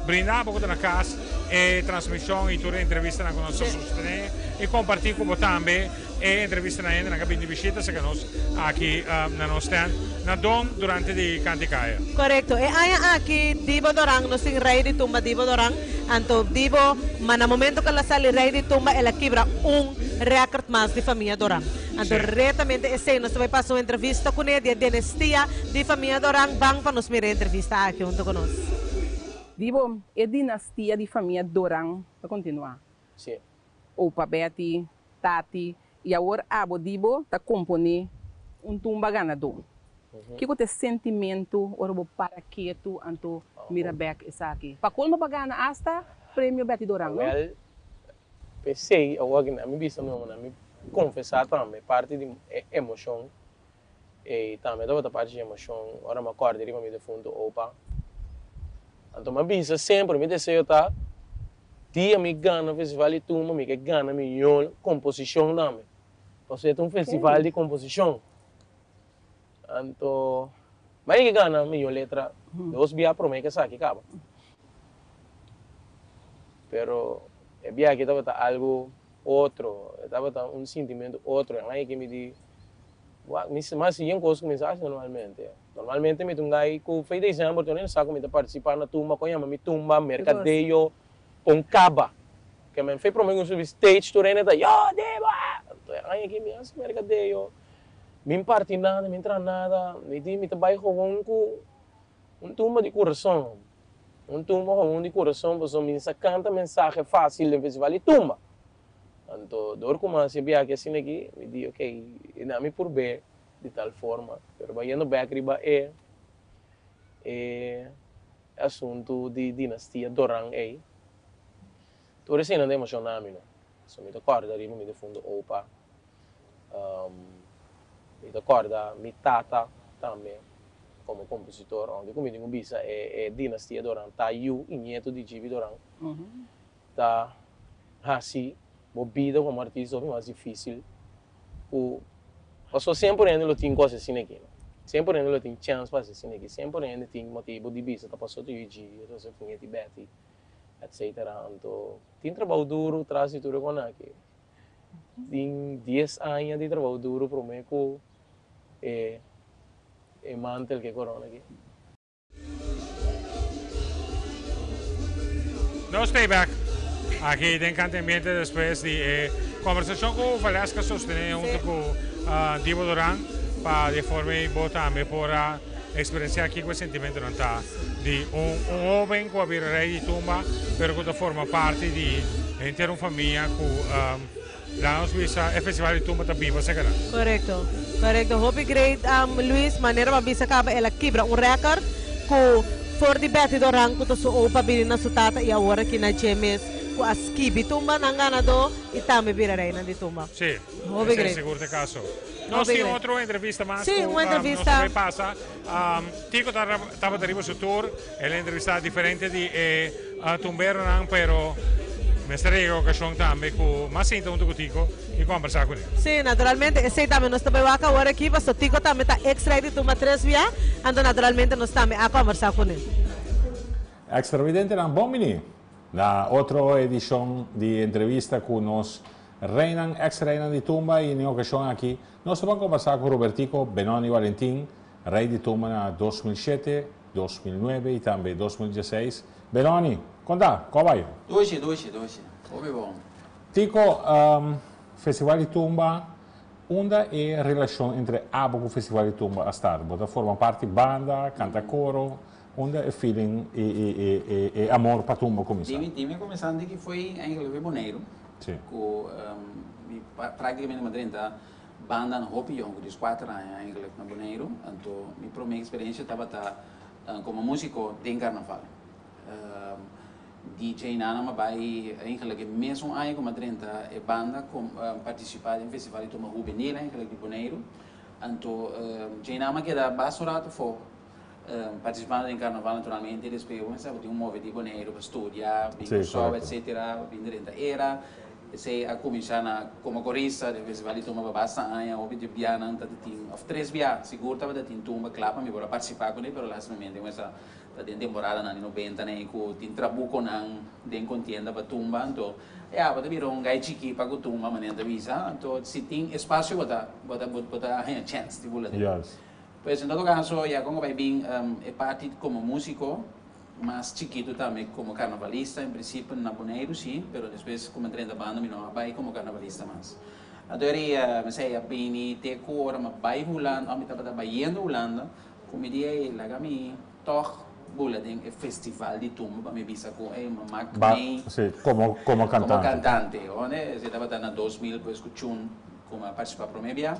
brinda bo cu ta na cas e transmision y tur e entrevistanan cu nos ta sostene y comparti cu bo tambe e entrevistanan hendenan cu a bini di bishita cerca nos aki na nos stand na Dom durante di Cante Caya. Corecto. E aña aki Dibo Doran, nos tin Rey di Tumba Dibo Doran, anto Dibo, ma na momento cu el a sali Rey di Tumba el a kibra un record mas di famia Doran. Anto retamente esey nos ta bay pasa un entrevista cune di e denestia di famia Doran, ban pa nos mira e entrevista aki hunto cu nos. Dibo, e dinastia di famia Doran ta continua. Si. Opa Betty, Tati, y awor abo di bo ta compone un tumba ganador. Kico ta e sentimento ora bo para ketu anto mira bek esaki? Pa colmo bo a gana hasta premio Betty Doran, no? Wel, p'esey awor aki mi bisa mi hombernan, mi confesa tambe parti di e emocion ey tambe tabata parti di emocion ora mi a corda riba mi defunto opa. Anto mi a bisa semper mi deseo ta Dia mi gana festival di tumba mi ke gana miyon komposishon tambe. Pasobra e ta un festival di komposishon. Anto mi ke gana miyon letra dos bia prome ke esaki kaba. Pero e bia aki tabata algu otro, e tabata un sintimentu otro. E aña aki mi di wak mi mas sigui kos ku mi sa hasi normalmente. Normalmente mi ta un guy ku fe december tur hende sa ku mi ta participa na tumba kon yama mi tumba merkadeo kon kaba ke men fe prome ku mi subi stage tur hende ta yo Dibo anto e aña aki mi hasi merkadeo mi parti nada mi traha nada mi di mi ta bai gewoon ku un tumba di kurason un tumba gewoon di kurason pasobra mi sa kanta mensahe fasil den festival di tumba anto dor ku mi hasi e biaha asina aki mi di ok na mi purbe. Di tal forma, pero bayendo bek riba e e asuntu di dinastia Doran ei, tur eseinan ta emociona mi no. So mi ta corda riba mi defunto opa, mi ta corda mi tata tambe como compositor, aunke cu mi tin cu bisa e e dinastia Doran ta yu y nieto di Gibi Doran, ta haci bo bida como artista hopi mas dificil ku pasobra semper hende lo tin kos asina aki no semper hende lo tin chèns pa hasi asina aki semper hende tin motibu di bisa ta pasobra ta UG ta pasobra tin eti beti etcetera anto tin trabou duru tras di tur e kosnan aki tin dies aña di trabou duru prome ku e e mantel ku e korona aki. No stay back. Aki den Cante Ambiente despues di e conversacion cu Valesca sostene hunto cu Dibo Duran pa di forma ei bo tambe por a experiencia kico e sentimentonan ta di un un hoben cu a bira rey di tumba pero cu ta forma parti di henter un famia cu laga nos bisa e festival di tumba ta biba seca nan. Corecto, corecto. Hopi great Luis, manera bo a bisa caba el a kibra un record cu for di Betty Doran cu ta su opa bini na su tata y awor aki na dje mes cu a skibi tumba nan ganador y tambe bira reina di tumba. Sí, Hopi esey great. sigur ta e caso. Nos Hopi tin great. otro entrevista mas Sí, cu un nos ta entrevista. bay pasa. Tico tabata riba su tour, el a entrevista diferente di e tumberonan, pero mester a yega ocasion tambe cu mas sinta hunto cu Tico y combersa cu ne. Sí, naturalmente, esey tambe nos ta bay wak awor aki, pasobra Tico tambe ta ex rey di tumba tres bia, anto naturalmente nos tambe a combersa cu ne. Extravidentenan bon bini na otro edicion di entrevista cu nos reynan, ex reynan di tumba y n'e ocasion aki nos ta ban combersa cu Robertico Benoni Valentin, Rey di tumba na 2007, 2009 y tambe 2016. Benoni, con ta? Con a bay? Dushi, dushi, dushi. Hopi bon. Tico, Festival di Tumba, unda e relacion entre abo cu Festival di Tumba a start? Bo ta forma parti banda, canta coro, unda e feeling y e e amor pa tumba cuminsa? Dimi, dimi a cuminsa antes ki foi eigenlijk bai Boneiru. Si. Cu mi practicamente mi a drenta Banda na hopi yòn ku dieskuater aña eigenlijk na Boneiru, anto mi promé eksperensia tabata komo músiko den karnaval. DJ Nana m'a bai eigenlijk e mesun aña ku m'a drenta e banda kom partisipá den festival di tumba hubenil eigenlijk di Boneiru. Anto DJ Nana m'a keda basta un rato afó partisipando den karnaval naturalmente, despues bo mester tabatin un move di Boneiru pa studia, bin Kòrsou etcetera, bin drenta era. Esei a kuminsá na komo korista den festival di tumba pa basta aña, hopi di bianan ta tin, òf tres bia sigur tabata tin tumba kla pa mi por a partisipá kuné, pero lastimamente kuminsá ta den temporadanan di nobentanan ei ku tin trabukonan den kontienda pa tumba, anto ya bo ta bira un gai chikí pa ku tumba manera ta bisa, anto si tin espasio bo ta bo ta bo ta haña chèns di bula den. Pues en todo kaso ya kon a bai bin e parti komo músiko. Mas chikitu tambe komo karnavalista, en prinsipio na Boneiru si, pero despues ku mi a drenta banda mi no a bai komo karnavalista mas. Anto eri mi sa a bini te ku ora mi a bai Hulanda, òf mi tabata bayendo Hulanda, ku mi di ey laga mi tòg bula den e festival di tumba pa mi bisa ku ey mi mak mei Si, komo komo kantante. Komo kantante, honde esei tabata na 2000 pues ku Chun ku mi a partisipá promé bia.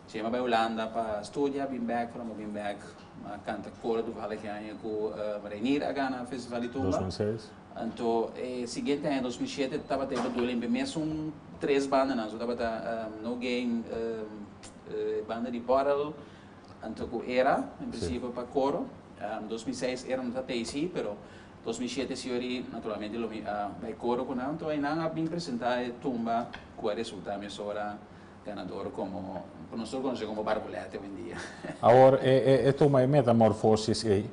Dje mi a bai Hulanda pa studia, bin bèk, ora mi a bin bèk. M'a canta coro toevallig e aña cu Reinier a gana Festival di Tumba. 2006. Anto e siguiente aña 2007 tabata e bedoeling be mesun tres bandanan. So tabata No Game, e banda di Bottle, anto cu Era en principio pa coro. 2006 Era no ta tey si, pero 2007 si ori naturalmente lo mi a bay coro cu nan. Anto aynan a bin presenta e tumba cu a resulta mesora Ganador como, cu nos tur conoce como Barbulete hoy en dia. Awor, e e tuma e metamorfosis ey,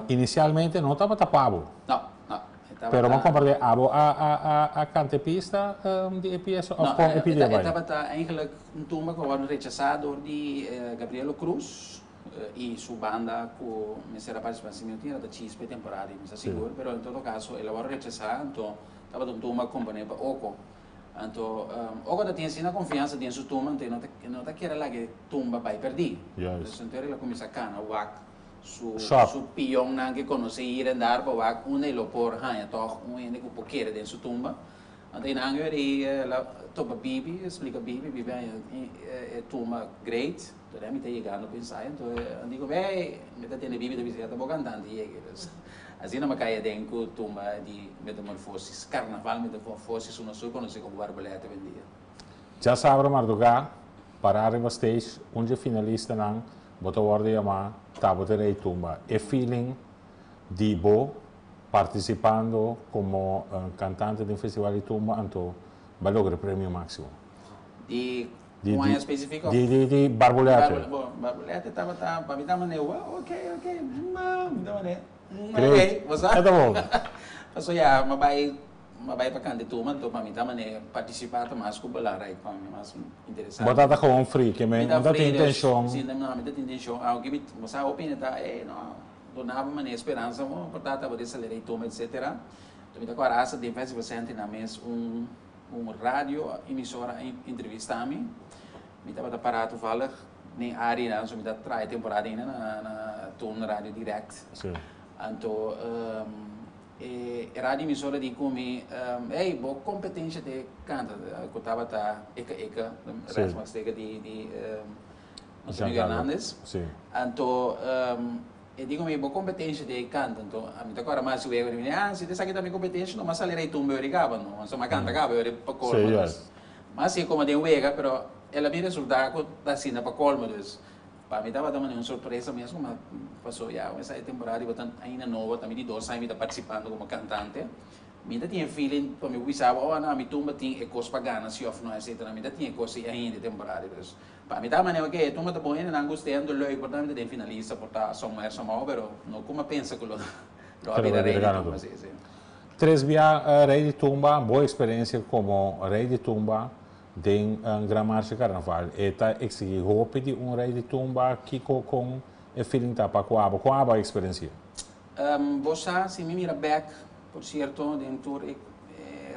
inicialmente no tabata pa bo. No, no. E tabata. Pero bo comprende, abo a a a a canta e pista di e pieza of con e pidi a No, bay? e tabata eigenlijk un tumba cu a wordo rechasa door di Gabrielo Cruz y su banda cu mester a participa. Si mi no tin eror ta Chispa e temporada, mi sa sigur, pero en todo caso el a wordo rechasa, anto tabata un tumba compone pa Oco. Anto ora ta tin asina confiansa den su tumba anto e no ta e no ta kere laga e tumba bai perdi. Juist. Anto el a cuminsa cana wak su Shop. su pionnan ke conoce hier en daar pa wak unda e lo por haña toch un hende cu por kere den su tumba. Anto einan yo eri el a topa Bibi, a splica Bibi, Bibi a haña e tumba great. Todavia mi ta yegando pa ensayo, anto a dico, Hey, mi ta tende Bibi ta bisa ya ta bo cantante yega. Dus asina mi a cay aden cu tumba di Metamorfosis, Carnaval Metamorfosis, uno sur conoci como Barboleta hoy en dia. Djasabra mardugá, pará riba stage, un dje finalistanan bo ta wòrdu yamá Tabata Rey Tumba. E feeling di bo partisipando komo kantante den Festival di Tumba anto bo a logra e premio máksimo. Di un aña spesifiko? Di di di Barbulete. Bo, Barbulete tabata, pa mi ta manera, wow, ok, ok, mi ta manera, Great. ok, bo sa? E ta bon. Paso ya, mi a bai, mi a bai pa kanta e tumba, anto pa mi ta manera partisipá ta mas ku belangrijk pa mi, mas interesante. Bo ta ta gewoon free, ke men Mi ta no ta free, tin dus, intenshon. si, no, mi ta tin intenshon, aunke mi, bo sa hopi hende ta, ey, no, dunaba manera speransa, bo por ta tabata e salera e tumba, etcetera. Anto mi ta kòrda hasta den Festival Center nan mes un un radio emisora a entrevista mi. Mi tabata pará toevallig den área nan, so mi ta traha e temporada ainda na na Toon Radio Direct. Anto e radio emisora di ku mi, Hey, bo kompetensha te kanta ku tabata Eka Eka, Rèsmaxteka di di nos amigo Hernandez. Anto e di ku mi, bo kompetensha te kanta. Anto ami ta kòrda mas luego di mi, ah, si esaki ta mi kompetensha, no mas sali rei tumba e ora kaba, no. Anto mi a kanta kaba e ora pa kolmo. Mas si komo den wega, pero el a bin resultá ku ta asina pa kolmo. Dus Pa mi tabata manera un sorpresa mes kuma paso ya esa e temporada riba ta ainda nobo ta mi di dos aña mi ta participando como cantante mi ta tin e feeling pa mi bisa bo oh no mi tumba tin e cos pa gana si of no etcetera mi ta tin e cos ei ainda e temporada dus pa mi ta manera ok e tumba ta bon hende nan gusta hende leuk por ta mi ta den finalista por ta somewhere somehow pero no kuma pensa ku lo lo a bira rey di tumba si si. Tres bia rey di tumba bo experiencia como rey di tumba Den un gran marcha carnaval e ta exigi hopi di un rey di tumba, kico con e feeling ta pa cu abo? Con abo a experiencia? Bo sa si mi mira bek, por cierto den tur e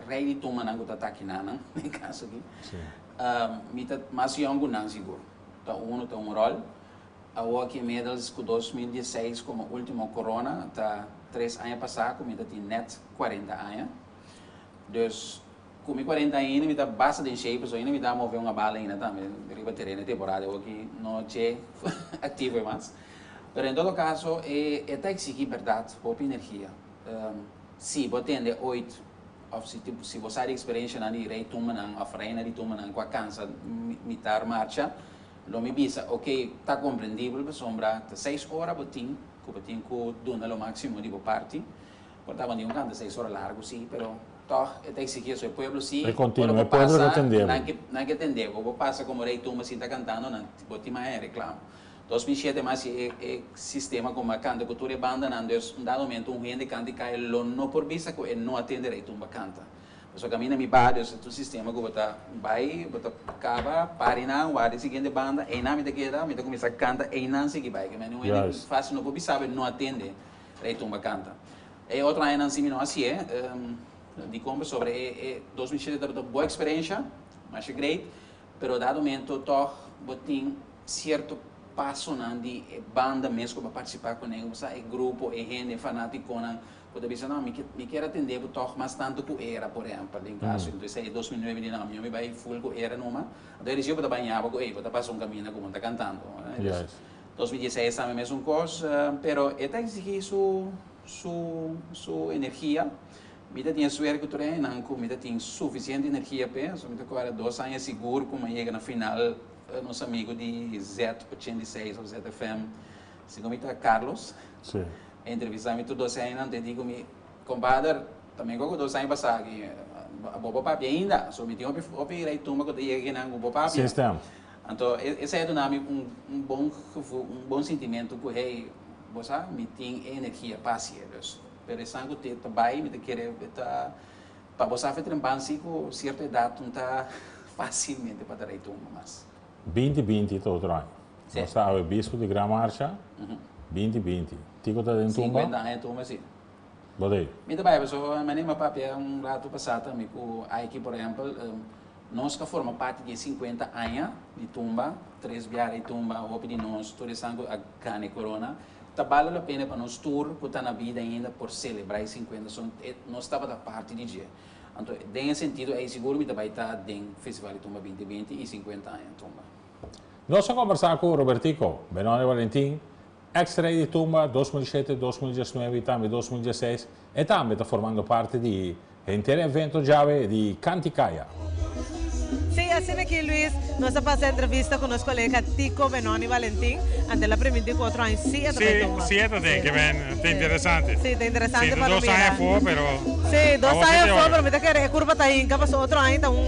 rey di tumbanan cu ta taki nanan den caso aki, mi ta mas yong cu nan sigur, ta uno ta un rol, awo aki inmiddels cu 2016 como ultimo corona ta tres aña pasa cu mi ta tin net 40 aña, dus Ku mi 40 ainda mi ta basta den shape pasobra ainda mi ta move un abala ainda tambe riba tereno e temporada awor ki no che activo e mas. Pero en todo caso e e ta exigi berdad hopi energia. Si bo tende ooit of si si bo sa di experiencianan di rey tumbanan of reina di tumbanan ku a cansa mitar marcha lo mi bisa ok ta comprendibel pasobra ta seis ora bo tin ku bo tin ku duna lo maximo di bo parti. Por tabatin un kanta seis ora largu si pero Tòg e ta eksigí eso. E pueblo sí, E ora kontinua, bo e pueblo ta pasa, tendé bo. nan ke nan ke tendé bo. Bo pasa komo rei tumba sinta kantando, nan bo tin mas e reklamo. 2007 mas si e e sistema komo a kanta ku tur e bandanan, dus un dado momento un hende kanta i kai lo no por bisa ku e no a tende rei tumba kanta. Pasobra kaminda mi ba, dus e ta un sistema ku bo ta bai, bo ta kaba, pari nan, wak di siguiente banda, einan mi ta keda, mi ta kuminsá kanta einan sigui bai. Ke mende un hende Juist. fásil no por bisa bo e no a tende rei tumba kanta. E otro añanan si mi no hasié, dikon pasobra e e 2007 tabata un bon eksperensha, masha great, pero dado momento tòg bo tin sierto pasonan di e banda mes ku bo a partisipá kuné, bo sa e grupo, e hende, e fanátikonan ku ta bisa no mi mi kier atendé bo tòg mas tantu ku era por ehèmpel den kaso, entonces e 2009 di no mi mi bai full ku era numa, anto e disi bo ta baña bo ku ey bo ta pasa un kaminda ku bo ta kantando. 2016 tambe mesun kos, pero e ta eksigí su su su energia. Mi ta tin e suerte ku tur añanan ku mi ta tin sufisiente energia p'e, so mi ta kòrda dos aña sigur ku mi a yega na final nos amigu di Z 86 òf ZFM, segun mi ta Carlos, a entrevistá mi tur dos añanan, anto e di ku mi, Kompader, ta mi ku dos aña pasá aki bo por papia ainda, so mi tin hopi hopi rei tumba ku ta yega kinan ku bo papia. Anto esei a duna mi un un bon gevoel, un bon sintimentu ku hey, bo sa, mi tin e energia pa hasié. Dus, pero esan ku te ta bai, mi ta kere e ta, pa bo sa fe trempan si ku sierto edat no ta fásilmente pa ta rei tumba mas. 2020 ta otro aña. Sí. Nos ta awe bispo di Gran Marcha, 2020. Tiko ta den tumba? 50 aña tumba, sí. Bo ta ei? Mi ta bai, pasobra manera mi a papia un ratu pasá tambe ku Aiki, por ehèmpel, Nos ka forma parti di e 50 aña di tumba, tres biaha di tumba, hopi di nos tur esnan ku a gana e korona. Ta bale la pena pa nos tur ku ta na bida ainda por selebrá e 50 son e nos tabata parti di dje. Anto den e sentido ei sigur mi ta bai ta den Festival di Tumba 2020 i 50 aña tumba. Nos a kombersá ku Robertico Benoni Valentin, ex rei di tumba 2007, 2019 i tambe 2016. E tambe ta formando parti di Henter evento djawe di Kantikaya. Sí, asina aki Luis, nos a pasa entrevista cu nos colega Tico Benoni Valentin, ante el a primintí cu otro aña sí e ta bay tumba. Sí, sí e ta den, ke men ta interesante. Sí, ta interesante Sí, pa dos mira. aña afó, pero Sí, dos awor sí aña te afó, ora. pero mi ta kere e curva ta hinca pasobra otro aña ta un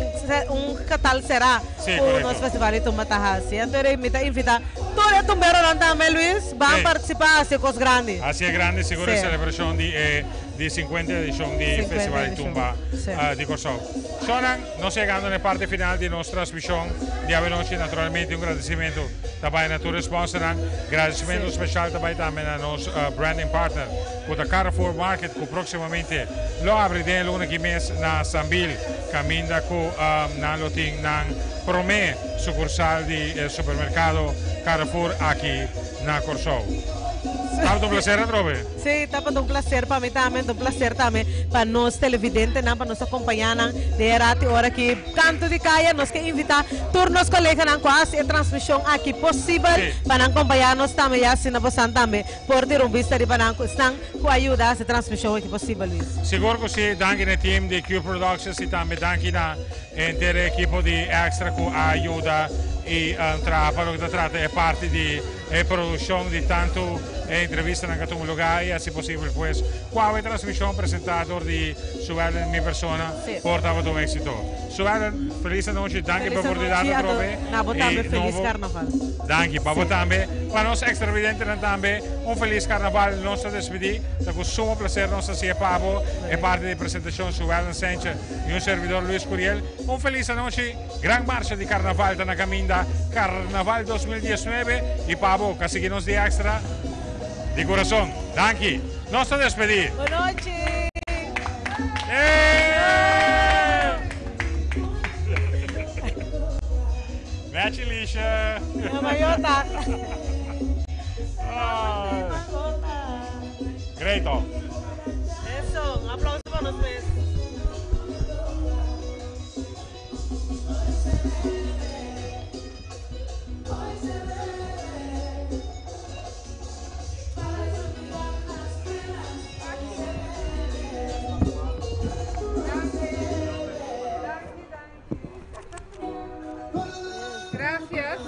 un getal cerá Sí, cu correcto. nos festival di tumba ta haci. Anto mi ta invita tur e tumberonan tambe, Luis, ban Sí. participa, haci cos grandi. Haci e grandi, sigur e Sí. celebracion di e. di 50 edishon di 50 Festival di edishon, Tumba sí. di Kòrsou. Shònan, nos yegando na e parti final di nos transmishon di awenochi. Naturalmente un gradisimentu ta bai na tur e sponsornan. Gradisimentu Sí. speshal ta bai tambe na nos branding partner ku ta Carrefour Market ku próksimamente lo abri den e luna aki mes na Sambil kaminda ku nan lo tin nan promé sukursal di e supermerkado Carrefour aki na Kòrsou. Tabata un placer atrobe. Sí, tabata un placer pa mi tambe, un placer tambe pa nos televidentenan, pa nos acompañanan den e rato y ora aki. Kanto di Kaya, nos ke invita tur nos coleganan cu a haci e transmision aki posibel pa nan compaña nos tambe y asina bosan tambe por tira un bista riba nan cu esnan cu a yuda haci e transmision aki posibel, Luis. Sigur cu si, danki na e team di Q Productions y tambe danki na henter e ekipo di Extra cu a yuda y traha pa loke ta trata e parti di e produccion di tanto e entrevistanan cu a tuma lugar y haci posibel pues cu awe e transmision presenta dor di Suellen mi persona por tabata un exito. Suellen, feliz anochi, danki pa Feliz oportunidad anochi, atrobe. Na bo tambe Y feliz nobo carnaval. Danki pa bo tambe. Pa nos extravidentenan tambe un feliz carnaval. Nos ta despedi. Ta cu sumo placer nos ta haci'e pa bo e parti di presentacion Suellen Sanchez y un servidor Luis Curiel. Un feliz anochi. Gran marcha di carnaval ta na caminda. Carnaval 2019 y pa bo ca sigui nos di Extra di curason. Danki. Nos ta despedi. Bonochi. Nechi Lisha. Mayota. Great oh. Eso, un aplauso pa nos mes. Gracias.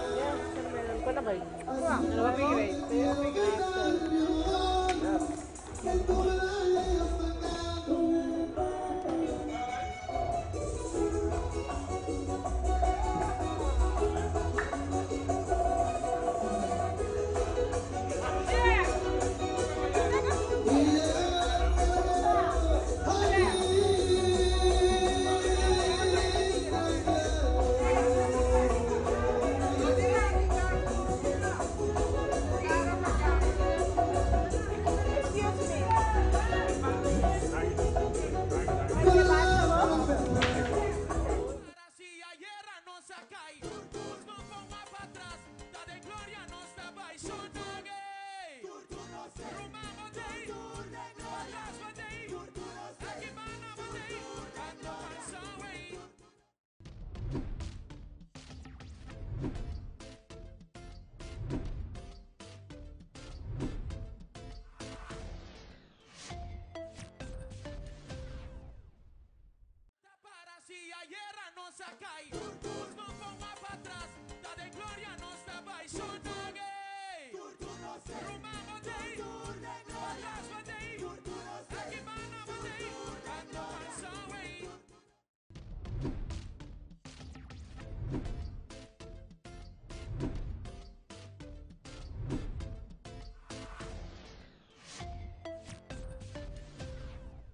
Rumamo day, patras pa day.